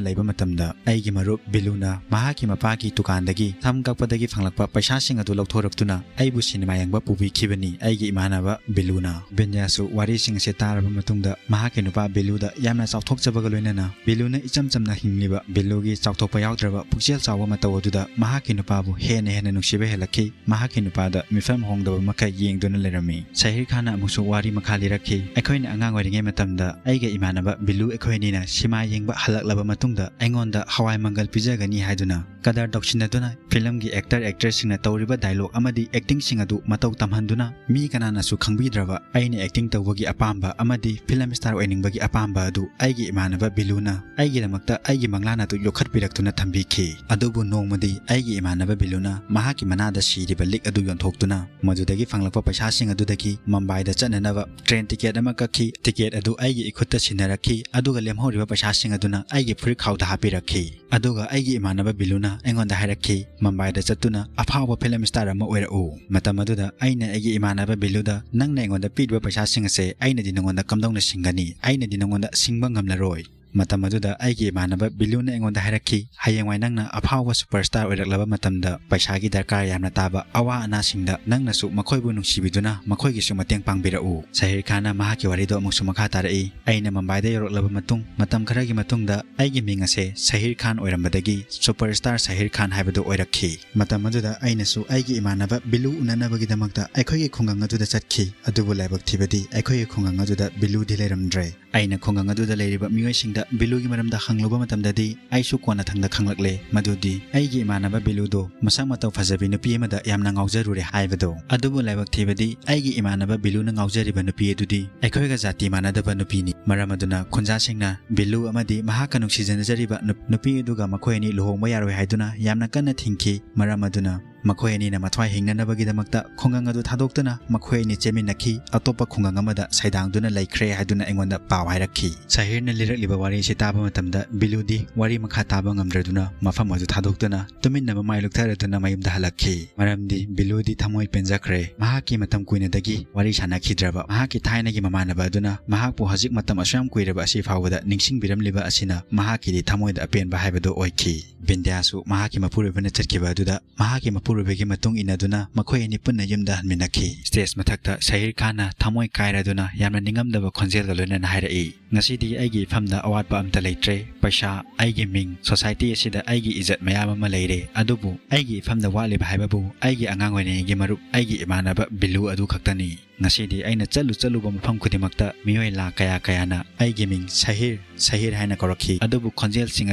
ꯂꯩꯕ ꯃꯇꯝꯗ ꯑꯩꯒꯤ ꯃꯔꯨꯞ ꯕꯤꯂꯨꯅ ꯃꯍꯥꯛꯀꯤ ꯃꯄꯥꯒꯤ ꯗꯨꯀꯥꯟꯗꯒꯤ ꯁꯝ ꯀꯛꯄꯗꯒꯤ ꯐꯪꯂꯛꯄ ꯄꯩꯁꯥꯁꯤꯡ ꯑꯗꯨ ꯂꯧꯊꯣꯔꯛꯇꯨꯅ ꯑꯩꯕꯨ ꯁꯤꯅꯦꯃꯥ ꯌꯦꯡꯕ ꯄꯨꯕꯤꯈꯤꯕꯅꯤ꯫ ꯑꯩꯒꯤ ꯏꯃꯥꯟꯅꯕ ꯕꯤꯂꯨꯅ꯫ ꯕꯤꯟꯌꯥꯁꯨ ꯋꯥꯔꯤꯁꯤꯡ ꯑꯁꯤ ꯇꯥꯔꯕ ꯃꯇꯨꯡꯗ ꯃꯍꯥꯛꯀꯤ ꯅꯨꯄꯥ ꯕꯤꯂꯨꯗ ꯌꯥꯝꯅ ꯆꯥꯎꯊꯣꯛꯆꯕꯒ ꯂꯣꯏꯅꯅ ꯕꯤꯂꯨꯅ ꯏꯆꯝ ꯆꯝꯅ ꯍꯤꯡꯂꯤꯕ ꯕꯤꯂꯨꯒꯤ ꯆꯥꯎꯊꯣꯛꯄ ꯌꯥꯎꯗ꯭ꯔꯕ ꯄꯨꯛꯆꯦꯜ ꯆꯥꯎꯕ ꯃꯇꯧ ꯑꯗꯨꯗ ꯃꯍꯥꯛꯀꯤ ꯅꯨꯄꯥꯕꯨ ꯍꯦꯟꯅ ꯍꯦꯟꯅ ꯅꯨꯡꯁꯤꯕ ꯍꯦꯜꯂꯛꯈꯤ꯫ ꯃꯍꯥꯛꯀꯤ ꯅꯨꯄꯥꯗ ꯃꯤꯐꯝ ꯍꯣꯡꯗꯕ ꯃꯈꯩ ꯌꯦꯡꯗꯨꯅ ꯂꯩꯔꯝꯃꯤ꯫ ꯁꯍꯤꯔ ꯈꯥꯟꯅ ꯑꯃꯨꯛꯁꯨ ꯋꯥꯔꯤ ꯃꯈꯥ ꯂꯤꯔꯛꯈꯤ꯫ ꯑꯩꯈꯣꯏꯅ ꯑꯉꯥꯡ ꯑꯣꯏꯔꯤꯉꯩ ꯃꯇꯝꯗ ꯑꯩꯒ ꯏꯃꯥꯟꯅꯕ ꯕꯤꯂꯨ ꯑꯩꯈꯣꯏ ꯑꯅꯤꯅ ꯁꯤꯃꯥ ꯌꯦꯡꯕ ꯍꯜꯂꯛꯂꯕ ꯃꯇꯨꯡꯗ ꯑꯩꯉꯣꯟꯗ ꯍꯋꯥꯏ ꯃꯪꯒꯜ ꯄꯤꯖꯒꯅꯤ ꯍꯥꯏꯗꯨꯅ ꯀꯗꯔ ꯇꯧꯁꯤꯟꯅꯗꯨꯅ ꯐꯤꯂꯝꯒꯤ actor actressꯁꯤꯡꯅ ꯇꯧꯔꯤꯕ dialogue ꯑꯃꯗꯤ actingꯁꯤꯡ ꯑꯗꯨ ꯃꯇꯧ ꯇꯝꯍꯟꯗꯨꯅ ꯃꯤ ꯀꯅꯥꯅꯁꯨ ꯈꯪꯕꯤꯗ꯭ꯔꯕ ꯑꯩꯅ acting ꯇꯧꯕꯒꯤ ꯑꯄꯥꯝꯕ ꯑꯃꯗꯤ film star ꯑꯣꯏꯅꯤꯡꯕꯒꯤ ꯑꯄꯥꯝꯕ ꯑꯗꯨ ꯑꯩꯒꯤ ꯏꯃꯥꯟꯅꯕ ꯕꯤꯂꯨꯅ ꯑꯩꯒꯤꯗꯃꯛꯇ ꯑꯩꯒꯤ ꯃꯪꯂꯥꯟ ꯑꯗꯨ ꯌꯣꯛꯈꯠꯄꯤꯔꯛꯇꯨꯅ ꯊꯝꯕꯤꯈꯤ꯫ ꯑꯗꯨꯕꯨ ꯅꯣꯡꯃꯗꯤ ꯑꯩꯒꯤ ꯏꯃꯥꯟꯅꯕ ꯕꯤꯂꯨꯅ ꯃꯍꯥꯛꯀꯤ ꯃꯅꯥꯗ ꯁꯤꯔꯤꯕ ꯂꯤꯛ ꯑꯗꯨ ꯌꯣꯟꯊꯣꯛꯇꯨꯅ ꯃꯗꯨꯗꯒꯤ ꯐꯪꯂꯛꯄ ꯄꯩꯁꯥꯁꯤꯡ ꯑꯗꯨꯗꯒꯤ ꯃꯝꯕꯥꯏꯗ ꯆꯠꯅꯅꯕ train ticket ꯑꯃ ꯀꯛꯈꯤ꯫ Ticket ꯑꯗꯨ ꯑꯩꯒꯤ ꯏꯈꯨꯠꯇ ꯁꯤꯟꯅꯔꯛꯈꯤ, ꯑꯗꯨꯒ ꯂꯦꯝꯍꯧꯔꯤꯕ ꯄꯩꯁꯥꯁꯤꯡ ꯑꯗꯨꯅ ꯑꯩꯒꯤ ꯐꯨꯔꯤꯠ ꯈꯥꯎꯗ ꯍꯥꯞꯄꯤꯔꯛꯈꯤ꯫ ꯑꯗꯨꯒ ꯑꯩꯒꯤ ꯏꯃꯥꯟꯅꯕ ꯕꯤꯂꯨꯅ ꯑꯩꯉꯣꯟꯗ ꯍꯥꯏꯔꯛꯈꯤ, "ꯃꯝꯕꯥꯏꯗ ꯆꯠꯇꯨꯅ ꯑꯐꯥꯎꯕ film star ꯑꯃ ꯑꯣꯏꯔꯛꯎ꯫" ꯃꯇꯝ ꯑꯗꯨꯗ ꯑꯩꯅ ꯑꯩꯒꯤ ꯏꯃꯥꯟꯅꯕ ꯕꯤꯂꯨꯗ, "ꯅꯪꯅ ꯑꯩꯉꯣꯟꯗ ꯄꯤꯔꯤꯕ ꯄꯩꯁꯥꯁꯤꯡ ꯑꯁꯦ ꯑꯩꯅꯗꯤ ꯅꯉꯣꯟꯗ ꯀꯝꯗꯧꯅ ꯁꯤꯡꯒꯅꯤ? ꯑꯩꯅꯗꯤ ꯅꯉꯣꯟꯗ ꯁꯤꯡꯕ ꯉꯝꯂꯔꯣꯏ꯫ ꯃꯇꯝ ꯑꯗꯨꯗ ꯑꯩꯒꯤ ꯏꯃꯥꯟꯅꯕ ꯕꯤꯂꯨꯅ ꯑꯩꯉꯣꯟꯗ ꯍꯥꯏꯔꯛꯈꯤ, "ꯍꯌꯦꯡꯋꯥꯏ ꯅꯪꯅ ꯑꯐꯥꯎꯕ ꯁꯨꯄꯔꯁ꯭ꯇꯥꯔ ꯑꯣꯏꯔꯛꯂꯕ ꯃꯇꯝꯗ ꯄꯩꯁꯥꯒꯤ ꯗꯔꯀꯥꯔ ꯌꯥꯝꯅ ꯇꯥꯕ ꯑꯋꯥ ꯑꯅꯥꯁꯤꯡꯗ ꯅꯪꯅꯁꯨ ꯃꯈꯣꯏꯕꯨ ꯅꯨꯡꯁꯤꯕꯤꯗꯨꯅ ꯃꯈꯣꯏꯒꯤꯁꯨ ꯃꯇꯦꯡ ꯄꯥꯡꯕꯤꯔꯛꯎ"꯫ ꯁꯍꯤꯔ ꯈꯥꯟꯅ ꯃꯍꯥꯛꯀꯤ ꯋꯥꯔꯤꯗꯣ ꯑꯃꯨꯛꯁꯨ ꯃꯈꯥ ꯇꯥꯔꯛꯏ, "ꯑꯩꯅ ꯃꯨꯝꯕꯥꯏꯗ ꯌꯧꯔꯛꯂꯕ ꯃꯇꯨꯡ ꯃꯇꯝ ꯈꯔꯒꯤ ꯃꯇꯨꯡꯗ ꯑꯩꯒꯤ ꯃꯤꯡ ꯑꯁꯦ ꯁꯍꯤꯔ ꯈꯥꯟ ꯑꯣꯏꯔꯝꯕꯗꯒꯤ ꯁꯨꯄꯔꯁ꯭ꯇꯥꯔ ꯁꯍꯤꯔ ꯈꯥꯟ ꯍꯥꯏꯕꯗꯨ ꯑꯣꯏꯔꯛꯈꯤ꯫ ꯃꯇꯝ ꯑꯗꯨꯗ ꯑꯩꯅꯁꯨ ꯑꯩꯒꯤ ꯏꯃꯥꯟꯅꯕ ꯕꯤꯂꯨ ꯎꯅꯅꯕꯒꯤꯗꯃꯛꯇ ꯑꯩꯈꯣꯏꯒꯤ ꯈꯨꯡꯒꯪ ꯑꯗꯨꯗ ꯆꯠꯈꯤ꯫ ꯑꯗꯨꯕꯨ ꯂꯥꯏꯕꯛ ꯊꯤꯕꯗꯤ ꯑꯩꯈꯣꯏꯒꯤ ꯈꯨꯡꯒꯪ ꯑꯗꯨꯗ ꯕꯤꯂꯨꯗꯤ ꯂꯩꯔꯝꯗ꯭ꯔꯦ꯫ ꯑꯩꯅ ꯈꯨꯡꯒꯪ ꯑꯗꯨꯗ ꯂꯩꯔꯤꯕ ꯃꯤꯑꯣꯏꯁꯤꯡꯗ ꯕꯤꯂꯨꯒꯤ ꯃꯔꯝꯗ ꯍꯪꯂꯨꯕ ꯃꯇꯝꯗꯗꯤ ꯑꯩꯁꯨ ꯀꯣꯟꯅꯊꯪꯗ ꯈꯪꯂꯛꯂꯦ ꯃꯗꯨꯗꯤ ꯑꯩꯒꯤ ꯏꯃꯥꯟꯅꯕ ꯕꯤꯂꯨꯗꯣ ꯃꯁꯛ ꯃꯇꯧ ꯐꯖꯕꯤ ꯅꯨꯄꯤ ꯑꯃꯗ ꯌꯥꯝꯅ ꯉꯥꯎꯖꯔꯨꯔꯦ ꯍꯥꯏꯕꯗꯣ꯫ ꯑꯗꯨꯕꯨ ꯂꯥꯏꯕꯛ ꯊꯤꯕꯗꯤ ꯑꯩꯒꯤ ꯏꯃꯥꯟꯅꯕ ꯕꯤꯂꯨꯅ ꯉꯥꯎꯖꯔꯤꯕ ꯅꯨꯄꯤ ꯑꯗꯨꯗꯤ ꯑꯩꯈꯣꯏꯒ ꯖꯥꯇꯤ ꯃꯥꯟꯅꯗꯕ ꯅꯨꯄꯤꯅꯤ꯫ ꯃꯔꯝ ꯑꯗꯨꯅ ꯈꯨꯟꯖꯥꯁꯤꯡꯅ ꯕꯤꯂꯨ ꯑꯃꯗꯤ ꯃꯍꯥꯛꯀ ꯅꯨꯡꯁꯤꯖꯅꯖꯔꯤꯕ ꯅꯨꯞ-, ꯅꯨꯄꯤ ꯑꯗꯨꯒ ꯃꯈꯣꯏ ꯑꯅꯤ ꯂꯨꯍꯣꯡꯕ ꯌꯥꯔꯣꯏ ꯍꯥꯏꯗꯨꯅ ꯌꯥꯝꯅ ꯀꯟꯅ ꯊꯤꯡꯈꯤ꯫ ꯃꯔꯝ ꯑꯗꯨꯅ ꯃꯈꯣꯏ ꯑꯅꯤꯅ ꯃꯊ꯭ꯋꯥꯏ ꯍꯤꯡꯅꯅꯕꯒꯤꯗꯃꯛꯇ ꯈꯨꯡꯒꯪ ꯑꯗꯨ ꯊꯥꯗꯣꯛꯇꯨꯅ ꯃꯈꯣꯏ ꯑꯅꯤ ꯆꯦꯟꯃꯤꯟꯅꯈꯤ꯫ ꯑꯇꯣꯞꯄ ꯈꯨꯡꯒꯪ ꯑꯃꯗ ꯁꯩꯗꯥꯡꯗꯨꯅ ꯂꯩꯈ꯭ꯔꯦ ꯍꯥꯏꯗꯨꯅ ꯑꯩꯉꯣꯟꯗ ꯄꯥꯎ ꯍꯥꯏꯔꯛꯈꯤ꯫ ꯁꯍꯤꯔꯅ ꯂꯤꯔꯛꯂꯤꯕ ꯋꯥꯔꯤꯁꯤ ꯇꯥꯕ ꯃꯇꯝꯗ ꯕꯤꯂꯨꯗꯤ ꯋꯥꯔꯤ ꯃꯈꯥ ꯇꯥꯕ ꯉꯝꯗ꯭ꯔꯗꯨꯅ ꯃꯐꯝ ꯑꯗꯨ ꯊꯥꯗꯣꯛꯇꯨꯅ ꯇꯨꯃꯤꯟꯅ ꯃꯃꯥꯏ ꯂꯨꯛꯊꯔꯗꯨꯅ ꯃꯌꯨꯝꯗ ꯍꯜꯂꯛꯈꯤ꯫ ꯃꯔꯝꯗꯤ ꯕꯤꯂꯨꯗꯤ ꯊꯃꯣꯏ ꯄꯦꯟꯖꯈ꯭ꯔꯦ꯫ ꯃꯍꯥꯛꯀꯤ ꯃꯇꯝ ꯀꯨꯏꯅꯗꯒꯤ ꯋꯥꯔꯤ ꯁꯥꯟꯅꯈꯤꯗ꯭ꯔꯕ ꯃꯍꯥꯛꯀꯤ ꯊꯥꯏꯅꯒꯤ ꯃꯃꯥꯟꯅꯕ ꯑꯗꯨꯅ ꯃꯍꯥꯛꯄꯨ ꯍꯧꯖꯤꯛ ꯃꯇꯝ ꯑꯁꯨꯛ ꯌꯥꯝ ꯀꯨꯏꯔꯕ ꯑꯁꯤ ꯐꯥꯎꯕꯗ ꯅꯤꯡꯁꯤꯡꯕꯤꯔꯝꯂꯤꯕ ꯑꯁꯤꯅ ꯃꯍꯥꯛꯀꯤꯗꯤ ꯊꯃꯣꯏꯗ ꯑꯄꯦꯟꯕ ꯍꯥꯏꯕꯗꯨ ꯑꯣꯏꯈꯤ꯫ ꯕꯤꯟꯗ꯭ꯌꯥꯁꯨ ꯃꯍꯥꯛꯀꯤ ꯃꯄꯨꯔꯣꯏꯕꯅ ꯆꯠꯈꯤꯕ ꯑꯗꯨꯗ ꯃꯍꯥꯛꯀꯤ ꯃꯄꯨꯔꯣꯏꯕꯒꯤ ꯃꯇꯨꯡ ꯏꯟꯅꯗꯨꯅ ꯃꯈꯣꯏ ꯑꯅꯤ ꯄꯨꯟꯅ ꯌꯨꯝꯗ ꯍꯟꯃꯤꯟꯅꯈꯤ꯫ ꯁ꯭ꯇꯦꯖ ꯃꯊꯛꯇ ꯁꯍꯤꯔ ꯈꯥꯟꯅ ꯊꯃꯣꯏ ꯀꯥꯏꯔꯗꯨꯅ ꯌꯥꯝꯅ ꯅꯤꯡꯉꯝꯗꯕ ꯈꯣꯟꯖꯦꯜꯒ ꯂꯣꯏꯅꯅ ꯍꯥꯏꯔꯛꯏ, "ꯉꯁꯤꯗꯤ ꯑꯩꯒꯤ ꯏꯐꯝꯗ ꯑꯋꯥꯠꯄ ꯑꯝꯇ ꯂꯩꯇ꯭ꯔꯦ꯫ ꯄꯩꯁꯥ, ꯑꯩꯒꯤ ꯃꯤꯡ, ꯁꯣꯁꯥꯏꯇꯤ ꯑꯁꯤꯗ ꯑꯩꯒꯤ ꯏꯖꯠ ꯃꯌꯥꯝ ꯑꯃ ꯂꯩꯔꯦ꯫ ꯑꯗꯨꯕꯨ ꯑꯩꯒꯤ ꯏꯐꯝꯗ ꯋꯥꯠꯂꯤꯕ ꯍꯥꯏꯕꯕꯨ ꯑꯩꯒꯤ ꯑꯉꯥꯡ ꯑꯣꯏꯔꯤꯉꯩꯒꯤ ꯃꯔꯨꯞ, ꯑꯩꯒꯤ ꯏꯃꯥꯟꯅꯕ ꯕꯤꯂꯨ ꯑꯗꯨ ꯈꯛꯇꯅꯤ꯫ ꯉꯁꯤꯗꯤ ꯑꯩꯅ ꯆꯠꯂꯨ ꯆꯠꯂꯨꯕ ꯃꯐꯝ ꯈꯨꯗꯤꯡꯃꯛꯇ ꯃꯤꯑꯣꯏ ꯂꯥꯈ ꯀꯌꯥ ꯀꯌꯥꯅ ꯑꯩꯒꯤ ꯃꯤꯡ ꯁꯍꯤꯔ, ꯁꯍꯤꯔ ꯍꯥꯏꯅ ꯀꯧꯔꯛꯈꯤ꯫ ꯑꯗꯨꯕꯨ ꯈꯣꯟꯖꯦꯜꯁꯤꯡ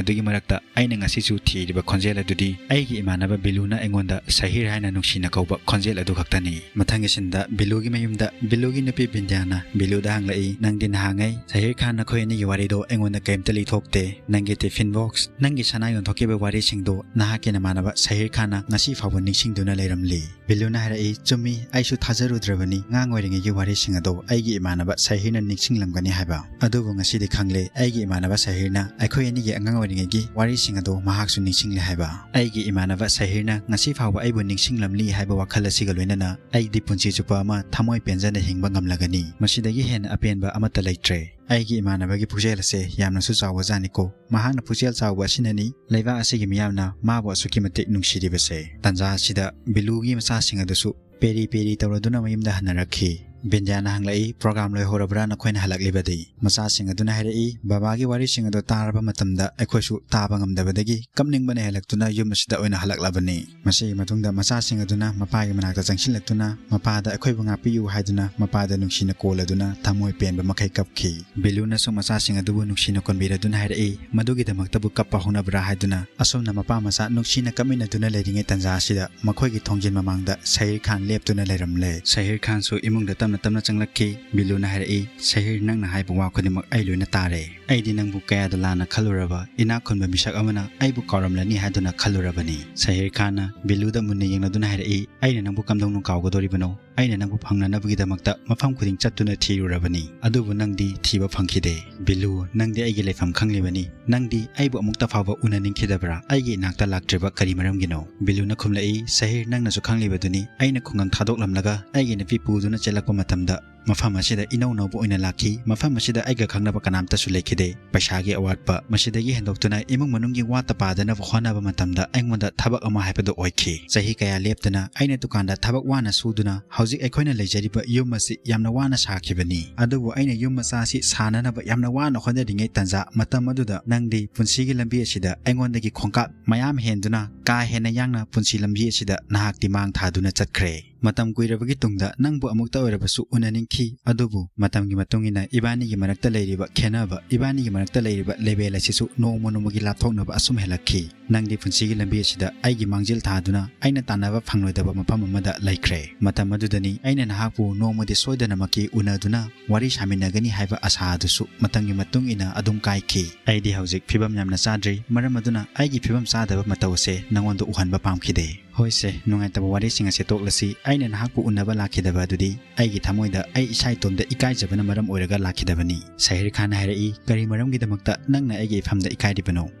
ꯑꯗꯨꯒꯤ ꯃꯔꯛꯇ ꯑꯩꯅ ꯉꯁꯤꯁꯨ ꯊꯤꯔꯤꯕ ꯈꯣꯟꯖꯦꯜ ꯑꯗꯨꯗꯤ ꯑꯩꯒꯤ ꯏꯃꯥꯟꯅꯕ ꯕꯤꯂꯨꯅ ꯑꯩꯉꯣꯟꯗ ꯁꯍꯤꯔ ꯍꯥꯏꯅ ꯅꯨꯡꯁꯤꯅ ꯀꯧꯕ ꯈꯣꯟꯖꯦꯜ ꯑꯗꯨ ꯈꯛꯇꯅꯤ"꯫ ꯃꯊꯪꯒꯤ ꯁꯤꯟꯗ ꯕꯤꯂꯨꯒꯤ ꯃꯌꯨꯝꯗ ꯕꯤꯂꯨꯒꯤ ꯅꯨꯄꯤ ꯕꯤꯟꯗ꯭ꯌꯥꯅ ꯕꯤꯂꯨꯗ ꯍꯪꯂꯛꯏ, "ꯅꯪꯗꯤ ꯅꯍꯥꯟꯉꯩ ꯁꯍꯤꯔ ꯈꯥꯟ ꯅꯈꯣꯏ ꯑꯅꯤꯒꯤ ꯋꯥꯔꯤꯗꯣ ꯑꯩꯉꯣꯟꯗ ꯀꯔꯤꯝꯇ ꯂꯤꯊꯣꯛꯇꯦ꯫ ꯅꯪꯒꯤ ꯇꯤꯐꯤꯟ ꯕꯣꯛꯁ, ꯅꯪꯒꯤ ꯁꯅꯥ ꯌꯣꯟꯊꯣꯛꯈꯤꯕ ꯋꯥꯔꯤꯁꯤꯡꯗꯣ ꯅꯍꯥꯛꯀꯤ ꯅꯃꯥꯟꯅꯕ ꯁꯍꯤꯔ ꯈꯥꯟꯅ ꯉꯁꯤ ꯐꯥꯎꯕ ꯅꯤꯡꯁꯤꯡꯗꯨꯅ ꯂꯩꯔꯝꯂꯤ"꯫ ꯕꯤꯂꯨꯅ ꯍꯥꯏꯔꯛꯏ, "ꯆꯨꯝꯃꯤ, ꯑꯩꯁꯨ ꯊꯥꯖꯔꯨꯗ꯭ꯔꯕꯅꯤ꯫ ꯑꯉꯥꯡ ꯑꯣꯏꯔꯤꯉꯩꯒꯤ ꯋꯥꯔꯤꯁꯤꯡ ꯑꯗꯣ ꯑꯩꯒꯤ ꯏꯃꯥꯟꯅꯕ ꯁꯍꯤꯔꯅ ꯅꯤꯡꯁꯤꯡꯂꯝꯒꯅꯤ ꯍꯥꯏꯕ꯫ ꯑꯗꯨꯕꯨ ꯉꯁꯤꯗꯤ ꯈꯪꯂꯦ, ꯑꯩꯒꯤ ꯏꯃꯥꯟꯅꯕ ꯁꯍꯤꯔꯅ ꯑꯩꯈꯣꯏ ꯑꯅꯤꯒꯤ ꯑꯉꯥꯡ ꯑꯣꯏꯔꯤꯉꯩꯒꯤ ꯋꯥꯔꯤꯁꯤꯡ ꯑꯗꯣ ꯃꯍꯥꯛꯁꯨ ꯅꯤꯡꯁꯤꯡꯂꯦ ꯍꯥꯏꯕ꯫ ꯑꯩꯒꯤ ꯏꯃꯥꯟꯅꯕ ꯁꯍꯤꯔꯅ ꯉꯁꯤ ꯐꯥꯎꯕ ꯑꯩꯕꯨ ꯅꯤꯡꯁꯤꯡꯂꯝꯂꯤ ꯍꯥꯏꯕ ꯋꯥꯈꯜ ꯑꯁꯤꯒ ꯂꯣꯏꯅꯅ ꯑꯩꯗꯤ ꯄꯨꯟꯁꯤ ꯆꯨꯞꯄ ꯑꯃ ꯊꯃꯣꯏ ꯄꯦꯟꯖꯅ ꯍꯤꯡꯕ ꯉꯝꯂꯒꯅꯤ꯫ ꯃꯁꯤꯗꯒꯤ ꯍꯦꯟꯅ ꯑꯄꯦꯟꯕ ꯑꯃꯠꯇ ꯂꯩꯇ꯭ꯔꯦ"꯫ "ꯑꯩꯒꯤ ꯏꯃꯥꯟꯅꯕꯒꯤ ꯄꯨꯛꯆꯦꯜ ꯑꯁꯦ ꯌꯥꯝꯅꯁꯨ ꯆꯥꯎꯕꯖꯥꯠꯅꯤꯀꯣ꯫ ꯃꯍꯥꯛꯅ ꯄꯨꯛꯆꯦꯜ ꯆꯥꯎꯕ ꯑꯁꯤꯅꯅꯤ ꯂꯩꯕꯥꯛ ꯑꯁꯤꯒꯤ ꯃꯤꯌꯥꯝꯅ ꯃꯥꯕꯨ ꯑꯁꯨꯛꯀꯤ ꯃꯇꯤꯛ ꯅꯨꯡꯁꯤꯔꯤꯕꯁꯦ꯫" ꯇꯟꯖꯥ ꯑꯁꯤꯗ ꯕꯤꯂꯨꯒꯤ ꯃꯆꯥꯁꯤꯡ ꯑꯗꯨꯁꯨ ꯄꯦꯔꯤ ꯄꯦꯔꯤ ꯇꯧꯔꯗꯨꯅ ꯃꯌꯨꯝꯗ ꯍꯟꯅꯔꯛꯈꯤ꯫ ꯕꯤꯟꯗ꯭ꯌꯥꯅ ꯍꯪꯂꯛꯏ, "ꯄ꯭ꯔꯣꯒ꯭ꯔꯥꯝ ꯂꯣꯏꯍꯧꯔꯕ꯭ꯔꯥ ꯅꯈꯣꯏꯅ ꯍꯜꯂꯛꯂꯤꯕꯗꯤ?" ꯃꯆꯥꯁꯤꯡ ꯑꯗꯨꯅ ꯍꯥꯏꯔꯛꯏ, "ꯕꯕꯥꯒꯤ ꯋꯥꯔꯤꯁꯤꯡ ꯑꯗꯨ ꯇꯥꯔꯕ ꯃꯇꯝꯗ ꯑꯩꯈꯣꯏꯁꯨ ꯇꯥꯕ ꯉꯝꯗꯕꯗꯒꯤ ꯀꯞꯅꯤꯡꯕꯅ ꯍꯦꯜꯂꯛꯇꯨꯅ ꯌꯨꯝ ꯑꯁꯤꯗ ꯑꯣꯏꯅ ꯍꯜꯂꯛꯂꯕꯅꯤ꯫" ꯃꯁꯤꯒꯤ ꯃꯇꯨꯡꯗ ꯃꯆꯥꯁꯤꯡ ꯑꯗꯨꯅ ꯃꯄꯥꯒꯤ ꯃꯅꯥꯛꯇ ꯆꯪꯁꯤꯜꯂꯛꯇꯨꯅ ꯃꯄꯥꯗ "ꯑꯩꯈꯣꯏꯕꯨ ꯉꯥꯛꯄꯤꯌꯨ" ꯍꯥꯏꯗꯨꯅ ꯃꯄꯥꯗ ꯅꯨꯡꯁꯤꯅ ꯀꯣꯜꯂꯗꯨꯅ ꯊꯃꯣꯏ ꯄꯦꯟꯕ ꯃꯈꯩ ꯀꯞꯈꯤ꯫ ꯕꯤꯂꯨꯅꯁꯨ ꯃꯆꯥꯁꯤꯡ ꯑꯗꯨꯕꯨ ꯅꯨꯡꯁꯤꯅ ꯀꯣꯟꯕꯤꯔꯗꯨꯅ ꯍꯥꯏꯔꯛꯏ, "ꯃꯗꯨꯒꯤꯗꯃꯛꯇꯕꯨ ꯀꯞꯄ ꯍꯧꯅꯕ꯭ꯔꯥ?" ꯍꯥꯏꯗꯨꯅ꯫ ꯑꯁꯨꯝꯅ ꯃꯄꯥ ꯃꯆꯥ ꯅꯨꯡꯁꯤꯅ ꯀꯞꯃꯤꯟꯅꯗꯨꯅ ꯂꯩꯔꯤꯉꯩ ꯇꯟꯖꯥ ꯑꯁꯤꯗ ꯃꯈꯣꯏꯒꯤ ꯊꯣꯡꯖꯤꯟ ꯃꯃꯥꯡꯗ ꯁꯍꯤꯔ ꯈꯥꯟ ꯂꯦꯞꯇꯨꯅ ꯂꯩꯔꯝꯂꯦ꯫ ꯁꯍꯤꯔ ꯈꯥꯟꯁꯨ ꯏꯃꯨꯡꯗ ꯇꯞꯅ ꯇꯞꯅ ꯆꯪꯂꯛꯈꯤ꯫ ꯕꯤꯂꯨꯅ ꯍꯥꯏꯔꯛꯏ, "ꯁꯍꯤꯔ, ꯅꯪꯅ ꯍꯥꯏꯕ ꯋꯥ ꯈꯨꯗꯤꯡꯃꯛ ꯑꯩ ꯂꯣꯏꯅ ꯇꯥꯔꯦ꯫ ꯑꯩꯗꯤ ꯅꯪꯕꯨ ꯀꯌꯥꯗ ꯂꯥꯟꯅ ꯈꯜꯂꯨꯔꯕ, ꯏꯅꯥꯛ ꯈꯨꯟꯕ ꯃꯤꯁꯛ ꯑꯃꯅ ꯑꯩꯕꯨ ꯀꯥꯎꯔꯝꯂꯅꯤ ꯍꯥꯏꯗꯨꯅ ꯈꯜꯂꯨꯔꯕꯅꯤ꯫" ꯁꯍꯤꯔ ꯈꯥꯟꯅ ꯕꯤꯂꯨꯗ ꯃꯨꯟꯅ ꯌꯦꯡꯂꯗꯨꯅ ꯍꯥꯏꯔꯛꯏ, "ꯑꯩꯅ ꯅꯪꯕꯨ ꯀꯝꯗꯧꯅ ꯀꯥꯎꯒꯗꯧꯔꯤꯕꯅꯣ? ꯑꯩꯅ ꯅꯪꯕꯨ ꯐꯪꯅꯅꯕꯒꯤꯗꯃꯛꯇ ꯃꯐꯝ ꯈꯨꯗꯤꯡ ꯆꯠꯇꯨꯅ ꯊꯤꯔꯨꯔꯕꯅꯤ, ꯑꯗꯨꯕꯨ ꯅꯪꯗꯤ ꯊꯤꯕ ꯐꯪꯈꯤꯗꯦ꯫ ꯕꯤꯂꯨ, ꯅꯪꯗꯤ ꯑꯩꯒꯤ ꯂꯩꯐꯝ ꯈꯪꯂꯤꯕꯅꯤ꯫ ꯅꯪꯗꯤ ꯑꯩꯕꯨ ꯑꯃꯨꯛꯇ ꯐꯥꯎꯕ ꯎꯅꯅꯤꯡꯈꯤꯗꯕ꯭ꯔꯥ? ꯑꯩꯒꯤ ꯏꯅꯥꯛꯇ ꯂꯥꯛꯇ꯭ꯔꯤꯕ ꯀꯔꯤ ꯃꯔꯝꯒꯤꯅꯣ?" ꯕꯤꯂꯨꯅ ꯈꯨꯝꯂꯛꯏ, "ꯁꯍꯤꯔ, ꯅꯪꯅꯁꯨ ꯈꯪꯂꯤꯕꯗꯨꯅꯤ, ꯑꯩꯅ ꯈꯨꯡꯒꯪ ꯊꯥꯗꯣꯛꯂꯝꯂꯒ ꯑꯩꯒꯤ ꯅꯨꯄꯤ ꯄꯨꯗꯨꯅ ꯆꯦꯜꯂꯛꯄ ꯃꯇꯝꯗ ꯃꯐꯝ ꯑꯁꯤꯗ ꯏꯅꯧ ꯅꯧꯕ ꯑꯣꯏꯅ ꯂꯥꯛꯈꯤ꯫ ꯃꯐꯝ ꯑꯁꯤꯗ ꯑꯩꯒ ꯈꯪꯅꯕ ꯀꯅꯥꯝꯇꯁꯨ ꯂꯩꯈꯤꯗꯦ꯫ ꯄꯩꯁꯥꯒꯤ ꯑꯋꯥꯠꯄ, ꯃꯁꯤꯗꯒꯤ ꯍꯦꯟꯗꯣꯛꯇꯨꯅ ꯏꯃꯨꯡ ꯃꯅꯨꯡꯒꯤ ꯋꯥꯠꯇ ꯄꯥꯗꯅꯕ ꯍꯣꯠꯅꯕ ꯃꯇꯝꯗ ꯑꯩꯉꯣꯟꯗ ꯊꯕꯛ ꯑꯃ ꯍꯥꯏꯕꯗꯨ ꯑꯣꯏꯈꯤ꯫ ꯆꯍꯤ ꯀꯌꯥ ꯂꯦꯞꯇꯅ ꯑꯩꯅ ꯗꯨꯀꯥꯟꯗ ꯊꯕꯛ ꯋꯥꯅ ꯁꯨꯗꯨꯅ ꯍꯧꯖꯤꯛ ꯑꯩꯈꯣꯏꯅ ꯂꯩꯖꯔꯤꯕ ꯌꯨꯝ ꯑꯁꯤ ꯌꯥꯝꯅ ꯋꯥꯅ ꯁꯥꯈꯤꯕꯅꯤ꯫ ꯑꯗꯨꯕꯨ ꯑꯩꯅ ꯌꯨꯝ ꯃꯆꯥ ꯑꯁꯤ ꯁꯥꯅꯅꯕ ꯌꯥꯝꯅ ꯋꯥꯅ ꯍꯣꯠꯅꯔꯤꯉꯩ ꯇꯟꯖꯥ, ꯃꯇꯝ ꯑꯗꯨꯗ ꯅꯪꯗꯤ ꯄꯨꯟꯁꯤꯒꯤ ꯂꯝꯕꯤ ꯑꯁꯤꯗ ꯑꯩꯉꯣꯟꯗꯒꯤ ꯈꯣꯡꯀꯥꯞ ꯃꯌꯥꯝ ꯍꯦꯟꯗꯨꯅ ꯀꯥ ꯍꯦꯟꯅ ꯌꯥꯡꯅ ꯄꯨꯟꯁꯤ ꯂꯝꯕꯤ ꯑꯁꯤꯗ ꯅꯍꯥꯛꯇꯤ ꯃꯥꯡ ꯊꯥꯗꯨꯅ ꯆꯠꯈ꯭ꯔꯦ꯫ ꯃꯇꯝ ꯀꯨꯏꯔꯕꯒꯤ ꯇꯨꯡꯗ ꯅꯪꯕꯨ ꯑꯃꯨꯛꯇ ꯑꯣꯏꯔꯕꯁꯨ ꯎꯅꯅꯤꯡꯈꯤ, ꯑꯗꯨꯕꯨ ꯃꯇꯝꯒꯤ ꯃꯇꯨꯡ ꯏꯟꯅ ꯏꯕꯥꯅꯤꯒꯤ ꯃꯔꯛꯇ ꯂꯩꯔꯤꯕ ꯈꯦꯟꯅꯕ, ꯏꯕꯥꯅꯤꯒꯤ ꯃꯔꯛꯇ ꯂꯩꯔꯤꯕ ꯂꯦꯕꯦꯜ ꯑꯁꯤꯁꯨ ꯅꯣꯡꯃ ꯅꯣꯡꯃꯒꯤ ꯂꯥꯞꯊꯣꯛꯅꯕ ꯑꯁꯨꯝ ꯍꯦꯜꯂꯛꯈꯤ꯫ ꯅꯪꯗꯤ ꯄꯨꯟꯁꯤꯒꯤ ꯂꯝꯕꯤ ꯑꯁꯤꯗ ꯑꯩꯒꯤ ꯃꯥꯡꯖꯤꯜ ꯊꯥꯗꯨꯅ ꯑꯩꯅ ꯇꯥꯟꯅꯕ ꯐꯪꯂꯣꯏꯗꯕ ꯃꯐꯝ ꯑꯃꯗ ꯂꯩꯈ꯭ꯔꯦ꯫ ꯃꯇꯝ ꯑꯗꯨꯗꯅꯤ ꯑꯩꯅ ꯅꯍꯥꯛꯄꯨ ꯅꯣꯡꯃꯗꯤ ꯁꯣꯏꯗꯅꯃꯛꯀꯤ ꯎꯅꯗꯨꯅ ꯋꯥꯔꯤ ꯁꯥꯃꯤꯟꯅꯒꯅꯤ ꯍꯥꯏꯕ ꯑꯁꯥ ꯑꯗꯨꯁꯨ ꯃꯇꯝꯒꯤ ꯃꯇꯨꯡ ꯏꯟꯅ ꯑꯗꯨꯝ ꯀꯥꯏꯈꯤ꯫ ꯑꯩꯗꯤ ꯍꯧꯖꯤꯛ ꯐꯤꯕꯝ ꯌꯥꯝꯅ ꯆꯥꯗ꯭ꯔꯤ, ꯃꯔꯝ ꯑꯗꯨꯅ ꯑꯩꯒꯤ ꯐꯤꯕꯝ ꯆꯥꯗꯕ ꯃꯇꯧ ꯑꯁꯦ ꯅꯉꯣꯟꯗ ꯎꯍꯟꯕ ꯄꯥꯝꯈꯤꯗꯦ꯫ ꯍꯣꯏꯁꯦ, ꯅꯨꯡꯉꯥꯏꯇꯕ ꯋꯥꯔꯤꯁꯤꯡ ꯑꯁꯦ ꯇꯣꯛꯂꯁꯤ꯫ ꯑꯩꯅ ꯅꯍꯥꯛꯄꯨ ꯎꯅꯕ ꯂꯥꯛꯈꯤꯗꯕ ꯑꯗꯨꯗꯤ ꯑꯩꯒꯤ ꯊꯃꯣꯏꯗ ꯑꯩ ꯏꯁꯥ ꯏꯇꯣꯝꯇ ꯏꯀꯥꯏꯖꯕꯅ ꯃꯔꯝ ꯑꯣꯏꯔꯒ ꯂꯥꯛꯈꯤꯗꯕꯅꯤ꯫ ꯁꯍꯤꯔ ꯈꯥꯟꯅ ꯍꯥꯏꯔꯛꯏ, "ꯀꯔꯤ ꯃꯔꯝꯒꯤꯗꯃꯛꯇ ꯅꯪꯅ ꯑꯩꯒꯤ ꯏꯐꯝꯗ ꯏꯀꯥꯏꯔꯤꯕꯅꯣ?"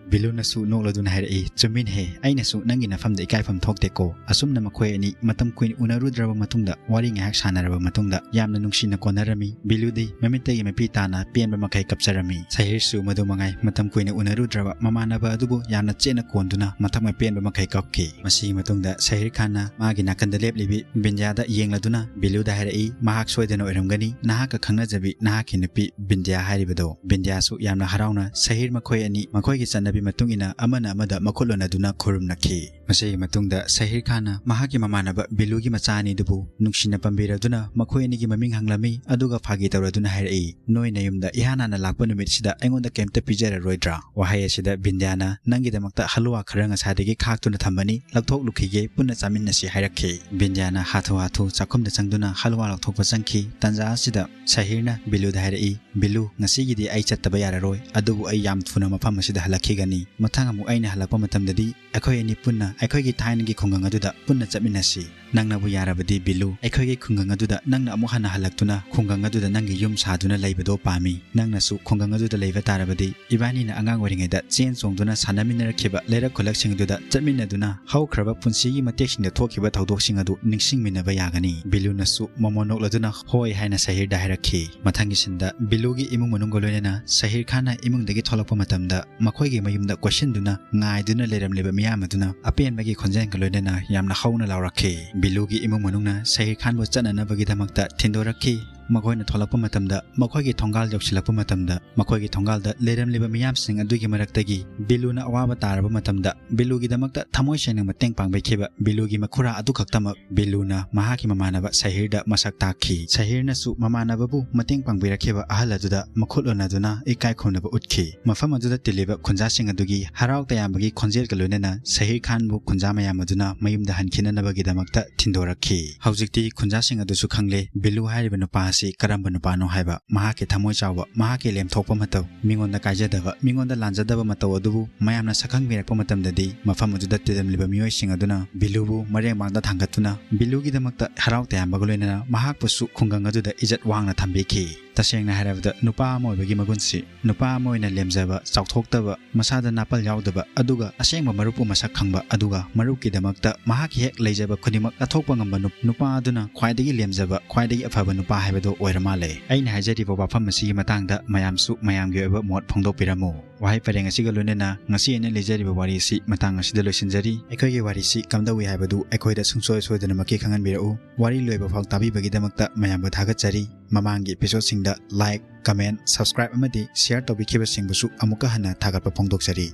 ꯕꯤꯂꯨꯅꯁꯨ ꯅꯣꯛꯂꯗꯨꯅ ꯍꯥꯏꯔꯛꯏ, "ꯆꯨꯝꯃꯤꯟꯍꯦ, ꯑꯩꯅꯁꯨ ꯅꯪꯒꯤ ꯅꯐꯝꯗ ꯏꯀꯥꯏꯐꯝ ꯊꯣꯛꯇꯦꯀꯣ?" ꯑꯁꯨꯝꯅ ꯃꯈꯣꯏ ꯑꯅꯤ ꯃꯇꯝ ꯀꯨꯏꯅ ꯎꯅꯔꯨꯗ꯭ꯔꯕ ꯃꯇꯨꯡꯗ, ꯋꯥꯔꯤ ꯉꯥꯏꯍꯥꯛ ꯁꯥꯟꯅꯔꯕ ꯃꯇꯨꯡꯗ, ꯌꯥꯝꯅ ꯅꯨꯡꯁꯤꯅ ꯀꯣꯟꯅꯔꯝꯃꯤ꯫ ꯕꯤꯂꯨꯗꯤ ꯃꯃꯤꯠꯇꯒꯤ ꯃꯄꯤ ꯇꯥꯅ ꯄꯦꯟꯕ ꯃꯈꯩ ꯀꯞꯆꯔꯝꯃꯤ꯫ ꯁꯍꯤꯔꯁꯨ ꯃꯗꯨ ꯃꯉꯥꯏ, ꯃꯇꯝ ꯀꯨꯏꯅ ꯎꯅꯔꯨꯗ꯭ꯔꯕ ꯃꯃꯥꯟꯅꯕ ꯑꯗꯨꯕꯨ ꯌꯥꯝꯅ ꯆꯦꯠꯅ ꯀꯣꯟꯗꯨꯅ ꯃꯊꯃꯣꯏ ꯄꯦꯟꯕ ꯃꯈꯩ ꯀꯞꯈꯤ꯫ ꯃꯁꯤꯒꯤ ꯃꯇꯨꯡꯗ ꯁꯍꯤꯔ ꯈꯥꯟꯅ ꯃꯥꯒꯤ ꯅꯥꯀꯟꯗ ꯂꯦꯞꯂꯤꯕꯤ ꯕꯤꯟꯗ꯭ꯌꯥꯗ ꯌꯦꯡꯂꯗꯨꯅ ꯕꯤꯂꯨꯗ ꯍꯥꯏꯔꯛꯏ, "ꯃꯍꯥꯛ ꯁꯣꯏꯗꯅ ꯑꯣꯏꯔꯝꯒꯅꯤ, ꯅꯍꯥꯛꯀ ꯈꯪꯅꯖꯕꯤ ꯅꯍꯥꯛꯀꯤ ꯅꯨꯄꯤ ꯕꯤꯟꯗ꯭ꯌꯥ ꯍꯥꯏꯔꯤꯕꯗꯣ?" ꯕꯤꯟꯗ꯭ꯌꯥꯁꯨ ꯌꯥꯝꯅ ꯍꯔꯥꯎꯅ ꯁꯍꯤꯔ ꯃꯈꯣꯏ ꯑꯅꯤ ꯃꯈꯣꯏꯒꯤ ꯆꯠꯅꯕꯤ ꯃꯇꯨꯡ ꯏꯟꯅ ꯑꯃꯅ ꯑꯃꯗ ꯃꯈꯨꯠ ꯂꯣꯟꯅꯗꯨꯅ ꯈꯨꯔꯨꯝꯅꯈꯤ꯫ ꯃꯁꯤꯒꯤ ꯃꯇꯨꯡꯗ ꯁꯍꯤꯔ ꯈꯥꯟꯅ ꯃꯍꯥꯛꯀꯤ ꯃꯃꯥꯟꯅꯕ ꯕꯤꯂꯨꯒꯤ ꯃꯆꯥ ꯑꯅꯤꯗꯨꯕꯨ ꯅꯨꯡꯁꯤꯅ ꯄꯥꯝꯕꯤꯔꯗꯨꯅ ꯃꯈꯣꯏ ꯑꯅꯤꯒꯤ ꯃꯃꯤꯡ ꯍꯪꯂꯝꯃꯤ, ꯑꯗꯨꯒ ꯐꯥꯒꯤ ꯇꯧꯔꯗꯨꯅ ꯍꯥꯏꯔꯛꯏ, "ꯅꯣꯏ ꯅꯌꯨꯝꯗ ꯏꯍꯥꯟ ꯍꯥꯟꯅ ꯂꯥꯛꯄ ꯅꯨꯃꯤꯠꯁꯤꯗ ꯑꯩꯉꯣꯟꯗ ꯀꯩꯝꯇ ꯄꯤꯖꯔꯔꯣꯏꯗ꯭ꯔꯥ?" ꯋꯥꯍꯩ ꯑꯁꯤꯗ ꯕꯤꯟꯗ꯭ꯌꯥꯅ, "ꯅꯪꯒꯤꯗꯃꯛꯇ ꯍꯜꯂꯨꯋꯥ ꯈꯔ ꯉꯁꯥꯏꯗꯒꯤ ꯈꯥꯛꯇꯨꯅ ꯊꯝꯕꯅꯤ, ꯂꯧꯊꯣꯛꯂꯨꯈꯤꯒꯦ, ꯄꯨꯟꯅ ꯆꯥꯃꯤꯟꯅꯁꯤ" ꯍꯥꯏꯔꯛꯈꯤ꯫ ꯕꯤꯟꯗ꯭ꯌꯥꯅ ꯍꯥꯊꯨ ꯍꯥꯊꯨ ꯆꯥꯛꯈꯨꯝꯗ ꯆꯪꯗꯨꯅ ꯍꯜꯂꯨꯋꯥ ꯂꯧꯊꯣꯛꯄ ꯆꯪꯈꯤ꯫ ꯇꯟꯖꯥ ꯑꯁꯤꯗ ꯁꯍꯤꯔꯅ ꯕꯤꯂꯨꯗ ꯍꯥꯏꯔꯛꯏ, "ꯕꯤꯂꯨ, ꯉꯁꯤꯒꯤꯗꯤ ꯑꯩ ꯆꯠꯇꯕ ꯌꯥꯔꯔꯣꯏ, ꯑꯗꯨꯕꯨ ꯑꯩ ꯌꯥꯝ ꯊꯨꯅ ꯃꯐꯝ ꯑꯁꯤꯗ ꯍꯜꯂꯛꯈꯤꯒꯅꯤ꯫ ꯃꯊꯪ ꯑꯃꯨꯛ ꯑꯩꯅ ꯍꯜꯂꯛꯄ ꯃꯇꯝꯗꯗꯤ ꯑꯩꯈꯣꯏ ꯑꯅꯤ ꯄꯨꯟꯅ ꯑꯩꯈꯣꯏꯒꯤ ꯊꯥꯏꯅꯒꯤ ꯈꯨꯡꯒꯪ ꯑꯗꯨꯗ ꯄꯨꯟꯅ ꯆꯠꯃꯤꯟꯅꯁꯤ꯫ ꯅꯪꯅꯕꯨ ꯌꯥꯔꯕꯗꯤ ꯕꯤꯂꯨ, ꯑꯩꯈꯣꯏꯒꯤ ꯈꯨꯡꯒꯪ ꯑꯗꯨꯗ ꯅꯪꯅ ꯑꯃꯨꯛ ꯍꯟꯅ ꯍꯜꯂꯛꯇꯨꯅ ꯈꯨꯡꯒꯪ ꯑꯗꯨꯗ ꯅꯪꯒꯤ ꯌꯨꯝ ꯁꯥꯗꯨꯅ ꯂꯩꯕꯗꯣ ꯄꯥꯝꯃꯤ꯫ ꯅꯪꯅꯁꯨ ꯈꯨꯡꯒꯪ ꯑꯗꯨꯗ ꯂꯩꯕ ꯇꯥꯔꯕꯗꯤ ꯏꯕꯥꯅꯤꯅ ꯑꯉꯥꯡ ꯑꯣꯏꯔꯤꯉꯩꯗ ꯆꯦꯟ ꯆꯣꯡꯗꯨꯅ ꯁꯥꯟꯅꯃꯤꯟꯅꯔꯛꯈꯤꯕ ꯂꯩꯔꯛ ꯈꯨꯜꯂꯛꯁꯤꯡ ꯑꯗꯨꯗ ꯆꯠꯃꯤꯟꯅꯗꯨꯅ ꯍꯧꯈ꯭ꯔꯕ ꯄꯨꯟꯁꯤꯒꯤ ꯃꯇꯦꯛꯁꯤꯡꯗ ꯊꯣꯛꯈꯤꯕ ꯊꯧꯗꯣꯛꯁꯤꯡ ꯑꯗꯨ ꯅꯤꯡꯁꯤꯡꯃꯤꯟꯅꯕ ꯌꯥꯒꯅꯤ꯫" ꯕꯤꯂꯨꯅꯁꯨ ꯃꯃꯣꯟ ꯅꯣꯛꯂꯗꯨꯅ ꯍꯣꯏ ꯍꯥꯏꯅ ꯁꯍꯤꯔꯗ ꯍꯥꯏꯔꯛꯈꯤ꯫ ꯃꯊꯪꯒꯤ ꯁꯤꯟꯗ ꯕꯤꯂꯨꯒꯤ ꯏꯃꯨꯡ ꯃꯅꯨꯡꯒ ꯂꯣꯏꯅꯅ ꯁꯍꯤꯔ ꯈꯥꯟꯅ ꯏꯃꯨꯡꯗꯒꯤ ꯊꯣꯛꯂꯛꯄ ꯃꯇꯝꯗ ꯃꯈꯣꯏꯒꯤ ꯃꯌꯨꯝꯗ ꯀꯣꯏꯁꯤꯟꯗꯨꯅ ꯉꯥꯏꯗꯨꯅ ꯂꯩꯔꯝꯂꯤꯕ ꯃꯤꯌꯥꯝ ꯑꯗꯨꯅ ꯑꯄꯦꯟꯕꯒꯤ ꯈꯣꯟꯖꯦꯜꯒ ꯂꯣꯏꯅꯅ ꯌꯥꯝꯅ ꯍꯧꯅ ꯂꯥꯎꯔꯛꯈꯤ꯫ ꯕꯤꯂꯨꯒꯤ ꯏꯃꯨꯡ ꯃꯅꯨꯡꯅ ꯁꯍꯤꯔ ꯈꯥꯟꯕꯨ ꯆꯠꯅꯅꯕꯒꯤꯗꯃꯛꯇ ꯊꯤꯟꯗꯣꯔꯛꯈꯤ꯫ ꯃꯈꯣꯏꯅ ꯊꯣꯛꯂꯛꯄ ꯃꯇꯝꯗ, ꯃꯈꯣꯏꯒꯤ ꯊꯣꯡꯒꯥꯜ ꯌꯧꯁꯤꯜꯂꯛꯄ ꯃꯇꯝꯗ, ꯃꯈꯣꯏꯒꯤ ꯊꯣꯡꯒꯥꯜꯗ ꯂꯩꯔꯝꯂꯤꯕ ꯃꯤꯌꯥꯝꯁꯤꯡ ꯑꯗꯨꯒꯤ ꯃꯔꯛꯇꯒꯤ ꯕꯤꯂꯨꯅ ꯑꯋꯥꯕ ꯇꯥꯔꯕ ꯃꯇꯝꯗ, ꯕꯤꯂꯨꯒꯤꯗꯃꯛꯇ ꯊꯃꯣꯏ ꯁꯦꯡꯅ ꯃꯇꯦꯡ ꯄꯥꯡꯕꯤꯈꯤꯕ ꯕꯤꯂꯨꯒꯤ ꯃꯈꯨꯔꯥ ꯑꯗꯨꯈꯛꯇꯃꯛ ꯕꯤꯂꯨꯅ ꯃꯍꯥꯛꯀꯤ ꯃꯃꯥꯟꯅꯕ ꯁꯍꯤꯔꯗ ꯃꯁꯛ ꯇꯥꯛꯈꯤ꯫ ꯁꯍꯤꯔꯅꯁꯨ ꯃꯃꯥꯟꯅꯕꯕꯨ ꯃꯇꯦꯡ ꯄꯥꯡꯕꯤꯔꯛꯈꯤꯕ ꯑꯍꯜ ꯑꯗꯨꯗ ꯃꯈꯨꯠ ꯂꯣꯟꯅꯗꯨꯅ ꯏꯀꯥꯏ ꯈꯨꯝꯅꯕ ꯎꯠꯈꯤ꯫ ꯃꯐꯝ ꯑꯗꯨꯗ ꯇꯤꯜꯂꯤꯕ ꯈꯨꯟꯖꯥꯁꯤꯡ ꯑꯗꯨꯒꯤ ꯍꯔꯥꯎ ꯇꯌꯥꯝꯕꯒꯤ ꯈꯣꯟꯖꯦꯜꯒ ꯂꯣꯏꯅꯅ ꯁꯍꯤꯔ ꯈꯥꯟꯕꯨ ꯈꯨꯟꯖꯥ ꯃꯌꯥꯝ ꯑꯗꯨꯅ ꯃꯌꯨꯝꯗ ꯍꯟꯈꯤꯅꯅꯕꯒꯤꯗꯃꯛꯇ ꯊꯤꯟꯗꯣꯔꯛꯈꯤ꯫ ꯍꯧꯖꯤꯛꯇꯤ ꯈꯨꯟꯖꯥꯁꯤꯡ ꯑꯗꯨꯁꯨ ꯈꯪꯂꯦ, ꯕꯤꯂꯨ ꯍꯥꯏꯔꯤꯕ ꯅꯨꯄꯥ ꯑꯁꯤ ꯀꯔꯝꯕ ꯅꯨꯄꯥꯅꯣ ꯍꯥꯏꯕ ꯃꯍꯥꯛꯀꯤ ꯊꯃꯣꯏ ꯆꯥꯎꯕ, ꯃꯍꯥꯛꯀꯤ ꯂꯦꯝꯊꯣꯛꯄ ꯃꯇꯧ, ꯃꯤꯉꯣꯟꯗ ꯀꯥꯏꯖꯗꯕ, ꯃꯤꯉꯣꯟꯗ ꯂꯥꯟꯖꯗꯕ ꯃꯇꯧ ꯑꯗꯨꯕꯨ ꯃꯌꯥꯝꯅ ꯁꯛꯈꯪꯕꯤꯔꯛꯄ ꯃꯇꯝꯗꯗꯤ, ꯃꯐꯝ ꯑꯗꯨꯗ ꯇꯤꯟꯂꯝꯂꯤꯕ ꯃꯤꯑꯣꯏꯁꯤꯡ ꯑꯗꯨꯅ ꯕꯤꯂꯨꯕꯨ ꯃꯔꯦꯡ ꯃꯥꯡꯗ ꯊꯥꯡꯒꯠꯇꯨꯅ ꯕꯤꯂꯨꯒꯤꯗꯃꯛꯇ ꯍꯔꯥꯎ ꯇꯌꯥꯝꯕꯒ ꯂꯣꯏꯅꯅ ꯃꯍꯥꯛꯄꯨꯁꯨ ꯈꯨꯡꯒꯪ ꯑꯗꯨꯗ ꯏꯖꯠ ꯋꯥꯡꯅ ꯊꯝꯕꯤꯈꯤ꯫ ꯇꯁꯦꯡꯅ ꯍꯥꯏꯔꯕꯗ, ꯅꯨꯄꯥ ꯑꯃ ꯑꯣꯏꯕꯒꯤ ꯃꯒꯨꯟꯁꯤ, ꯅꯨꯄꯥ ꯑꯃ ꯑꯣꯏꯅ ꯂꯦꯝꯖꯕ, ꯆꯥꯎꯊꯣꯛꯇꯕ, ꯃꯁꯥꯗ ꯅꯥꯄꯜ ꯌꯥꯎꯗꯕ, ꯑꯗꯨꯒ ꯑꯁꯦꯡꯕ ꯃꯔꯨꯞꯄꯨ ꯃꯁꯛ ꯈꯪꯕ, ꯑꯗꯨꯒ ꯃꯔꯨꯞꯀꯤꯗꯃꯛꯇ ꯃꯍꯥꯛꯀꯤ ꯍꯦꯛ ꯂꯩꯖꯕ ꯈꯨꯗꯤꯡꯃꯛ ꯂꯥꯊꯣꯛꯄ ꯉꯝꯕ ꯅꯨ-, ꯅꯨꯄꯥ ꯑꯗꯨꯅ ꯈ꯭ꯋꯥꯏꯗꯒꯤ ꯂꯦꯝꯖꯕ, ꯈ꯭ꯋꯥꯏꯗꯒꯤ ꯑꯐꯕ ꯅꯨꯄꯥ ꯍꯥꯏꯕꯗꯨ ꯑꯣꯏꯔ ꯃꯥꯜꯂꯦ꯫ ꯑꯩꯅ ꯍꯥꯏꯖꯔꯤꯕ ꯋꯥꯐꯝ ꯑꯁꯤꯒꯤ ꯃꯇꯥꯡꯗ ꯃꯌꯥꯝꯁꯨ ꯃꯌꯥꯝꯒꯤ ꯑꯣꯏꯕ ꯃꯣꯠ ꯐꯣꯡꯗꯣꯛꯄꯤꯔꯝꯃꯨ꯫ ꯋꯥꯍꯩ ꯄꯔꯦꯡ ꯑꯁꯤꯒ ꯂꯣꯏꯅꯅ ꯉꯁꯤ ꯑꯩꯅ ꯂꯤꯖꯔꯤꯕ ꯋꯥꯔꯤ ꯑꯁꯤ ꯃꯇꯥꯡ ꯑꯁꯤꯗ ꯂꯣꯏꯁꯤꯟꯖꯔꯤ꯫ ꯑꯩꯈꯣꯏꯒꯤ ꯋꯥꯔꯤꯁꯤ ꯀꯝꯗꯧꯏ ꯍꯥꯏꯕꯗꯨ ꯑꯩꯈꯣꯏꯗ ꯁꯨꯡꯁꯣꯏ ꯁꯣꯏꯗꯅꯃꯛꯀꯤ ꯈꯪꯍꯟꯕꯤꯔꯛꯎ꯫ ꯋꯥꯔꯤ ꯂꯣꯏꯕ ꯐꯥꯎ ꯇꯥꯕꯤꯕꯒꯤꯗꯃꯛꯇ ꯃꯌꯥꯝꯕꯨ ꯊꯥꯒꯠꯆꯔꯤ꯫ ꯃꯃꯥꯡꯒꯤ episodeꯁꯤꯡꯗ like, comment, subscribe ꯑꯃꯗꯤ share ꯇꯧꯕꯤꯈꯤꯕꯁꯤꯡꯕꯨꯁꯨ ꯑꯃꯨꯛꯀ ꯍꯟꯅ ꯊꯥꯒꯠꯄ ꯐꯣꯡꯗꯣꯛꯆꯔꯤ꯫